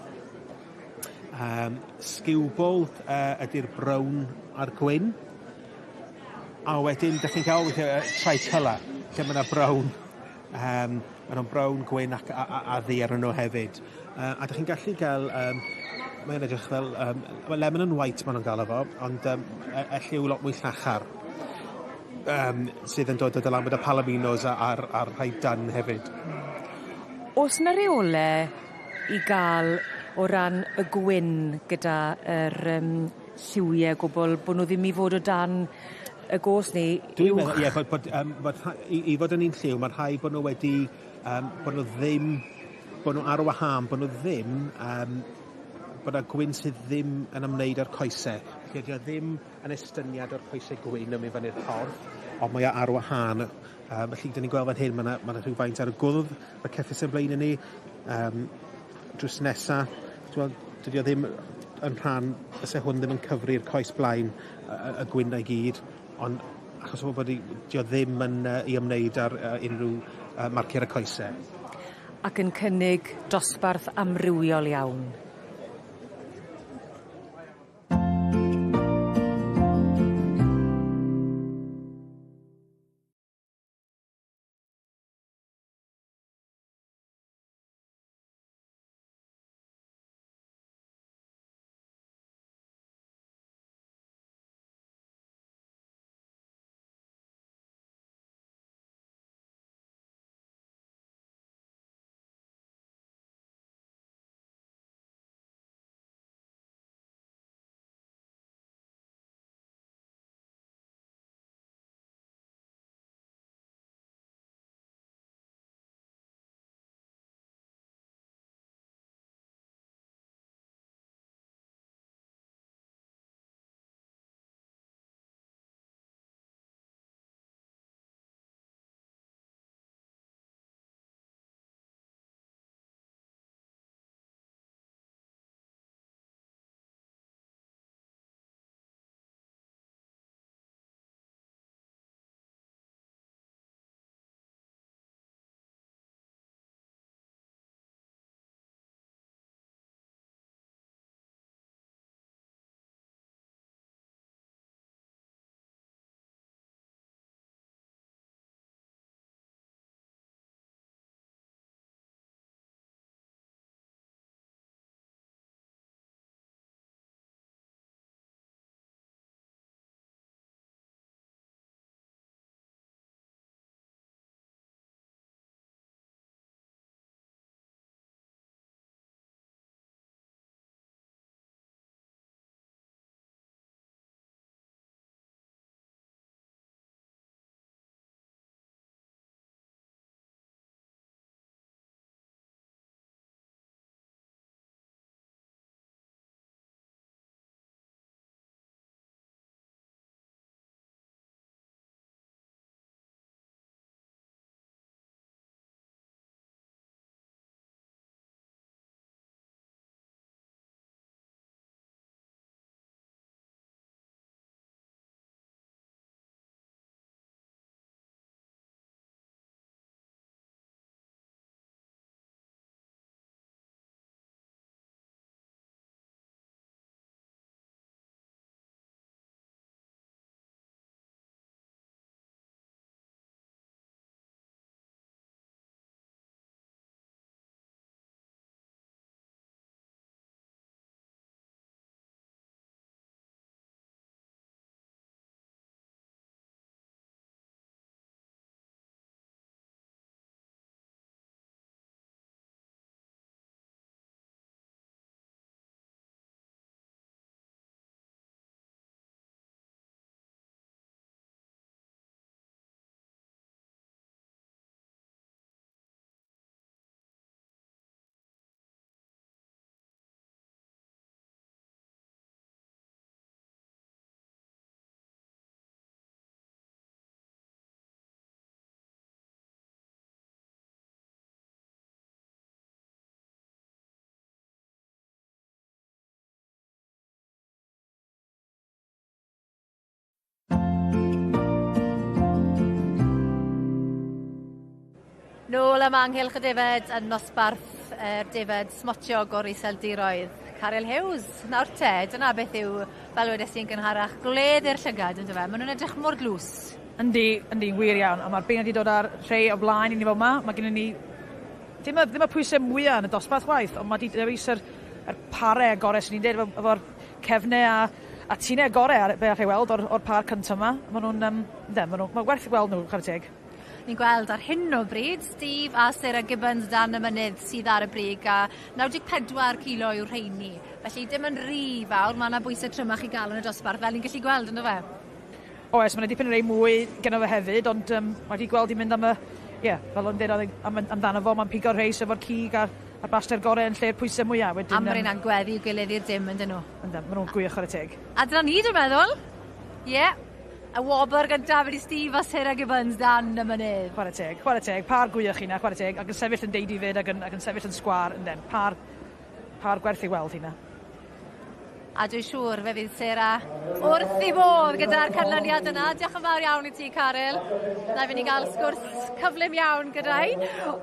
Skewbald ydy'r brown a'r gwyn. A wedyn, dych chi'n cael weithiau tricolour, lle mae yna brown, mae nhw'n brown, gwyn ac a ddu arnyn nhw hefyd. A dych chi'n gallu gael, mae'n edrych fel, well, lemon and white maen nhw'n gael efo, ond y lliw lot mwy llachar. Sydd yn dod o lan gyda palominos a'r rhai dun hefyd. Oes 'na reole i ga'l o ran y gwyn gyda yr lliwie o gwbwl bo' nw ddim i fod o dan y gos neu Dwi'n meddwl ie bod i fod yn un lliw ma' rhaid bod nhw wedi bod nhw ddim bod nhw ar wahân, bod nhw ddim bod 'na gwyn sydd ddim yn ymwneud â'r coese. Felly ydi o ddim yn estyniad o'r coese gwyn yn mynd fyny'r corff, ond mae o ar wahân. Felly 'dyn ni'n gweld fan hyn ma' 'na rhywfaint ar y gwddf y ceffyl sy'n blaen i ni. Drws nesa, t'wel, dydi o ddim yn rhan, fyse hwn ddim yn cyfri'r coes blaen y gwyn 'na i gyd, ond achos o bod 'di o ddim yn i ymwneud â'r unrhyw marciau ar y coese. Ac yn cynnig dosbarth amrywiol iawn. Nôl yma ynghylch y defed yn nosbarth yr defed smotiog o'r Iseldiroedd. Caryl Hughes, nawr te, dyna beth yw, fel wedes i'n gynharach, gwledd i'r llygad yndyfe? Maen nhw'n edrych mor dlws. Yndi, yndi, wir iawn. A mae'r beirniaid wedi dod â'r rhei o flaen i ni fel 'ma. Mae gennym ni dim y, ddim y pwysau mwyaf yn y dosbarth chwaith, ond mae wedi dewis yr, yr pare gorau, sy'n ni'n dweud, efo, efo'r cefnau a, a tinau gorau ar, be allai weld o'r, or par cyntaf yma. Maen nhw'n, um, ynde, maen nhw, mae'n werth i gweld nhw, chwarae teg. Ni'n gweld ar hyn o bryd Steve a Sarah Gibbons dan y mynydd sydd ar y brig a 94 kilo yw'r rheini. Felly dim yn rhy fawr, mae yna bwysau trymach i gael yn y dosbarth fel ni'n gallu gweld ynddo fe? Oes, mae yna dipyn o rei mwy gynno fe hefyd, ond um, mae wedi gweld i'n mynd am y... Ie, yeah, fel o'n dweud am, amdano fo, mae'n pigo'r rhei sef o'r cig a'r, a'r braster gorau yn lle'r pwysau mwyaf. Wedyn, Am rheina'n gweddu i'w gilydd i'r dim yndyn nhw. Yndyn, maen nhw'n gwych chwarae teg. A dyna ni, dwi'n meddwl. Ie. Yeah. Y wobr gyntaf wedi Steve a Sarah Gibbons dan y mynydd. Chwarae teg, chwarae teg, par gwych hynna, chwarae teg, ac yn sefyll yn deidi fyd ac yn, ac yn sefyll yn sgwar, ynden, par, par gwerth i weld hynna. A dwi'n siŵr fe fydd Sarah wrth ei bodd gyda'r canlyniad yna. Diolch yn fawr iawn i ti, Caryl. Na i fynd i gael sgwrs cyflym iawn gyda hi.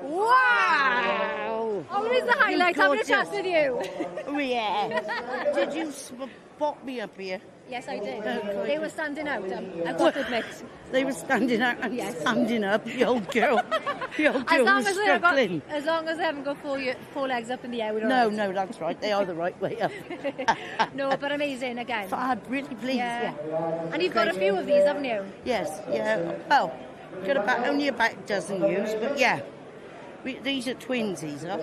Wow! Always the highlight, having a chat with you. Oh, yeah. Did you spot me up here? Yes, I did. They were standing out, I've got to admit. They were standing out and Yes. standing up. The old girl, the old As girl long was as, they've got, struggling. as long as they haven't got four legs up in the air, we're all No, right. no, that's right. They are the right way up. No, but amazing again. Fab, really pleased, yeah. And you've got a Great. few of these, haven't you? Yes, yeah. Well, got about only about a dozen ewes, but yeah. These are twins, these are.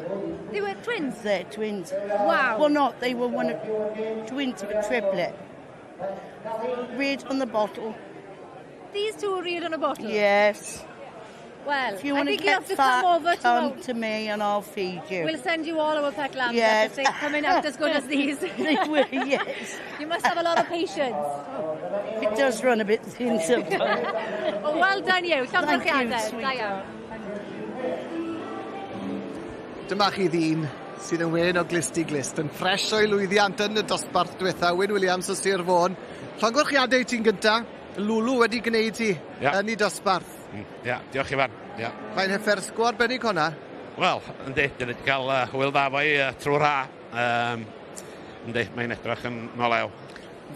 They were twins? They're twins. Wow. Well, not, they were one of twins of a triplet. Reared on the bottle. These two were reared on a bottle? Yes. Well, If you I want to think you get have to fat, come over to come our... to me and I'll feed you. We'll send you all our pet lambs Yes. up if they're coming out as good as these. They will, yes. You must have a lot of patience. It does run a bit thin sometimes. Well, well done you. Thank you, Llongyfarchiadau. Da sweetheart. iawn. Dyma chi ddyn sydd yn wên o glust i glust, yn ffres o'i lwyddiant yn y dosbarth diwetha, Wyn Williams o Sir Fôn. Llongyfarchiadau i ti'n gynta, Lwlw wedi gwneud hi yn ei dosbarth. Ia, diolch Ifan. Ia. Mae'n heffer go arbennig hwnna. Wel, yndi, dyn ni wedi cael hwyl dda fo'i trwy'r ha. Yndi, mae'n edrych yn olew.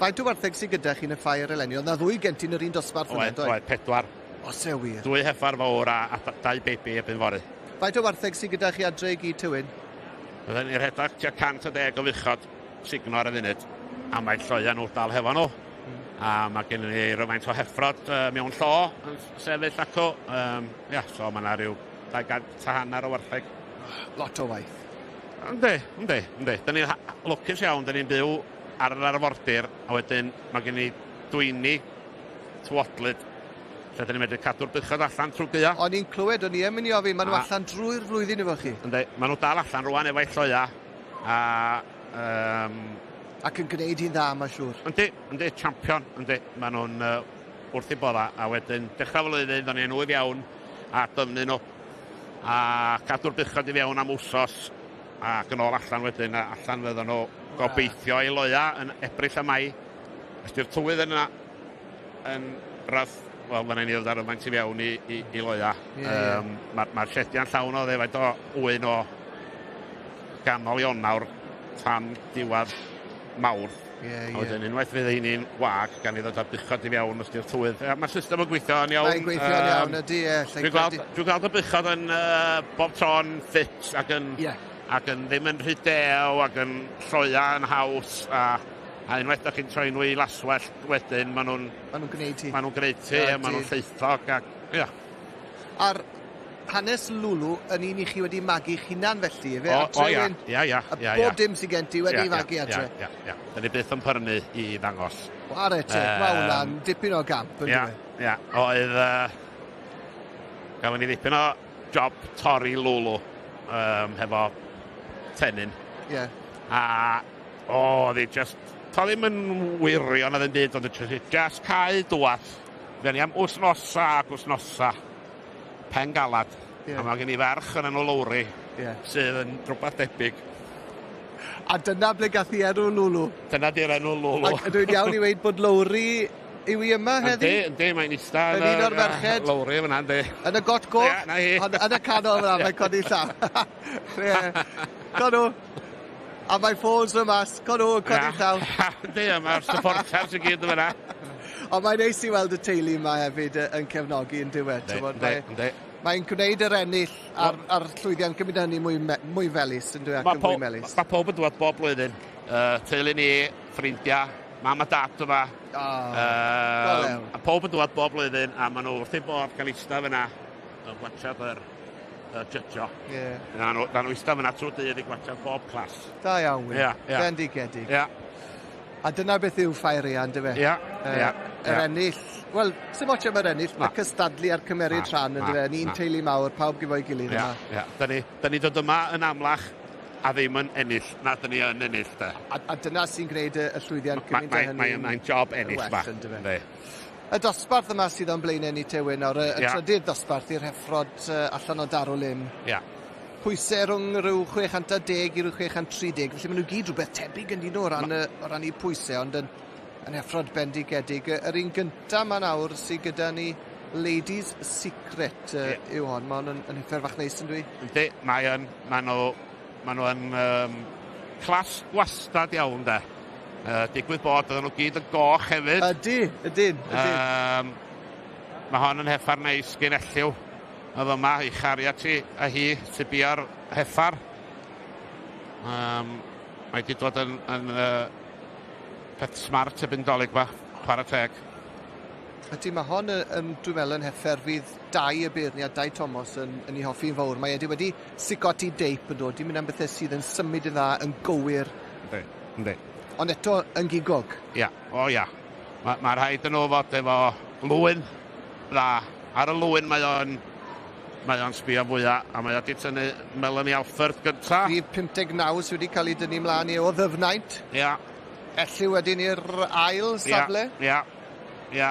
Faint o wartheg sydd gyda chi yn y ffair eleni? Oedd na ddwy gen ti yn yr un dosbarth yna, Oedd, oedd, 4. Os e wir. 2 heffar fawr a 2 bebi erbyn fory. Faint o wartheg sydd gyda chi adre i gyd, Tywyn? Fydden ni'n rhedeg tua 110 o fuchod sugno ar y funud, a mae lloia nhw dal hefo nhw. A mae gennym ni rywfaint o heffrod mewn llo yn sefyll acw. Ia, so mae yna rhyw 250 o wartheg. Lot o waith. Yndi, yndi, yndi. Da ni'n lwcus iawn, da ni'n byw ar yr arfordir, a wedyn mae gen ni dwyni tywodlyd, lle da ni'n medru cadw'r buchod allan trwy gaea. O'n i'n clywed, o'n i yn mynd i ofyn, maen nhw allan drwy'r flwyddyn efo chi. Yndi, maen nhw dal allan rwan efo'i lloia, a... Ac yn gwneud hi'n dda, mae'n siŵr. Yndi, yndi, champion, yndi. Maen nhw'n wrth i bodda, a wedyn dechrau flwyddyn, do'n i'n wyf iawn, a dyfnu nhw, a cadw'r buchod i fewn am wsos, ac yn ôl allan wedyn, a allan fydden nhw gobeithio i loia yn Ebrill a Mai. Os di'r tywydd yna yn rough, wel, mae'n ni ddod ar ymaint i fewn i loia. Ie, ie. Mae'r ma siediau'n llawn o ddefaid o ŵyn o ganol Ionawr tan diwedd Mawrth. Ie, A wedyn unwaith fydd hynny'n wag, gan i ddod â buchod i fewn os di'r tywydd. Ie, Mae'r system yn gweithio yn iawn. Mae'n gweithio'n iawn, ydy, ie, lle Dwi'n gweld, credu. dwi gweld y buchod yn bob tro'n ffit ac yn, ac yn ddim yn rhy dew ac yn lloia yn haws. A unwaith da chi'n troi nhw i laswellt wedyn, maen nhw'n Maen nhw'n gwneud hi. ma nhw'n gwneud ti, a maen nhw'n llaethog. Ac, ia. A'r hanes Lwlw yn un i chi wedi magu hunan felly, efe? O, Adre, o ia, Wyn? ia, A ia. bob dim sydd gen ti wedi Ia, fagu ia, adre. Ia, ia. Da ni byth yn prynu i ddangos. Ware teg, mae hwnna'n dipyn o gamp, yn Ia, dyw e? ia. Oedd... Gafon ni ddipyn o job torri Lwlw hefo tennyn. Ie. A, o, oedd hi just... To ddim yn wirion na ddim byd, ond oedd just cael dwad. Fe ni am wsnosa ac wsnosa. Pen galad. Ie. A mae gen i ferch yn enw Lowri, Ie. sydd yn rhywbeth debyg. A dyna ble gath i enw Lwlw. Dyna di'r enw Lwlw. Ac dwi'n iawn i weud bod Lowri Yw hi yma heddi? Yndi, yndi, mae'n ista yn un o'r merched. Lowri fyna, yndi. Yn y got goch? Ie, na hi. Ond yn y canol fyna, mae'n codi llaw. Ie. Co nhw. A mae ffôns fy mas. Co nhw, yn codi llaw. Yndi, a mae'r supporters i gyd yn fyna. Ond mae'n neis i weld y teulu yma hefyd yn cefnogi yn diwedd. Yndi, yndi. Mae'n gwneud yr ennill a'r, ar llwyddiant gymaint hynny mwy, me, mwy felys yn dweud ac yn fwy melys. Mae pob yn dod bob blwyddyn. Teulu ni, ffrindiau, mam a dad yma. Oh, a pob yn dod bob blwyddyn a maen nhw wrth eu bodd cael eistedd fyna yn gwachad yr judge-o. Yeah. Na nhw, na nhw eistedd fyna trwy dydd i gwachad bob clas. Da iawn, Wyn. Ia, ia. Bendigedig. Ia. A dyna beth yw ffair eang, dyfe? Ia, ia. Yr ennill, wel, sy'n ots am yr ennill, y cystadlu a'r cymeryd rhan, yn dyfe? Yn un teulu mawr, pawb gyfo'i gilydd Ia, yma. ia. Da ni, da ni dod yma yn amlach a ddim yn ennill. Na, da ni yn ennill, de. A dyna sy'n gwneud y llwyddiant Mae'n gymaint o hynny. mae, mae job ennill, well, ma. yn dyfe? Yndi. Y dosbarth yma sydd o'n blaenau ni te Wyn, nawr, y trydydd dosbarth i'r heffrod allan o Darw Lim. Ia. Pwysau rhwng rhyw 610 i rhyw 630, felly maen nhw gyd rhywbeth tebyg yn dyn nhw o ran, o ran eu pwysau, ond yn, yn heffrod bendigedig. Yr un gynta yma nawr sydd gyda ni, Ladies Secret yw hon. Mae hon yn, yn heffer fach neis yn dwi. Yndi, mae yn, mae nhw, mae nhw yn clas gwastad iawn, de. Digwydd bod, oedden nhw gyd yn goch hefyd. Ydy, ydyn, ydyn. Mae hon yn heffar neis gen Elliw. Oedd yma i chariad ti a hi sy'n bia'r heffar. Mae wedi dod yn, yn peth smart ebyn dolyg ma, chwarae teg. Ydy, mae hon yn, dwi'n meddwl, yn heffer fydd dau y beirniad, dau Thomas yn, yn ei hoffi'n fawr. Mae wedi wedi sigoti deip yn dod, dim mynd am bethau sydd yn symud yn dda, yn gywir. Yndi, yndi. Ond eto yn gigog. Ia, o ia. Mae ma rhaid yn nhw fod efo lwyn dda. Ar y lwyn mae o'n mae o'n sbio fwyaf, a mae o wedi tynnu Melanie Alford gynta. Rhif 59 sydd wedi cael ei dynnu mlaen i o Ddyfnaint. Ia. Elliw wedyn i'r ail safle. Ia, ia.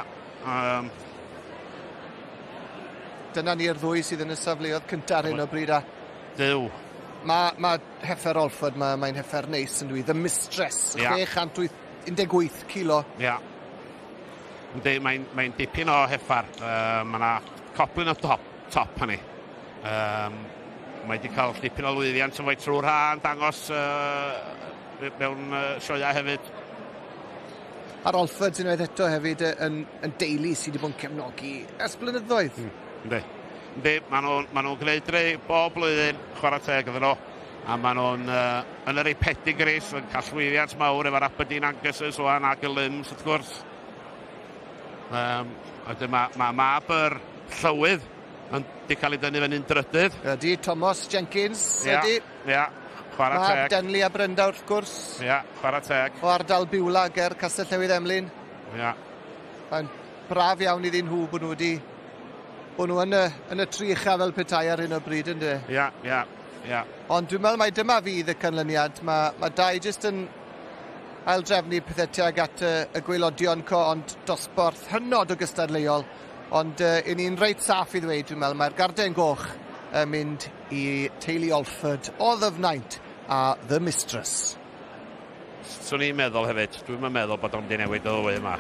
Dyna ni'r ddwy sydd yn y safleoedd cyntaf ar hyn o bryd. A Duw. Mae ma heffer Olford, mae'n mae heffer neis yn dwi. The Mistress, Ia. 618 kilo. Ia. Yndi, mae'n mae dipyn o heffar. Mae yna coplyn o top, top hynny. Mae wedi cael dipyn o lwyddiant yn fwy trwy'r ha yn dangos mewn sioeau hefyd. A'r Olfords unwaith eto hefyd yn, yn deulu sydd wedi bod yn cefnogi ers blynyddoedd. Yndi. Yndi, maen nhw'n ma nhw gwneud rei bob blwyddyn, chwarae teg iddyn nhw. A maen nhw'n yn yr ei pedigrees yn cael llwyddiant mawr efo'r Aberdeen Anguses wan ac y Lims wrth gwrs. A wedyn mae ma mab yr llywydd yn di cael ei dynnu fyny'n drydydd. Ydy, Thomas Jenkins, Ia, ydy. Ia, chwarae Mab teg. Denley a Brenda wrth gwrs. Ia, chwarae teg. O ardal Biwla ger Castell Newydd Emlyn. Ia. Mae'n braf iawn iddyn nhw bod nhw wedi bod nhw yn y, yn y tri ucha fel petai ar hyn o bryd, ynddo? Ia, ia, ia. Ond dwi'n meddwl mai dyma fydd y canlyniad. Mae, mae dau jyst yn aildrefnu pethau tuag at y, y gwaelodion co, ond dosbarth hynod o gystadleuol. Ond i ni'n reit saff i ddweud, dwi'n meddwl, mae'r Garden Goch yn mynd i teulu Olford o Ddyfnaint a The Mistress. Swn i'n meddwl hefyd, dwi'n meddwl bod o'n mynd i newid y ddwy yma.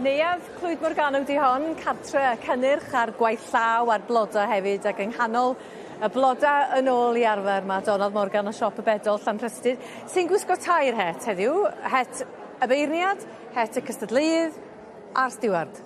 Neuadd Clwyd Morgannwg di hon, cartre y cynnyrch a'r gwaith llaw a'r blodau hefyd, ac yng nghanol y blodau yn ôl i arfer mae Donald Morgan o Siop y Bedol Llanrhystud, sy'n gwisgo tair het heddiw, het y beirniad, het y cystadleuydd a'r stiward.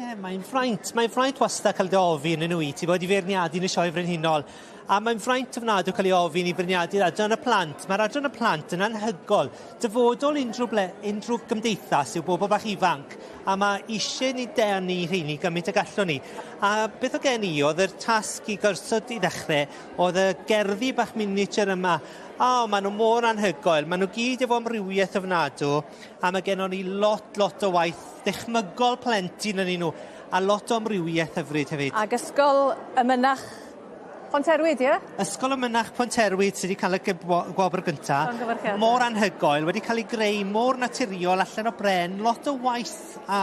Ie, mae'n fraint. Mae'n fraint wastad cael dy ofyn yn wyt i fod i feirniadu yn y sioe frenhinol. A mae'n fraint ofnadw cael ei ofyn i feirniadu'r adran y plant. Mae'r adran y plant yn anhygol. Dyfodol unrhyw, ble, unrhyw gymdeithas yw bobl bach ifanc. A mae eisiau ni denu rheini gymaint y gallwn ni. A beth o gen i oedd yr tasg i gyrsiod i ddechrau, oedd y gerddi bach miniature yma. O, maen nhw mor anhygoel. Maen nhw gyd efo amrywiaeth ofnadw, a mae gennon ni lot, lot o waith dychmygol plentyn yn nhw, a lot o amrywiaeth hyfryd hefyd. Ac ysgol y Mynach Ponterwyd, ie? Ysgol y Mynach Ponterwyd sydd wedi cael y gwobr gynta. Llongyfarchiadau. Mor anhygoel, wedi cael ei greu mor naturiol allan o bren, lot o waith a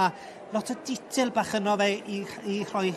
lot o detail bach yno fe i, i rhoi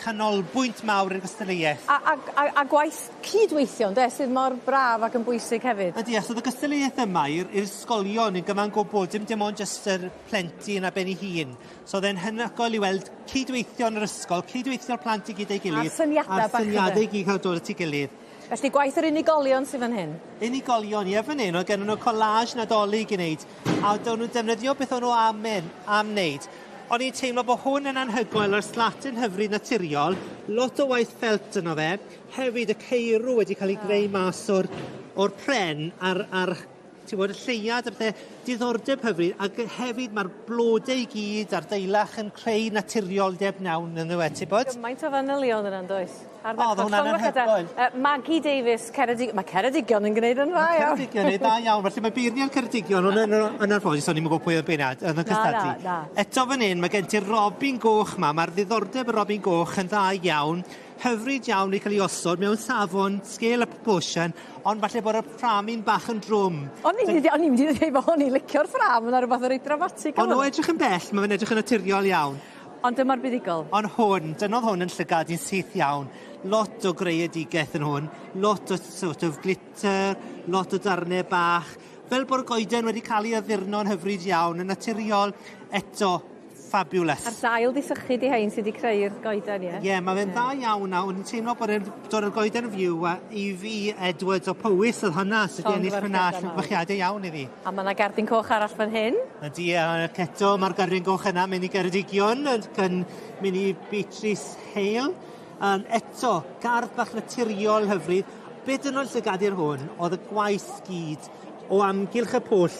Canolbwynt mawr i'r gystadleuaeth. A gwaith cydweithio, ynde, sydd mor braf ac yn bwysig hefyd. Ydy, achos oedd y gystadleuaeth yma i'r ysgolion yn gyma'n gwbl, dim ond jyst yr plentyn a ben ei hun. So oedd e'n hynygoel i weld cydweithio yn yr ysgol, cydweithio'r plant i gyd ei gilydd. A'r syniadau bach. A'r syniadau i gyd cael dod at ei gilydd. Felly gwaith yr unigolion sydd fan hyn? Unigolion, ie, fan hyn, oedd gen nhw collage Nadolig i wneud, a oedd nhw'n defnyddio beth o'n nhw am wneud. O'n i'n teimlo bod hwn yn anhygoel o'r slatyn hyfryd naturiol, lot o waith ffelt yno fe, hefyd y ceirw wedi cael ei greu mas o'r pren a'r ti'n gwybod, y lleuad a pethau, diddordeb hyfryd, ac hefyd mae'r blodau i gyd a'r deilach yn creu naturioldeb nawn yn ddiwedd, ti'n bod? Gymaint o fanylion yna, does? Oedd hwnna'n anhygoel. Maggie Davies, Ceredigion. Mae Ceredigion yn gwneud yn dda iawn. Ceredigion yn dda iawn. Felly mae beirniad Ceredigion, yn anffodus, o'n i'n gwybod pwy oedd beirniad yn y cystadlu. Na. Eto fan hyn, mae gen ti'r Robin Goch ma. Mae'r ddiddordeb y Robin Goch yn dda iawn. Hyfryd iawn i cael ei osod mewn safon, scale a proportion, ond falle bod y fframyn bach yn drwm. O'n i'n mynd i ddweud bod o'n i'n licio'r ffram, yna rhywbeth reit dramatig. Ond o edrych yn bell, mae fe'n edrych yn naturiol iawn. Ond dyma'r buddugol. Ond hwn, dynodd hwn yn llygad i'n syth iawn. Lot o greadigaeth yn hwn, lot o sort of glitter, lot o darnau bach. Fel bod y goeden wedi cael ei addurno'n hyfryd iawn, yn naturiol, eto, fabulous. A'r dail di sychu di hein sydd wedi creu'r goeden, ie? Ie, mae fe'n dda iawn na. O'n i'n teimlo bod e'n dod o'r goeden fyw a i fi Edwards o Powys oedd hwnna, sydd wedi ennill fyna llongyfarchiadau iawn iddi. A mae yna gerdyn coch arall fan hyn. Ydy, ac eto mae'r gerdyn goch yna mynd i Geredigion, yn mynd i Beatrice Hale. Eto, gardd bach naturiol hyfryd. Be dynol llygadu'r hwn oedd y gwaith gyd o amgylch y pwll,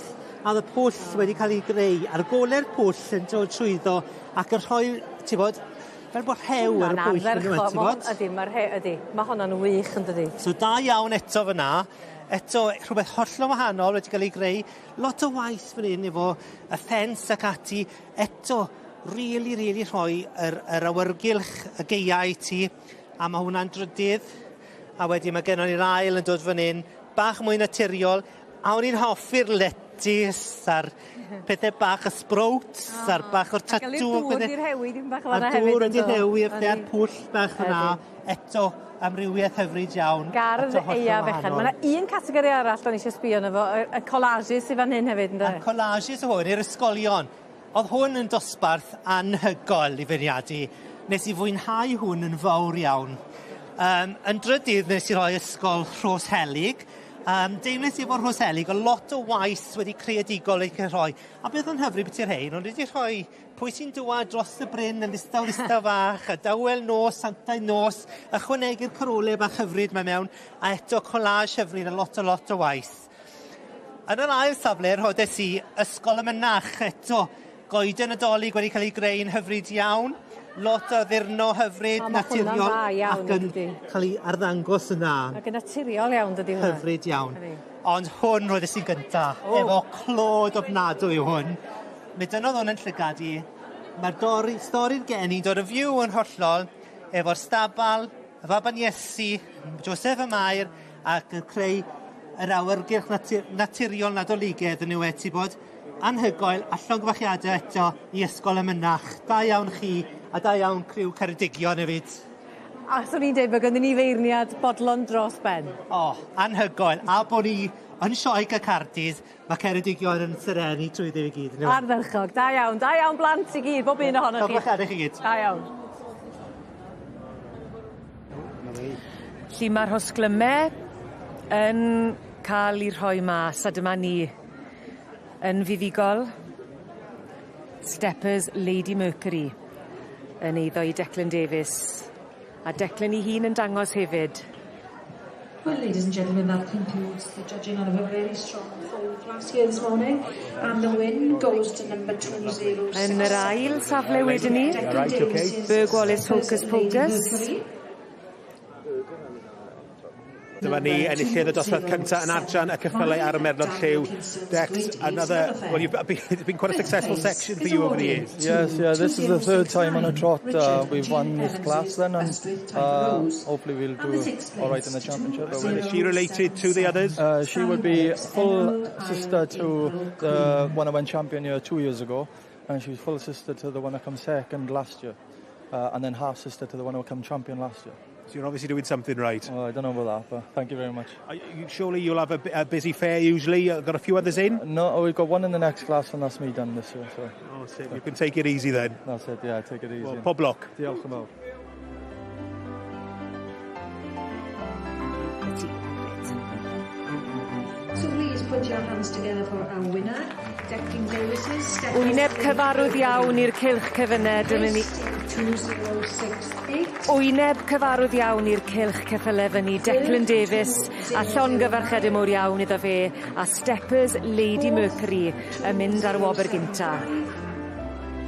a oedd y pwll wedi cael ei greu, a'r gole'r pwll yn dod trwyddo ac yn rhoi, ti'n bod, fel bod rhew ar y pwll. Hwnna'n ardderchog, ydy, mae'r rhew, ydy, mae hwnna'n wych yn dydi. So da iawn eto fyna, eto rhywbeth hollol wahanol wedi cael ei greu, lot o waith fan hyn efo y ffens ac ati, eto, really, really rhoi yr awyrgylch y gaeau i ti, a mae hwnna'n drydydd, a wedyn mae gennon ni'r ail yn dod fan hyn, bach mwy naturiol, a o'n i'n hoffi'r letys a'r pethau bach, y sprouts a'r bach o'r tatw. Ac yr dŵr wedi rhewi dim bach fan'na hefyd. A'r dŵr wedi rhewi a'r pwll bach fan'na. Eto, amrywiaeth hyfryd iawn. Gardd eia fechan. Mae yna un categori arall o'n i eisiau sbio arno fo, y collages sydd fan hyn hefyd, ynddo? Y collages o hwn i'r ysgolion. Oedd hwn yn dosbarth anhygoel i feirniadu. Nes i fwynhau hwn yn fawr iawn. Yn drydydd nes i roi ysgol Rhos Helig. Deimles i efo'r Rhos Helig, o lot o waith wedi creadigol ei rhoi. A beth o'n hyfryd beth i'r hein, ond wedi rhoi pwy sy'n dŵad dros y bryn yn ddistaw fach, a dawel nos, santau nos, ychwanegu'r corolau bach hyfryd mae mewn, a eto collage hyfryd, a lot o waith. Yn yr ail safle, rhodes i Ysgol y Mynach, eto, goeden Nadolig wedi cael ei greu'n hyfryd iawn, lot o addurno hyfryd, naturiol, ac yn cael ei arddangos yna. Ac yn naturiol iawn, dydy hwnna. Hyfryd iawn. Ond hwn roedd i'n gynta, efo clod ofnadwy yw hwn. Mi dynodd hwn yn llygad i. Mae'r stori'r geni'n dod yn fyw yn hollol, efo'r stabal, y faban Iesu, Joseph y Mair, ac yn creu yr awyrgylch naturiol Nadoligaidd yn yw e, ti'n bod, anhygoel a llongyfarchiadau eto i Ysgol y Mynach. Da iawn chi a da iawn criw Ceredigion hefyd. A swn i'n deud bod gynnon ni feirniad bodlon dros ben. O, anhygoel. A bod ni yn sioe Caerdydd, mae Ceredigion yn serenu trwyddi i gyd. Ardderchog. Da iawn blant i gyd, bob un ohonoch chi. Llongyfarchiadau chi gyd. Da iawn. Felly mae'r rhosglymau yn cael eu rhoi mas, a dyma ni yn fuddugol. Steppers Lady Mercury yn eiddo i Declan Davies. A Declan ei hun yn dangos hefyd. Well, ladies and gentlemen, that concludes the judging on a very strong foal class here this morning. And the win goes to number 206. Yn yr ail safle wedyn ni, Berg Wallace Hocus Pocus. Dyma ni enillydd y dosbarth cyntaf yn adran y ceffylau ar y merlod lliw. Dex, another, well, it's been quite a successful section for you over the years. Yes, yeah, this is the third time on a trot we've won this class then, and hopefully we'll do all right in the championship. Is she related to the others? She would be full sister to the one that went champion here 2 years ago, and she was full sister to the one that come second last year. And then half sister to the one who became champion last year. So you're obviously doing something right. Well, I don't know about that, but thank you very much. Surely you'll have a busy fair usually. You've got a few others in? No, we've got one in the next class, and that's me done this year. So. Oh, so you can take it easy then. That's it, yeah, take it easy. Well, pob lwc. Diolch yn fawr. So please put your hands together for our winner, Declan Davies. Wyneb cyfarwydd iawn i'r cylch cefyne, dyna ni. 2068. Wyneb cyfarwydd iawn i'r cylch ceffyle fyny, Declan Davies, a llongyfarchiade mowr iawn iddo fe, a Steppers Lady Mercury yn mynd ar wobr gynta.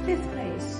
Fifth place.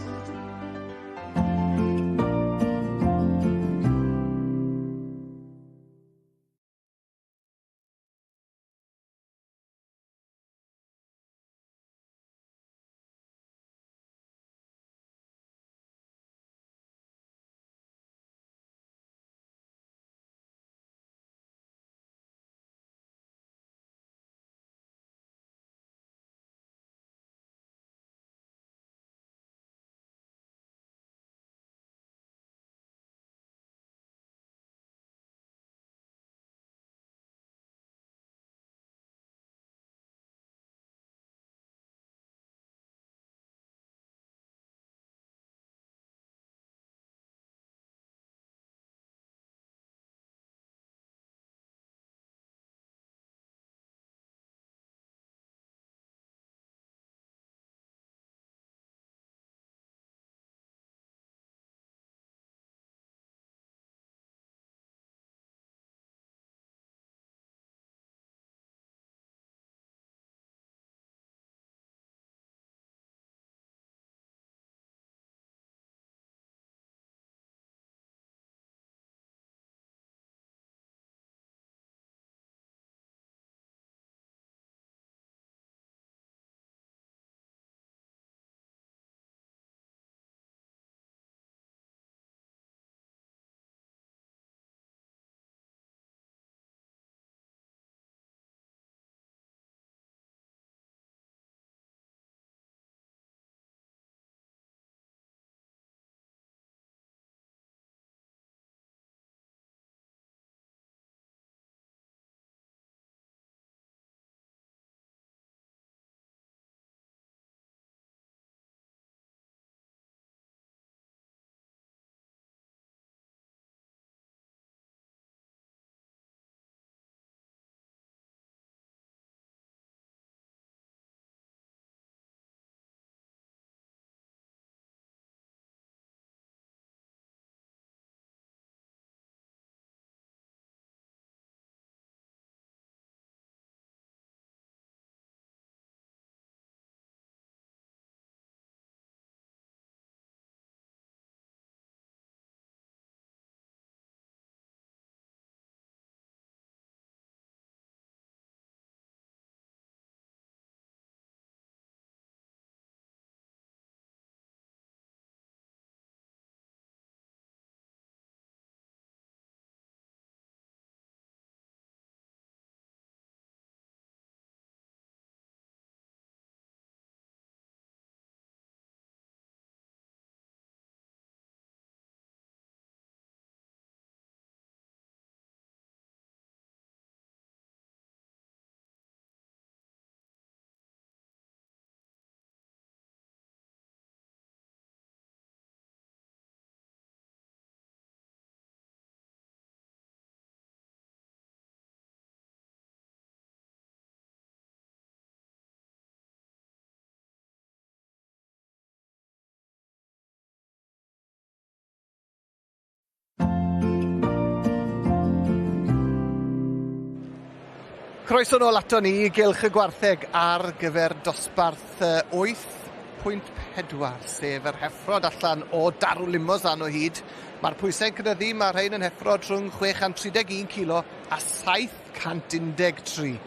Croeso nôl ato ni i Gylch y Gwartheg ar gyfer dosbarth 8.4, sef yr heffrod allan o darw limousin o hyd. Mae'r pwysau'n cynyddu, mae rhain yn heffrod rhwng 631 kilo a 713.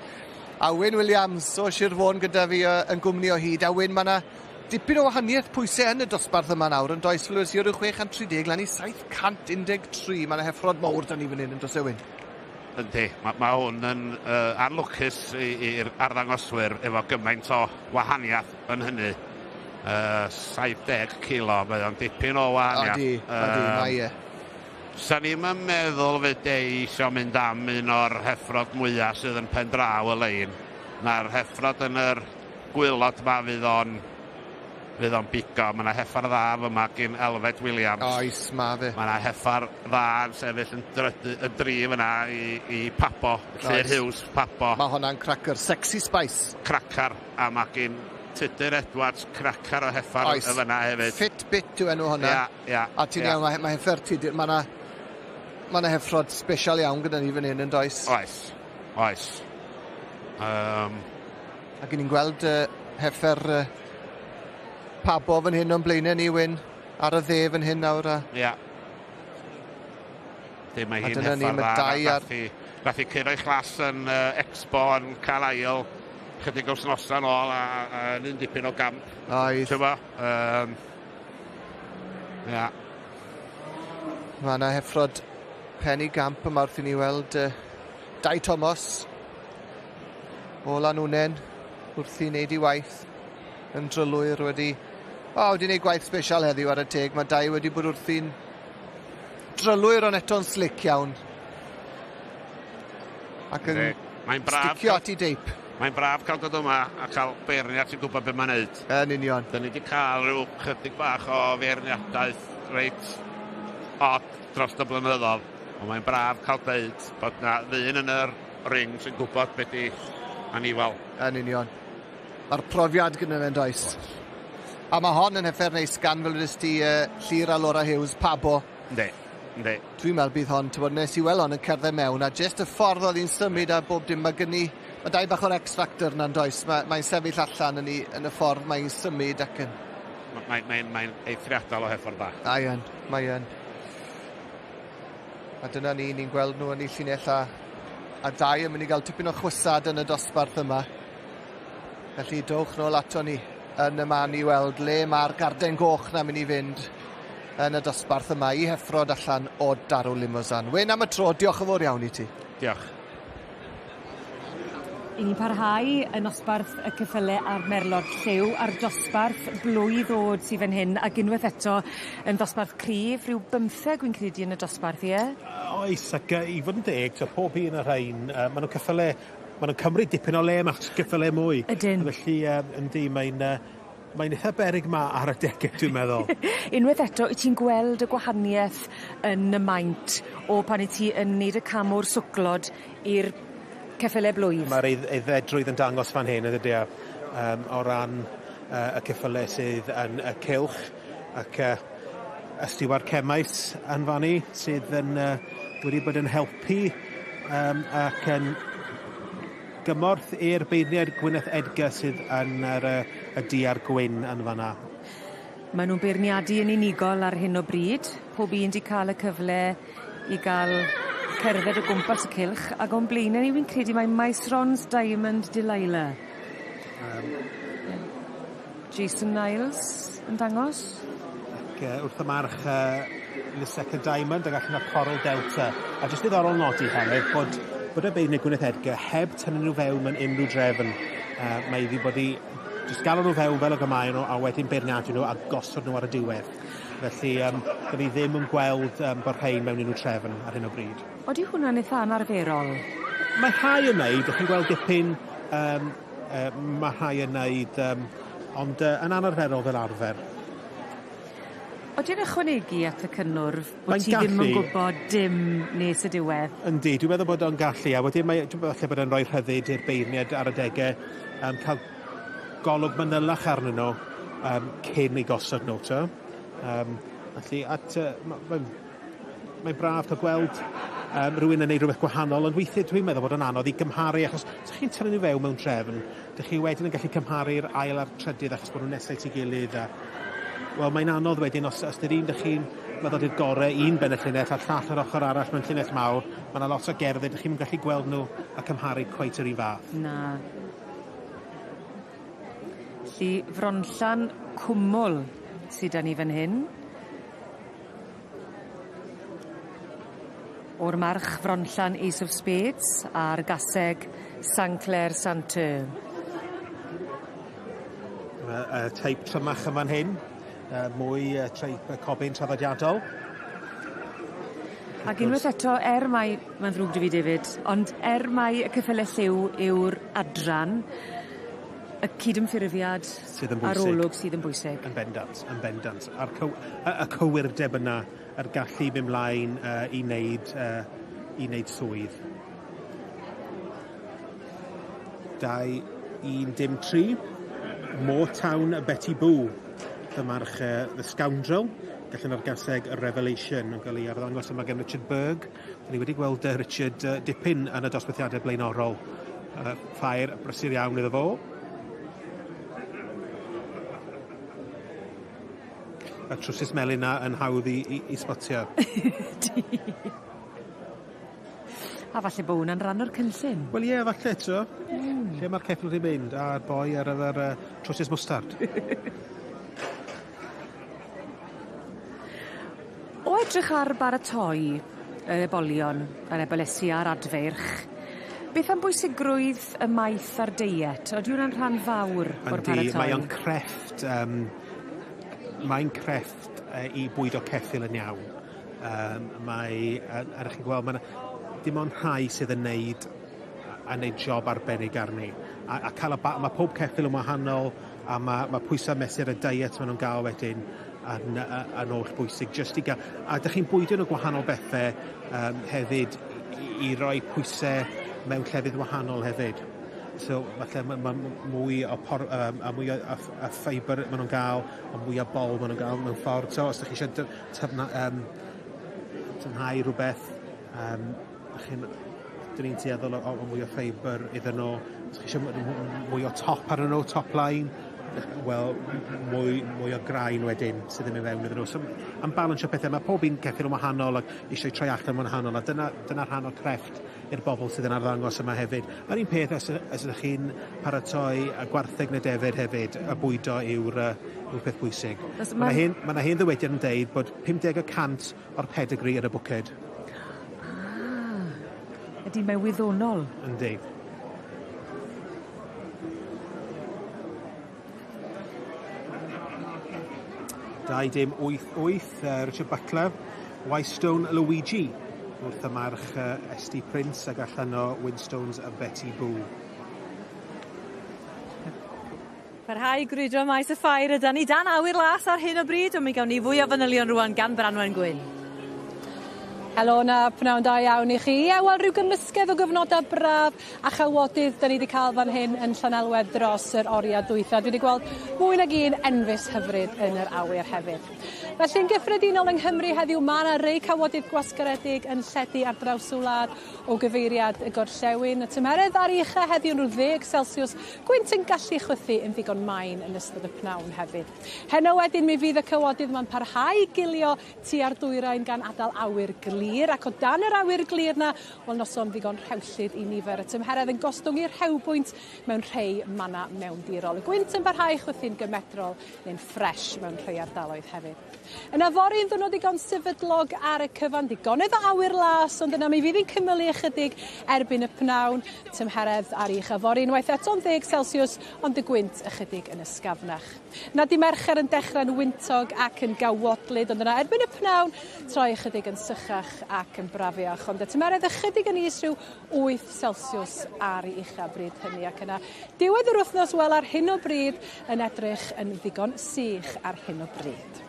A Wyn Williams o Sir Fôn gyda fi yn gwmni o hyd. A Wyn, mae yna dipyn o wahaniaeth pwysau yn y dosbarth yma nawr yn does, fel rhyw 630 lan i 713. Mae yna heffrod mawr 'da ni fan hyn yn does e, Wyn? Yndi, ma hwn yn anlwcus i'r arddangoswyr efo gymaint o wahaniaeth yn hynny. 70 kilo, mae o'n dipyn o wahaniaeth. Odi, odi, mae e. Sa ni'm yn meddwl fydd Dei isio mynd am un o'r heffrod mwyaf sydd yn pen draw y lein. Na'r heffrod yn yr gwylod ma fydd o'n fydd o'n bigo. Mae yna heffar dda fyma gyn Elfed Williams. Oes, ma fe. Mae yna heffar dda yn sefyll yn drydy, yn dri fyna i, i Papo, Llyr Hughes Papo. Mae hwnna'n cracker, sexy spice. Cracar, a mae gyn Tudur Edwards cracar o heffar Oes. y fyna hefyd. Fit bit yw enw hwnna. Ia, ia. A ti'n iawn, mae, mae heffer Tudur, mae yna ma 'na heffrod special iawn gyda ni fan hyn yn does? Oes, oes. Um, Ac ni'n gweld heffer Pabo fan hyn o'n blaenau ni, Wyn, ar y dde fan hyn nawr. A... Ia. Dim mae A hi'n dyna ni, heffer mae dda. dau ar- Nath hi, nath hi curo ei chlas yn Expo yn Carlisle chydig wythnosau yn ôl a, a yn un dipyn o gamp. Oedd. Ti'n bo? Ia. Mae yna heffrod pen i gamp yma wrth i ni weld Dai Thomas o Lanwnen wrth i wneud ei waith yn drylwyr wedi... O, wedi wneud gwaith special heddiw ar y teg. Mae Dai wedi bod wrthi'n drylwyr ond eto'n slick iawn. Ac yn Yndi. Mae'n braf sticio at ei deip. Mae'n braf cael dod yma a cael beirniad sy'n gwybod beth mae'n neud. Yn union. Da ni wedi cael rhyw chydig bach o feirniadaeth reit od dros y blynyddoedd. Ond mae'n braf cael deud bod na ddyn yn yr ring sy'n gwybod beth di anifal. Yn union. Mae'r profiad gyda fe'n does. A mae hon yn heffer neis gan fel ydys ti Llyr a Laura Hughes, Pabo. Yndi, yndi. Dwi'n meddwl bydd hon, ti'n bod, nes i weld hon yn cerdded mewn a jyst y ffordd oedd hi'n symud a bob dim, mae gen i, mae dau bach o'r X-Factor na'n does, mae'n mae sefyll allan yn, ei, yn y ffordd mae'n symud ac yn... Mae'n mae, mae eithriadol o heffer dda. Mae yn, mae yn. A dyna ni, ni'n gweld nhw yn ei llinell a dau yn mynd i gael tipyn o chwysad yn y dosbarth yma. Felly dowch nôl ato ni yn y man i weld le mae'r garden goch na mynd i fynd yn y dosbarth yma i heffrod allan o Darw Limousin. Wyn am y tro, diolch yn fawr iawn i ti. Diolch. I ni'n parhau yn nosbarth y ceffyle a'r merlod lliw a'r dosbarth blwydd o'd sy fan hyn ac unwaith eto yn ddosbarth cryf, rhyw bymtheg wi'n credu yn y dosbarth, ie? Oes, ac i fod yn deg, so pob un o'r rhain, maen nhw'n ceffyle, maen nhw'n cymryd dipyn o le yma, ceffyle mwy. Ydyn. A felly, yndi, mae'n mae'n eitha beryg ma ar adegau, dwi'n meddwl. Unwaith eto, wyt ti'n gweld y gwahanieth yn y maint o pan wyt ti yn neud y cam o'r swclod i'r ceffyle blwydd? Mae'r aeddfedrwydd yn dangos fan hyn, ydy e, o ran y ceffyle sydd yn y cylch ac y stiward Cemais yn fanny sydd yn wedi bod yn helpu ac yn gymorth i'r beirniaid Gwyneth Edgar sydd yn yr, y du a'r gwyn yn fanna. Maen nhw'n beirniadu yn unigol ar hyn o bryd. Pob un 'di cael y cyfle i gael cerdded o gwmpas y cylch ac o'n blaenau ni wi'n credu mai Maesrons Diamond Delilah. Jason Niles yn dangos. Ac wrth y march Lisecca Diamond ac allan o Coral Delta. A jyst diddorol nodi hefyd bod bod y beirniaid Gwyneth Edgar heb tynnu nhw fewn mewn unrhyw drefn. Mae iddi bod i jyst galw nhw fewn fel ag y maen nhw a wedyn beirniadu nhw a gosod nhw ar y diwedd. Felly, dyn ni ddim yn gweld bod rhain mewn unrhyw trefn ar hyn o bryd. Odi hwnna'n eitha anarferol? Mae rhai yn neud, ydych chi'n gweld dipyn, mae rhai yn neud, ond yn anarferol fel arfer. Odi e'n ychwanegu at y cynnwrf bod Mae'n ti ddim yn gallu. gwybod dim nes y diwedd? Yndi, dwi'n meddwl bod o'n gallu, a wedyn mae, dwi'n meddwl falle bod o'n rhoi rhyddid i'r beirniad ar adegau, cael golwg manylach arnyn nhw cyn eu gosod nhw, t'o. Felly, at, mae'n braf cael gweld rhywun yn neud rhywbeth gwahanol, ond weithiau dwi'n meddwl bod o'n anodd i gymharu, achos os chi'n tynnu nhw fewn mewn trefn, dych chi wedyn yn gallu cymharu'r ail a'r trydydd achos bod nhw'n nesau at ei gilydd. A, wel, mae'n anodd wedyn, os dy'r un dych chi'n meddwl di'r gorau un ben y llinell a'r llall ar ochr arall mewn llinell mawr, mae yna lot o gerdded, dych chi'n gallu gweld nhw a cymharu cweit yr un fath. Na. Felly, Fronllan Cwmwl sy 'da ni fan hyn. O'r march Fronllan Ace of Spades a'r gaseg Saint Clair Santeur. Mae teip trymach yn fan hyn, mwy teip y cobyn traddodiadol. Ac unwaith eto, er mai, mae'n ddrwg 'dy fi David, ond er mai y ceffyle lliw yw'r adran, y cydymffurfiad sydd yn bwysig. A'r olwg sydd yn bwysig. Yn bendant, yn bendant. A'r cyw- y, y cywirdeb yna, yr gallu mynd mlaen i wneud i wneud swydd. 2 1 dim 3. Motown Betty Boo. Dyma'r The Scoundrel. Gallen o'r gaseg y Revelation yn cael ei arddangos yma gan Richard Berg. Dyn ni wedi gweld Richard dipyn yn y dosbarthiadau blaenorol. Ffair brysur iawn iddo fo. Y trwsus melyn 'na yn hawdd i sbotio. A falle bo' wnna'n rhan o'r cynllun. Wel ie, falle t'o'. Lle ma'r ceffyl wedi mynd a'r boi ar yr trowsus mwstard. O edrych ar baratoi yr ebolion, yr ebolesi a'r adfeirch, beth am bwysigrwydd y maeth a'r deiet? Odi wnna'n rhan fawr o'r Yndi, paratoi? mae o'n crefft mae'n crefft i bwydo ceffyl yn iawn. Mae a 'dych chi'n gweld ma' 'na dim ond rhai sydd yn neud a neud job arbennig arni. A ca'l y ma' pob ceffyl yn wahanol a ma' pwysa' mesur y diet ma' nw'n ga'l wedyn yn yn oll bwysig jyst i ga'l a 'dych chi'n bwydo nw gwahanol bethe hefyd i roi pwyse mewn llefydd wahanol hefyd. So falle ma' mwy o por- a mwy o a a ffeibr ma' nw'n ga'l a mwy o bol ma' nw'n ga'l mewn ffordd. So os 'dych chi isie tynhau rwbeth chi'n 'dyn ni'n tueddol o mwy o ffeibr iddyn nw. Os chi isie mwy o top arnyn nw, top line, wel mwy o graen wedyn sydd yn mynd fewn iddyn nw. So am balansio pethe, ma' pob un ceffyl yn wahanol ac eisiau troi allan yn wahanol a dyna rhan o'r crefft i'r bobl sydd yn arddangos yma hefyd. A'r un peth os ydych chi'n paratoi y gwartheg neu defed hefyd, y bwydo yw'r peth bwysig. Ma' 'na hen ddywediad yn deud bod 50% o'r pedigree yn y bwced. Ah, ydy, mae wyddonol. Yndi. Dau dim wyth wyth, Richard Butler, Wystone Luigi, wrth y march SD Prince ag allan o Winstones a Betty Boo. Parhau grwydro maes y ffair ydan ni dan awyr las ar hyn o bryd, ond mi gawn ni fwy o fanylion rŵan gan Branwen Gwyn. Helo na, pnawn da iawn i chi. Ie, wel, rhyw gymysgedd o gyfnodau braf a chawodydd 'dan ni wedi cael fan hyn yn Llanelwedd dros yr oriau dwytha. Dwi wedi gweld mwy nag un enfys hyfryd yn yr awyr hefyd. Felly yn gyffredinol yng Nghymru heddiw, mae yna rei cawodydd gwasgaredig yn lledu ar draws y wlad o gyfeiriad y gorllewin. Y tymheredd ar ucha heddiw yn rhyw 10 Celsius, gwynt yn gallu chwythu yn ddigon main yn ystod y pnawn hefyd. Heno wedyn mi fydd y cawodydd ma'n parhau i gilio tua'r dwyrain gan adael awyr glir, ac o dan yr awyr glir na, wel noson ddigon rhewllyd i nifer. Y tymheredd yn gostwng i'r rhewbwynt mewn rhei manna mewndirol. Y gwynt yn parhau chwythu'n gymedrol neu'n ffres mewn rhai ardaloedd hefyd. Yna fory yn ddwrnod digon sefydlog ar y cyfan, digonedd o awyr las, ond yna mi fydd hi'n cymylu ychydig erbyn y pnawn. Tymheredd ar ucha fory unwaith eto'n 10 Celsius, ond y gwynt ychydig yn ysgafnach. Na di Mercher yn dechrau'n wyntog ac yn gawodlyd, ond yna erbyn y pnawn troi ychydig yn sychach ac yn brafiach, ond y tymheredd ychydig yn is rhyw 8 Celsius ar ei ucha bryd hynny, ac yna diwedd yr wythnos, wel ar hyn o bryd yn edrych yn ddigon sych ar hyn o bryd.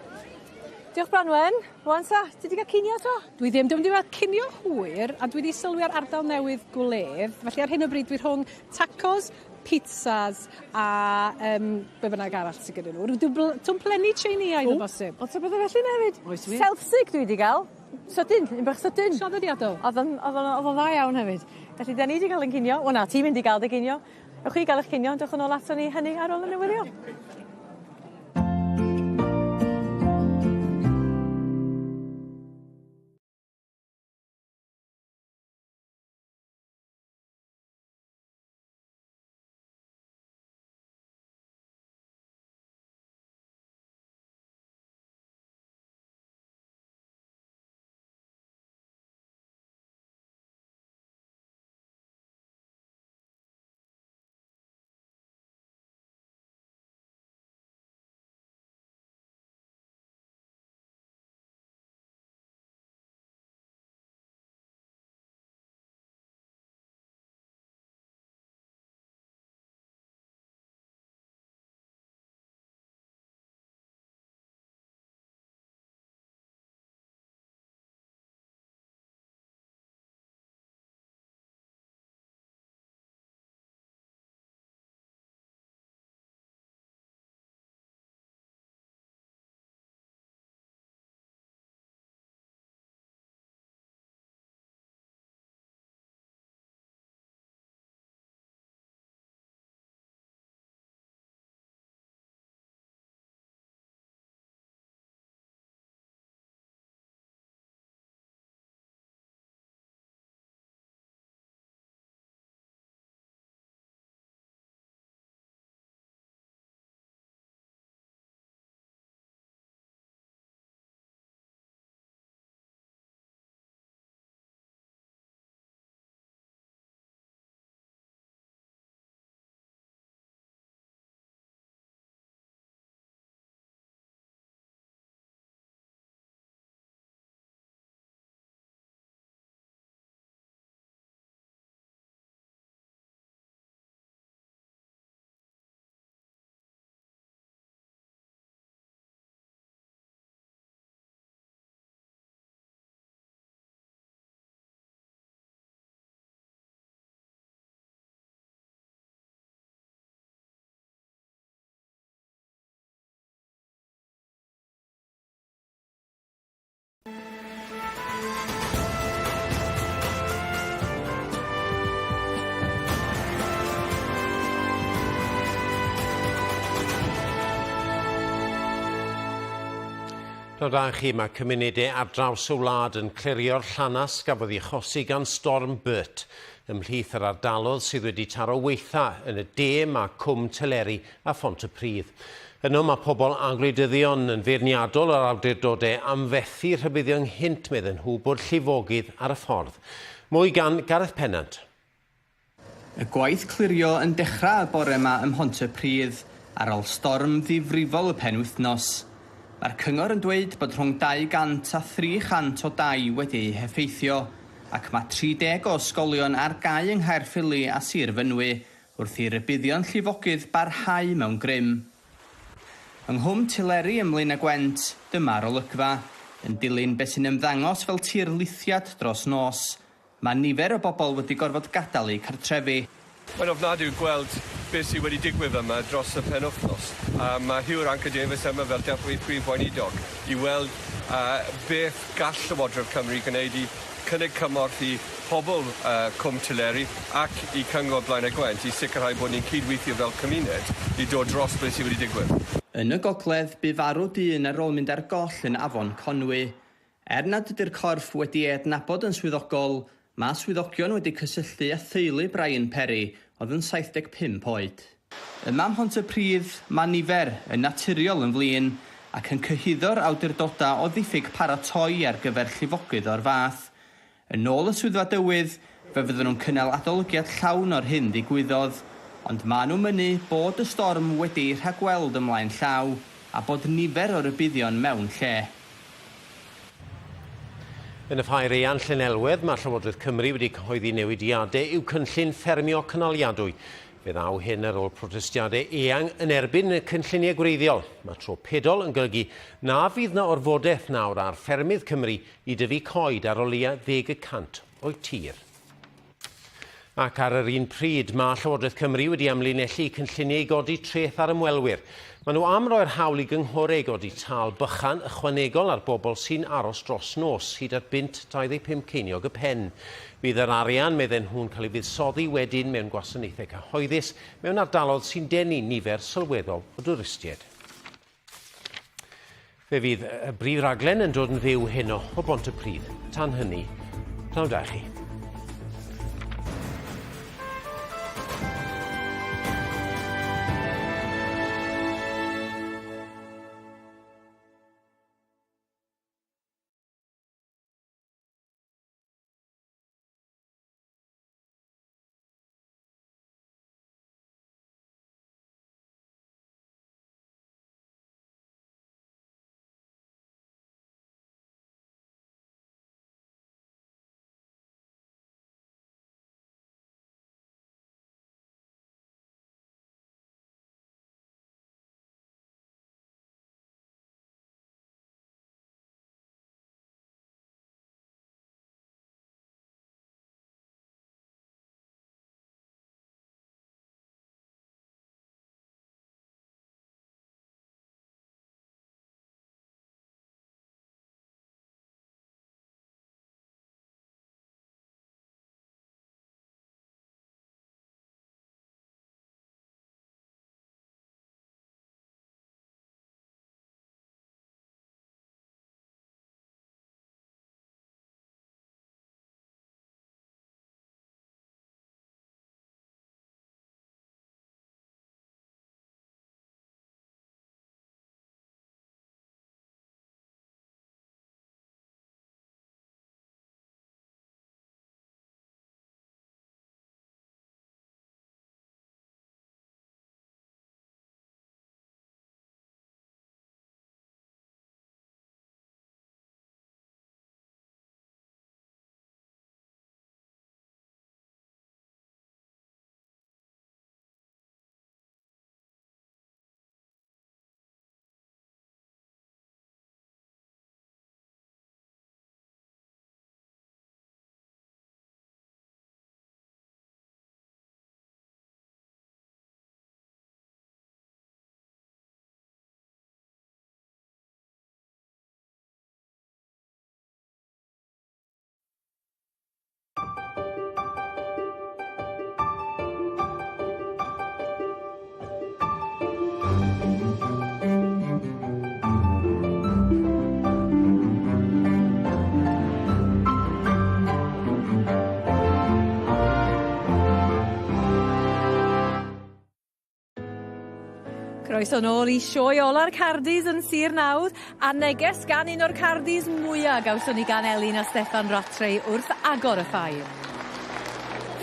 Diolch Branwen. Rwan sa, ti 'di gael cinio to? Dwi ddim, dwi'n wedi cael cinio hwyr, a dwi wedi sylwi ar ardal newydd gwledd, felly ar hyn o bryd dwi rhwng tacos, pizzas a be bynnag arall sydd gyda nhw. Rhyw twmplenni Tsieineaidd o bosib. Ond ta bethau felly na hefyd? Oes wir. Self-sick dwi wedi gael. Sydyn, un bach sydyn. Traddodiadol. Oedd o'n dda iawn hefyd. Felly, da ni wedi cael ein cinio. Wel na, ti'n mynd i gael dy ginio. Ewch chi gael eich cinio, dewch yn ôl ato ni hynny ar ôl y newyddion. Pnawn da i chi, mae cymunedau ar draws y wlad yn clirio'r llanas gafodd ei achosi gan Storm Bert. Ymhlith yr ardalodd sydd wedi taro weitha yn y de mae Cwm Teleri a Phontypridd. Yno mae pobl a gwleidyddion yn feirniadol o'r awdurdodau am fethu rhybuddio ynghynt, medden nhw, bod llifogydd ar y ffordd. Mwy gan Gareth Pennant. Y gwaith clirio yn dechrau y bore yma ym Mhontypridd ar ôl storm ddifrifol y penwythnos. Mae'r cyngor yn dweud bod rhwng 200 a 300 o dai wedi eu heffeithio, ac mae 30 o ysgolion ar gau yng Nghaerffili a Sir Fynwy wrth i rybuddion llifogydd barhau mewn grym. Yng Nghwm Tileri ym Mlaenau Gwent, dyma'r olygfa, yn dilyn beth sy'n ymddangos fel tirlithiad dros nos. Mae nifer o bobl wedi gorfod gadael eu cartrefi. Mae'n ofnadwy gweld beth sydd wedi digwydd yma dros y penwythnos. A mae Huw Irranca-Davies yma fel Dirprwy Prif Weinidog i weld beth gall Llywodraeth Cymru gwneud i cynnig cymorth i pobl Cwm Tileri ac i Cyngor Blaenau Gwent i sicrhau bod ni'n cydweithio fel cymuned i dod dros beth sydd wedi digwydd. Yn y gogledd, bu farw dyn ar ôl mynd ar goll yn Afon Conwy. Er nad ydy'r corff wedi ei adnabod yn swyddogol, mae swyddogion wedi cysylltu â theulu Brian Perry, oedd yn 75 oed. Yma ym Mhontypridd, mae nifer yn naturiol yn flin ac yn cyhuddo'r awdurdodau o ddiffyg paratoi ar gyfer llifogydd o'r fath. Yn ôl y Swyddfa Dywydd, fe fydden nhw'n cynnal adolygiad llawn o'r hyn ddigwyddodd, ond maen nhw'n mynnu bod y storm wedi'i rhagweld ymlaen llaw a bod nifer o rybuddion mewn lle. Yn y ffair eang Llanelwedd, mae Llywodraeth Cymru wedi cyhoeddi newidiadau i'w cynllun ffermio cynaliadwy. Fe ddaw hyn ar ôl protestiadau eang yn erbyn y cynlluniau gwreiddiol. Mae tro pedol yn golygu na fydd na orfodaeth nawr ar ffermydd Cymru i dyfu coed ar o leia 10% o'u tir. Ac ar yr un pryd, mae Llywodraeth Cymru wedi amlinellu cynlluniau i godi treth ar ymwelwyr. Maen nhw am roi'r hawl i gynghorau i godi tâl bychan ychwanegol ar bobl sy'n aros dros nos, hyd at bunt 25 ceiniog y pen. Fydd yr arian, medden nhw'n cael ei fuddsoddi wedyn mewn gwasanaethau cyhoeddus mewn ardalodd sy'n denu nifer sylweddol o dwristiaid. Fe fydd y brif raglen yn dod yn fyw heno o Bontypridd. Tan hynny, pnawn da i chi. Croeso nôl i sioe ola'r Cardis yn Sir Nawdd a neges gan un o'r Cardis mwya gawson ni gan Elin a Steffan Rattray wrth agor y ffair.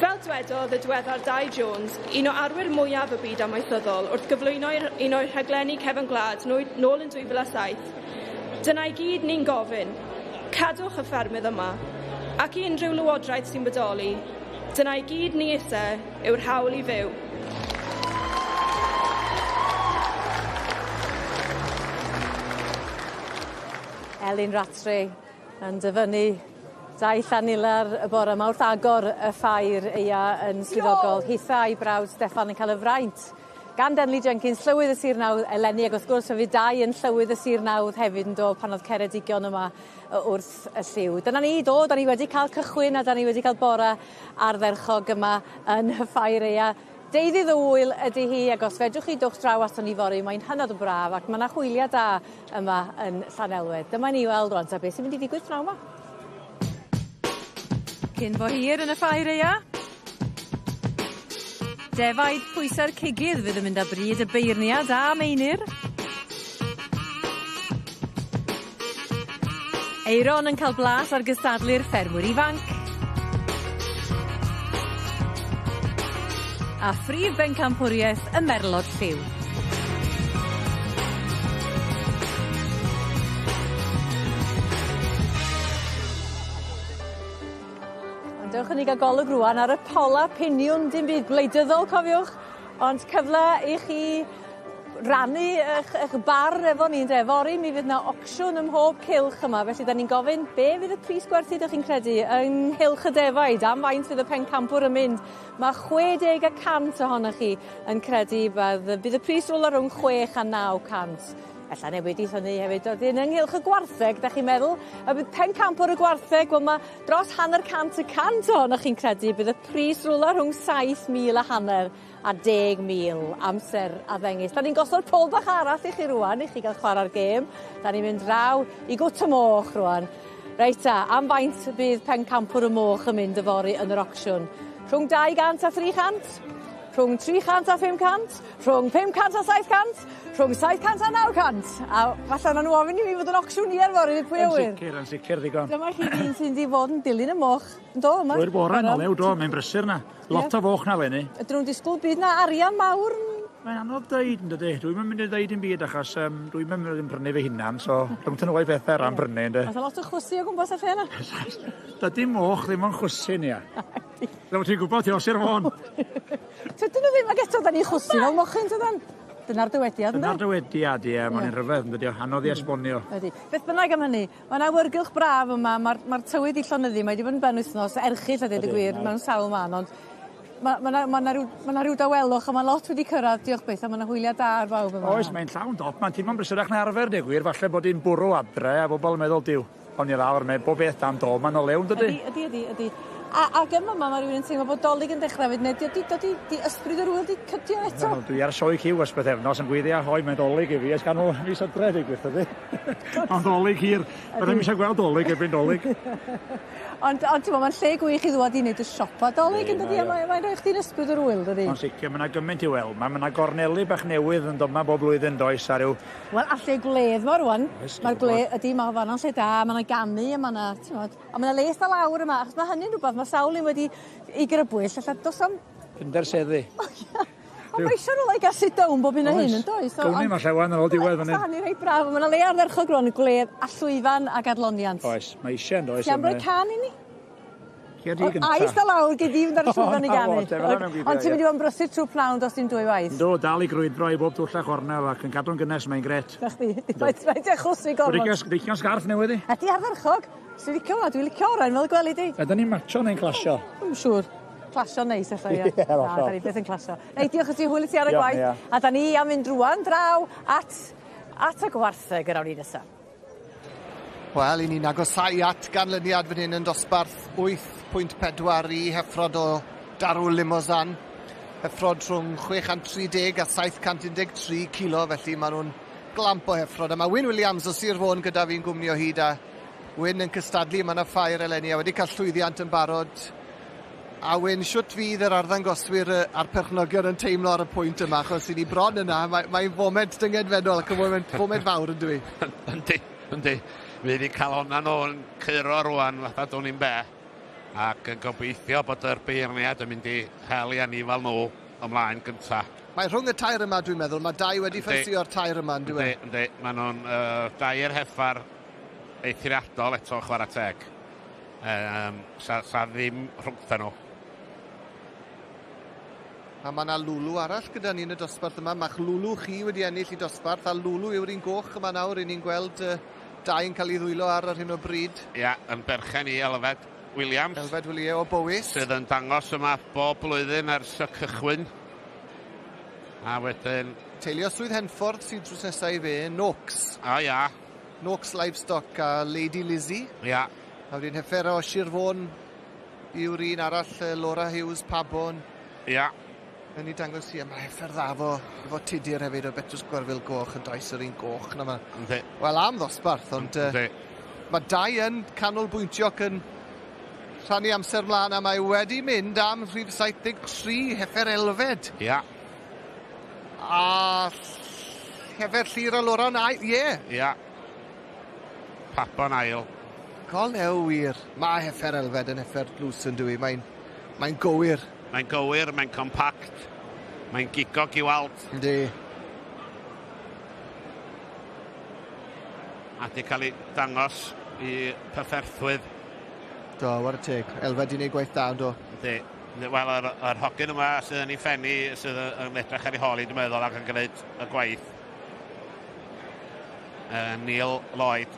Fel dwedodd y diweddar Dai Jones, un o arwyr mwyaf y byd amaethyddol wrth gyflwyno un o'i rhaglenni cefn gwlad nôl yn 2007, dyna i gyd ni'n gofyn, cadwch y ffermydd yma, ac i unrhyw lywodraeth sy'n bodoli, dyna i gyd ni isie yw'r hawl i fyw. Elin Rattray yn dyfynnu Dai Llanilar y bore yma wrth agor y ffair eia yn swyddogol. Hitha a'i brawd Steffan yn cael y fraint gan Denley Jenkins, llywydd y Sir Nawdd eleni, ac wrth gwrs fe fydd Dai yn llywydd y Sir Nawdd hefyd yn do pan oedd Ceredigion yma wrth y llyw. Dyna ni, do, da ni wedi cael cychwyn a da ni wedi cael bore ardderchog yma yn y ffair eia. Deuddydd y ŵyl ydy hi, ac os fedrwch chi dowch draw aton ni fory, mae'n hynod o braf ac mae 'na hwyliau da yma yn Llanelwedd. Dyma ni weld rwan ta beth sy'n mynd i ddigwydd pnawn 'ma. Cyn bo hir yn y ffair eia. Defaid pwysa'r cigydd fydd yn mynd â bryd y beirniad a Meinir. Aeron yn cael blas ar gystadlu'r ffermwyr ifanc. A phrif bencampwriaeth y merlod lliw. Ond dewch i ni gael golwg rwan ar y pola piniwn dim byd gwleidyddol cofiwch, ond cyfle i chi rannu 'ych 'ych barn efo ni ynde? Fory mi fydd 'na ocsiwn ym mhob cylch yma felly 'dan ni'n gofyn be' fydd y pris gwerthu 'dych chi'n credu yng nghylch y defaid am faint fydd y pencampwr yn mynd? Ma' 60 y cant ohonoch chi yn credu bydd bydd y pris rwla rhwng 6 a 900. Ella newidith hynny hefyd. Wedyn ynghylch y gwartheg, 'dach chi'n meddwl y bydd pencampwr y gwartheg, wel ma' dros hanner cant y cant ohonoch chi'n credu bydd y pris rwla rhwng 7,000 a hanner a 10,000 amser a ddengys. Da ni'n gosod pôl bach arall i chi rwan i chi gael chwarae'r gêm. Da ni'n mynd draw i gwt y moch rwan. Reit ta, am faint bydd pencampwr y moch yn mynd yfory yn yr ocsiwn? Rhwng 200 a 300? Rhwng 300 a 500? Rhwng 500 a 700? Rhwng 700 a 900? A falle na nhw ofyn i mi fod yn ocsiwnier fory, pwy a wyr? Yn sicr, yn sicr ddigon. Dyma chi ddyn sy'n di fod yn dilyn y moch. Do, yma. Drwy'r bore yn olew, do, mae'n brysur na. Lot o foch na leni. Ydyn nhw'n disgwyl bydd na arian mawr? Mae'n anodd deud, yn dydy. Dwi'm yn mynd i ddeud dim byd achos um, dwi'm yn mynd i prynu fy hunan, so rhwng tyn nhw bethau ran prynu, ynddo. Oes lot o chwysu o gwmpas y lle yna? Dydy moch ddim yn chwysu, nia. Fel ti'n gwybod, ti o Sir Fôn. Tydyn nhw ddim, ac eto, da ni'n chwysu fel mochyn, tydan? Dyna'r dywediad, ynddo? Dyna'r dywediad, ie. Mae'n rhyfedd, yn dydy o. Anodd i esbonio. Ydy. Beth bynnag am hynny, Mae'n awyrgylch braf yma, ma'r ma'r tywydd 'di llonyddu, mae 'di bod yn benwythnos erchyll a deud y gwir mewn sawl man ond ma' ma' 'na ma' 'na ryw ma' 'na ryw dawelwch a ma' lot wedi cyrradd diolch byth a ma' 'na hwylia da ar bawb yma. Oes mae'n llawn dop ma'n teimlo'n brysurach na arfer deu gwir falle bod 'i'n bwrw adre a bobol yn meddwl Duw awn ni lawr mae bob beth dan do ma'n o lew yndydi? Ydi ydi ydi ydi. A ag yn fama ma' rywun yn teimlo bod 'Dolig yn dechra 'fyd ne' 'di o 'di dod i 'di ysbryd yr ŵyl 'di cydio eto? Wel dwi ar sioe cyw ers pythefnos yn gweiddi ahoi mae 'Dolig i fi ers ganol mis Hydref deu gwir tydi? Ond 'Dolig hir. Byddai'm eisiau gweld 'Dolig erbyn 'Dolig. Ond ond t'mo' ma'n lle gwych i ddwad i neud y siopa 'Dolig yndydi? A mae mae'n rhoi chdi'n ysbryd yr ŵyl dydi? Yn sicir ma' 'na gymaint i'w weld 'ma ma' 'na gorneli bach newydd yn do' 'ma bob blwyddyn does a ryw Wel a lle gwledd 'ma rŵan. Ma'r gwle- ydi ma' fan 'na'n lle da ma' 'na ganu a ma' 'na t'mod A ma' 'na les da lawr yma achos ma' hynny'n rwbath ma' sawl un wedi 'i grybwyll alla do's 'am... Prinder seddi. O ia. Ond ma' isio rwla i ga'l sit down bob hyn a hyn yndoes? Oes. Gown ni falle ŵan ar ôl diwedd fan 'yn. Sa hynny reit braf on' ma' 'na le ardderchog rŵan yn gwledd a llwyfan ag adloniant. Oes ma' isie yndoes? Ti am roi cân i ni? Cer di gynta. O a ista lawr gei di fynd ar y llwyfan i ganu. Ond ti'n mynd i fod yn brysur trw'r pnawn do's dim dwy waith. Yndw dal i grwydro i bob twll a chornel ac yn cadw'n gynnes mae'n grêt. 'Na chdi. Reit rhaid ti chwysu gormod. Licio sgarff newydd i? Ydi ardderchog. Ti'n licio hwnna? Dwi'n licio oren fel y gweli di. Ydyn ni'n matsio neu'n clasio? Dwi'm yn siŵr. Clasio neis ella ie. Ie hollol. Na 'dan ni byth yn clasio. Reit diolch i ti hwyl i ti ar y gwaith. Diolch Nia. A 'dan ni am fynd rŵan draw at at y gwartheg yr awn ni nesa. Wel, 'yn ni'n agosáu at ganlyniad fan hyn yn dosbarth 8.4 i heffrod o Darw Limousin. Heffrod rhwng 630 a 713 kilo, felly maen nhw'n glamp o heffrod. A mae Wyn Williams o Sir Fôn gyda fi'n gwmni o hyd a Wyn yn cystadlu yma yn y ffair eleni a wedi cael llwyddiant yn barod. A Wyn, shwt fydd yr arddangoswyr a'r perchnogion yn teimlo ar y pwynt yma, achos i ni bron yna, mae'n mae foment dyngedfennol ac yn foment, foment fawr yn dwi. Yndi, yndi. Fydd i cael honna nhw'n curo rwan, fatha dwn i'n be. Ac yn gobeithio bod yr beirniad yn mynd i hel i anifal nhw ymlaen gynta. Mae rhwng y tair yma, dwi'n meddwl, mae dau wedi ffansio'r tair yma, yn dwi? Yndi, yndi. Maen nhw'n dair heffar eithriadol eto, chwarae teg. Sa, sa ddim rhwngtha nhw. A mae yna Lwlw arall gyda ni yn y dosbarth yma. Mae'ch Lwlw chi wedi ennill i dosbarth, a Lwlw yw'r un goch yma nawr. Ry'n ni'n gweld dau yn cael ei ddwylo ar hyn o bryd. Ia, yn berchen i Elfed Williams. Elfed Williams o Bowys. Sydd yn dangos yma bob blwyddyn ers y cychwyn. A wedyn... Teulu o Swydd Henffordd sydd drws nesaf i fe, Noakes. O ia. Noakes Livestock a Lady Lizzie. Ia. A wedyn Heffera o Sir Fôn yw'r un arall, Laura Hughes, Pabon. Ia. Yn ei dangos i, a mae heffer dda fo, efo Tudur hefyd o Betws Gwerfyl Goch yn does yr un goch na ma. Yndi. Wel, am ddosbarth, ond mae dau yn canolbwyntio ac yn rhannu amser mlaen, a mae wedi mynd am rhif 73, heffer Elfed. Ia. A heffer Llyr a Laura yn ail, ie. Ia. Pabon ail. Golew wir. Mae heffer Elfed yn heffer dlws yn dwi. Mae'n mae gywir. Mae'n gywir, mae'n compact, mae'n gigog i weld. Yndi. A di cael ei dangos i perfferthwydd. Do, war y teg. Elfed i wneud gwaith da, do. Yndi. Wel, yr, yr hogyn yma sydd yn ei ffenni, sydd yn edrych ar ei holi, dwi'n meddwl, ac yn gwneud y gwaith. Neil Lloyd.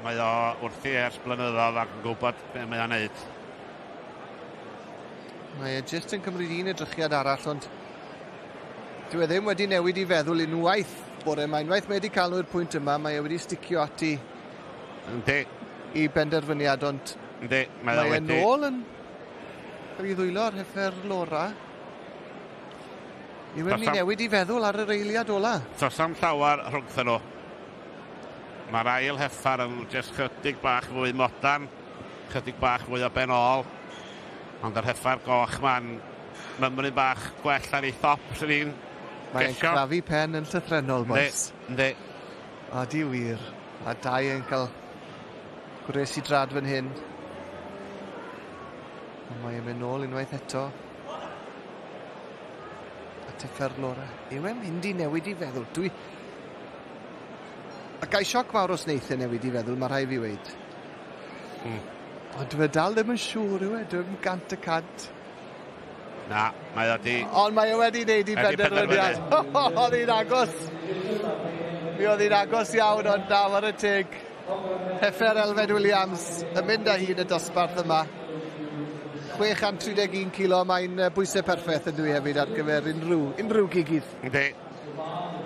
Mae o wrthi ers blynyddoedd ac yn gwybod beth mae o'n neud. Mae e jyst yn cymryd un edrychiad arall, ond dyw e ddim wedi newid i feddwl unwaith bore yma. Unwaith mae wedi cael nhw i'r pwynt yma, mae e wedi sticio ati Yndi. i benderfyniad, ond Yndi, mae, mae o e wedi... nôl yn cael ei ddwylo ar heffer Laura. Yw e'n mynd i newid i feddwl ar yr eiliad ola? Does am llawer rhwngthyn nhw. Mae'r ail heffar yn jyst chydig bach fwy modern, chydig bach fwy o ben ôl. Ond yr heffar goch ma'n mymryn bach gwell ar ei thop, sy'n ni'n Mae'n gesio. crafu pen yn llythrennol, boys. Yndi, A di wir. A dau yn cael gwres i drad fan hyn. Ond mae e'n mynd nôl unwaith eto. At heffer Laura. Yw e'n mynd i newid i feddwl? Dwi... A gai sioc mawr os neith e newid i feddwl, mae rhaid fi weid. Ond dwi e dal ddim yn siŵr yw e, dwi'n 100%. Na, mae o di... Ond mae e wedi wneud i Wedi benderfyniad. Oedd hi'n agos. Mi oedd hi'n agos iawn, ond na, war y teg. Heffer Elfed Williams yn mynd â hi yn y dosbarth yma. 631 kilo, mae'n bwysau perffaith yn dwi hefyd ar gyfer unrhyw, unrhyw gigydd. Yndi.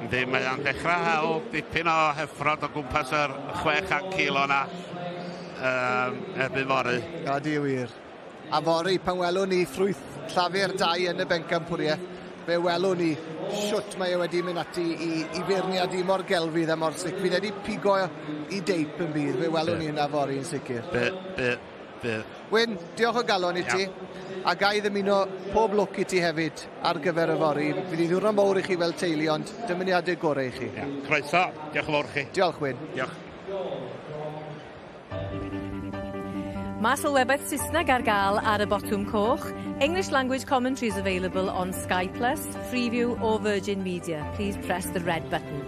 Yndi, mae o'n dechrau hel dipyn o heffrod o gwmpas yr 600 kilo na erbyn fory. A di wir. A fory, pan welwn ni ffrwyth llafur dau yn y bencampwriaeth, fe welwn ni shwt mae e wedi mynd ati i, i feirniadu mor gelfydd a mor slic. Fydd wedi pigo i deip yn bydd, fe welwn ni hynna fory yn sicr. Bydd, bydd, bydd. Wyn, diolch o galon i ti. A ga i ddymuno pob lwc i ti hefyd ar gyfer y fory. Fydd hi ddiwrnod mowr i chi fel teulu, ond dymuniadau gorau i chi. Ia. Croeso, diolch yn fawr chi. Diolch, Wyn. Diolch. Mae sylwebaeth Saesneg ar gael ar y botwm coch. English language commentary is available on Sky Plus, Freeview or Virgin Media. Please press the red button.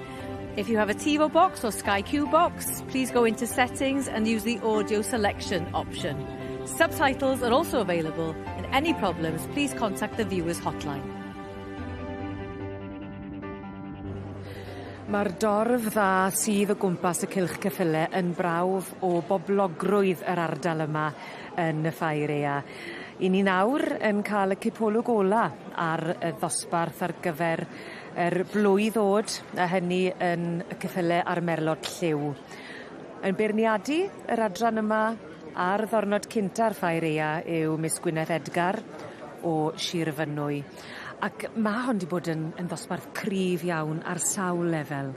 If you have a TiVo box or Sky Q box, please go into settings and use the audio selection option. Subtitles are also available, and any problems, please contact the viewers hotline. Mae'r dorf dda sydd o gwmpas y cylch ceffyle yn brawf o boblogrwydd yr ardal yma yn y ffair ea. I ni nawr yn cael y cipolwg ola ar y ddosbarth ar gyfer yr blwydd ddod, a hynny yn y ceffyle a'r merlod lliw. Yn beirniadu yr adran yma ar ddornod cynta'r ffair ea yw Miss Gwyneth Edgar o Sir Fynwy. Ac ma' hon 'di bod yn yn ddosbarth cryf iawn ar sawl lefel.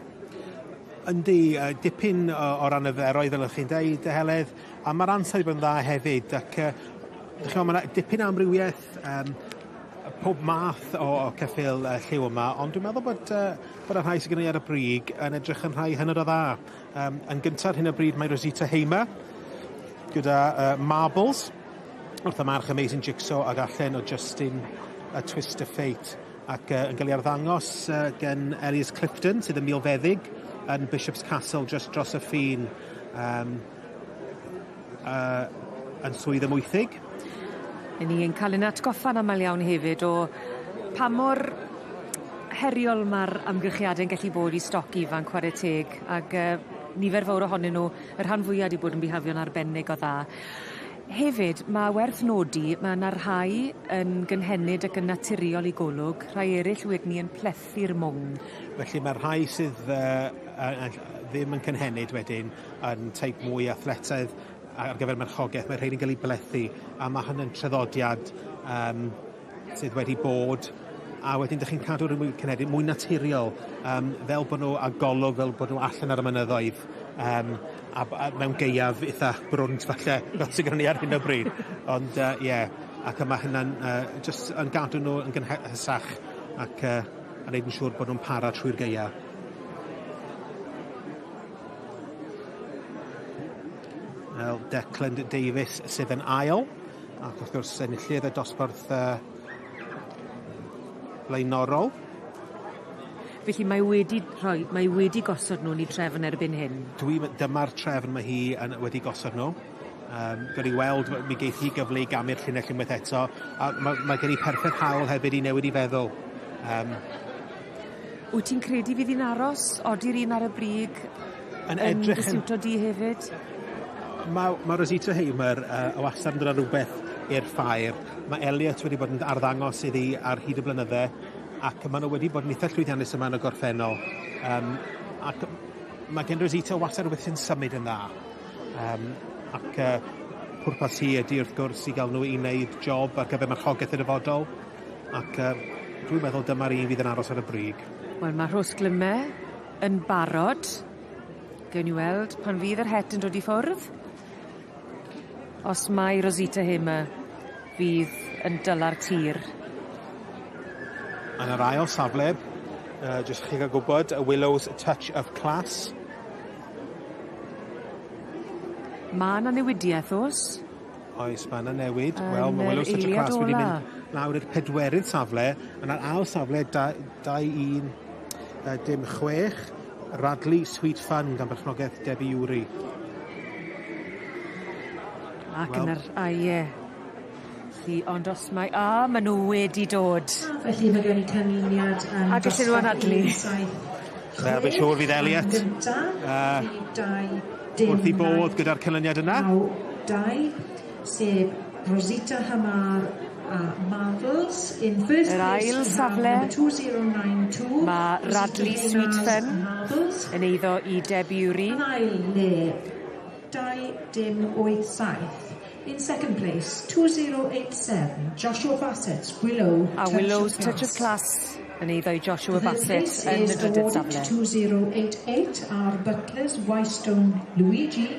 Yndi, dipyn o, o ran y feroedd, fel o'ch chi'n deud, Heledd, a mae'r ansawdd wedi bod yn dda hefyd, ac Dych chi'n ma' 'na dipyn o amrywieth yym pob math o ceffyl lliw yma, ond dwi'n meddwl bod y rhai sy gynnon ni ar y brig yn edrych yn rhai hynod o dda. Yn gynta ar hyn o bryd mae Rosita Hamer gyda Marbles wrth y march Amazing Jigsaw ag allan o Justin a Twist of Fate ac yn ga'l 'i arddangos gen Elias Clifton sydd yn milfeddyg yn Bishop's Castle jyst dros y ffin yn Swydd Amwythig. 'Yn ni yn ca'l 'yn atgoffa'n amal iawn hefyd o pa mor heriol ma'r amgylchiade'n gallu bod i stoc ifanc chware teg ag nifer fowr ohonyn nw y rhan fwya 'di bod yn bihafio'n arbennig o dda. Hefyd ma' werth nodi ma' 'na rhai yn gynhenid ac yn naturiol i golwg, rhai eryll wedyn 'ny yn plethu'r mwng. Felly ma'r rhai sydd ddim yn cynhenid wedyn yn teip mwy athletaidd ar gyfer marchogeth, mae rhein yn ga'l 'u blethu a ma' hynny'n traddodiad sydd wedi bod a wedyn 'dych chi'n cadw rhyw mwy cynhenid mwy naturiol fel bo' nw â golwg fel bod nw allan ar y mynyddoedd a mewn gaeaf itha brwnt falle fel sy gynnon ni ar hyn o bryd. Ond ie ac y ma' hynna'n jyst yn gadw nw yn gynhesach ac a neud yn siŵr bod nw'n para trwy'r gaea. Wel, Declan Davies sydd yn ail, ac wrth gwrs enillydd y dosbarth blaenorol. Felly mae wedi rhoi, mae wedi gosod nhw'n 'u trefn erbyn hyn? Dyma'r trefn mae hi yn, wedi gosod nhw. Gawn ni weld, mi geith hi gyfle i gamu'r llinell unwaith eto, a ma' gen i perffaith hawl hefyd i newid i feddwl. Wyt ti'n credu fydd hi'n aros? Odi'r un ar y brig yn edrych yn dy siwto di hefyd? Ma' Rosita Hamer wastad yn dod â rhywbeth i'r ffair. Mae Elliot wedi bod yn arddangos iddi ar hyd y blynydde, ac ma' nhw wedi bod yn eitha llwyddiannus yma yn y gorffennol. Ac mae gen Rosita wastad rhywbeth sy'n symud yn dda. Ac pwrpas hi ydy wrth gwrs i gael nhw i wneud job ar gyfer marchogaeth y dyfodol, ac dwi'n meddwl dyma'r un fydd yn aros ar y brig. Wel, mae Rhosglyme yn barod. Gewn ni weld pan fydd yr het yn dod i ffwrdd. Os mai Rosita Hamer fydd yn dyla'r tir. Yn yr ail safle, jyst chi gael gwybod, y Willow's Touch of Class. Ma' 'na newidieth o's? Oes, ma' 'na newid. Wel, ma' Willow's Touch of Class wedi mynd lawr i'r pedwerydd safle. Yn yr ail safle, 2 1 dim 6, Radley Sweet Fun gan berchnogaeth Debbie Uri. Ac yn yr, a ie. Lly, ond os mae, a, ma' nw wedi dod. Felly mae gen i canlyniad yn A gallen nhw anadlu. Wel, fi'n siŵr fydd Elliot wrth 'i bodd gyda'r canlyniad yna. 2, sef Rosita Hamar a Marvels. In first Yr ail safle, 2092, mae Radley Sweet Fun yn eiddo i Debbie Uri. Yn ail le, 2 dim 8 7. In second place, 2087, Joshua Bassett, Willow, A Willow's Touch of Class yn eiddo i Joshua Bassett yn y drydydd safle. 2088 are Butlers, Wystone, Luigi.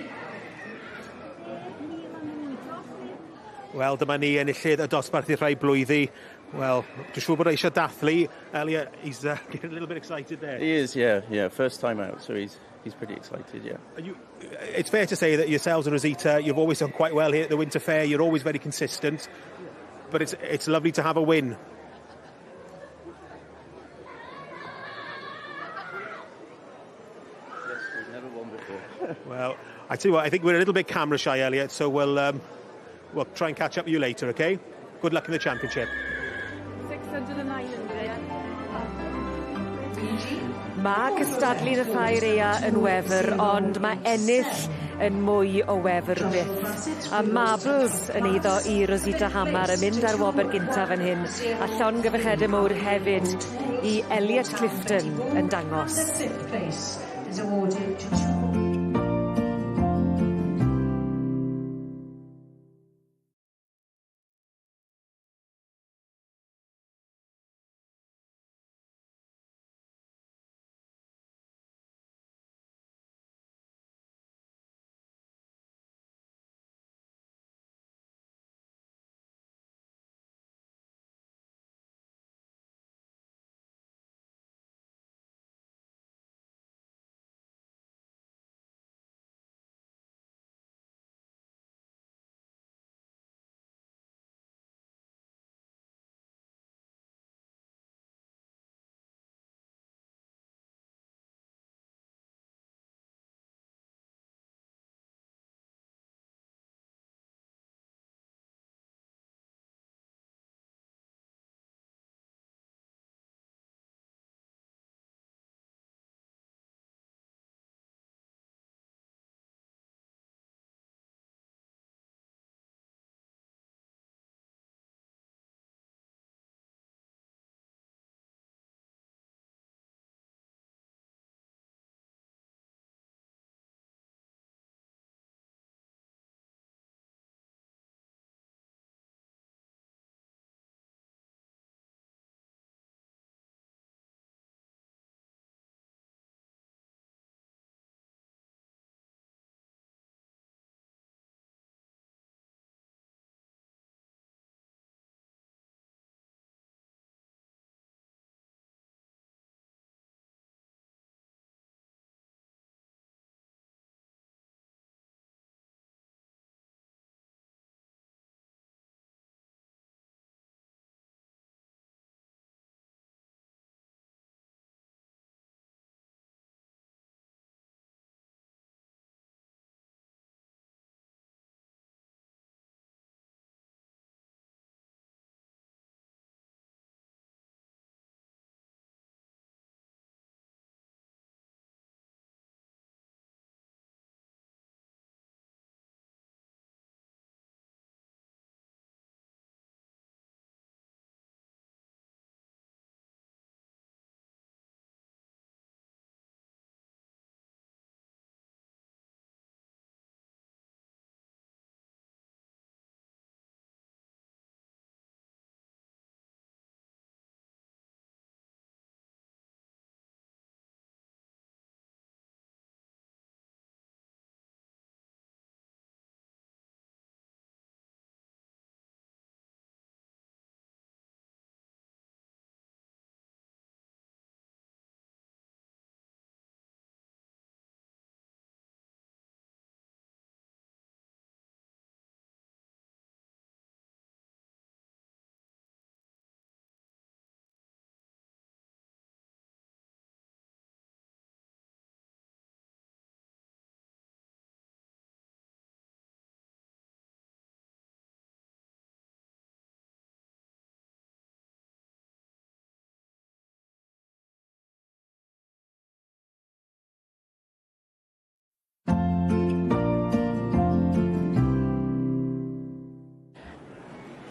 Wel, dyma ni enillydd y dosbarth i'r rhai blwyddi. Wel, dwi'n siŵr bod o eisiau dathlu. Elliot, he's getting a little bit excited there. He is, yeah. First time out, so he's pretty excited, yeah. It's fair to say that yourselves and Rosita, you've always done quite well here at the Winter Fair. You're always very consistent. But it's lovely to have a win. Yes, we've never won before. Well, I tell you what, I think we're a little bit camera shy, Elliot, so we'll try and catch up with you later, okay? Good luck in the championship. 609. Mae cystadlu yn y ffair aea yn wefr, ond mae ennill yn mwy o wefr byth. A Marbles yn eiddo i Rosita Hamar yn mynd ar wobr gynta fan hyn, a llongyfarchiade mowr hefyd i Elliot Clifton yn dangos. The fifth place is awarded to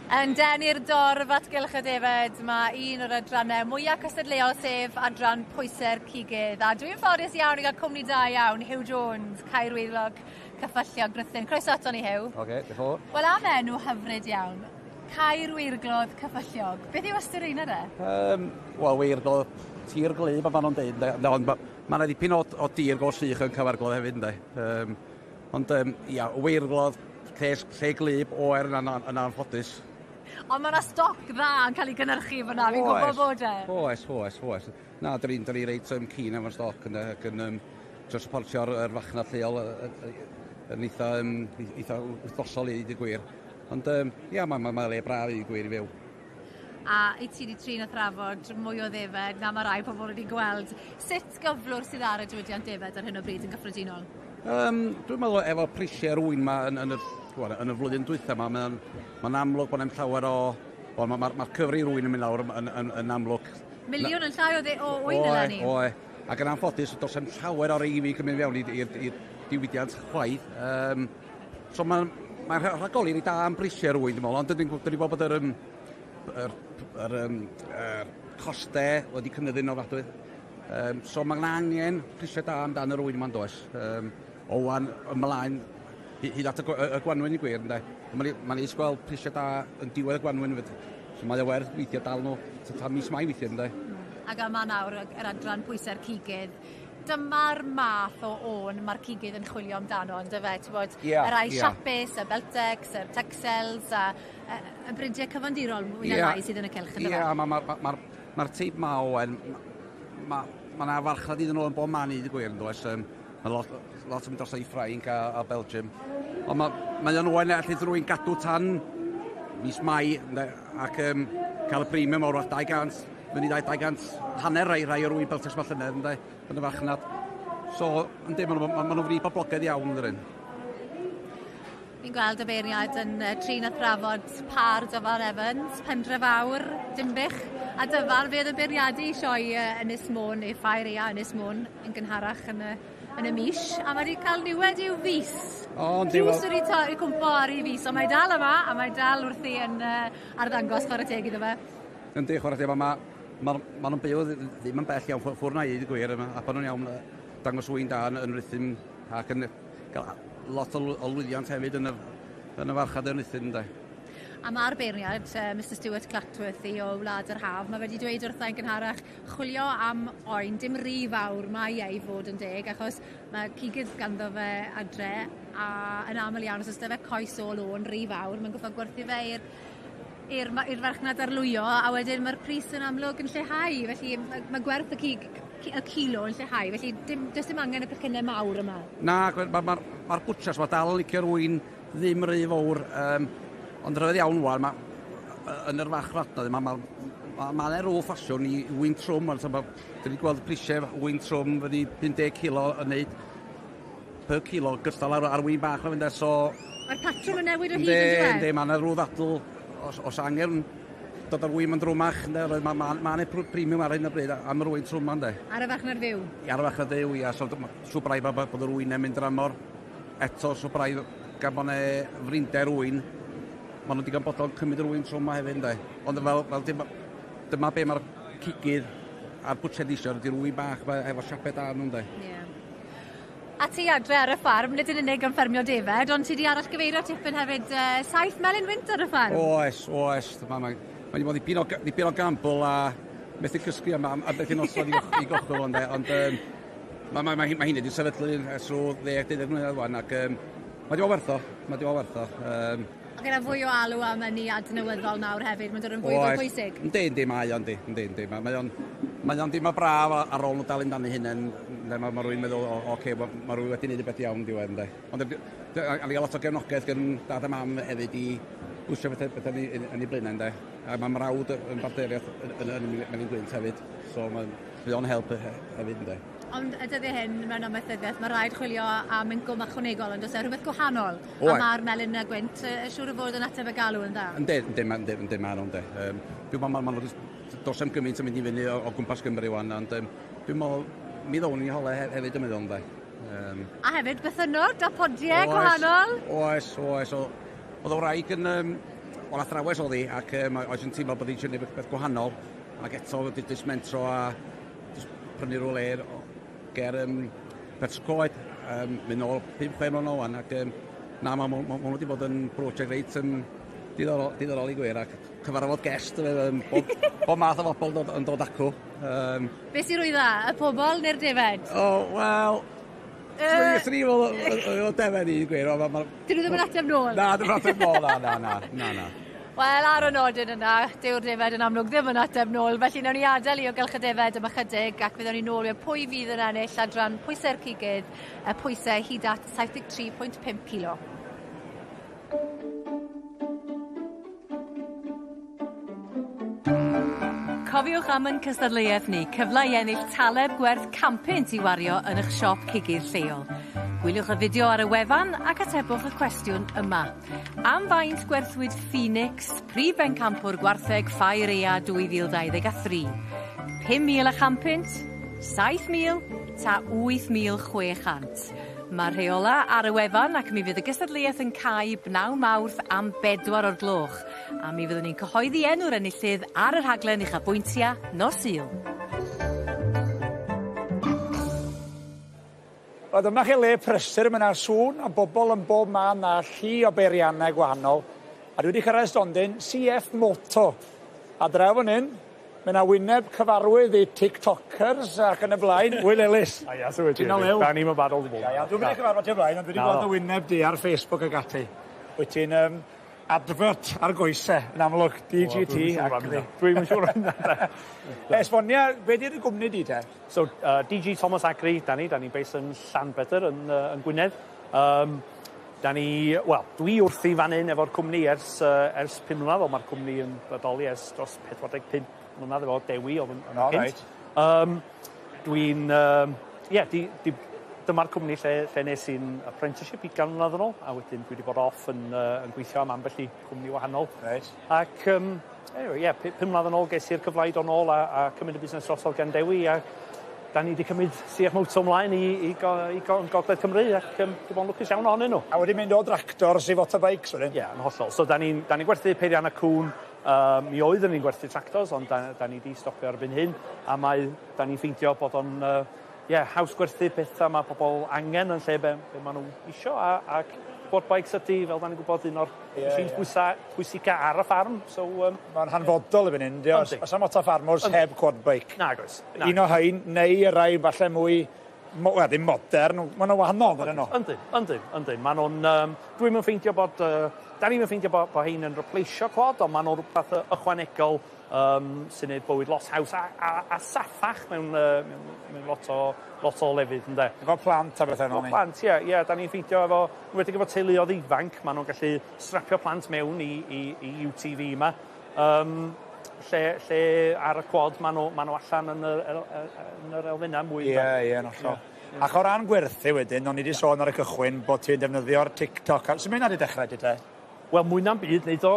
Yn denu'r dorf at gylch y defed, mae un o'r adrannau mwyaf cystadleuol sef adran pwysau'r cigydd. A dwi'n ffodus iawn i gael cwmni da iawn, Huw Jones, Caerwylog, Cyffylliog, Rhuthun. Croeso ato ni, Huw. Oce, okay, diolch yn fawr. Wel, am enw hyfryd iawn, Caerweirglodd Cyffylliog. Beth yw ystyr un ar e? Wel, weirglodd, tir glyb, a maen nhw'n deud, ond mae yna ddipyn o, o dir go sych yn Cyfarglodd hefyd, ynddo. Ond, ia, weirglodd, lle, lle glyb, oer yn, yn anffodus. Ond mae yna stoc dda yn cael ei gynhyrchu fyna, fi'n gwybod bod e. Oes, oes, oes. Na, dyn ni'n ni reit keen efo'r stoc yna, ac yn trio supportio'r yr farchnad lleol yn eitha, eitha wythnosol i ddweud gwir. Ond ia, mae ma, ma le braf i gwir i fyw. A i ti wedi trin a thrafod mwy o ddefed na mae rai pobl wedi gweld. Sut gyflwr sydd ar y diwydiant defed ar hyn o bryd yn gyffredinol? Dwi'n meddwl efo prisiau'r ŵyn ma yn, yn, y, wel, yn y flwyddyn dwytha yma, mae'n ma amlwg bod e'n llawer o... Wel, mae'r ma, ma cyfri ŵyn yn mynd lawr yn, yn, yn, amlwg. Miliwn yn llai o, dde, o ŵyn eleni? Oe, Ac yn anffodus, does yn llawer o'r eifi yn mynd fewn i'r diwydiant chwaith. So mae'n ma rhagoli reit da am brisiau'r ŵyn, dwi'n meddwl, ond dyn ni'n gweld bod yr, yr, yr, yr costau wedi cynyddu'n ofnadwy. So mae'n angen prisiau da amdan yr ŵyn yma'n does. O wan ymlaen hyd at y, y, y gwanwyn i gwir, ynde. Mae'n ma neis gweld prisiau da yn diwedd y gwanwyn fyd. So mae o werth weithio dal nhw tan mis Mai weithiau, ynde. Ac yma nawr yr adran pwysau'r cigydd. Dyma'r math o ôn mae'r cigydd yn chwilio amdano, on'd yfe? Ti'n bod, yeah, y rai yeah. siapus, y Beltex, y Texels, a y bridiau cyfandirol mwy na lai sydd yn y cylch, yndyfe? Ie, mae'r ma, ma, ma, ma teip ma oen, mae ma 'na farchnad iddyn nhw yn bob man i ddweud gwir, yn does? Mae lot, lot yn mynd dros i Ffrainc a, a Belgium. Ond mae, mae o'n oen allith rwy'n gadw tan mis Mai ynde, ac cael y premium o'r 200, fyny 200, hanner rai, rai o'r ŵyn Beltex ma llynedd ynde, yn y farchnad. So, yndi, maen nhw'n ma, ma nhw fri poblogaidd iawn yn Fi'n gweld y beirniad yn trin a thrafod par Dyfan Evans, Pendre Fawr, Dimbych a Dyfan, fe oedd yn beirniadu sioe Ynys Môn, neu Ffair Ea Ynys Môn, yn gynharach yn y, yn y mis, a mae wedi cael niwed i'w fus. O, yndi, wel... Drws wedi cwmpo ar ei fus, ond mae dal yma, a mae dal wrthi yn arddangos chwarae teg iddo fe. Yndi, chwarae teg, mae ma, ma nhw'n byw ddim yn bell iawn ffwrdd na i, gwir, a pan nhw'n iawn dangos ŵyn da yn, yn Rhuthun ac yn cael lot o, o lwyddiant hefyd yn y, yn y farchnad yn Rhuthun, ynddo. A mae'r beirniad, Mr Stuart Clatworthy o Wlad yr Haf, mae wedi dweud wrtha i'n gynharach, chwilio am oen, dim rhy fawr mae e i fod yn deg, achos mae cigydd ganddo fe adre, a yn aml iawn, os oes 'da fe coes ôl ôn rhy fawr, mae'n gorfod gwerthu fe i'r i'r i'r farchnad arlwyo, a wedyn mae'r pris yn amlwg yn lleihau, felly mae, mae gwerth y cig, y kilo yn lleihau, felly dim, does dim angen y pecynnau mawr yma. Na, mae'r ma, ma, ma bwtsias mae dal yn licio'r ŵyn ddim rhy fawr, ond rhyfedd iawn wan, ma, yn yr farchfarchnadoedd, mae ma, ma, ma 'na rhyw ffasiwn i ŵyn trwm, ond ma, dyn ni gweld prisiau ŵyn trwm fyny 50 kilo yn neud per kilo gystal ar, ar wyn bach o fynd, so... Mae'r patrwm yn newid o hyd yn dweud? Yndi, mae yna rhyw ddadl os, os angen dod ar wyn yn drwmach, ynde, mae ma, ma, ma premium ar hyn o bryd am yr wyn trwm yma, ynde. Ar y farchnad fyw? Ar y farchnad fyw, ia, so siw braidd bod yr wyn yn mynd dramor eto, so braidd gan bod 'ne frinder wyn, maen nhw digon bodlon cymryd yr wyn trwm yma hefyd, ynde. Ond fel, fel dyma, dyma be mae'r cigydd a'r bwtsiad isio, ydy'r wyn bach ma, efo siapau da nhw, ynde. Yeah. A ti adre ar y ffarm, nid yn unig yn ffermio defed, ond ti di arallgyfeirio tipyn hefyd, 7 melin wynt ar y ffarm. Oes, oes. Mae ma, ma wedi bod dipyn o, dipyn o gambl a methu cysgu am, am, am beth i noson i, i gochwil, ond, ond mae ma, ma, ma hynny wedi sefydlu ers rhyw 10-12 mlynedd wan, ac mae di bod werth o, mae di bod werth o. Ac yna fwy o alw am ynni adnewyddol nawr hefyd, mae'n dod yn fwy fwy pwysig. Yndi, yndi, mae o, yndi, yndi, yndi. Mae, mae o'n, mae o'n dim braf ar ôl nhw dal amdano hunain, ynde, mae, mae rwy'n meddwl, oce, okay, mae, mae rwy'n wedi gwneud y beth iawn diwedd, ynde. Ond a ni gael lot o gefnogaeth gan dad a mam hefyd i bwysio bethau, bethau yn, ei- yn ei blaenau, ynde. A mae mrawd yn bartneriaeth yn, yn, yn, yn Melin Gwynt hefyd, so mae'n mae o'n help hefyd, ynde. Ond y dyddiau hyn mewn amaethyddiaeth, mae rhaid chwilio am incwm ychwanegol, ond oes e rhywbeth gwahanol? Oe. A mae'r melin a gwynt siŵr o fod yn ateb y galw yn dda. Yndi, yndi, ma, yndi, yndi, ma nhw, yndi. Dwi'n meddwl, ma, ma, does am gymaint yn mynd i fyny o, o gwmpas Gymru wan, ond dwi'n meddwl, mi ddown ni hole hefyd yn meddwl, yndi. A hefyd bythynnod a podiau gwahanol. Oes, oes. Oedd y wraig yn, o'r athrawes oedd hi, ac oedd yn teimlo bod hi eisiau gwneud beth gwahanol, ac eto wedi jyst mentro a jyst prynu rhywle ger Betws Coed, mynd nôl 5-6 mlynedd wan, ac na, mae ma, ma, wedi bod yn brosiect reit diddorol, diddorol i gwir, ac cyfarfod guest, bob, bob math o bobl dod, yn dod acw. Be sy'n rwy dda, y pobol neu'r defed? O, oh, wel, Swn i'n fel defed i gwir. Dyn nhw ddim yn ateb nôl? Na, ddim yn ateb nôl, na, na, na, na, na. Wel, ar y nodyn yna, dyw'r defed yn amlwg ddim yn ateb nôl, felly nawn ni adael i o gylch y defed am ychydig ac fyddwn ni nôl i pwy fydd yn ennill adran pwysau'r cigydd, y pwysau hyd at 73.5 kilo. Cofiwch am yn cystadleuaeth ni, cyfle i ennill taleb gwerth 100 i wario yn eich siop cigydd lleol. Gwyliwch y fideo ar y wefan ac atebwch y cwestiwn yma. Am faint gwerthwyd Phoenix, prif bencampwr gwartheg Ffair Ea 2023? 5,100, 7,000 ta 8,600? Mae'r rheola ar y wefan ac mi fydd y gystadleuaeth yn cau bnawn Mawrth am 4 o'r gloch. A mi fyddwn ni'n cyhoeddi enw'r enillydd ar y rhaglen uchafbwyntia nos Sul. Wel, dyma chi le prysur, mae yna sŵn o bobl yn bob man a llu o beiriannau gwahanol. A dwi wedi cyrraedd stondin CF Moto. A draw fan hyn, mae yna wyneb cyfarwydd i TikTokers ac yn y blaen. Will Ellis. A ia, so wyt ti. Ti'n o lew? Da ni'n barod o gwbl. Ia, ia, dwi'n mynd i cyfarfod ti o blaen, ond dwi wedi gweld y wyneb di ar Facebook ag ati. Wyt ti'n advert ar goesau, yn amlwg, DGT Agri. Dwi'm yn siŵr am hynna. Esbonia, be di'r gwmni di te? So, DG Thomas Agri, da ni based yn Llanbedr yn Gwynedd. Da ni, wel, dwi wrthi fan hyn efo'r cwmni ers 5 mlynedd, ond mae'r cwmni yn bodoli ers dros 45 mlynedd efo Dewi oedd yn cynt. Dwi'n, ie, dyma'r cwmni lle nes i'n apprenticeship 20 mlynedd yn ôl, a wedyn dwi wedi bod off yn gweithio am ambell i cwmni wahanol. Right. Ac, anyway, yeah, 5 mlynedd yn ôl ges i'r cyfle i dod nôl a cymryd y busnes drosodd gan Dewi, a da ni wedi cymryd CF Moto ymlaen i Gogledd Cymru, ac wedi bod yn lwcus iawn ohonyn nhw. A wedi mynd o tractors i motorbikes wedyn? Ie, yeah, yn hollol. So da ni'n gwerthu peiriannau cŵn. Mi oeddwn ni'n gwerthu tractors, ond da ni wedi stopio erbyn hyn, a mae, da ni'n ffeindio bod o'n haws gwerthu pethau mae pobl angen yn lle be maen nhw isio, ac quad bikes ydy, fel da ni'n gwybod, un o'r machines pwysica ar y ffarm. So, mae'n hanfodol erbyn hyn, di, os am lot o ffarmwrs heb quad bike. Nag oes. Un o hein, neu y rai falle mwy, wel, ddim modern, maen nhw'n wahanol, ydyn nhw. Yndi. Maen nhw'n, dwi'm yn ffeindio bod, da ni'm yn ffeindio bod hein yn replaceio quad, ond maen nhw'n rhywbeth ychwanegol sy'n neud bywyd lot haws a saffach mewn lot o lefydd, ynde. Efo plant a bethau fel 'ny. Efo plant, ie, da ni'n ffeindio efo, enwedig efo teuluoedd ifanc, maen nhw'n gallu strapio plant mewn i UTV yma. Lle ar y quad, maen nhw allan yn yr elfennau mwy. Ie, yn hollol. Ac o ran gwerthu wedyn, o'n i wedi sôn ar y cychwyn bod ti'n defnyddio'r TikTok. Sut mae hynna wedi dechrau, di te? Wel, mwy na'n byd, neud o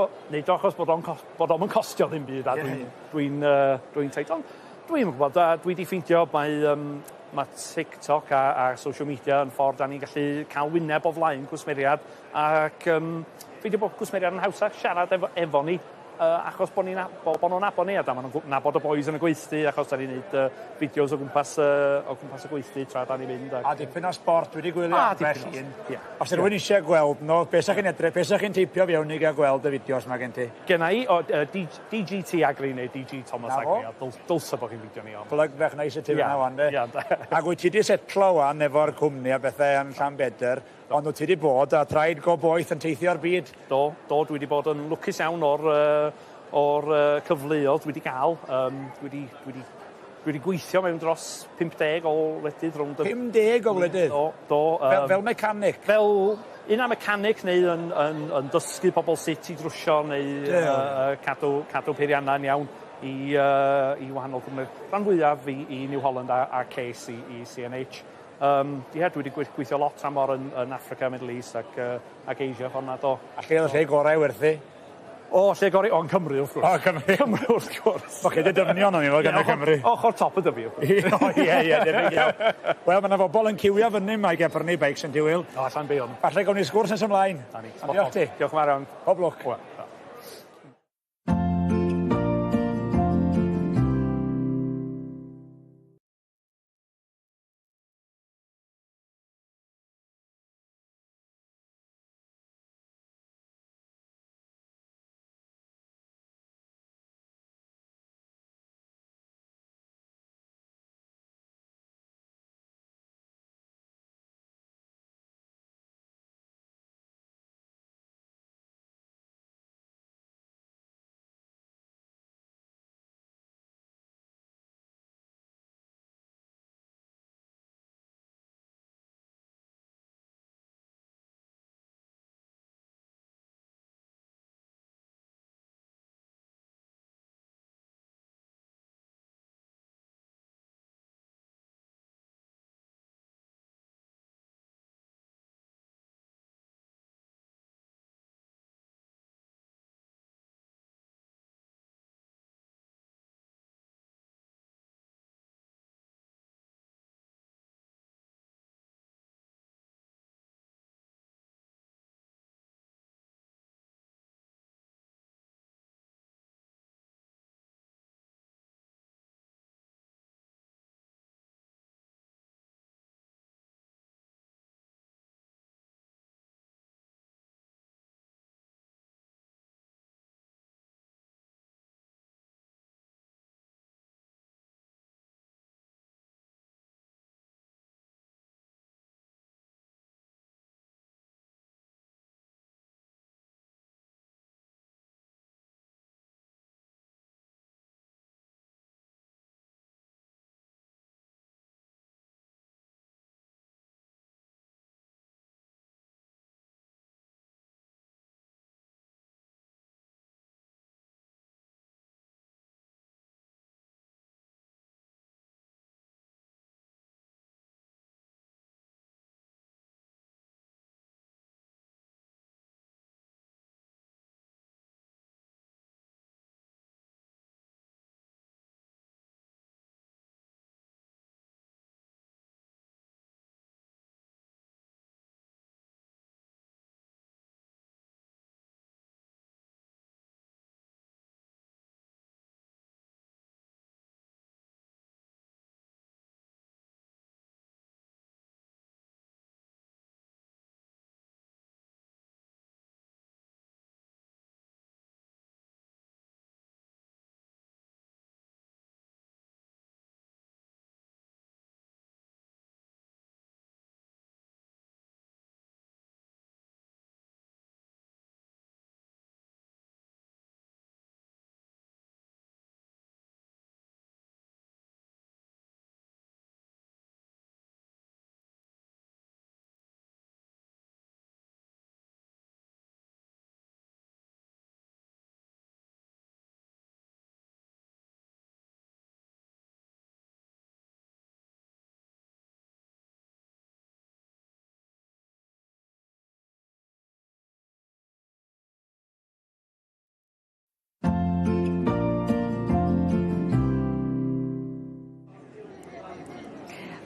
achos bod o'n costio ddim byd, a dwi'n teit. Ond dwi'n gwybod, dwi wedi ffeindio mae TikTok a social media yn ffordd da ni'n gallu cael wyneb o flaen cwsmeriad, ac ffeindio bod cwsmeriad yn hawsach siarad efo ni, achos bod nhw'n nabod ni, a da maen nhw'n nabod y boys yn y gweithdy, achos da ni'n neud fideos o gwmpas y gweithdy tra da ni'n mynd. A dipyn o sport, dwi wedi gwylio ambell un. Os ydy rhywun eisiau gweld nhw, be sa'ch chi'n edrych, be sa'ch chi'n teipio fewn i gael gweld y fideos ma gen ti? Genna i, DGT Agri neu DG Thomas Agri, a dylsa bod chi'n fideo ni on. Plug bach neis y ti fyna wan, de. Ac wyt ti wedi setlo wan efo'r cwmni a bethau yn Llanbedr, ond wyt ti wedi bod a traed go boeth yn teithio'r byd. Do, dwi wedi bod yn lwcus iawn o'r cyfleoedd dwi wedi gael. Dwi wedi gweithio mewn dros 50 o wledydd rownd y... 50 o wledydd? Do. Fel mechanic? Fel un a mechanic neu yn dysgu pobl sut i drwsio neu cadw peiriannau'n iawn i wahanol gwmnedd. Rhan fwyaf i New Holland a Case i CNH. Ie, dwi wedi gweithio lot tramor yn Africa, Middle East ac Asia ffordd na, do. A lle oedd y lle gorau werthu? O, lle gorau? O, yn Cymru, wrth gwrs. O, Cymru. Cymru, wrth gwrs. Oce, dy dyfnion o'n i fod gan y Cymru. Ochr top y dyfi, wrth gwrs. Ie, ie, debyg iawn. Wel, mae yna bobl yn ciwio fyny yma i gael prynu beics yn diwyl. O, allan be o'n. Falle gawn ni sgwrs nes ymlaen. Na ni. Diolch ti. Diolch yn fawr iawn. Pob lwc.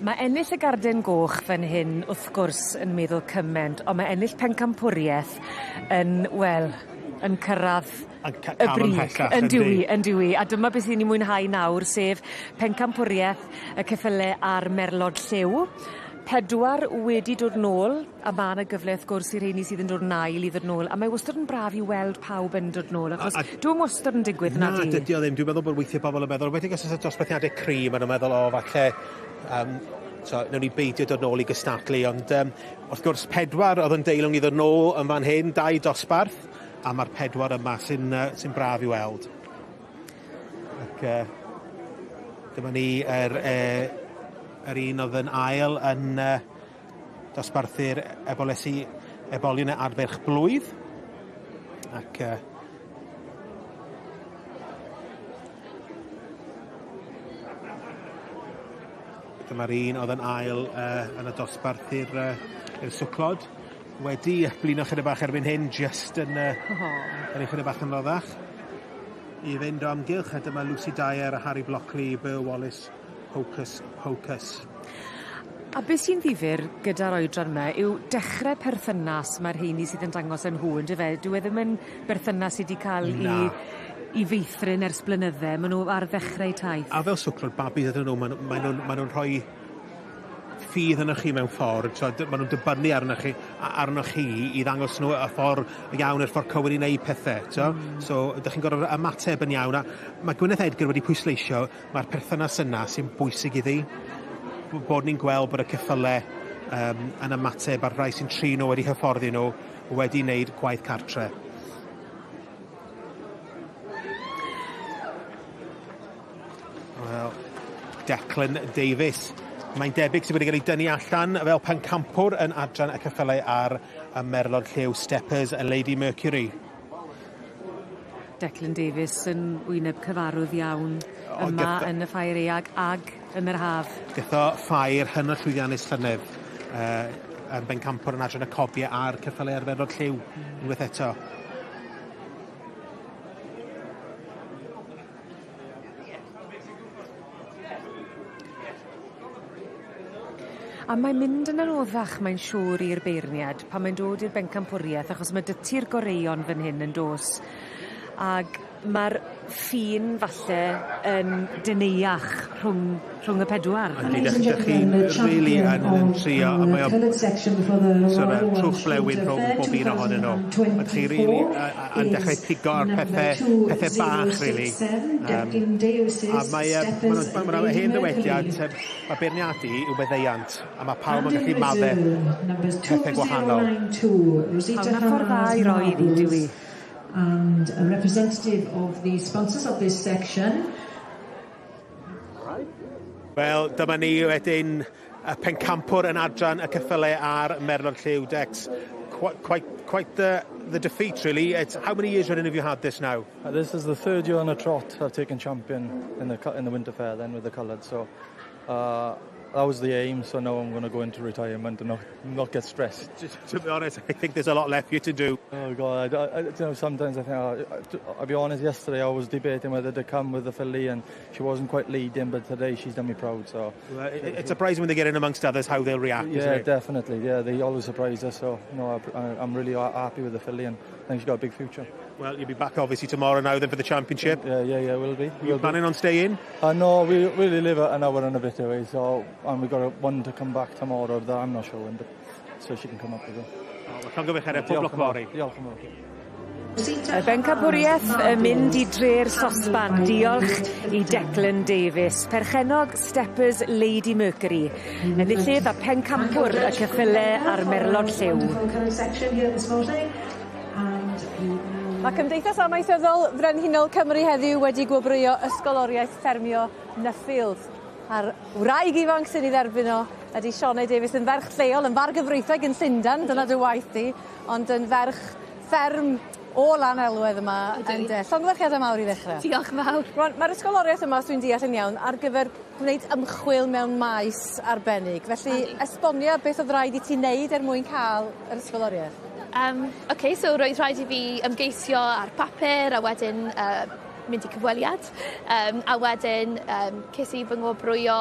Mae ennill y Garden Goch fan hyn wrth gwrs yn meddwl cyment, ond mae ennill pencampwrieth yn, wel, yn cyrradd y brig. Yndyw 'i yndyw 'i. A dyma beth 'yn ni mwynhau nawr sef pencampwrieth y ceffyle a'r merlod lliw. Pedwar wedi dod nôl a ma' 'na gyfle wrth gwrs i rheini sydd yn dod yn ail i ddod nôl a mae wastod yn braf i weld pawb yn dod nôl achos dyw e'm wastod yn digwydd nadi? Na dydi o ddim. Dwi'n meddwl bod weithie pobol yn meddwl enwedig os o's 'a dosbarthiade cry ma' nw'n meddwl o falle yym so newn ni beidio dod nôl i gystadlu ond yym wrth gwrs pedwar o'dd yn deilwng i ddod nôl yn fan hyn, dau dosbarth a ma'r pedwar yma sy'n yy sy'n braf i weld. Ac yy dyma ni yr yy yr un o'dd yn ail yn yy dosbarthu'r ebolesi ebolion ardderch blwydd. Ac yy Dyma'r un oedd yn ail uh, yn y dosbarth i'r uh, i'r swclod. Wedi blino chydig bach erbyn hyn, just yn, uh, oh. yn ei chydig bach yn roddach. I fynd o amgylch, a dyma Lucy Dyer a Harry Blockley, Burr Wallace, Hocus Pocus. A beth sy'n ddifyr gyda'r oedran 'ma yw dechre perthynas mae'r rheini sydd yn dangos yn nhw yndyfe? Dyw e ddim yn berthynas sy 'di ca'l 'i 'i feithrin ers blynydde, ma' nw ar ddechre 'u taith. A fel swclod babis ydyn nhw, ma' nw mae nw'n ma' nw'n rhoi ffydd ynoch chi mewn ffordd, t'od ma' nw'n dibynnu arnoch chi arnoch chi i ddangos nhw y ffor iawn yr ffor cywir i wneud pethe, t'o'? So 'dych chi'n gorfod ymateb yn iawn a ma' Gwyneth Edgar wedi pwysleisio Mae'r perthynas yna sy'n bwysig iddi, bod ni'n gweld bod y ceffyle um, yn ymateb a'r rhai sy'n trin nhw wedi hyfforddi nhw wedi wneud gwaith cartre. Wel, Declan Davies. Mae'n debyg sydd wedi cael ei dynnu allan fel pencampwr yn adran y ceffylau ar y Merlod Lliw Steppers a Lady Mercury. Declan Davies yn wyneb cyfarwydd iawn yma yn y Ffair Eag ag yn yr haf. Getho ffair hynod llwyddiannus llynedd yy yn bencampwr yn adran y cobie a'r ceffyle arferol lliw unwaith eto. A mae'n mynd yn anoddach mae'n siŵr i'r beirniad pan mae'n dod i'r bencampwrieth achos ma' 'dy ti'r goreuon fan hyn yn do's? Ag ma'r ffin falle yn deneuach rhwng rhwng y pedwar. Yndi 'dych 'dych chi'n rili yn yn trio a mae o sort of trwch blewyn rhwng bob un ohonyn nhw. A 'dych chi rili yn dechrau pigo ar pethe pethe bach rili. Yym a mae yy ma' 'na ma' 'na hen ddywediad sef ma' beirniadu yw maddeuant a ma' pawb yn gallu madde pethe gwahanol. A 'na ffordd dda i roi iddi yndyw 'i? And a representative of the sponsors of this section. Wel, dyma ni wedyn y pencampwr yn adran y ceffylau a'r merlod lliw, Dex. Quite, quite, quite the, the defeat, really. It's, how many years running have you had this now? This is the third year on a trot I've taken champion in the, in the winter fair then with the coloured, so uh, that was the aim, so now I'm going to go into retirement and not, not get stressed. To be honest, I think there's a lot left for you to do. Oh God, I, I, you know, sometimes I think, oh, I'll be honest, yesterday I was debating whether to come with the filly and she wasn't quite leading, but today she's done me proud. So well, it, it's surprising when they get in amongst others how they'll react. Yeah, definitely. Yeah, they always surprise us. So no, I, I'm really happy with the filly and I think she's got a big future. Well, you'll be back obviously tomorrow now then for the championship. Yeah, yeah, yeah, we'll be. We'll you planning be. on staying? Uh, no, we really live an hour and a bit away, so and we've got a, one to come back tomorrow that I'm not sure when, but so she can come up with it. Oh, well, llongyfarchiadau, pob lwc fory. Diolch yn fawr. Y bencampwriaeth yn mynd i dre'r sosban, diolch i Declan Davies, perchennog Steppers Lady Mercury, enillydd a pencampwr y ceffyle a'r merlod lliw. Mae Cymdeithas Amaethyddol Frenhinol Cymru heddiw wedi gwobrwyo Ysgoloriaeth Ffermio Nuffield. A'r wraig ifanc sy'n ei dderbyn o ydy Sioned Davies yn ferch lleol, yn fargyfreithiau yn Llundain, dyna dy waith di, ond yn ferch fferm o Lanelwedd yma ynde. Llongyfarchiadau mawr i ddechrau. Diolch yn fawr. Rwan, mae'r ysgoloriaeth yma, os dwi'n deall yn iawn, ar gyfer gwneud ymchwil mewn maes arbennig. Felly, esbonia beth oedd rhaid i ti wneud er mwyn cael yr ysgoloriaeth. Um, okay, so roedd rhaid i fi ymgeisio ar papur a wedyn uh, mynd i cyfweliad. A wedyn ces i fy ngwobrwyo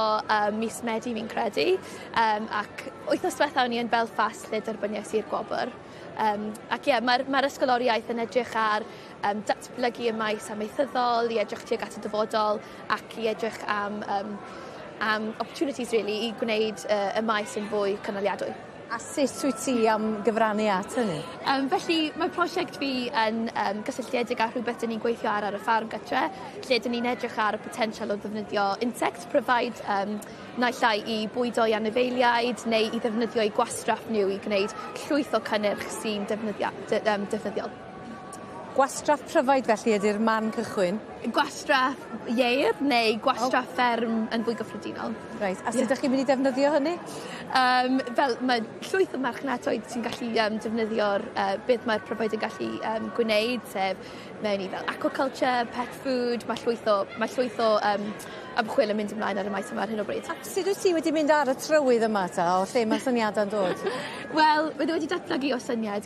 mis Medi fi'n credu. Ac wythnos diwetha o'n i yn Belfast lle derbyniais i'r gwobr. Ac ie, mae'r ysgoloriaeth yn edrych ar datblygu y maes amaethyddol, i edrych tuag at y dyfodol ac i edrych am opportunities really i gwneud y maes yn fwy cynaliadwy. A sut wyt ti am gyfrannu at hynny? Felly mae prosiect fi yn gysylltiedig â rhywbeth 'dyn ni'n gweithio ar y ffarm gytre, lle 'dyn ni'n edrych ar y potensial o ddefnyddio insects pryfaid naill ai i bwydo i anifeiliaid neu i ddefnyddio eu gwastraff nhw i gwneud llwyth o cynnyrch sy'n defnyddiol. Gwastraff pryfaid felly ydy'r man cychwyn? Gwastraff ieir neu gwastraff fferm yn fwy gyffredinol. Reit, a sut ydych chi'n mynd i defnyddio hynny? Fel mae llwyth o marchnadoedd sy'n gallu defnyddio'r beth mae'r pryfaid yn gallu gwneud, sef mewn i fel aquaculture, pet food, mae llwyth o ymchwil yn mynd ymlaen ar y maes yma ar hyn o bryd. A sut wyt ti wedi mynd ar y trywydd yma ta, o lle mae'r syniadau'n dod? Wel, wedi datblygu o syniad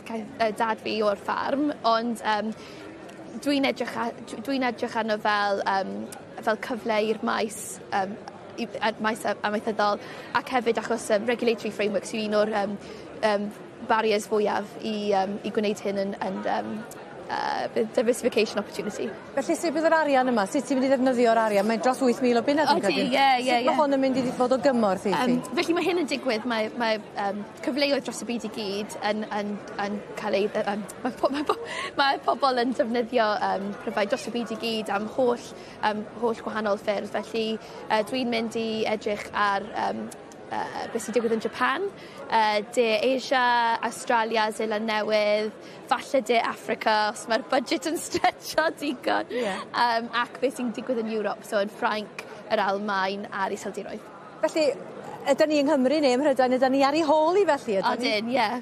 dad fi o'r ffarm, ond dwi'n edrych arno fel cyfle i'r maes amaethyddol ac hefyd achos regulatory frameworks yw un o'r barriers fwyaf i gwneud hyn yn diversification opportunity. Felly sut bydd yr arian yma? Sut ti'n mynd i ddefnyddio'r arian? Mae'n dros 8,000 o bunnoedd yn Ydy, ie. Sut mae hwn yn mynd i fod o gymorth i ti? Felly mae hyn yn digwydd, mae cyfleoedd dros y byd i gyd yn cael ei... mae pobl yn defnyddio pryfaid dros y byd i gyd am holl gwahanol ffyrdd. Felly dwi'n mynd i edrych ar beth sy'n digwydd yn Japan, De Asia, Australia, Seland Newydd, falle De Africa, os mae'r budget yn stretcho digon. Ac beth sy'n digwydd yn Ewrop, so yn Ffrainc, yr Almaen a'r Iseldiroedd. Felly, ydyn ni yng Nghymru neu ym Mhrydain, ydyn ni ar ei hôl hi felly? Odyn, ie.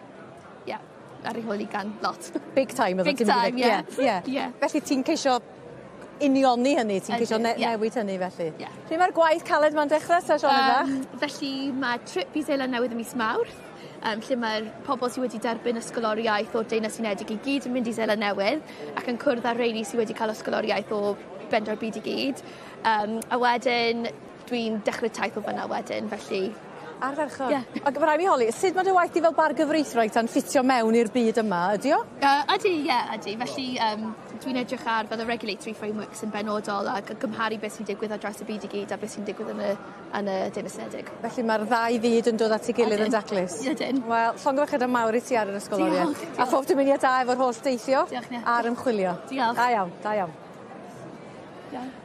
Ie, ar ei hôl hi gan lot. Big time. Big time, ie. Ie. Felly ti'n ceisio unioni hynny, ti'n ceisio newid hynny felly. Ie. Pryd mae'r gwaith caled ma'n dechrau, ta Sioned fach? Felly mae trip i Seland Newydd ym mis Mawrth, lle mae'r pobl sydd wedi derbyn ysgoloriaeth o'r Deyrnas Unedig i gyd yn mynd i Seland Newydd ac yn cwrdd â'r rheini sydd wedi cael ysgoloriaeth o ben draw'r byd i gyd. A wedyn dwi'n dechrau taith o fyna wedyn, felly. Ardderchog. Ie. Ac mae rhaid mi holi, sut mae dy waith di fel bargyfreithwraig ta'n ffitio mewn i'r byd yma, ydy o? Ydy, ie, ydy. Felly dwi'n edrych ar fel y regulatory frameworks yn benodol ac yn gymharu beth sy'n digwydd ar draws y byd i gyd a beth sy'n digwydd yn y Deyrnas Unedig. Felly mae'r ddau fyd yn dod at ei gilydd yn daclus. Ydyn. Wel, llongyfarchiadau mawr i ti ar yr ysgoloriaeth. Diolch, A phob dymuniad da efo'r holl deithio. Diolch, Nia. A'r ymchwilio. Diolch. Da iawn, da iawn. Iawn.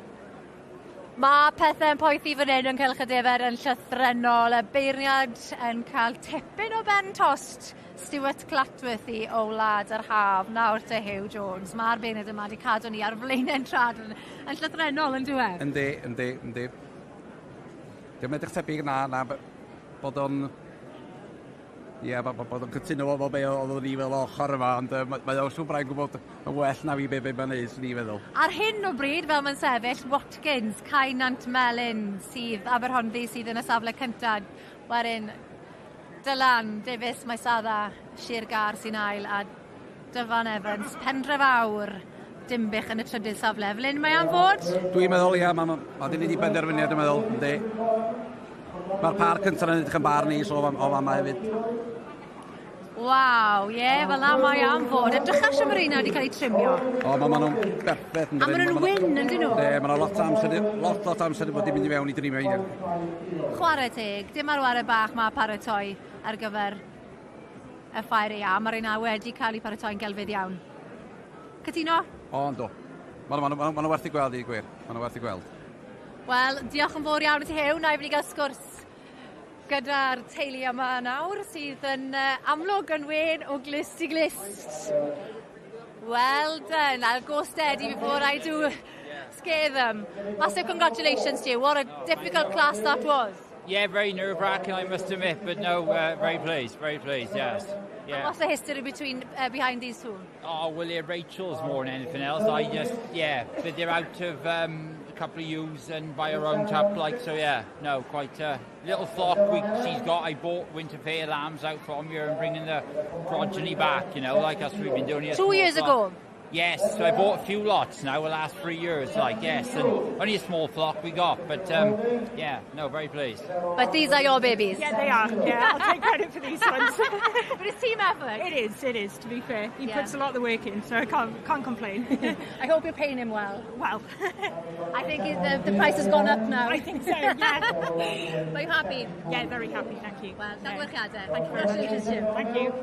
Mae pethau'n poethi fan hyn yn Cylch y Defer yn llythrennol. Y beirniad yn cael tipyn o ben tost Stuart Clatworthy o Wlad yr Haf. Nawr te Hugh Jones. Mae'r beirniad yma wedi cadw ni ar flaenau'n traed yn llythrennol yn diwedd. Yndi, yndi, yndi. Dim edrych tebyg na bod o'n... Ie, bod o'n cytuno fo be oedd ni fel ochr yma, ond mae o'n siŵr braidd gwybod yn well na fi be mae'n neud, swn i'n feddwl. Ar hyn o bryd, fel mae'n sefyll, Watkins, Cainant Melyn sydd, Aberhonddu sydd yn y safle cyntaf. Wedyn, Dylan, Davies, Maesadda, Sir Gâr sy'n ail, a Dyfan Evans, Pendre Fawr, Dimbych yn y trydydd safle. Fel mae am fod? Dwi'n meddwl, ia, ma di wneud i benderfyniad, dwi'n meddwl, yndi. Mae'r par cyntaf yn edrych yn bar ni, so o fama hefyd. Waw, ie, yeah, fel na mae am fod. Edrycha am yr un wedi cael ei trimio. O, ma nhw'n berffaith. A ma' nhw'n wyn, yndyn nhw? De, ma' nhw lot o amser, lot amser wedi bod i mynd i fewn i drimio un. Chwarae teg, dim ar ware bach mae paratoi ar gyfer y ffair aeaf. Mae'r un wedi cael ei paratoi'n gelfydd iawn. Cytuno? O, ynddo. Ma nhw werth i gweld i gwir. Ma nhw werth i gweld. Wel, diolch yn fawr iawn i ti Huw. Na i fynd i gael sgwrs gyda'r teulu yma nawr sydd yn amlwg yn wên o glust i glust. Well done. I'll go steady before I do scare them. Massive congratulations to you. What a difficult class that was. Yeah, very nerve-wracking, I must admit, but no, very pleased, yes. And what's the history between behind these two? Oh, well, they're Rachel's more than anything else. I just, yeah, but they're out of a couple of ewes and by her own top, like, so yeah, no, quite a little flock she's got. I bought winter fair lambs out from here and bringing the progeny back, like us we've been doing here. 2 years Small ago? flock. Yes, so I bought a few lots now the last 3 years, like, yes, and only a small flock we got, but yeah, no, very pleased. But these are your babies? Yeah, they are. Yeah, I'll take credit for these ones. But it's team effort. It is, to be fair. He puts a lot of the work in, so I can't complain. I hope you're paying him well. Well. I think the price has gone up now. I think so, yeah. But you happy? Yeah, very happy, thank you. Well, thank you. Thank you very much. Congratulations to you. Thank you.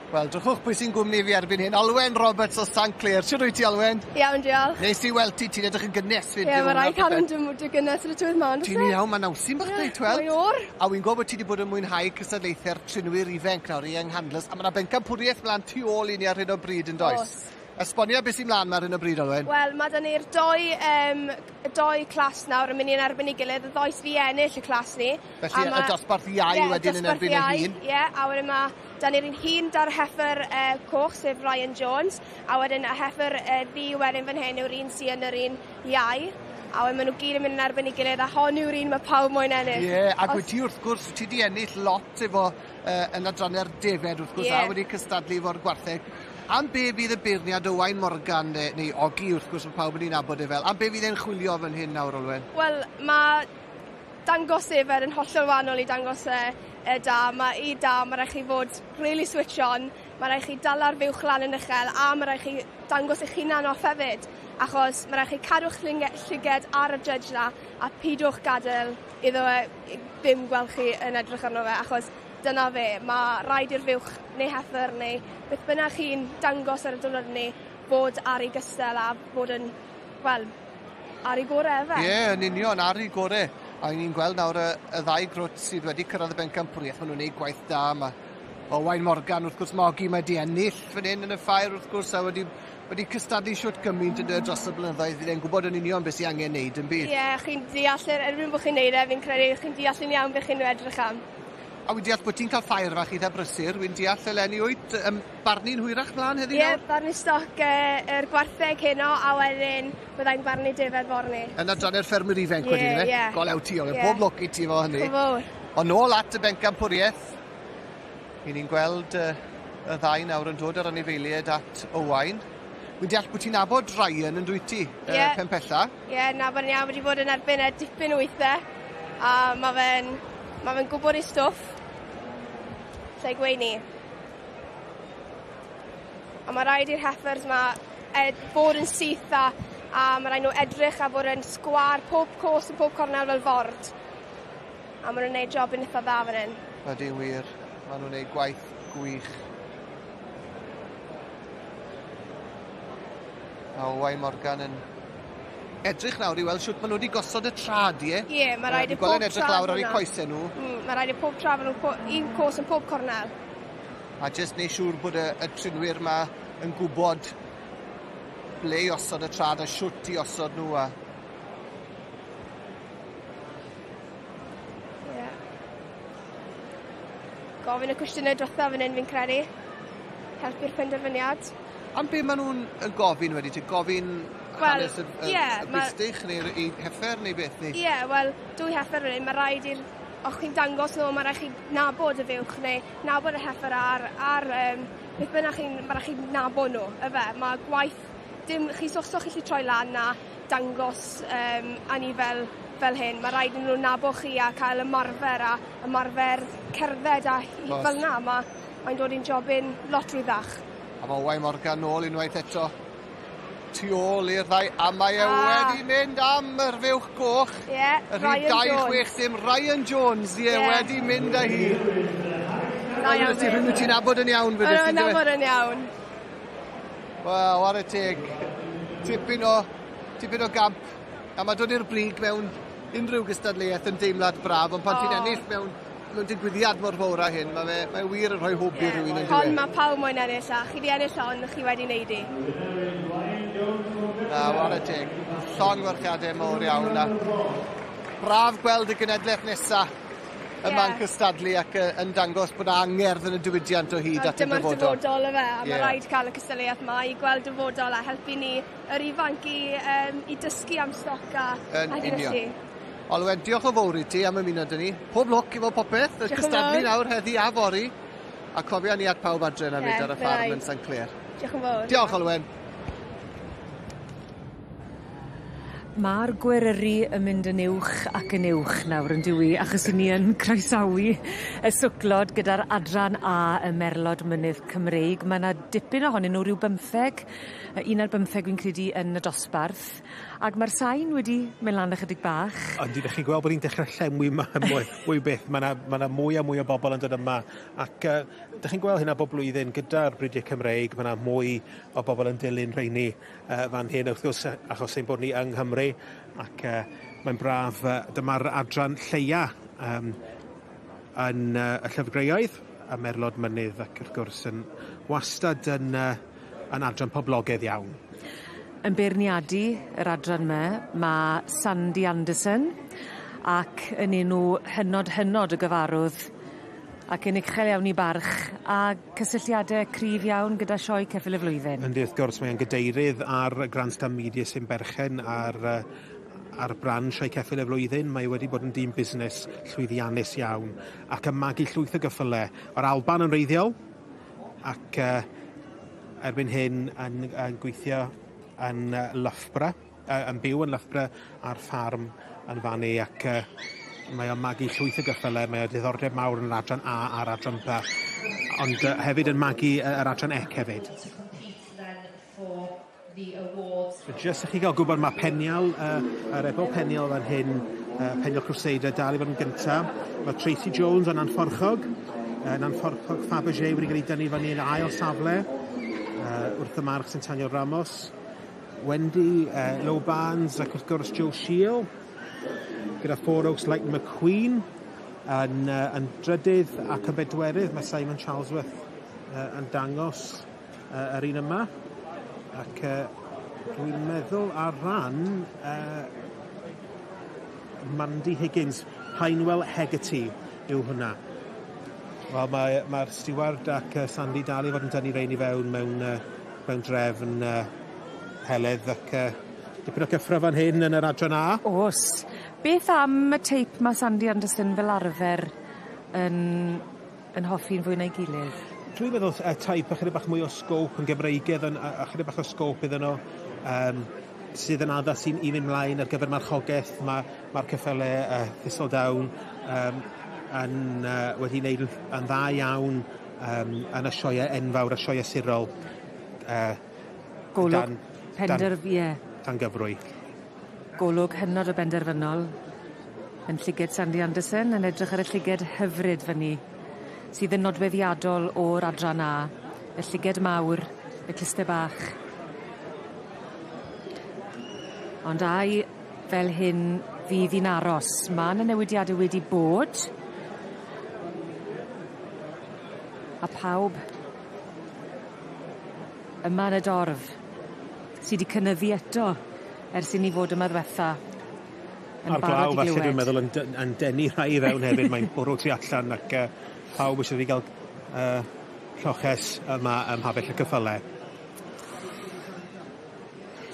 Wel, drychwch pwy sy'n gwmni fi erbyn hyn. Olwen Roberts o St Clear. Shwd wyt ti, Olwen? Iawn, diolch. Neis i weld ti, ti'n edrych yn gynnes fyd. Ie, mae rhaid cadw'n dy gynnes yn y tywydd 'ma, on'd oes e? Ti'n iawn, mae nawsyn bach dweud, tweld. Mae'n oer. A wy'n gwybod bod ti wedi bod yn mwynhau cystadlaethau'r trinwyr ifanc nawr, Young Handlers, a mae yna bencampwriaeth mlaen tu ôl i ni ar hyn o bryd yn does? Oes. Esbonia beth sy'n mlaen 'ma ar hyn o bryd, Olwen? Wel, mae 'da ni'r doi clas nawr yn mynd i'n erbyn ei gilydd. Y ddoi sydd i ennill y clas ni. Felly, y dosbarth iau wedyn yn erbyn y hŷn. Ie, a wedyn mae 'da ni'r un hŷn 'da'r heffer coch, sef Ryan Jones, a wedyn y heffer ddu wedyn fan hyn yw'r un sydd yn yr un iau. A wedyn maen nhw gyd yn mynd yn erbyn ei gilydd, a hon yw'r un mae pawb moyn ennill. Ie, ac wyt ti wrth gwrs, ti 'di ennill lot efo yn adrannau'r defed wrth gwrs, a wedi cystadlu efo'r gwartheg. Am be fydd y beirniad Owain Morgan, neu, neu Ogi wrth gwrs mae pawb yn ei nabod e fel, am be fydd e'n chwilio fan hyn nawr, Olwen? Wel, mae dangos efer yn hollol wahanol i dangos e, e da. Mae i da, mae rhaid chi fod really switch on, mae rhaid chi dala'r fuwch lan yn uchel a mae rhaid chi dangos eich hunan off hefyd. Achos mae rhaid chi cadw'ch llyged ar y judge na a pidwch gadael iddo e ddim gweld chi yn edrych arno fe achos dyna fe, mae rhaid i'r fuwch neu heffer neu beth bynnag chi'n dangos ar y diwrnod 'ny fod ar ei gystal a bod yn, wel, ar ei gore efe. Ie, yeah, yn union, ar ei gore. A ni'n gweld nawr y, y ddau grwt sydd wedi cyrraedd y bencampwriaeth, maen nhw'n gwneud gwaith da. Mae Owain Morgan, wrth gwrs, mae Ogi mae di ennill fan hyn yn y ffair, wrth gwrs, a wedi, wedi cystadlu siwt gymaint yn dweud dros y blynyddoedd. Fydd e'n gwybod yn union beth sy'n angen neud yn bydd. Ie, yeah, chi'n deall, er, erbyn bod chi'n neud e, fi'n credu chi'n deall yn iawn beth chi'n edrych am. A wi'n deall bod ti'n cael ffair fach eitha brysur, wi'n deall eleni wyt, um, barnu'n hwyrach mlaen heddi Ie, yeah, barnu stoc yr gwartheg heno a wedyn byddai'n barnu defaid forni. Yn adranau'r ffermwyr ifanc yeah, wedyn, ife? Ie. Golew ti, yeah. Pob lwc i ti efo hynny. Fawr. Ond nôl at y bencampwriaeth, i ni'n gweld uh, y ddau nawr yn dod ar anifeiliaid at Owain. Wi'n deall bod ti'n nabod Ryan yn dwyt ti, yeah. Pen Pella. Ie, yeah, nabod yn iawn, wedi bod yn erbyn e dipyn o weithiau. A mae fe'n ma fe gwybod ei stwff. Lle gweud ni. A mae rhaid i'r heifers ma fod yn syth a, a mae rhaid nhw edrych a bod yn sgwâr pob cos yn pob cornel fel ford. A maen nhw'n gwneud job yn eitha dda fan hyn. Ydy wir, maen nhw'n gwneud gwaith gwych. A Owain Morgan yn edrych nawr i weld siwt maen nhw wedi gosod y trad, ie? Ie, mae rhaid i pob trad... edrych lawr ar eu coesau nhw. Mm, mae rhaid i pob trad nhw, po, un cos yn pob cornel. A jyst neu siŵr bod y, y trinwyr ma yn gwybod ble i osod y trad a siwt i osod nhw a... Ie. Gofyn y cwestiynau diwetha fan hyn fi'n credu. Helpu'r penderfyniad. Am be maen nhw'n yn gofyn wedi ti? Gofyn Wel, hanes y, y, ie, y ma' bistych neu'r i heffer neu beth neu? Ie, yeah, wel, dwy heffer fan hyn, mae rhaid i'r... O'ch chi'n dangos nhw, mae rhaid chi nabod y fuwch neu nabod y heffer ar, ar um, beth bynnag chi'n... Mae rhaid chi nabod nhw, yfe. Mae gwaith... Dim, chi so, so chi gallu troi lan a dangos um, anifel fel hyn. Mae rhaid i nhw nabod chi a cael ymarfer a ymarfer cerdded a fel na. Mae, mae'n dod i'n jobyn lot rwyddach. A mae Owain Morgan nôl unwaith eto tu ôl i'r ddau, a mae e wedi mynd am yr fuwch goch. Ie, yeah, Ryan Jones. 2 6 dim, Ryan Jones, ie, yeah, wedi mynd â hi. Da iawn. Ti rhywun ti'n nabod yn iawn, fydde ti'n nabod yn iawn. Wel, war y teg. Tipyn o, tipyn o gamp. A mae dod i'r brig mewn unrhyw gystadleuaeth yn deimlad braf, ond pan oh. ti'n ennill mewn mewn digwyddiad mor fawr â hyn, mae, fe, mae wir yn rhoi hwb i rhywun yn Hon mae pawb moyn ennill a chi di ennill hon, chi wedi neud i. Na, ware teg. Llongyfarchiadau mawr iawn. A braf gweld y genedlaeth nesa yma'n yeah. cystadlu ac yn dangos bod angerdd yn y diwydiant o hyd at y dyfodol. Dyma'r dyfodol yfe, a yeah. mae rhaid cael y cystadleuaeth yma i gweld dyfodol a helpu ni yr ifanc i, um, i dysgu am stoc a, yn a union. Olwen, diolch o fawr i ti am ymuno 'da ni. Pob lwc efo popeth, y cystadlu nawr heddi a fory. A cofia ni at pawb adre na fyd ar y ffarm yn St Clear. Diolch yn fawr. Diolch, Olwen. Ma'r gweryru yn mynd yn uwch ac yn uwch nawr on'd yw 'i achos 'yn ni yn croesawu y swclod gyda'r adran A y Merlod Mynydd Cymreig. Ma' 'na dipyn ohonyn nw ryw bymtheg yy un ar bymtheg fi'n credu yn y dosbarth. Ag ma'r sain wedi myn' lan ychydig bach. Yndi, 'dych chi'n gweld bod 'i'n dechre llenwi 'ma mwy mwy byth. Ma' 'na ma' 'na mwy a mwy o bobol yn dod yma ac yy 'dych chi'n gweld hynna bob blwyddyn gyda'r Bridiau Cymreig, ma' 'na mwy o bobol yn dilyn rheini yy fan hyn wrth gwrs achos ein bod ni yng Nghymru ac yy mae'n braf yy dyma'r adran lleia yym yn yy y llyfrgreoedd y Merlod Mynydd ac wrth gwrs yn wastad yn yy yn adran poblogaidd iawn. Yn beirniadu yr adran 'my ma' Sandy Anderson ac yn enw hynod hynod o gyfarwdd ac yn uchel iawn 'i barch a cysylltiade cryf iawn gyda sioe ceffyl y flwyddyn. Yndi wrth gwrs mae e'n gadeirydd ar Grandstand Media sy'n berchen ar yy ar brand sioe ceffyl y flwyddyn. Mae wedi bod yn dyn busnes llwyddiannus iawn ac yn magu llwyth o gyffyle o'r Alban yn wreiddiol ac yy erbyn hyn yn gweithio yn Loughborough, yn byw yn Loughborough ar ffarm yn fan ac mae o'n magu llwyth o gyffyle, mae o diddordeb mawr yn yr adran A a'r adran B, ond hefyd yn magu yr adran C hefyd. So jyst i chi gael gwybod, mae Peniel, yr ebol Peniel fan hyn, Peniel Crusader, dal i fod yn gyntaf. Mae Tracy Jones yn Anfforchog, yn Anfforchog Fabergé wedi cael ei dynnu fyny yn ail safle, wrth y march Centennial Ramos. Wendy Low Barnes ac wrth gwrs Joe Shield, gyda Four Oaks Lightning McQueen yn drydydd ac yn bedwerydd. Mae Simon Charlesworth yn dangos yr un yma. Ac dwi'n meddwl ar ran Mandy Higgins, Pinewell Hegarty yw hwnna. Wel, mae'r steward ac Sandy dal i fod yn dynnu rein i fewn mewn drefn Heledd ac dipyn o cyffro fan hyn yn yr adran A. Oes. Beth am y teip mae Sandy Anderson fel arfer yn hoffi'n fwy na'i gilydd? Dwi'n meddwl y teip ychydig bach mwy o sgôp yn Gymreigedd, ychydig bach o sgôp iddyn nhw, sydd yn addas i fynd mlaen ar gyfer marchogaeth. Mae'r ceffyle Thistledown wedi wneud yn dda iawn yn y sioeau enfawr, y sioeau sirol. Golwg dan gyfrwy. Golwg hynod o benderfynol yn llyged Sandy Anderson, yn edrych ar y llyged hyfryd fyny, sydd yn nodweddiadol o'r adran A, y llyged mawr, y cluste bach. Ond ai fel hyn fydd hi'n aros? Mae yna newidiadau wedi bod. A pawb yma yn y dorf sydd wedi cynyddu eto ers i ni fod yma ddwetha. A'r glaw falle dwi'n meddwl yn denu rhai i fewn hefyd, mae'n bwrw tu allan ac pawb eisiau fi gael lloches yma ym Mhabell y Ceffyle.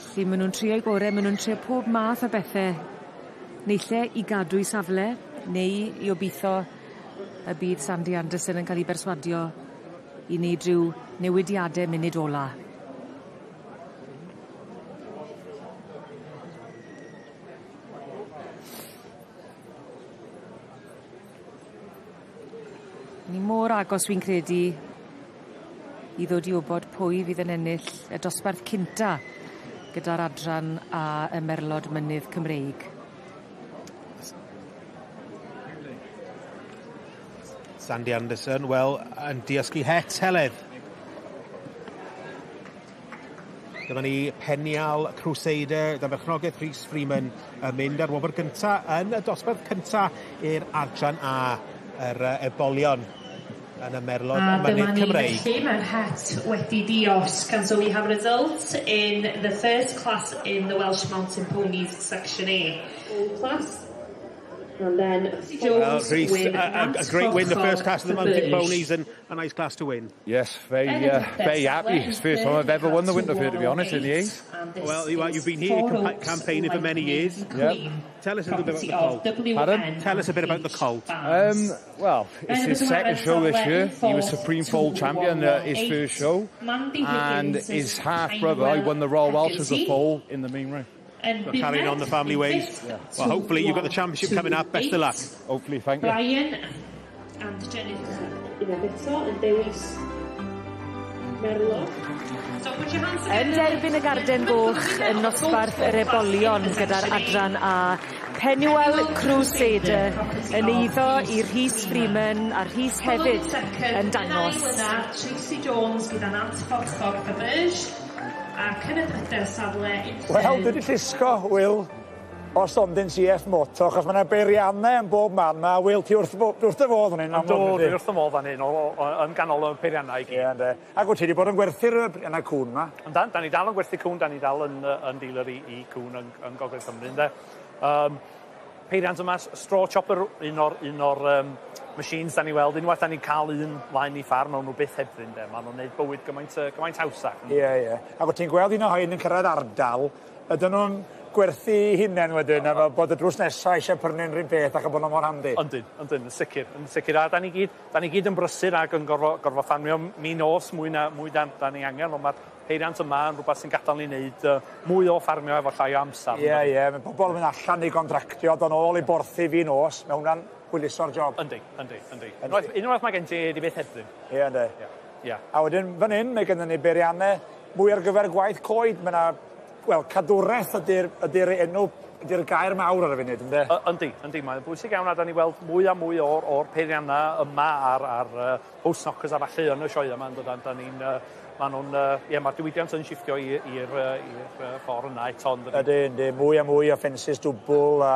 Felly maen nhw'n trio'u gorau, maen nhw'n trio pob math o bethau. Naill ai i gadw i safle, neu i obeithio y bydd Sandy Anderson yn cael ei berswadio i wneud rhyw newidiadau munud ola. Ni mor agos fi'n credu i ddod i wybod pwy fydd yn ennill y dosbarth cynta gyda'r adran A y Merlod Mynydd Cymreig. Sandy Anderson, wel, yn diosgu het, Heledd. Dyma ni Penial Crusader, dan berchnogaeth Rhys Freeman yn mynd ar wobr gynta yn y dosbarth cynta i'r adran A, yr ebolion yn y Merlod Mynydd Cymreig. A dyma ni felly, mae'r het wedi diosg. And so we have results in the first class in the Welsh Mountain Ponies Section A. Class. And then Jones well, Rhys, with a great win, the first class of the Mountain Ponies, and a nice class to win. Yes, very, very happy. It's the first time I've ever won the Winter Fair, to be honest, in the eight. Well, you've been here campaigning for many years. Yep. Tell us a little bit about the colt. Pardon? Tell us a bit about the colt. Well, it's his second show this year. He was Supreme Foal Champion his first show. And his half-brother, I won the Royal Welsh as a foal in the main race. So carrying on the family ways. Yeah. Well, hopefully you've got the championship coming up. Best of luck. Hopefully, thank you. Brian and Jennifer unwaith eto yn dewis Merlod. Yn derbyn y garden goch yn nosbarth yr ebolion gyda'r adran A, Penuel Crusader yn eiddo i Rhys Freeman a Rhys hefyd yn dangos. Tracy Jones gyda Nant Fforchog Faberge ac yn y drydedd safle. Wel, dwi wedi llusgo, Will, o stondin CF Moto, achos mae yna beiriannau yn bob man. Mae Will, ti wrth dy fodd fan hyn. Do, dwi wrth y modd fan hyn, yn ganol y peiriannau i gyd. Ie, yndê. Ac wyt ti wedi bod yn gwerthu'r yna cwn ma? Yndan, da ni dal yn gwerthu cwn, da ni dal yn dealer i cwn yn Gogledd Cymru, ynde. Peiriant yma, straw chopper, un o'r machines da ni weld. Unwaith da ni'n cael un lain i ffarm, maen nhw byth hebddyn, de. Maen nhw'n gwneud bywyd gymaint hawsach. Ie, ie. Ac wyt ti'n gweld un o hein yn cyrraedd ardal, ydyn nhw'n gwerthu 'i hunen wedyn a fel bod y drws nesa eisiau prynu'n run peth ac bod nhw mor handi. Yndyn, yndyn, yn sicr, yn sicr. A da ni gyd, da ni gyd yn brysur ac yn gorfod, gorfod ffarmio min nos mwy na, mwy dan, dan ni angen, ond mae'r peiriant yma yn rhywbeth sy'n gadael ni wneud uh, mwy o ffarmio efo llai o amser. Ie, ie, mae pobl yn mynd allan i gontractio, dod nôl i borthi fi nos, mae hwnna'n hwyluso'r job. Yndi, yndi, yndi. Unwaith, unwaith mae gen ti di beth hebddyn. Ie, yndi. Ie. Ie. A wedyn fan hyn mae gennym ni beiriannau mwy ar gyfer gwaith coed. Mae 'na, wel, cadwraeth ydy'r ydy enw, ydy'r gair mawr ar y funud, ynde? Yndi, yndi. Mae'n bwysig iawn a da ni weld mwy a mwy o'r, or peiriannau yma ar, ar uh, post knockers a falle yn y sioe yma, yn dod, da ni'n, uh, ma nhw'n, uh, ie, mae'r diwydiant yn shiftio i'r uh, ffordd yna eto. Ydy, yndi. Mwy a mwy o ffensys dwbl a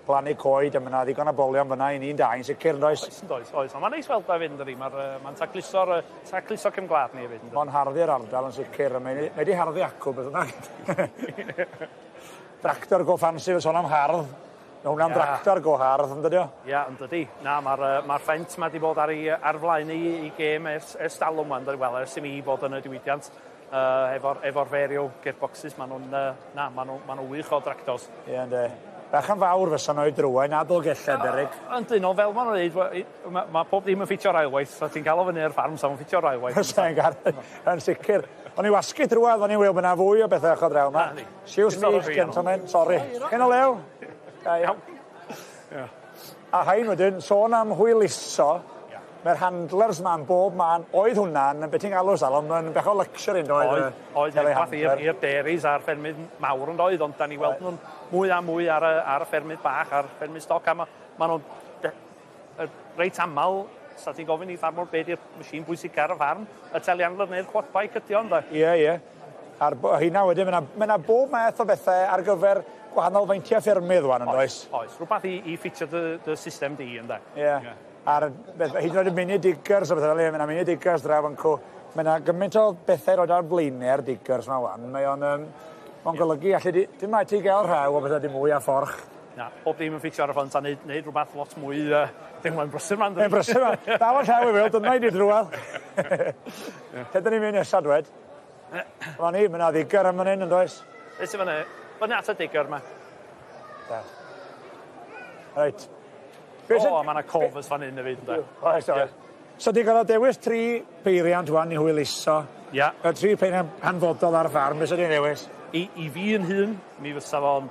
plannu coed a ma' 'na ddigon o bolion fynna i ni'n dau yn sicr yndoes? Oes yndoes, oes. Ond ma'n neis weld o hefyd yndydi? Ma'r yy ma'n tacluso'r yy tacluso cefn gwlad ni hefyd yndydi? Ma'n harddu'r ardal yn sicr a mae mae 'di harddu acw beth bynnag. Tractor go ffansi fe sôn am hardd. Ma' hwnna'n dractor go hardd yndydi o? Ia yndydi. Na ma'r yy ma'r ffent 'ma 'di bod ar 'i ar flaen ei 'i gêm ers ers dalwm 'wan yndydi wel ers i mi fod yn y diwydiant yy efo'r efo'r Vario gearboxes ma' nw'n yy na ma' nw ma' nw wych o dractors. Ie ynde. Bach yn fawr fysa nhw i drywain a Dolgellau beryg. Yndyn ond fel ma' nhw'n ddeud we- ma' ma' pob dim yn ffitio'r ailwaith so ti'n ca'l o fyny ar ffarm sa fo'n ffitio'r ailwaith. Fysa gar yn sicr. O'n i wasgu drwadd o'n i'n weld bo' 'na fwy o bethe ochr draw 'ma. Excuse me gentlemen, sori. Heno Lew. Da iawn. Ia. A rhain wedyn, sôn am hwyluso, mae'r handlers 'ma yn bob man, oedd hwnna'n, be ti'n galw salom, yn bech o luxury yn doedd? Oedd, oedd, rhywbeth i'r i'r dairies a'r ffermydd mawr yn doedd, ond da ni weld nhw'n mwy a mwy ar y, ar y ffermydd bach, a'r ffermydd stoc, a ma, ma nhw'n reit aml, sa ti'n gofyn i ffarmwr be di'r machine bwysig ar y ffarm, y telehandler neu'r quad bike ydi o, ynde? Ie, ie. A'r rheina wedyn, mae 'na ma' bob math o bethau ar gyfer gwahanol feintiau ffermydd wan, yn does? Oes, rhywbeth i, i ffitio dy, dy system di, ynde? Ie. Yeah. A'r beth, hyd yn oed y mini diggers a bethau fel 'ny, mae 'na mini diggers draw fan 'cw. Mae 'na gymaint o bethau roed ar blaenau'r diggers 'ma wan, mae o'n yym mae'n golygu alli di, dim rhaid ti gael rhew a bethau dim mwy a fforch. Na, pob dim yn ffitio ar y ffrynt a neud, neud rhywbeth lot mwy, uh, dim mae'n brysur ma'n. Mae'n brysur ma'n. Dal y llaw i weld, dyna i di drwad. Lle dyn ni'n mynd nesaf, dwed? Fan ni, mae 'na ddigger am fan hyn, yn does? Be sy'n fyny? Fyny at y digger 'ma. Da. Reit. O, a ma' 'na cofers fan hyn hefyd ynde? Oes, oes. So ti'n gorfod dewis tri peiriant wan i hwyluso. Ia. Y tri peiriant hanfodol ar y ffarm, be' sa di'n ddewis? I, i fi yn hun, mi fysa fo'n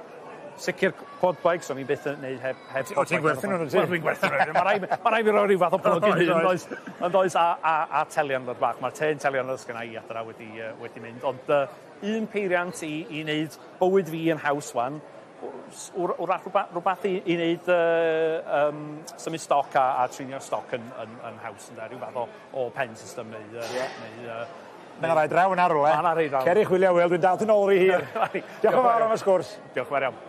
sicr quad bikes, o'n i byth yn neud heb, heb O, ti'n gwerthu nhw, wyt ti? Wel, dwi'n gwerthu nhw. Mae rhaid, ma rhaid fi roi rhyw fath o plug i hun, oes? Ond oes, a, a, a telehandler bach. Mae'r ten telehandler sgynna i adra wedi, uh, wedi mynd. Ond uh, un peiriant i, i wneud bywyd fi yn haws wan, wrach rhywbeth i, i wneud uh, um, symud stoc a, a trinio stoc yn, yn, yn haws ynde, rhyw fath o, o pen system neu... Uh, yeah. neu uh, Mae yna rai draw yna rhywle. Mae yna rai draw. Cer i chwilio, Wil, dwi'n dal ti'n ôl rhy hir. Diolch yn fawr am y sgwrs. Diolch yn fawr iawn.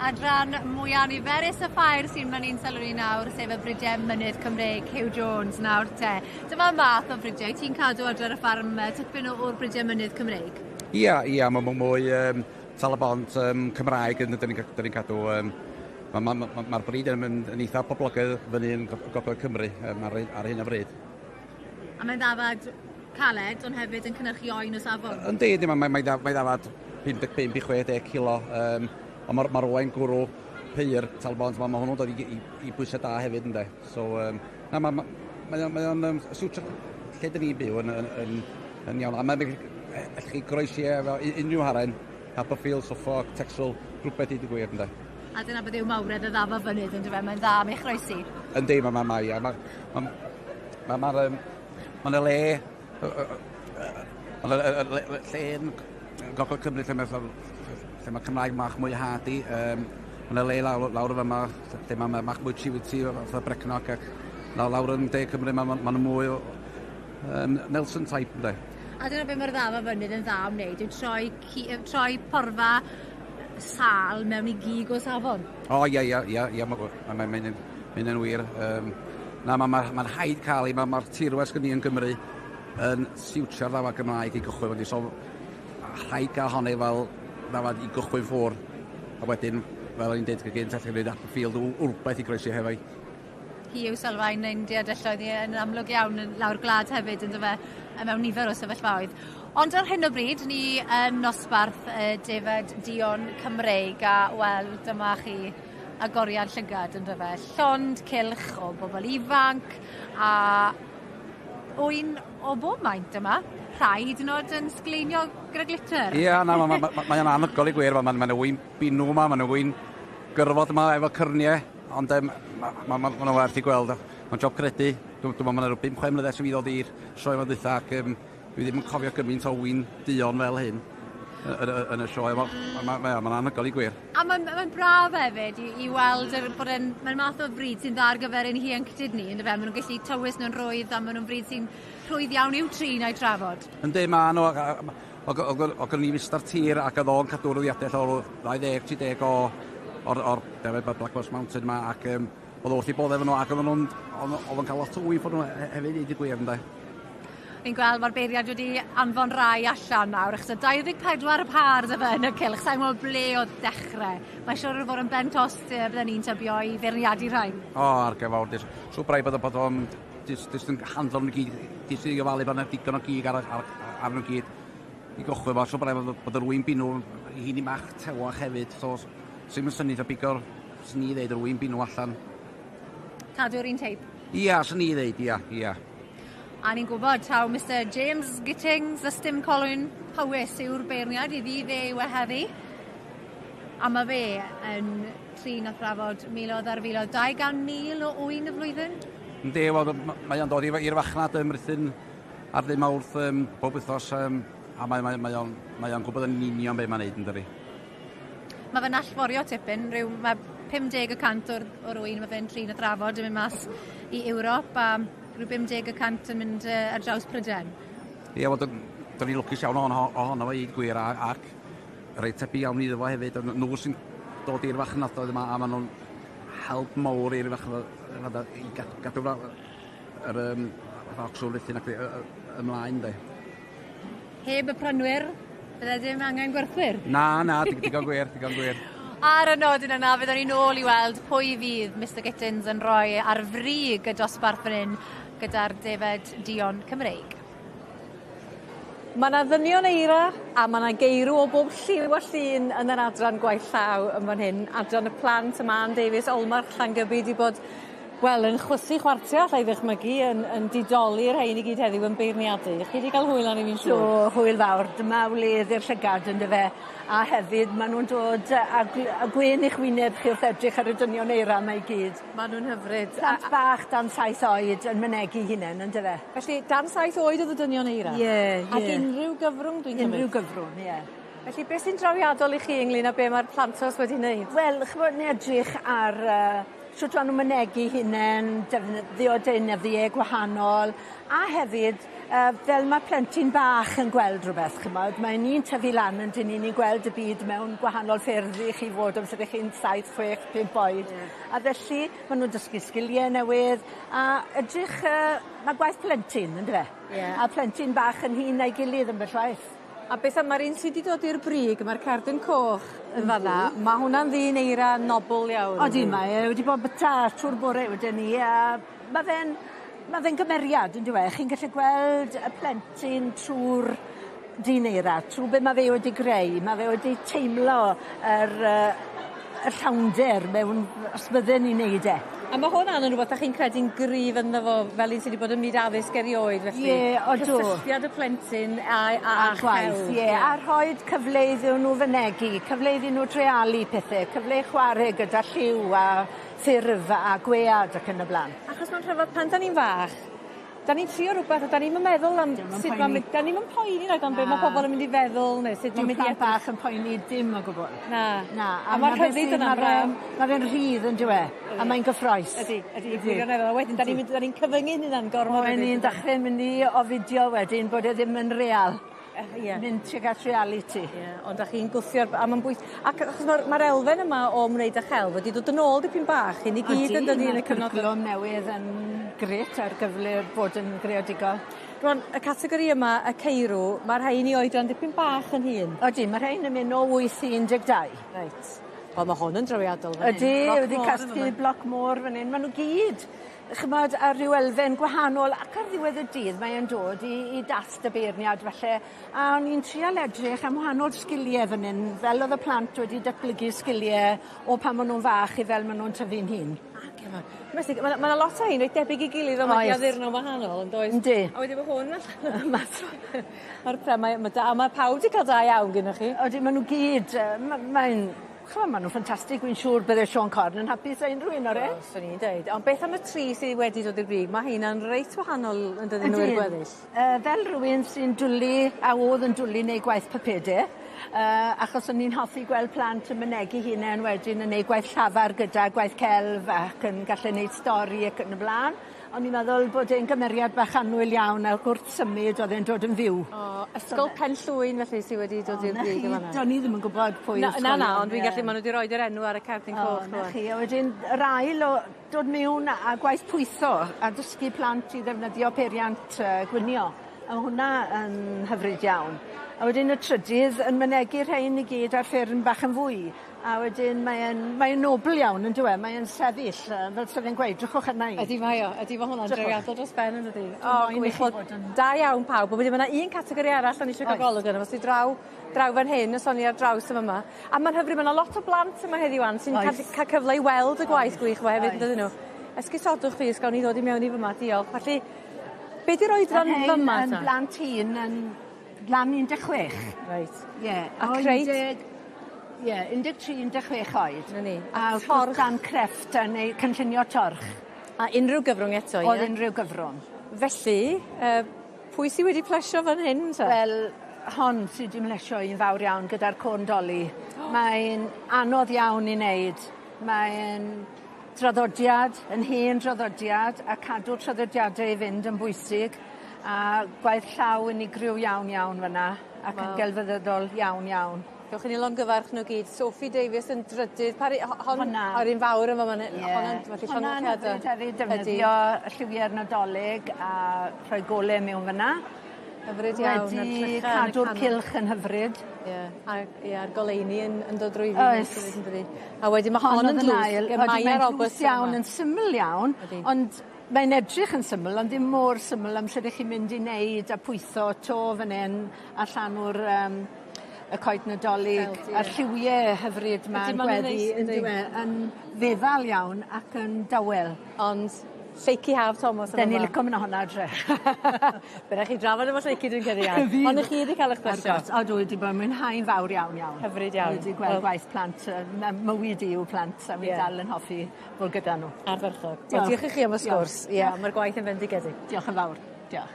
Adran mwya niferus y ffair sy'n mynd i'n sylw ni nawr, sef y bridiau mynydd Cymreig, Huw Jones nawr te. Dyma math o fridiau, ti'n cadw adre ar y ffarm tipyn o'r bridiau mynydd Cymreig? Ia, ia, mae mwy um, Tal-y-bont um, Cymraeg yn dyn ni'n ni cadw. Um, Mae'r ma, ma, ma, ma brid yn, yn, yn eitha poblogaidd fyny yn Gogledd Cymru um, ar, ar hyn o bryd. A mae'n ddafad caled, ond hefyd yn cynhyrchu oen o safon. Yndi, yndi, mae, mae, mae, mae ddafad 55 i 60 kilo, um, ond mae'r ma oen gwrw pur Tal-y-bont, mae ma hwnnw'n dod i, i, i bwysau da hefyd, ynddo. So, um, na, mae ma, mae o'n, mae o'n um, siwtio lle dyn ni'n byw yn, yn, yn, yn iawn. A mae'n allwch chi groesi efo unrhyw haren, Haberfield, Suffolk, Texel, rhywbeth i dy gwir, ynddo. A dyna beth yw mawredd y ddafad fynydd, yndyfe? Mae'n dda am ei chroesi. Yndi, mae, mae, mae, mae, mae, mae, mae, mae yna le, mae yna lle yn Gogledd Cymru lle mae, lle mae Cymraeg mach mwy hardy. Um, mae yna le lawr, lawr y fyma lle mae mach mwy chiwiti, fatha Brecknock, ac lawr, lawr yn De Cymru mae, mae, mae mwy o um, Nelson type, ynddo. A dyna beth mae'r ddafad fynydd yn dda am wneud, yw troi, troi porfa sâl mewn i gig o safon. O, ie, ie, ie, ie, mae'n ma, ma, ma, ma wir. Um, na, mae'n ma, ma rhaid cael ei, mae'r ma tirwedd sgyn ni yn Gymru yn siwtio'r ddafad Gymraeg i gychwyn fyny, so rhaid cael honni fel ddafad i gychwyn ffwr, a wedyn, fel o'n i'n dweud gynt, allai gwneud Applefield wrbaith i groesi hefo'i. Hi yw sylfaen ein diadelloedd ni yn amlwg iawn yn lawr gwlad hefyd yn dyfe mewn nifer o sefyllfaoedd. Ond ar hyn o bryd ni yn nosbarth y defaid duon Cymreig a wel dyma chi agoriad llygad yn dyfe. Llond cylch o bobl ifanc a ŵyn o bob maint yma. Rhai hyd yn oed yn sgleinio gyda glitter. Ie, na, mae'n ma, ma, ma, ma anhygoel i gwir. Mae'n ma, ma ŵyn binw yma, mae'n ŵyn gyrfod yma efo cyrniau. Ond um, mae ma, ma, ma werth i gweld. Mae'n job credu. Dwi'n dwi meddwl mae'n rhyw 5-6 mlynedd ers i fi ddod i'r sioe yma dwytha ac um, dwi ddim yn cofio gymaint o win duon fel hyn yn, yn, yn y sioe. Mae'n ma, ma, ma anhygoel i gwir. A mae'n ma braf hefyd i, i weld yr, bod e'n mae'n math o fryd sy'n dda ar gyfer ein hieuenctid ni, yndyfe? Maen nhw'n gallu tywys nhw'n rhwydd a maen nhw'n fryd sy'n rhwydd iawn i'w trin a'i trafod. Yndi, ma' nhw. Oedd gynnon ni Mistar Tir ac oedd o'n cadw'r ddiadell o 20, 30 o o'r, or defaid Black Horse Mountain yma ac um, oedd wrth i bodd efo nhw ac oedd nhw'n oedd o'n cael lot o wyf nhw hefyd i ddweud gwir ynde. Fi'n gweld mae'r beirniad wedi anfon rai allan nawr, achos y 24 pâr 'da fe yn y cylch, sa'n gwybod ble oedd dechrau. Mae'n siŵr o fod yn ben tost bydden ni'n tybio i feirniadu rhain. O, oh, argyf fawr. So braidd bod, bod o'n jyst yn handlo nhw gyd, jyst i ofalu bod yna digon o gig ar, ar, ar nhw gyd i gychwyn fo. So braidd bod, bod yr wyn binw i hyn i mach tewach hefyd. So, sy'n mynd syniad o bigo'r, swn i ddeud, yr wyn binw allan. Cadw'r un teip? Ia, swn i ddeud, ia, ia. A ni'n gwybod taw Mr James Gittings, Ystum Colwyn Powys yw'r beirniad i ddydd e yw e heddi. A mae fe yn trin a thrafod miloedd ar filoedd, 200,000 o ŵyn y flwyddyn. Yndi, wel, mae o'n dod i'r farchnad ym Mrithyn ar ddydd Mawrth um, bob wythnos um, a mae, mae, mae o'n mae o'n gwybod yn union beth mae'n neud yn dydi. Mae fe'n allforio tipyn, rhyw, mae 50 y cant o'r, o'r ŵyn mae fe'n trin a thrafod yn mynd mas i Ewrop a rhyw 50 y cant yn mynd uh, ar draws Prydain. Ie, wel, dyn ni'n lwcus iawn ohono, ohono fo i gwir a, ac reit tebyg iawn iddo fo hefyd. Nhw sy'n dod i'r farchnadoedd yma a maen nhw'n help mawr i'r farchnadoedd i gadw yr um, ocsiwn Rhuthun ac ymlaen de. Heb y prynwyr, bydde dim angen gwerthwyr. Na, na, digon gwir, digon gwir. Ar y nodyn yna, fyddwn ni nôl i weld pwy fydd Mr Gittins yn rhoi ar frig y dosbarth fan hyn gyda'r defaid duon Cymreig. Mae 'na ddynion eira a ma' 'na geirw o bob lliw a llun yn yr adran gwaith llaw yn fan hyn. Adran y plant, ma' Ann Davies, Olmarch Llangybi 'di bod wel yn chwysu chwarter allai ddychmygu yn yn didoli'r rhein i gyd heddiw yn beirniadu. Chi 'di ga'l hwyl arni fi'n siŵr. Do, hwyl fawr. Dyma wledd i'r llygad yndyfe? A hefyd ma' nw'n dod yy â gl- â gwên i'ch wyneb chi wrth edrych ar y dynion eira 'ma i gyd. Ma' nw'n hyfryd. Plant bach dan saith oed yn mynegi hunen yndyfe? Felly dan saith oed o'dd y dynion eira? Ie, ie. Ac unrhyw gyfrwng dwi'n cymryd? Unrhyw gyfrwng, ie. Felly beth sy'n drawiadol i chi ynglŷn â be' ma'r plantos wedi wneud? Wel ch'mod ni'n edrych ar yy Shwt ma' nw'n mynegi hunen, defnyddio deunyddie gwahanol a hefyd yy fel ma' plentyn bach yn gweld rwbeth ch'mod mae ni'n tyfu lan on'd 'yn ni ni'n gweld y byd mewn gwahanol ffyrdd i chi fod amser 'ych chi'n saith chwech pump oed. Ie. A felly ma' nw'n dysgu sgilie newydd a edrych yy ma' gwaith plentyn yndyfe? Ie. A plentyn bach yn hŷn na'i gilydd ambell waith. A beth am yr un sy 'di dod i'r brig ma'r cerdyn coch yn fan 'na ma' hwnna'n ddyn eira nobl iawn. Odi mae e wedi bod byta trw'r bore wedyn 'ny a ma' fe'n ma' fe'n gymeriad on'd yw e? Chi'n gallu gweld y plentyn trw'r dyn eira trw be' ma' fe wedi greu ma' fe wedi teimlo yr yy y llawnder mewn os bydden i'n neud e. A ma' hwnna'n yn rwbeth 'dach chi'n credu'n gryf ynddo fo fel un sy 'di bod ym myd addysg erioed felly. Ie odw. Cysylltiad y plentyn a a A gwaith celf. ie a rhoid cyfle iddyn nhw fynegi cyfle iddyn nhw treialu pethe cyfle i chware gyda lliw a ffurf a gwead ac yn y bla'n. Achos ma'n rhyfedd pan 'dan ni'n fach 'dan ni'n trio rwbeth a 'dan ni'm yn meddwl am sut ma'n mynd 'dan ni'm yn poeni nag on' be' ma' pobol yn mynd i feddwl ne' sut ma'n mynd i plant bach yn poeni dim o gwbwl. Na. Na A ma'r rhyddid yna'n braf. Ma' fe'n rhydd on'd yw e? A mae'n gyffrous. Ydi ydi wirioneddol a wedyn 'dan ni'n mynd 'dan ni'n cyfyngu'n hunan gormod Wel ni'n dachre mynd i ofidio wedyn bod e ddim yn real. Ie. Mynd tuag at realiti. Ie ond 'dach chi'n gwthio'r b- a ma'n bwys- ac achos ma'r ma'r elfen yma o ymwneud â chelf wedi dod yn ôl dipyn bach i ni gyd yndydi yn y cyfnod... Cwricwlwm newydd yn grêt ar gyfle bod yn greadigol. Rŵan y categori yma y ceirw ma' rhai ni oedran dipyn bach yn hŷn. Odi ma' rhein yn myn' o wyth i 12. Reit. Wel ma' hwn yn drawiadol fan 'yn. Ydi wedi casglu bloc môr fan 'yn ma' n'w gyd ch'mod ar ryw elfen gwahanol ac ar ddiwedd y dydd mae e'n dod i i dast y beirniad falle a o'n i'n trial edrych am wahanol sgilie fyn 'yn fel o'dd y plant wedi datblygu sgilie o pan ma' nw'n fach i fel ma' nw'n tyfu'n hŷn. Ma' 'na ma' 'na lot o hein reit debyg i gilydd on' ma' 'di Oes. addurno wahanol yndoes? Yndi. A wedyn ma' hwn allan ma'r pre- mae ma' da ma' pawb 'di ca'l da iawn gynnoch chi. Odi ma' n'w gyd yy ma' mae'n ch'mo' ma' nw'n ffantastig wi'n siŵr bydde Siôn Corn yn hapus â unryw un o'r rein. Wel swn i'n deud ond beth am y tri sy wedi dod i'r brig ma' heina'n reit wahanol yndydyn nhw i'r gweddill? Yy fel rywun sy'n dwli a o'dd yn dwli neud gwaith pypede yy achos o'n i'n hoffi gweld plant yn mynegi hunen wedyn yn neud gwaith llafar gyda gwaith celf ac yn gallu neud stori ac yn y bla'n. O'n i'n meddwl bod e'n gymeriad bach annwyl iawn ag wrth symud o'dd e'n dod yn fyw. O ysgol Pen-llwyn felly sy wedi dod i'r brig yn fan 'na. Do'n i ddim yn gwbod pwy Na na na ond dwi'n gallu ma' n'w 'di roid yr enw ar y cerdyn coch O 'na chi a wedyn yr ail o dod miwn a gwaith pwytho a dysgu plant i ddefnyddio peiriant yy gwnïo. A ma' hwnna yn hyfryd iawn. A wedyn y trydydd yn mynegi rhein i gyd ar ffurn bach yn fwy. A wedyn mae e'n mae e'n nobl iawn on'd yw e? Mae e'n sefyll yy fel sa fe'n gweud drychwch arna i. Ydi mae o ydi ma' hwnna'n Drychwch. drawiadol dros ben yndydi? Dwi O moyn i gwych chi wel fod yn... da iawn pawb a wedyn ma' 'na un categori arall o'n i isio ca'l Oes. golwg arno fo sy draw draw fan hyn y soni ar draws yn fy' 'ma. A ma'n hyfryd ma' 'na lot o blant yma heddiw 'wan sy'n ca'l Oes. ca'l cyfle i weld y gwaith gwych 'ma hefyd Oes. yndydyn nhw? Esgusodwch fi os gawn ni ddod i mewn i fyma diolch. Felly be' 'di'r oedran Ma' rhein fyma yn ta? blant hŷn yn lan 16. Reit. Ie. A o creu- undeg ie 13 16 oed. 'Na ni. A A wrth gwrs torch. dan crefft a neu cynllunio torch. A unryw gyfrwng eto ie? O'dd unrhyw gyfrwng. Felly yy pwy sy wedi plesio fan hyn 'te? Wel hon sy 'di mhlesio i'n fawr iawn gyda'r côn doli. Mae'n anodd iawn i neud. Mae'n draddodiad, yn hen draddodiad, a cadw'r traddodiade i fynd yn bwysig a gwaith llaw unigryw iawn iawn fyn 'na ac yn Wel. gelfyddydol iawn iawn. Gewch chi ni longyfarch nhw gyd. Sophie Davies yn drydydd. Pari ho- hon Honna. O'r un fawr yma man 'yn. Ie. Honna'n felly Honna'n llongyfarchiade. hyfryd hefyd defnyddio lliwie'r Nadolig a rhoi gole mewn fyn 'na. Hyfryd iawn. a'r Wedi drycha yn y cadw'r canol. cylch yn hyfryd. Ie a ie a'r goleuni yn yn dod drwyddi. Oes. hefyd yndydi? A wedyn ma' hon oedd yn yn dlws. ail. Ie, Odi, Maia mae'n Roberts dlws iawn, yma. yn syml iawn, Ydi. ond mae'n edrych yn syml, ond ddim mor syml am lle 'dych chi'n mynd i neud a pwytho to fan 'yn a llanw'r yym y coed Nadolig Felt, ie. a'r lliwie hyfryd Ydi, 'ma'n ma' nw'n gweddu neis, on'd yndi? yw e yn feddal iawn ac yn dawel. Ond Lleucu Haf Thomas yn 'Den ni fama. lico myn' â honna adre. By' rai' chi drafod efo Lleucu dwi'n credu Ann. Fydd. Ond 'ych chi 'di ca'l 'ych plesio. Ar gos. Odw wedi bod yn mwynhau'n fawr iawn iawn. Hyfryd iawn. Wedi gweld Wel- gwaith plant yy mywyd i yw plant a fi Ie. dal yn hoffi bod gyda nhw. Ardderchog. Wel diolch i chi am y sgwrs. Ie, ma'r gwaith yn fendigedig. Diolch yn fawr. Diolch.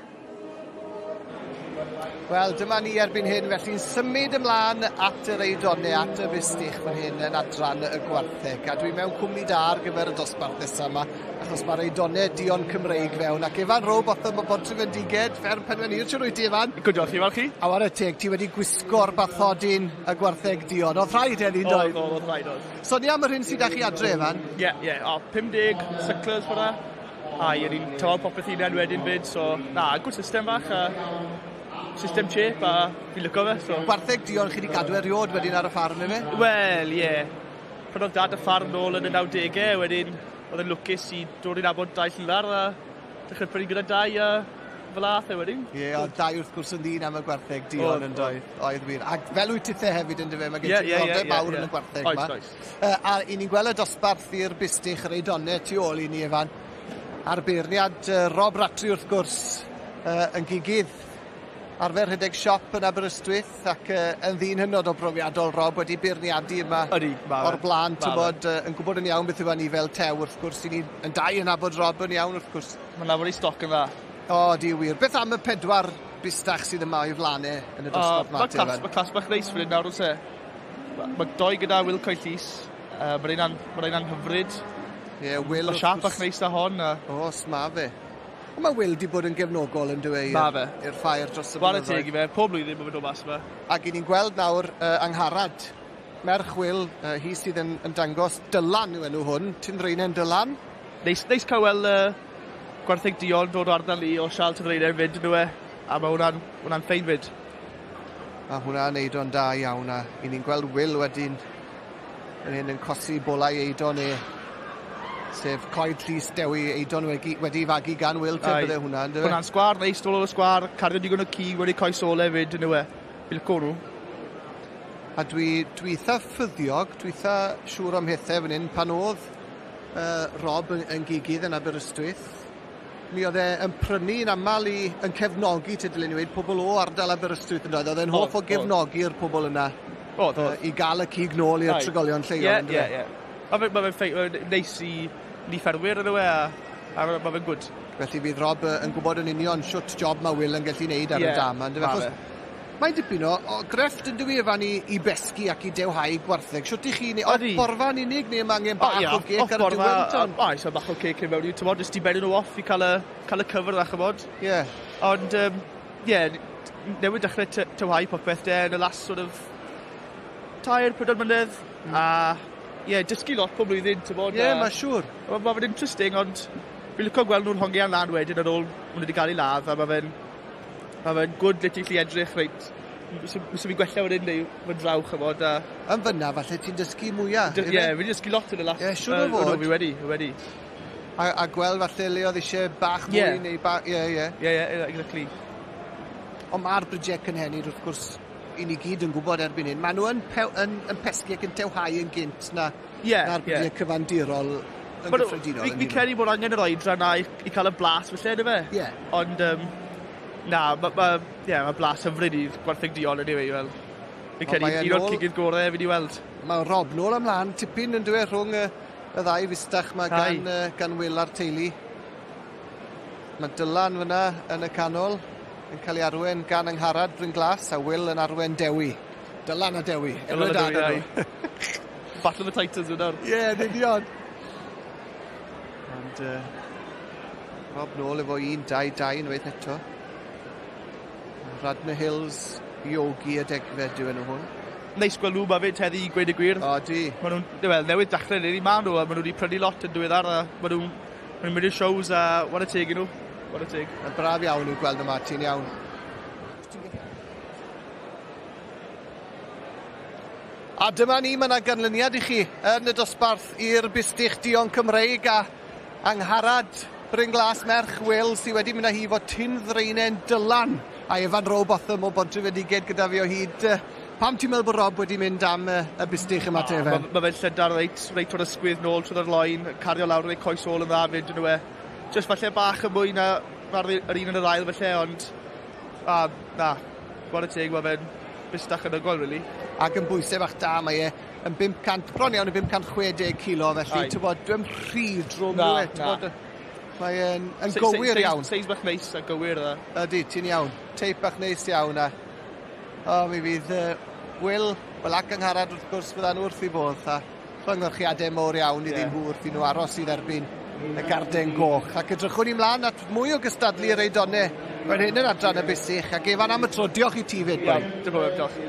Wel, dyma ni erbyn hyn, felly'n symud ymlaen at yr Eidone, at y fustych fan hyn yn adran y gwartheg. A dwi mewn cwmni da ar gyfer y dosbarth nesaf yma, achos mae'r Eidone Duon Cymreig fewn. Ac Evan Rowbotham o Bontrhyfendiged, fferm Penwenir, siwr wyt ti, Evan? Good, diolch i fel chi. A ware teg, ti wedi gwisgo'r bathodyn y gwartheg duon. Oedd rhaid heddi'n doedd? Oedd, oedd, rhaid oedd. Sonia am yr hyn sydd â chi adre, Evan? Ie, yeah, ie. Yeah. O, 50 sucklers fyna. A ie, ni'n tywel popeth hunain wedyn fyd, so na, good system bach a system cheap a fi'n lyco fe, so. Gwartheg duon chi wedi gadw eriod wedyn ar y ffarm, ife? Wel, ie. Yeah. Prynodd dad y ffarm nôl yn y 90au, wedyn oedd e'n lwcus i dod i nabod Dai Llynar a dechrau prynu gyda Dai a fel ath e wedyn. Ie, yeah, oedd Dai wrth gwrs yn ddyn am y gwartheg duon yn doedd. Oedd wir. Ac fel wyt tithe hefyd yn dyfe, mae gen ti ddiddordeb mawr yn y gwartheg yma. Oes, oes. A i ni'n gweld y dosbarth i'r bustych yr Eidone tu ôl i ni, Evan. A'r beirniad Rob Rattray wrth gwrs yn gigydd arfer rhedeg siop yn Aberystwyth ac yn ddyn hynod o brofiadol Rob wedi beirniadu yma Ydy, ma' o'r blaen, ma' ti'n bod, yn gwybod yn iawn beth yw ni fel tew wrth gwrs, i ni yn dau yn nabod Rob yn iawn wrth gwrs. Mae'n nabod ei stoc yn dda. O, di wir. Beth am y pedwar bustach sydd yma o'i flaen e yn y dosbarth ma'? Mae clas bach neis fan hyn nawr, oes e? Mae doi gyda Will Coed Llys, mae'n un, ma un anhyfryd. Ie, yeah, Will. Mae siap bach neis na hon. A... Os, ma fe. Ond mae Will di bod yn gefnogol yn dweud i'r ffair dros y blynyddoedd. Whare teg i fe, pob blwyddyn mae fe'n dod mas yma. Ac i ni'n gweld nawr Angharad, merch Will, hi sydd yn dangos Dylan yw enw hwn, Tyn Ddraenen Dylan. Neis, neis cael weld gwartheg duon dod o ardal ni o Siarl Tyn Ddraenen fyd yn e, a mae hwnna'n ffein fyd. A hwnna'n neud o'n da iawn, a i ni'n gweld Will wedyn yn hyn yn cosi bolau Eidon e, sef Coed Llys Dewi Eidon wedi fagu gan Will, te bydde hwnna, ynddo fe? Hwnna'n sgwar, neis, dod o'r sgwar, cario digon o cig wedi coes ole fyd, yn e. Fi'n lico nhw. A dwi eitha ffyddiog, dwi eitha siŵr am hethau fan hyn, pan oedd Rob yn gigydd yn Aberystwyth, mi oedd e yn prynu yn aml i, yn cefnogi, te dylen ni weud, pobl o ardal Aberystwyth yn doedd, oedd e'n hoff o gefnogi'r pobl yna. Oedd. I gael y cig nôl i'r trigolion lleol. Ie, ie, ie. Mae fe'n neis i ni ffermwyr yn y we, a mae fe'n good. Felly fydd Rob yn gwybod yn union shwt job mae Will yn gallu wneud ar y dam. Achos mae'n dipyn o grefft yn dyw Evan i besgu ac i dewhau gwartheg. Shwt i chi, off borfa'n unig neu mae angen bach o gec ar y diwedd? Oes, bach o cec yn mewn i, ti'n jyst i bennu nhw off i cael y cyfer dda, chymod. Ie. Ond, ie, newydd dechrau tywhau popeth de yn y last sort of 3-4 mlynedd, a ie, dysgu lot pob blwyddyn, ti'n bod. Ie, yeah, mae'n siŵr. Mae fe'n interesting, ond fi'n licio gweld nhw'n hongian lan wedyn ar ôl maen nhw wedi cael ei ladd, a mae fe'n good le ti'n gallu edrych, reit, sy'n fi'n gwella wedyn neu fy'n draw, chymod. A... Yn fyna, falle ti'n dysgu mwyaf. Ie, yeah, fi'n dysgu lot yn y last. Ie, siŵr o fod. Fi wedi. A gweld falle le oedd eisiau bach mwy neu bach... Ie, ie. Ie, exactly. Ond mae'r bridiau cynhenid, wrth gwrs, i ni gyd yn gwybod erbyn hyn, maen nhw yn pesgi ac yn tewhau yn gynt na'r bridiau cyfandirol yn gyffredinol. Fi credu bod angen yr oedran na i cael y blas felly, yna fe? Ie. Ond, na, mae blas hyfryd i'r gwartheg duon anyway, fel. Fi credu un o'r cigydd gorau fi wedi weld. Mae Rob nôl ymlaen, tipyn yn dweud rhwng y ddau fustach mae gan Will a'r teulu. Mae Dylan fyna yn y canol, yn cael ei arwen gan Angharad Bryn Glas a Will yn arwen Dewi. Dylan a Dewi. Dylan a Dewi, ai. Battle of the Titans yna. Ie, yn union. Ond Rob nôl efo 1, 2, 2 unwaith eto. Radnor Hills, Yogi a Degfed yw enw hwn. Neis gweld nhw ma fyd heddi i gweud y gwir. O, di. Maen nhw'n, wel, newydd dechrau neu maen nhw, a maen nhw wedi prynu lot yn diweddar, a maen nhw'n mynd i'r shows a whare teg i nhw. Whare teg. Mae'n braf iawn i'w gweld yma, ti'n iawn. A dyma ni, mae yna ganlyniad i chi yn y dosbarth i'r bustych duon Cymreig a Angharad Bryn Glas merch Will sydd wedi mynd â hi fo Tyn Ddraenen Dylan a Evan Rowbotham o Bontrhyfendiged gyda fi o hyd. Pam ti'n meddwl bod Rob wedi mynd am y bustych yma te, Evan? Mae fe'n llydar reit o'r ysgwydd nôl trwy'r loen, cario lawr ei coes ôl yn dda fyd yn e. Just falle bach yn mwy na'r yr un yn yr ail falle, ond na, chwarae teg, mae fe'n bustach yn ygol, really. Ac yn bwysau bach da, mae e yn 500, bron iawn yn 560 kilo, felly, ti'n bod, dwi'n rhy drwm. Na. Mae e'n yn gywir iawn. Seis bach neis a gywir dda. Ydy, ti'n iawn. Teip bach neis iawn a... O, mi fydd Will, wel ac Angharad wrth gwrs fyddan nhw wrth i bodd a llongyfarchiadau mowr iawn iddyn nhw wrth i nhw aros i dderbyn y garden goch. Ac edrychwn ni mlaen at mwy o gystadlu yr Eidonau fan hyn yn adran y bysych. Ac Efan am y tro, diolch i ti fyd. Iawn, dim problem, diolch.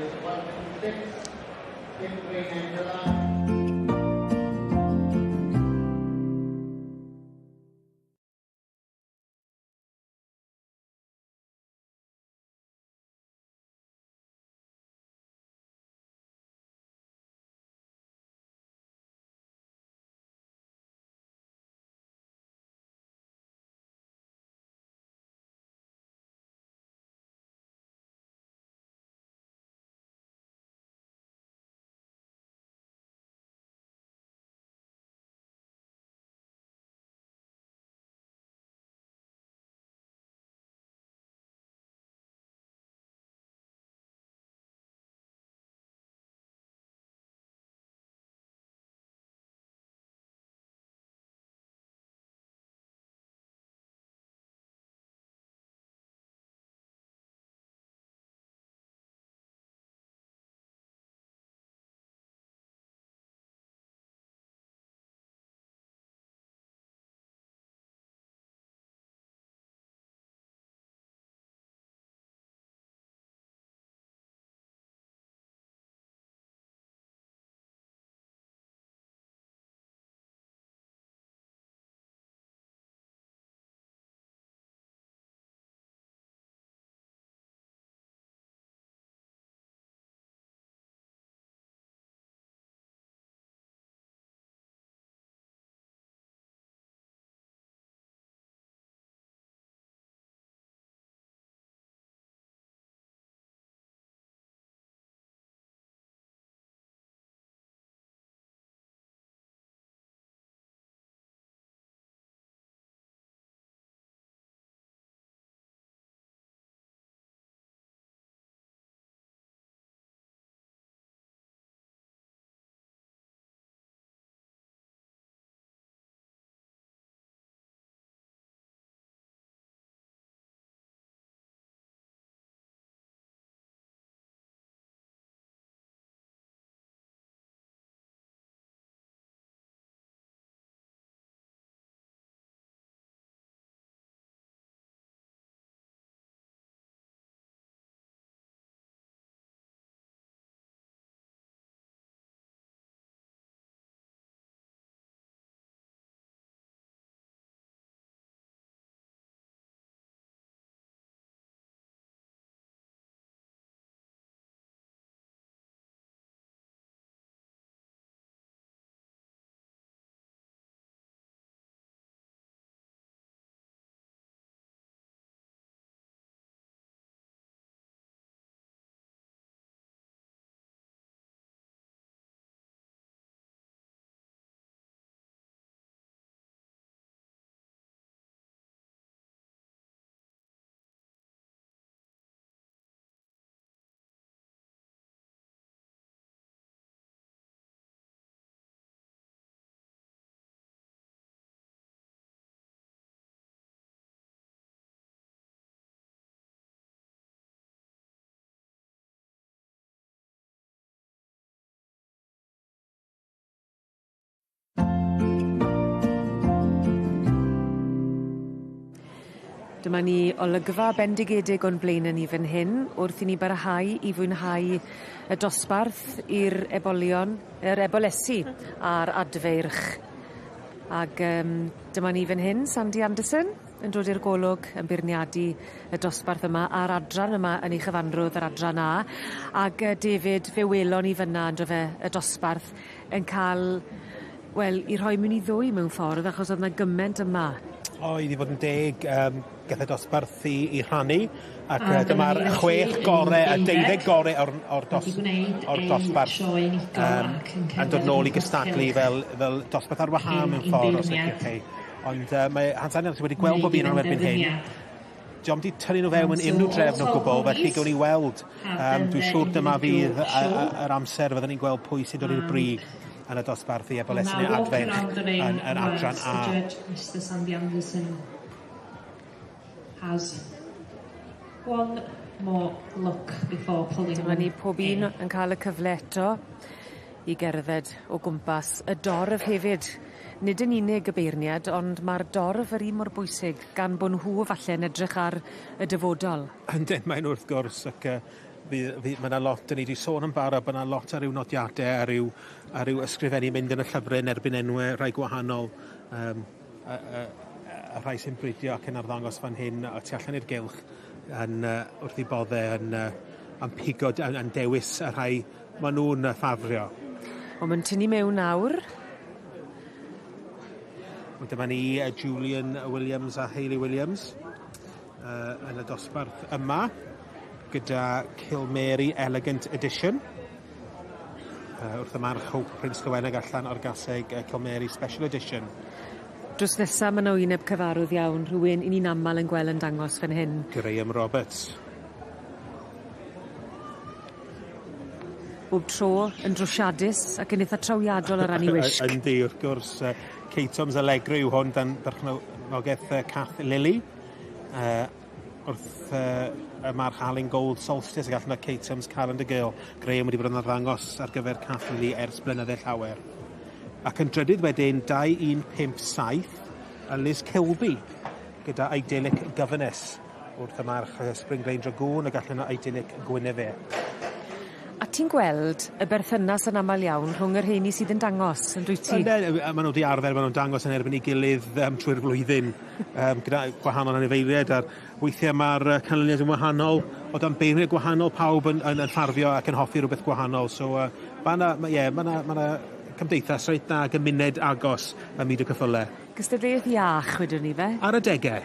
Dyma ni olygfa bendigedig o'n blaene ni fan hyn wrth i ni barhau i fwynhau y dosbarth i'r ebolion, yr ebolesi a'r adfeirch. Ag yym dyma ni fan hyn, Sandy Anderson yn dod i'r golwg yn beirniadu y dosbarth yma a'r adran yma yn ei chyfanrwydd yr adran A. Ag yy David fe welon ni fyn 'na on'd do fe y dosbarth yn ca'l wel 'i rhoi mewn i ddwy mewn ffordd achos o'dd 'na gyment yma. O i fod yn deg yym gath y dosbarth 'i 'i rhannu ac A yy dyma dyma'r ni felly chwech yn gore y deuddeg deuddeg gore o'r o'r wedi dos- gwneud o'r eu dosbarth sioe unigol yym ac yn yn cerdded dod o nôl i gwmpas gystadlu cylch fel fel dosbarth ar wahân cyn mewn i'n ffordd os beirniad liciwch chi. Ond yy mae Hans wedi gweld wneud bob ei un o'n erbyn hyn. benderfyniad. Dio'm 'di tynnu nw fewn And yn so unryw all drefn o 12 gwbwl felly ponies gewn ni weld have yym done dwi'n their siŵr dyma individual fydd show yr amser fyddwn ni'n gweld pwy sy'n dod i'r and brig. yn y dosbarth i ebolesyn adferch yn yr adran A. The judge, Mr Sandy Anderson, has one more look before pulling. Dyma ni pob un yn cael y cyfle eto i gerdded o gwmpas y dorf hefyd. Nid yn unig y beirniad, ond ma'r dorf yr un mor bwysig gan bo' nhw falle'n edrych ar y dyfodol. Yndyn mae nhw wrth gwrs ac yy fi fi ma' 'na lot 'dyn ni 'di sôn yn barod bo' 'na lot ar ryw nodiade a ryw a ryw ysgrifennu mynd yn y llyfre yn erbyn enwe rhai gwahanol yym y y y rhai sy'n bridio ac yn arddangos fan hyn a tu allan i'r gylch yn yy wrth 'u bodde yn yy yn pigo d- yn yn dewis y rhai ma' nw'n yy ffafrio. O ma'n tynnu mewn nawr. Wel dyma ni yy Julian Williams a Hayley Williams yy yn y dosbarth yma gyda Cilmeri Elegant Edition. Wrth y march Hope Prince Llewenneg allan o'r gaseg Cilmeri Special Edition. Drws nesa ma' 'na wyneb cyfarwydd iawn, rhywun 'yn ni'n amal yn gweld yn dangos fan hyn. Graham Roberts. Bob tro yn drwsiadus ac yn itha trawiadol o ran 'i wisg. Yndi wrth gwrs Catom's Allegro yw hwn dan berchnogeth Cath Lily. Wrth y march Alun Gold Solstice ag allan o Catom's Calendar Girl. Graham wedi bod yn arddangos ar gyfer Cath Lily ers blynydde llawer. Ac yn drydydd wedyn 2157 y Liz Kilby gyda Idyllic Governess wrth y march Spring Lane Dragoon ag allan o Idyllic Guinevere. A ti'n gweld y berthynas yn amal iawn rhwng y rheini sydd yn dangos, yn dwyt ti? Ynden a ma' nw 'di arfer ma' nw'n dangos yn erbyn 'i gilydd trwy'r flwyddyn gyda gwahanol anifeiliaid a'r weithie ma'r canlyniad yn wahanol o dan beirniaid gwahanol pawb yn yn yn ffafrio ac yn hoffi rwbeth gwahanol so ma' 'na ma' ie ma' 'na ma' 'na cymdeithas reit dda gymuned agos ym myd y ceffyle. Cystadleuaeth iach wedwn ni 'fe? Ar adege.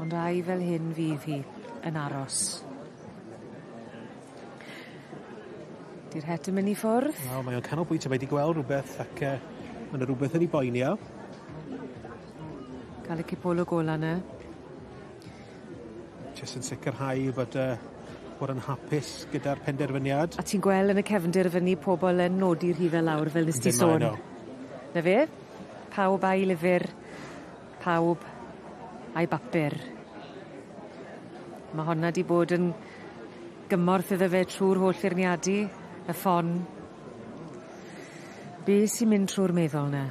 Ond ai fel hyn fydd hi yn aros? 'Di'r het yn myn' i ffwrdd? Wel mae o'n canolbwyntio mae 'di gweld rwbeth ac ma' 'na rwbeth yn 'i boeni o. Ca'l y cipolwg ola 'na. Jyst yn sicirhau fod bod yn hapus gyda'r penderfyniad. A ti'n gweld yn y cefndir fyny pobol yn nodi rhife lawr fel nes di sôn. 'Na fe. Pawb a'i lyfyr, pawb a'i bapur. Ma' honna 'di bod yn gymorth iddo fe trw'r holl feirniadu, y ffon. Be' sy'n mynd trw'r meddwl 'na?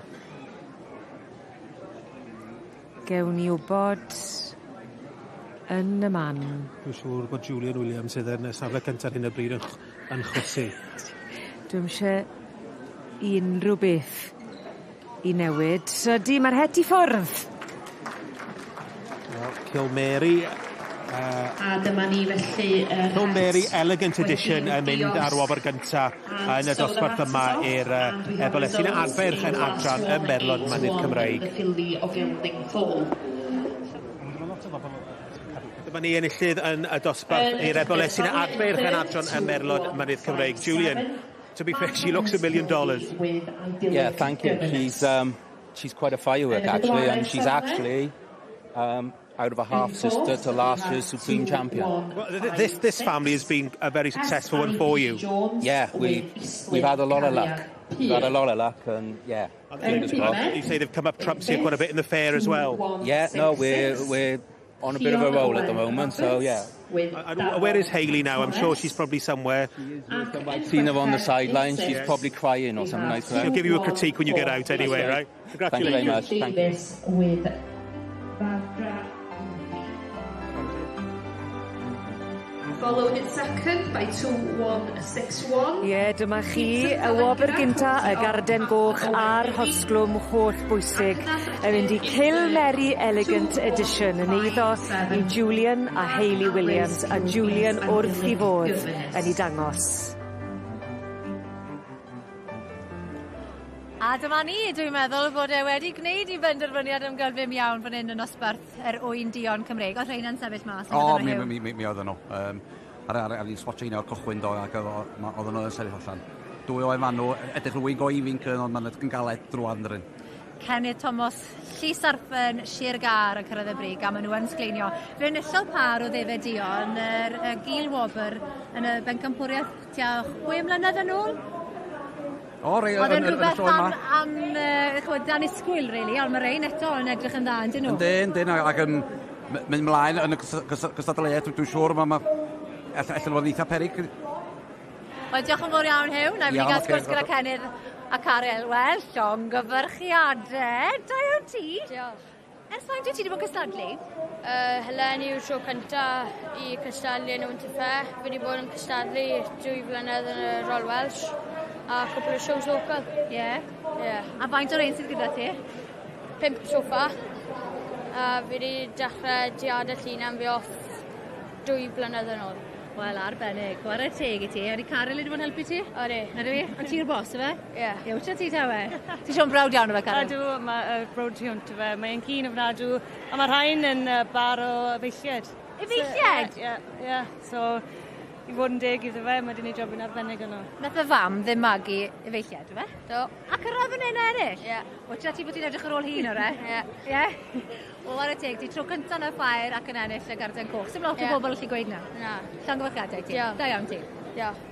Gewn ni wbod yn y man. Dwi'n siŵr bod Julian Williams sydd yn y safle cynta ar hyn o bryd yn ch- yn chwysu. Dwi'm isie unryw beth i newid. Ydi ma'r het i ffwrdd! Wel Cilmeri A dyma ni felly yr Cilmeri Elegant Edition yn mynd ar wobr gynta yn y dosbarth yma i'r ebolesyn Arferch yn adran y Merlod Mynydd Cymreig. The filly o Gelding Foal. Dyma ni enillydd yn y dosbarth i'r ebolesyn Arferch yn adran y Merlod Mynydd Cymreig. Julian, to be fair, she looks $1 million. Yeah, thank you. She's quite a firework actually, and she's actually out of a half sister to last year's supreme champion. Well, this family has been a very successful one for you. Yeah, we've had a lot of luck. We've had a lot of luck, and yeah, fingers crossed. You say they've come up trumps here quite a bit in the fair as well. Yeah, no, we're on a bit of a roll at the moment, so yeah. And where is Hayley now? I'm sure she's probably somewhere. I've seen her on the sideline. She's probably crying or something like that. She'll give you a critique when you get out anyway, right? Thank you very much. Thank you. With Barbara Followed in second by 2161. Ie, dyma chi y wobr gynta, y garden goch a'r rhosglwm holl bwysig yn mynd i Cilmeri Elegant Edition yn eiddo i Julian a Hayley Williams a Julian wrth 'i fodd yn 'i dangos. A dyma ni, dwi'n meddwl bod e wedi gwneud 'i benderfyniad am gyflym iawn fan hyn yn nosbarth yr ŵyn duon Cymreig. O'dd rheina'n sefyll mas? O, mi oedden nhw. Ar i'n spotio un o'r cychwyn do, ac oedden nhw yn sefyll allan. Dwy o Efanw, edrych rwy'n go ifinc yn, ond ma'n edrych yn galed drwad yn dyn. Cennydd Thomas Llys Arfyn, Sir Gâr yn cyrraedd y brig a maen nhw yn sgleinio. Fe enillodd pâr o ddefed duon yr y gil wobr yn y bencampwriaeth tua 6 mlynedd yn ôl. O rei Oedd e'n rhywbeth am, am ch'mod, annisgwyl really, ond mae rein eto yn edrych yn dda, yndyn nhw? Yndyn, yndyn, ac yn mynd mlaen yn y gystadleuaeth, dwi'n siŵr, mae ma, allan fod yn eitha peryg. Wel, diolch yn fawr iawn, Huw. Na i fynd i gael sgwrs gyda Cennydd a Caryl. Wel, llongyfarchiadau. Da iawn ti. Diolch. Ers faint wyt ti wedi bod yn cystadlu? Eleni yw'r tro cynta i cystadlu yn y Winter Fair. Fi wedi bod yn cystadlu 2 flynedd yn y Royal Welsh a cwpl o shows local. Ie? Yeah. Ie. Yeah. A faint o'r ein sydd gyda ti? 5 so far. A fi wedi dechrau diadell hunan fi off 2 blynedd yn ôl. Wel, arbennig. Chwarae teg i ti. Ydy Caryl wedi bod yn helpu ti? Odi. Ydw i? Ond ti'r boss, yfe? Ie. Ie, wyt ti tawe? Ti'n siôn browd iawn o fe, Caryl? Ydw, mae browd tu hwnt o fe. Mae'n keen ofnadw. A mae rhain yn bar o efeilliaid. Efeilliaid? Ie, ie. So, i fod yn deg iddo fe, mae wedi gwneud job yn arbennig yno. Nath y fam ddim magu efeilliaid, yfe? Do. A cyrraedd fan hyn ennill? Ie. Wyt ti bod ti'n edrych ar ôl hun, ore? Ie. Ie? O, ar y teg, ti tro cynta yn y ffair ac yn ennill y garden coch. Sim lot o bobl allu gweud na. Na. Llongyfarchiadau ti. Diolch. Da iawn ti. Diolch.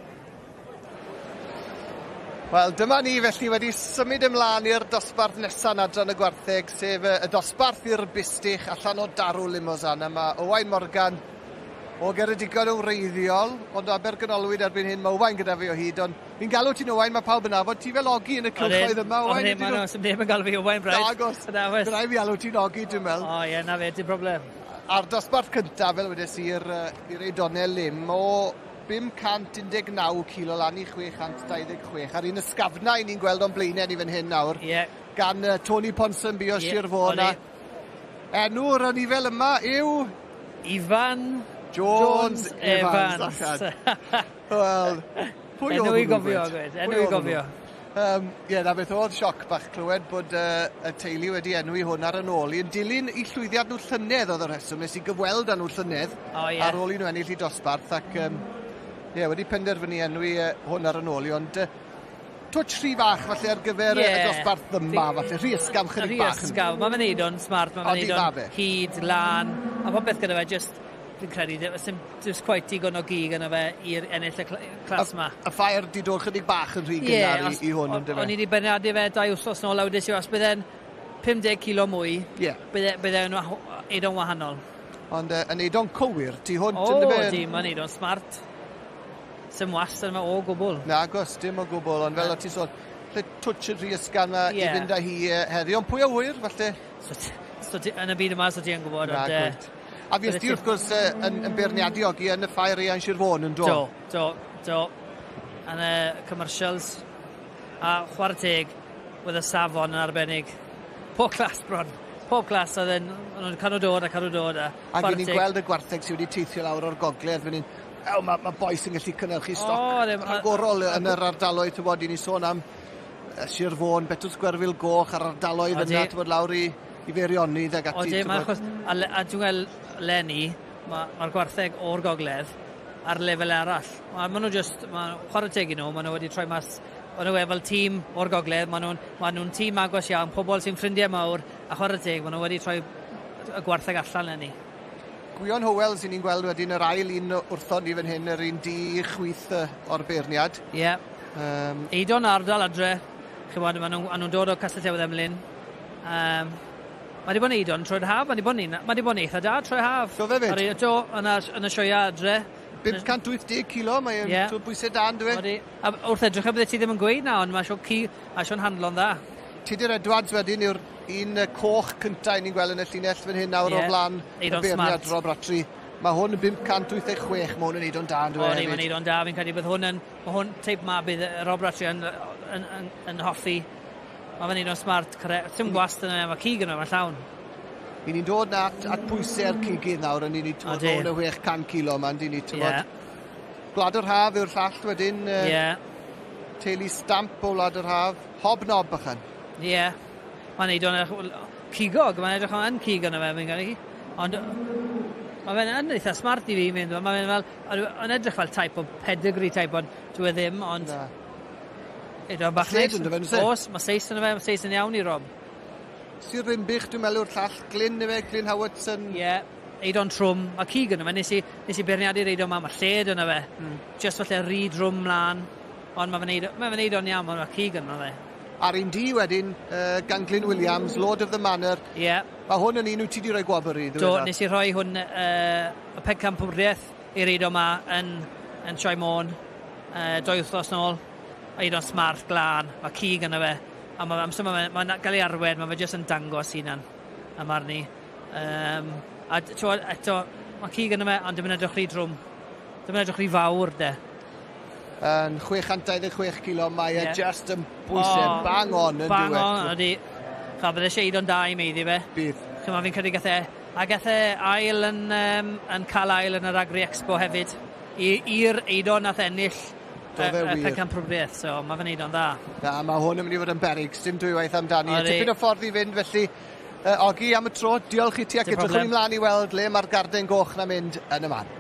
Wel, dyma ni felly wedi symud ymlaen i'r dosbarth nesaf yn adran y gwartheg, sef y dosbarth i'r bustych allan o Darw Limousin. A mae Owain Morgan o Geredigion yn wreiddiol, ond o Abergynolwyd erbyn hyn, mae Owain gyda fi o hyd, ond fi'n galw ti'n Owain, mae pawb yn nabod ti fel Ogi yn y cylchoedd yma, Owain. Oedden, maen nhw, neb yn galw fi Owain, braidd. Nagos, bydd rhaid fi alw ti'n Ogi, dwi'n meddwl. O ie, na fe, dim problem. A'r dosbarth cyntaf, fel wedes i, i'r Eidonau Lim, o 519 kilo lan i 626, a'r un ysgafna i ni'n gweld o'n blaenau ni fan hyn nawr, gan Tony Ponsonby o Sir Fôn. Enw'r anifel yma yw... Ifan Jones Evans. Wel, pwy oedd Enw i gofio, gwed. Enw i gofio. Ie, na beth oedd sioc bach clywed bod y teulu wedi enwi hwn ar yn ôl i. Yn dilyn i llwyddiant nhw llynedd oedd y rheswm, nes i gyfweld â nhw llynedd ar ôl i nhw ennill i dosbarth ac ie, wedi penderfynu enwi hwn ar yn ôl i, ond twtsh rhy fach falle ar gyfer y dosbarth yma, falle rhy ysgafn chydig bach. Rhy ysgafn, mae'n neud o'n smart, mae'n neud o'n hyd, lan, a popeth gyda fe, just fi'n credu, dim quite digon o gig yna fe i'r ennill y clas ma. Y ffair di dod chydig bach yn rhy gynnar i hwn, yndyfe? O'n i wedi beirniadu fe 2 wythnos nôl, a wedes i, os bydde'n 50 kilo mwy, bydde'n eiddo'n wahanol. Ond yn eiddo'n cywir, ti hwnt, yndyfe? O, di, mae'n eiddo'n smart. Sim wast yna o gwbl. Na, agos, dim o gwbl, ond fel o ti'n sôn, lle twtsh yn rhy ysgafn yma i fynd â hi heddi, ond pwy a wyr, falle? So, yn y byd yma, so ti yn gwybod, ond... A fi ti wrth gwrs yn beirniadu Ogi yn y ffair eang Sir Fôn yn do? Do, do, do. Yn y commercials. A chwarae teg, oedd y safon yn arbennig. Pob clas bron. Pob clas oedd yn cadw dod a cadw dod. A ni'n gweld y gwartheg sydd wedi teithio lawr o'r gogledd fan hyn. Ew, mae bois yn gallu cynhyrchu stoc rhagorol yn yr ardaloedd, ti'n bod, i ni sôn am Sir Fôn, Betws Gwerfyl Goch a'r ardaloedd yna, ti'n bod, lawr i Feirionnydd ag ati. Odi, mae achos, a dwi'n gweld leni, mae'r gwartheg o'r gogledd ar lefel arall. Maen nhw just, chwarae teg i nhw, maen nhw wedi troi mas, maen nhw fel tîm o'r gogledd, maen nhw'n tîm agos iawn, pobl sy'n ffrindiau mawr, a chwarae teg, maen nhw wedi troi y gwartheg allan leni. Gwion Howells i ni'n gweld wedyn yr ail un wrthon ni fan hyn, yr un di chwith o'r beirniad. Ie. Yeah. Eidon ardal adre, ch'mod, maen nhw'n dod o Castell Newydd Emlyn. Mae wedi bod yn eidon trwy'r haf, mae wedi bod yn eitha da trwy'r haf. Do fe fyd? Do, yn y sioia adre. 580 kilo, mae'n bwysau da yn dwi? A wrth edrych bydde ti ddim yn gweud na, ond mae Sean handlo'n dda. Tudur Edwards wedyn yw'r un coch cyntaf ni'n gweld yn y llinell fan hyn nawr o flan y beirniad Rob Rattray. Mae hwn yn 586, mae hwn yn eidon da yn dwi hefyd. O, mae'n eidon da, fi'n credu bydd hwn yn, mae hwn teip ma bydd Rob Rattray yn hoffi. Mae fe'n eidon smart, dim gwast yna, mae cig yna, mae'n llawn. I ni'n dod na at pwysau'r cigydd nawr, yn ni'n hwn y 600 kilo yma, yn ni'n tybod. Gwlad yr Haf yw'r llall wedyn. Teulu Stamp o Wlad yr Haf. Hobnob bychan. Ie. Mae'n neud o'n cigog, mae'n edrych yn cig yna fe, fi'n credu. Ond mae fe'n yn eitha smart i fi, mynd. Mae fe'n fel, yn edrych fel type o pedigree type, ond dwi e ddim, ond... Edo bach neis. Oes, mae seis yna fe, mae seis yn iawn i Rob. Sir Ddinbych, dwi'n meddwl yw'r llall. Glyn ife, Glyn Howardson. Ie, yeah, Eidon trwm. Mae cig yna fe, nes i, nes i beirniadu'r Eidon ma, mae lled yna fe. Just falle rhy drwm mlaen, ond mae fe'n neud, mae fe'n neud o'n iawn, mae cig yna fe. A'r un di wedyn, gan Glyn Williams, Lord of the Manor. Ie. Yeah. Mae hwn yn un wyt ti wedi rhoi gwobr i, Do, nes i rhoi hwn y pencampwriaeth i'r Eidon ma yn, yn Sioe Môn, doi wythnos nôl. Eidon smart, glân, mae cig yna fe. A mae amser mae'n ma, ma gael ei arwen, mae fe jyst yn dangos hunan am arni. Um, a t'wod, eto, mae cig yna fe, ond dim yn edrych rhy drwm. Dim yn edrych rhy fawr, de. Yn 626 kilo, mae e yeah. just yn bwysau oh, bang on yn bang on, ydy. Cha, bydde eisiau Eidon da i meiddi fe. Bydd. Chymod, fi'n credu gath e, a gath e ail yn, um, yn cael ail yn yr Agri Expo hefyd. I'r Eidon nath ennill Do fe wir. Pencampwriaeth, so mae fe'n neud o'n dda. Na, mae hwn yn mynd i fod yn beryg, dim dwywaith amdani. Tipyn o ffordd i fynd, felly, uh, Ogi, am y tro, diolch i ti ac edrychwn ni mlaen i weld le mae'r garden goch na mynd yn y man.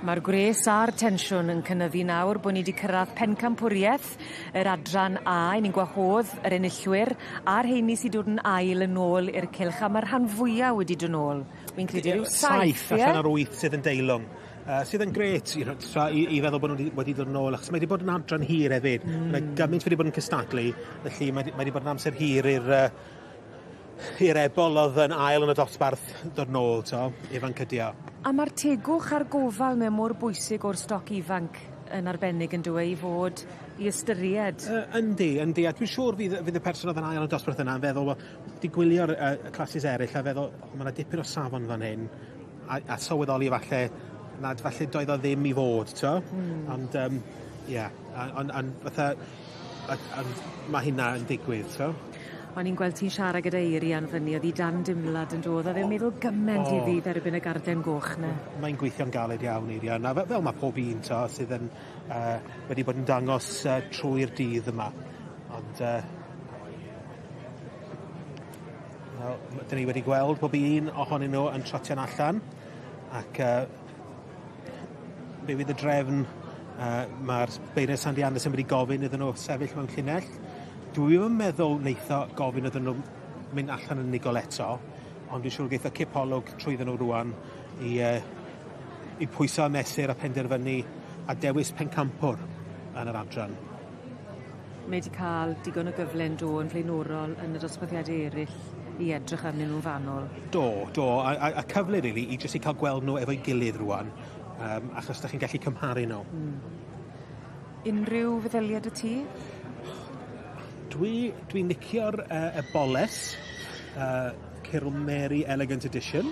Mae'r gwres a'r tensiwn yn cynyddu nawr bo' ni 'di cyrradd pencampwrieth yr adran A 'yn ni'n gwahodd yr enillwyr a'r rheini sy dod yn ail yn ôl i'r cylch a ma'r rhan fwya wedi do' nôl. Wi'n credu ryw saith ie? Saith allan o'r wyth sydd yn deilwng. Sydd yn grêt you know, tra, i feddwl bod nhw wedi dod yn ôl, achos mae wedi bod yn adran hir hefyd. Mae gymaint wedi bod yn cystadlu, felly mae wedi bod yn amser hir i'r ebol oedd yn ail yn y dosbarth dod nôl, to, Ifan Cydio. A mae'r tegwch a'r gofal mewn mor bwysig o'r stoc ifanc yn arbennig yn dweud i fod i ystyried. Yndi, yndi, a dwi'n siŵr fydd y person oedd yn ail yn y dosbarth yna yn feddwl, wel, di gwylio'r classes eraill a feddwl, oh, mae yna dipyn o safon fan hyn, a sylweddoli falle nad falle doedd o ddim i fod, to. Ond, ie, yeah, ond fatha, mae hynna yn digwydd, to. O'n i'n gweld ti'n siarad gyda Eirian fyny, oedd hi dan dimlad yn dod, oedd e'n meddwl gymaint iddi dderbyn y garden goch 'na. Mae'n gweithio'n galed iawn, Eirian, a fel mae pob un, to, sydd yn wedi bod yn dangos trwy'r dydd yma. Ond, wel, dyn ni wedi gweld pob un ohonyn nhw yn trotio'n allan, ac be fydd y drefn, mae'r beirniad Sandy Anderson wedi gofyn iddyn nhw sefyll mewn llinell. Dwi'm yn meddwl neitho gofyn iddyn nhw mynd allan yn unigol eto, ond dwi'n siŵr geith o cipolwg trwyddyn nhw rwan i pwyso a mesur a penderfynu a dewis pencampwr yn yr adran. Mae wedi cael digon o gyfle yn do yn flaenorol yn y dosbarthiadau eraill i edrych arnyn nhw'n fanwl. Do, do, a cyfle really, i jyst i cael gweld nhw efo'i gilydd rwan, achos da chi'n gallu cymharu nhw. Unrhyw feddyliad y ti? Dwi'n licio'r eboles, Cyril Mary Elegant Edition.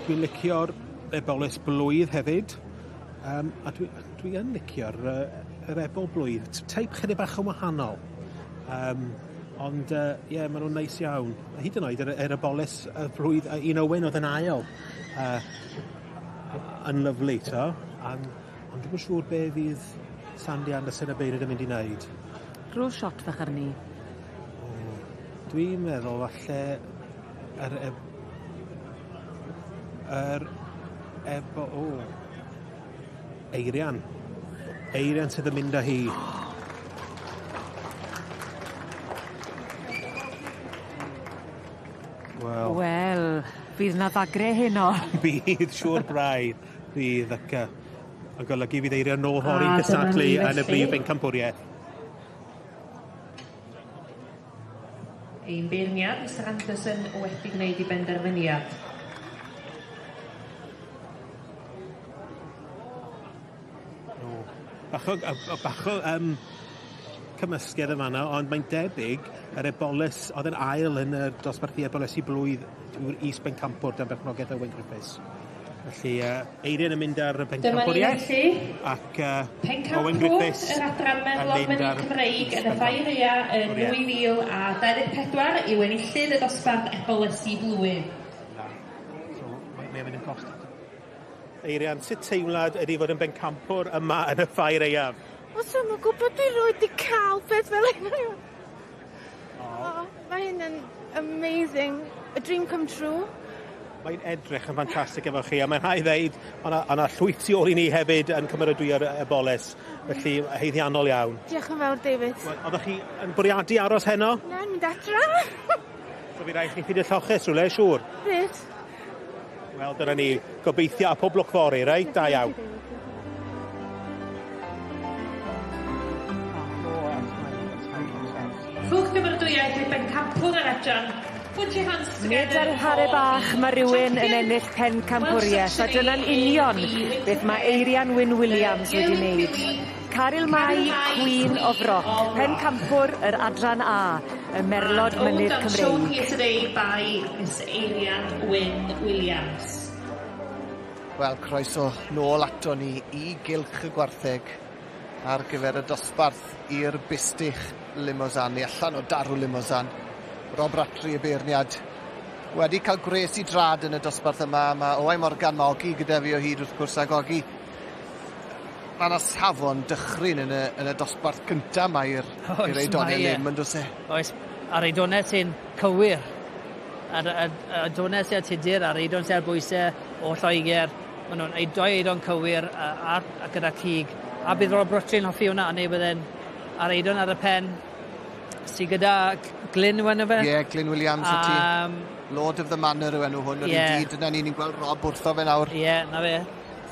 Dwi'n licio'r eboles blwydd hefyd. A dwi yn licio'r yr ebol blwydd. Teip chydig bach yn wahanol. Ond, ie, yeah, maen nhw'n neis iawn. Hyd yn oed, yr eboles y blwydd, un Owen oedd yn ail. Yn lyfli, to. Ond dwi'm yn siŵr be fydd Sandy Anderson a beirniad yn mynd i wneud. Rho shot fach arni. Dwi'n meddwl falle yr ebo... O. Eirian. Eirian sydd yn mynd â hi. Wel. Wel, fydd na ddagre heno. Bydd, siŵr braidd. Bydd, ac yn golygu fydd Eirian nôl fory'n cystadlu yn y brif bencampwriaeth. Ein beirniad, Mr Anderson, wedi gwneud ei benderfyniad. O, bach o cymysgedd yn fan'na, ond mae'n debyg yr eboles oedd yn ail yn y dosbarthu ebolesi blwydd yw'r is-bencampwr dan berchnogaeth Owen Griffiths. Felly, Eirian yn mynd ar y bencampwriaeth. Ac Owen Griffiths yr adran Merlod Mynydd Cymreig yn y Ffair Aeaf yn 2024 yw enillydd y dosbarth ebolesi blwydd. So, mae'n mynd yn cost. Eirian, sut teimlad ydy fod yn bencampwr yma yn y Ffair Aeaf? O, dwi'm yn gwybod, dwi rioed 'di cael peth fel hyn. Oh, mae hyn yn amazing. A dream come true. Mae'n edrych yn ffantastig efo chi, a mae'n rhaid ddeud, o' 'na llwyth tu ôl i ni hefyd yn cymeradwyo'r eboles, felly haeddiannol iawn. Diolch yn fawr, David. Wel, oeddech chi yn bwriadu aros heno? Na, mynd adra. So fi rhaid chi ffeindio lloches rhywle, siŵr? Fydd. Wel, dyna ni. Gobeithio a pob lwc fory, reit? Da iawn. Rhowch gymeradwyaeth i'r bencampwr yr adran. Put your hands together. Nid ar hare bach mae rhywun yn ennill pencampwriaeth, a dyna'n union beth mae Eirian Wyn Williams wedi wneud. Caryl Mai, Queen of Rock, pencampwr yr adran A, y Merlod Mynydd Owned and shown Cymreig. here today by Miss Eirian Wyn Williams. Wel, croeso nôl ato ni i gylch y gwartheg ar gyfer y dosbarth i'r bistych Limousin, neu allan o darw Limousin. Rob Rattray y beirniad wedi cael gwres i drad yn y dosbarth yma. Mae Owain Morgan, mae Ogi gyda fi o hyd wrth gwrs, ac Ogi, mae yna safon dychryn yn y dosbarth cyntaf yma i'r Eidonau Lim, yn does e? Oes, a'r Eidonau sy'n cywir, a'r Eidonau sy'n tudur, a'r Eidon sy'n ar bwysau o Lloegr, maen nhw'n doi Eidon cywir a gyda cig. A bydd Rob Rattray hoffi hwnna, neu bydde'n a'r Eidon ar y pen, sydd gyda Glyn yw enw fe? Ie, yeah, Glyn Williams y ti. Lord of the Manor yw enw hwn. Yr un dyna ni'n gweld Rob wrtho fe nawr. Ie, yeah, na fe.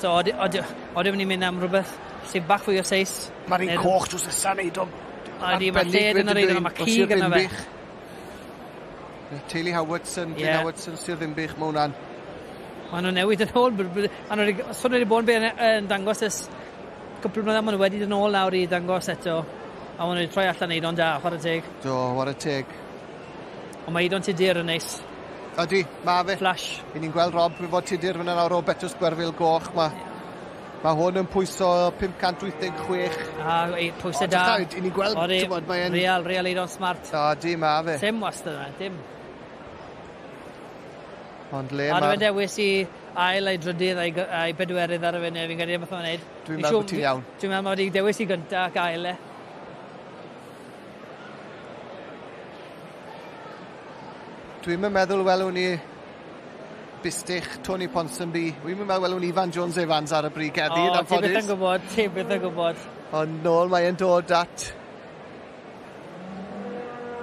So, odi mynd i mynd am rhywbeth sy'n bach fwy o seis. Mae'r un coch drws nesaf neud o'n Odi, mae lled yn yr eiddo, mae cig yna fe. Teulu Howardson, Glyn Howardson, Sir Ddinbych, mae hwnna'n. Maen nhw'n newid yn ôl. Maen nhw so nhw wedi bod yn yn dangos ers cwpl o blynedd, maen nhw wedi dod yn ôl nawr i dangos eto. A maen nhw wedi troi allan Eidon da, chwarae teg. Do, chwarae teg. Ond mae Eidon Tudur yn neis. Ydy, mae fe. Flash. I ni'n gweld Rob efo Tudur fyna nawr o Betws Gwerfil Goch. Mae hwn yn pwyso 586. A pwysau da. I ni'n gweld, ti'n bod, mae'n... Real, real Eidon smart. Ydy, mae fe. Sim wastad yna, dim. Ond le mae'r... A dwi'n dewis i ail a'i drydydd a'i bedwerydd ar y funud, fi'n credu beth mae'n neud. Dwi'n meddwl bod ti'n iawn. Dwi'n meddwl mae wedi dewis i gynta ac ail e. Dwi'm yn meddwl welwn ni Bistych, Tony Ponsonby. Dwi'm yn meddwl welwn ni Ifan Jones Evans ar y brig heddi, yn anffodus. O, ti byth yn gwybod, ti byth yn gwybod. Ond nôl mae'n dod at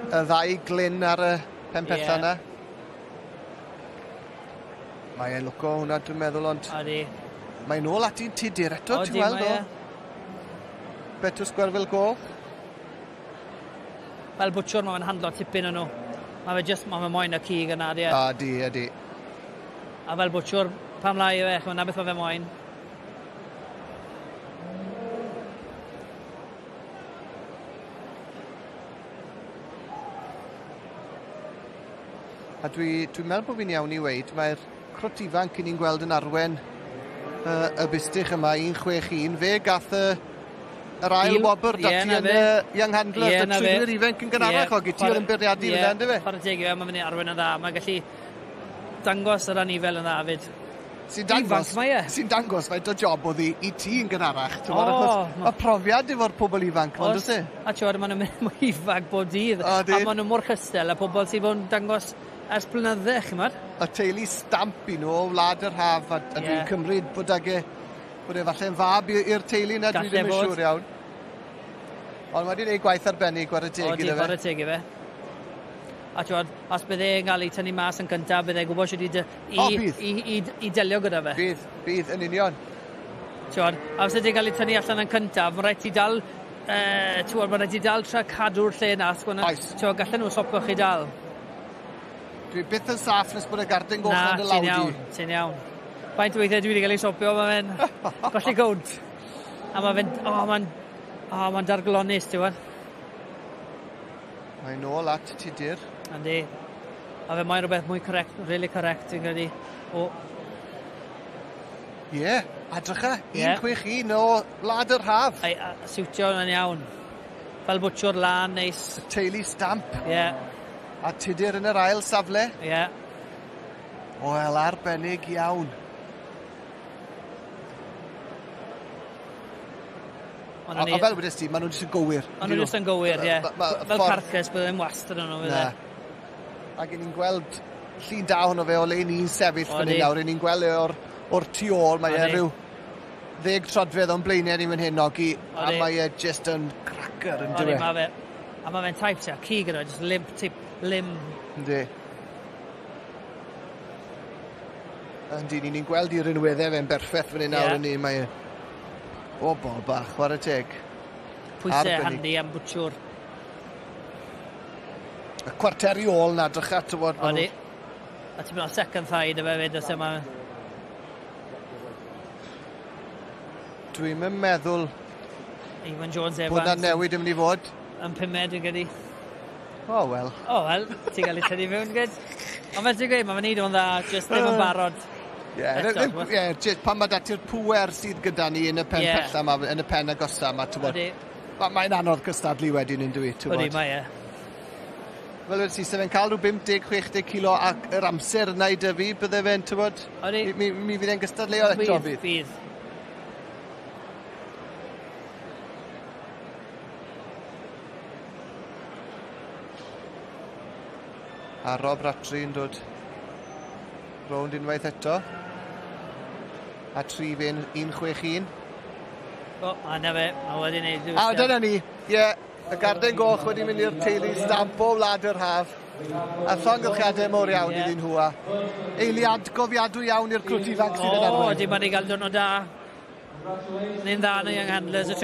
y ddau glyn ar y pen pella yna. Mae e'n lwco hwnna, dwi'n meddwl, ond... Odi. Mae'n nôl at un Tudur eto, ti'n weld o? Betws Gwerfil Goch. Fel bwtsiwr, mae'n handlo tipyn o'n nhw. Mae fe just, mae fe moyn y cig yna, di e? Odi, odi. A fel bwtsiwr, pam lai yw e, ch'mod, 'na beth mae fe moyn. A dwi'n dwi meddwl bod fi'n iawn i weud, mae'r crwt ifanc i ni'n gweld yn arwen y bustych yma, 161, fe gath y yr ail wobr yeah, dati yn y Young Handlers, yeah, y trwy'r ifanc yn gynharach, o gyti oedd yn bwriadu yeah, fyna, ynddo fe? Chwarae teg i fe, mae'n mynd i arwen yn dda, mae'n gallu dangos yr anifel yn dda fyd. Sy'n dangos, mae e. Sy'n dangos faint o job oedd i ti yn gynharach. O, achos y profiad efo'r pobl ifanc, mae'n dweud e? A ti'n maen nhw'n mynd mwy ifanc bob dydd. A maen nhw mor chystel, a pobl sydd bod yn dangos ers blynydde, ch'mod? Y teulu stamp i nhw o Wlad yr Haf, a dwi'n cymryd bod ag e, bod e falle'n fab i'r teulu yna, dwi ddim yn siŵr iawn. Ond wedi gwneud gwaith arbennig, chwarae teg iddo fe. Chwarae teg i fe. A ti'n gwybod, os bydde e'n cael ei tynnu mas yn cyntaf, bydde e'n gwybod sut i delio gyda fe. Bydd, bydd, yn union. Ti'n gwybod, a os ydy'n cael ei tynnu allan yn cyntaf, mae'n rhaid ti dal, ti'n gwybod, mae'n rhaid ti dal tra cadw'r lle na, ti'n gwybod, gallen nhw stopio chi dal. Dwi byth yn saff nes bod y garden goch yn dy law di. Na, ti'n iawn, ti'n iawn. Faint o weithiau dwi wedi cael ei stopio, mae fe'n golli gownt. A mae fe'n, o, mae'n, o, mae'n darglonus, ti'n gwybod. Mae'n nôl at Tudur. Yndi. A fe mae'n rhywbeth mwy correct, really correct, dwi'n credu. O. Ie, yeah, a drycha, 161 o Wlad yr Haf. Ai, a siwtio yn iawn. Fel bwtsiwr lan, neis. Y teulu stamp. Ie. Yeah. A Tudur yn yr ail safle. Ie. Yeah. Wel, arbennig iawn. A fel wedys ti, maen nhw'n jyst yn gywir. Maen nhw'n jyst yn gywir, ie. Fel carcas, bydde ddim wastad yn nhw, fydde. Ac ni'n gweld llun da hwnnw fe o le ni'n sefyll fan hyn nawr. Ni'n gweld e o'r tu ôl, mae e rhyw 10 troedfedd o'n blaenau ni fan hyn, Ogi, a mae e jyst yn cracker yn dywe. Mae fe. A mae fe'n type ti, a cig yna, jyst limp, tip, lim. Yndi. Yndi, ni'n gweld i rinweddau fe'n berffaith fan hyn nawr yn ni, mae e. O, bol bach, chwarae teg. Pwysau handi am bwtsiwr. Y cwarter i ôl na, drycha, ti'n bod. Odi. A ti'n mynd second thigh dy fe fyd, os yma. Dwi'm yn meddwl Iwan Jones Evans. Bod na newid yn mynd i fod. Yn pumed, dwi'n credu. O, wel. O, wel, ti'n cael ei tynnu fewn, gyd. Ond fel ti'n gweud, mae'n neud o'n dda, jyst ddim yn barod. Ie, pan mae dati'r pŵer sydd gyda ni yn y pen pella ma, yn y pen agosa ma, ti'n bod. Mae'n anodd cystadlu wedyn yn dwi, ti'n bod. Odi, mae e. Fel wedi ti, sef e'n cael rhyw 50-60 kilo ac yr amser yna i dyfu, bydde fe'n, ti'n bod? Odi. Mi fydd e'n gystadleuol eto, fydd. Bydd. A Rob Rattray yn dod rownd unwaith eto. A 3 fe'n 161. O, a na fe, mae wedi wneud. A dyna ni, ie, y garden goch wedi mynd i'r teulu stamp o Wlad yr Haf. A llongyfarchiadau mowr iawn iddyn nhw a eiliad gofiadwy iawn i'r crwt ifanc sydd yn arwain. O, ydy, mae'n ei gael diwrnod da. Neu'n dda yn y Young Handlers, y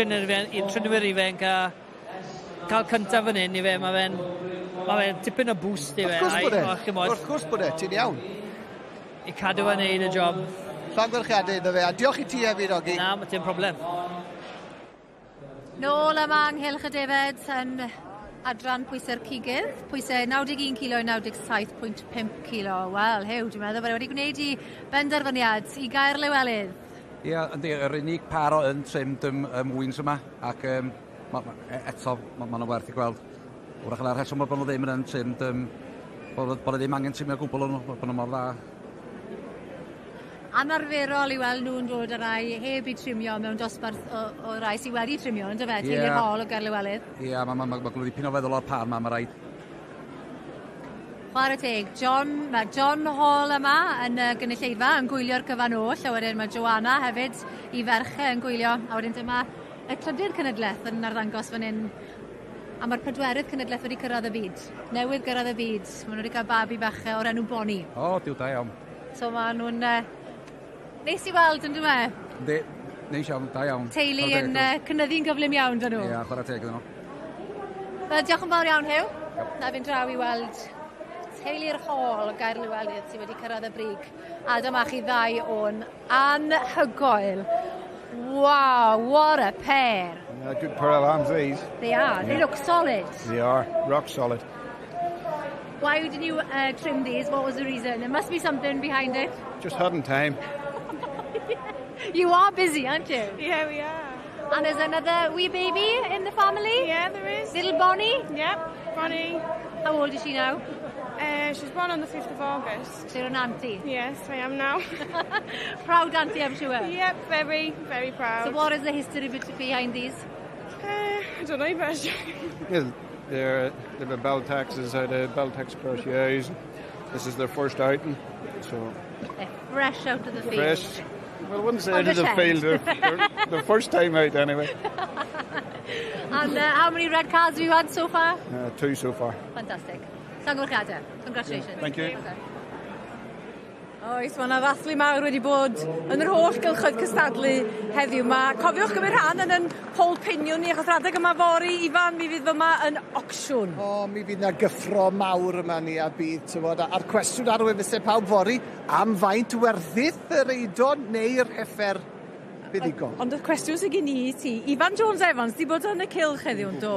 trinwyr ifanc a cael cyntaf fan hyn i fe, mae fe'n ma fe tipyn o boost i fe. Wrth gwrs bod e, wrth gwrs bod e, ti'n iawn. I cadw fe'n neud y job. Llongyfarchiadau iddo fe, a diolch i ti hefyd, Ogi. Na, mae ti'n problem. Nôl yma ynghylch y defed yn adran pwysau'r cigydd, pwysau 91 kilo i 97.5 kilo. Wel, Huw, dwi'n meddwl bod e wedi gwneud i benderfyniad i Gaer Lewelydd. Ie, yeah, yndi, yr unig par o untrimmed ym, ym Wyns yma, ac um, ma, ma, e, eto, mae ma nhw werth i gweld. Wrach yna'r rheswm bod nhw ddim yn untrimmed, um, bod, bod ddim angen trimio gwbl o'n nhw, bod nhw mor dda. Anarferol i weld nhw'n dod â rai heb i trimio mewn dosbarth o, o rai sydd wedi trimio, ynddo fe? Teulu'r yeah. Hall o Gaerlywelydd. Ie, yeah, mae ma, ma, ma, ma dipyn o feddwl o'r par ma, mae rhaid. Chwarae teg, John, mae John Hall yma yn y gynulleidfa yn gwylio'r cyfan oll, a wedyn mae Joanna hefyd i ferchau yn gwylio, a wedyn dyma y trydydd cenedlaeth yn arddangos fan hyn. A mae'r pedwerydd cenedlaeth wedi cyrraedd y byd. Newydd gyrraedd y byd. Maen nhw wedi cael babi bach o'r enw Bonnie. O, oh, diw da iawn. So maen nhw'n neis i weld yn dwi? Yndi, neis iawn, da iawn. Teulu yn cynyddu'n gyflym iawn, dyn nhw. Ie, yeah, chwarae teg iddyn nhw. Wel, diolch yn fawr iawn, Huw. Na fi'n draw i weld teulu'r Hall o Gaerliwelydd sydd wedi cyrraedd y brig. A dyma chi ddau o'n anhygoel. Wow, what a pair. Yeah, good pair of arms these. They are. They look solid. They are, rock solid. Why did you trim these? What was the reason? There must be something behind it. Just hadn't time. You are busy, aren't you? Yeah, we are. And there's another wee baby in the family? Yeah, there is. Little Bonnie? Yep, Bonnie. How old is she now? She was born on the 5th of August. So you're an auntie? Yes, I am now. Proud auntie, I'm sure. Yep, very, very proud. So what is the history behind these? I don't know, but... Yeah, they've been Beltex out of Beltex Cross Years. This is their first outing, so... They're fresh out of the field. Fresh. Well, I wouldn't say out of the field. They're first time out, anyway. And how many red cards have you had so far? 2 so far. Fantastic. Llongyfarchiadau. Congratulations. Thank you. Oes, mae yna ddathlu mawr wedi bod yn yr holl gylchoedd cystadlu heddiw yma. Cofiwch gymryd rhan yn yn poll piniwn ni, achos rhedeg yma fory, Ifan, mi fydd fyma yn ocsiwn. O, mi fydd yna gyffro mawr yma ni a bydd, tywod, a'r cwestiwn ar wefusau pawb fory, am faint werthith yr eidon neu'r heffer buddugol. Ond y cwestiwn sydd gen i i ti, Ifan Jones Evans, di bod yn y cylch heddiw, yn do?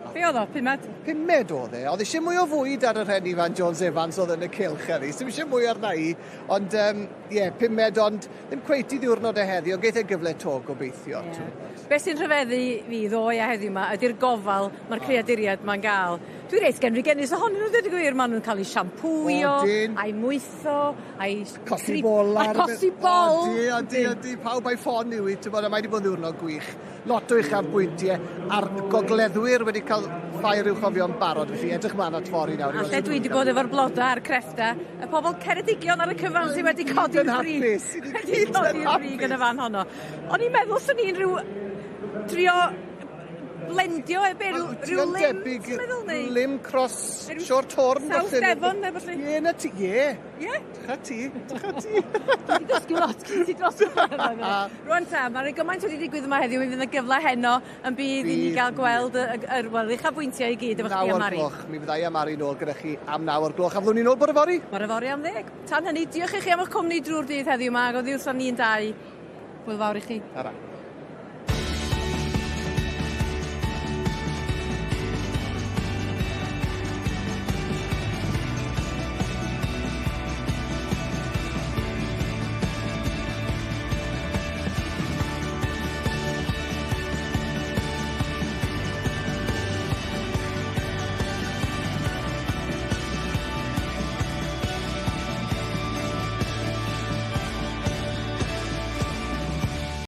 Be oedd o, pumed? Pumed oedd e. Oedd eisiau mwy o fwyd ar yr hen Ifan Jones Evans oedd yn y cylch heddi. Sdim eisiau mwy arna i, ond ie, yeah, pumed, ond ddim cweit i ddiwrnod e heddi, ond geith e gyfle to gobeithio. Yeah. Be sy'n rhyfeddu fi ddoe a heddiw yma ydy'r gofal mae'r creaduriaid ma'n gael. Dwi reit genfigennus ohonyn nhw, dweud y gwir, maen nhw'n cael eu siampwio, a'i mwytho, a'i... Cosi bol ar... A cosi bol! Odi, odi, odi, pawb a'i ffon yw i, ti'n bod, a mae wedi bod yn ddiwrnod gwych. Lot o uchafbwyntiau, a'r gogleddwyr wedi cael ffair i'w chofio'n barod, felly edrych mlaen at fory nawr. A lle dwi wedi bod efo'r blodau a'r crefftau, y pobl Ceredigion ar y cyfan sydd wedi codi'r brig. Wedi codi'r brig yn y fan honno. O'n i'n meddwl swn i'n rhyw drio blendio e be, rhyw lim, ti'n meddwl neu? Lim cross short horn. South Devon neu falle? Ie, na ti, ie. Ie? Dycha ti, dycha ti. Dwi wedi dysgu lot gyn ti dros y Rwan ta, mae rhai gymaint wedi digwydd yma heddiw, mi fydd yna gyfle heno yn bydd i ni gael gweld yr wel, uchafbwyntiau i gyd efo chdi a Mari. 9 o'r gloch, mi fyddai a Mari nôl gyda chi am 9 o'r gloch, a fyddwn ni nôl bore fory? Bore fory am 10. Tan hynny, diolch i chi am eich cwmni drwy'r dydd heddiw yma, ac oddi wrthon ni'n dau. Hwyl fawr i chi. Tara.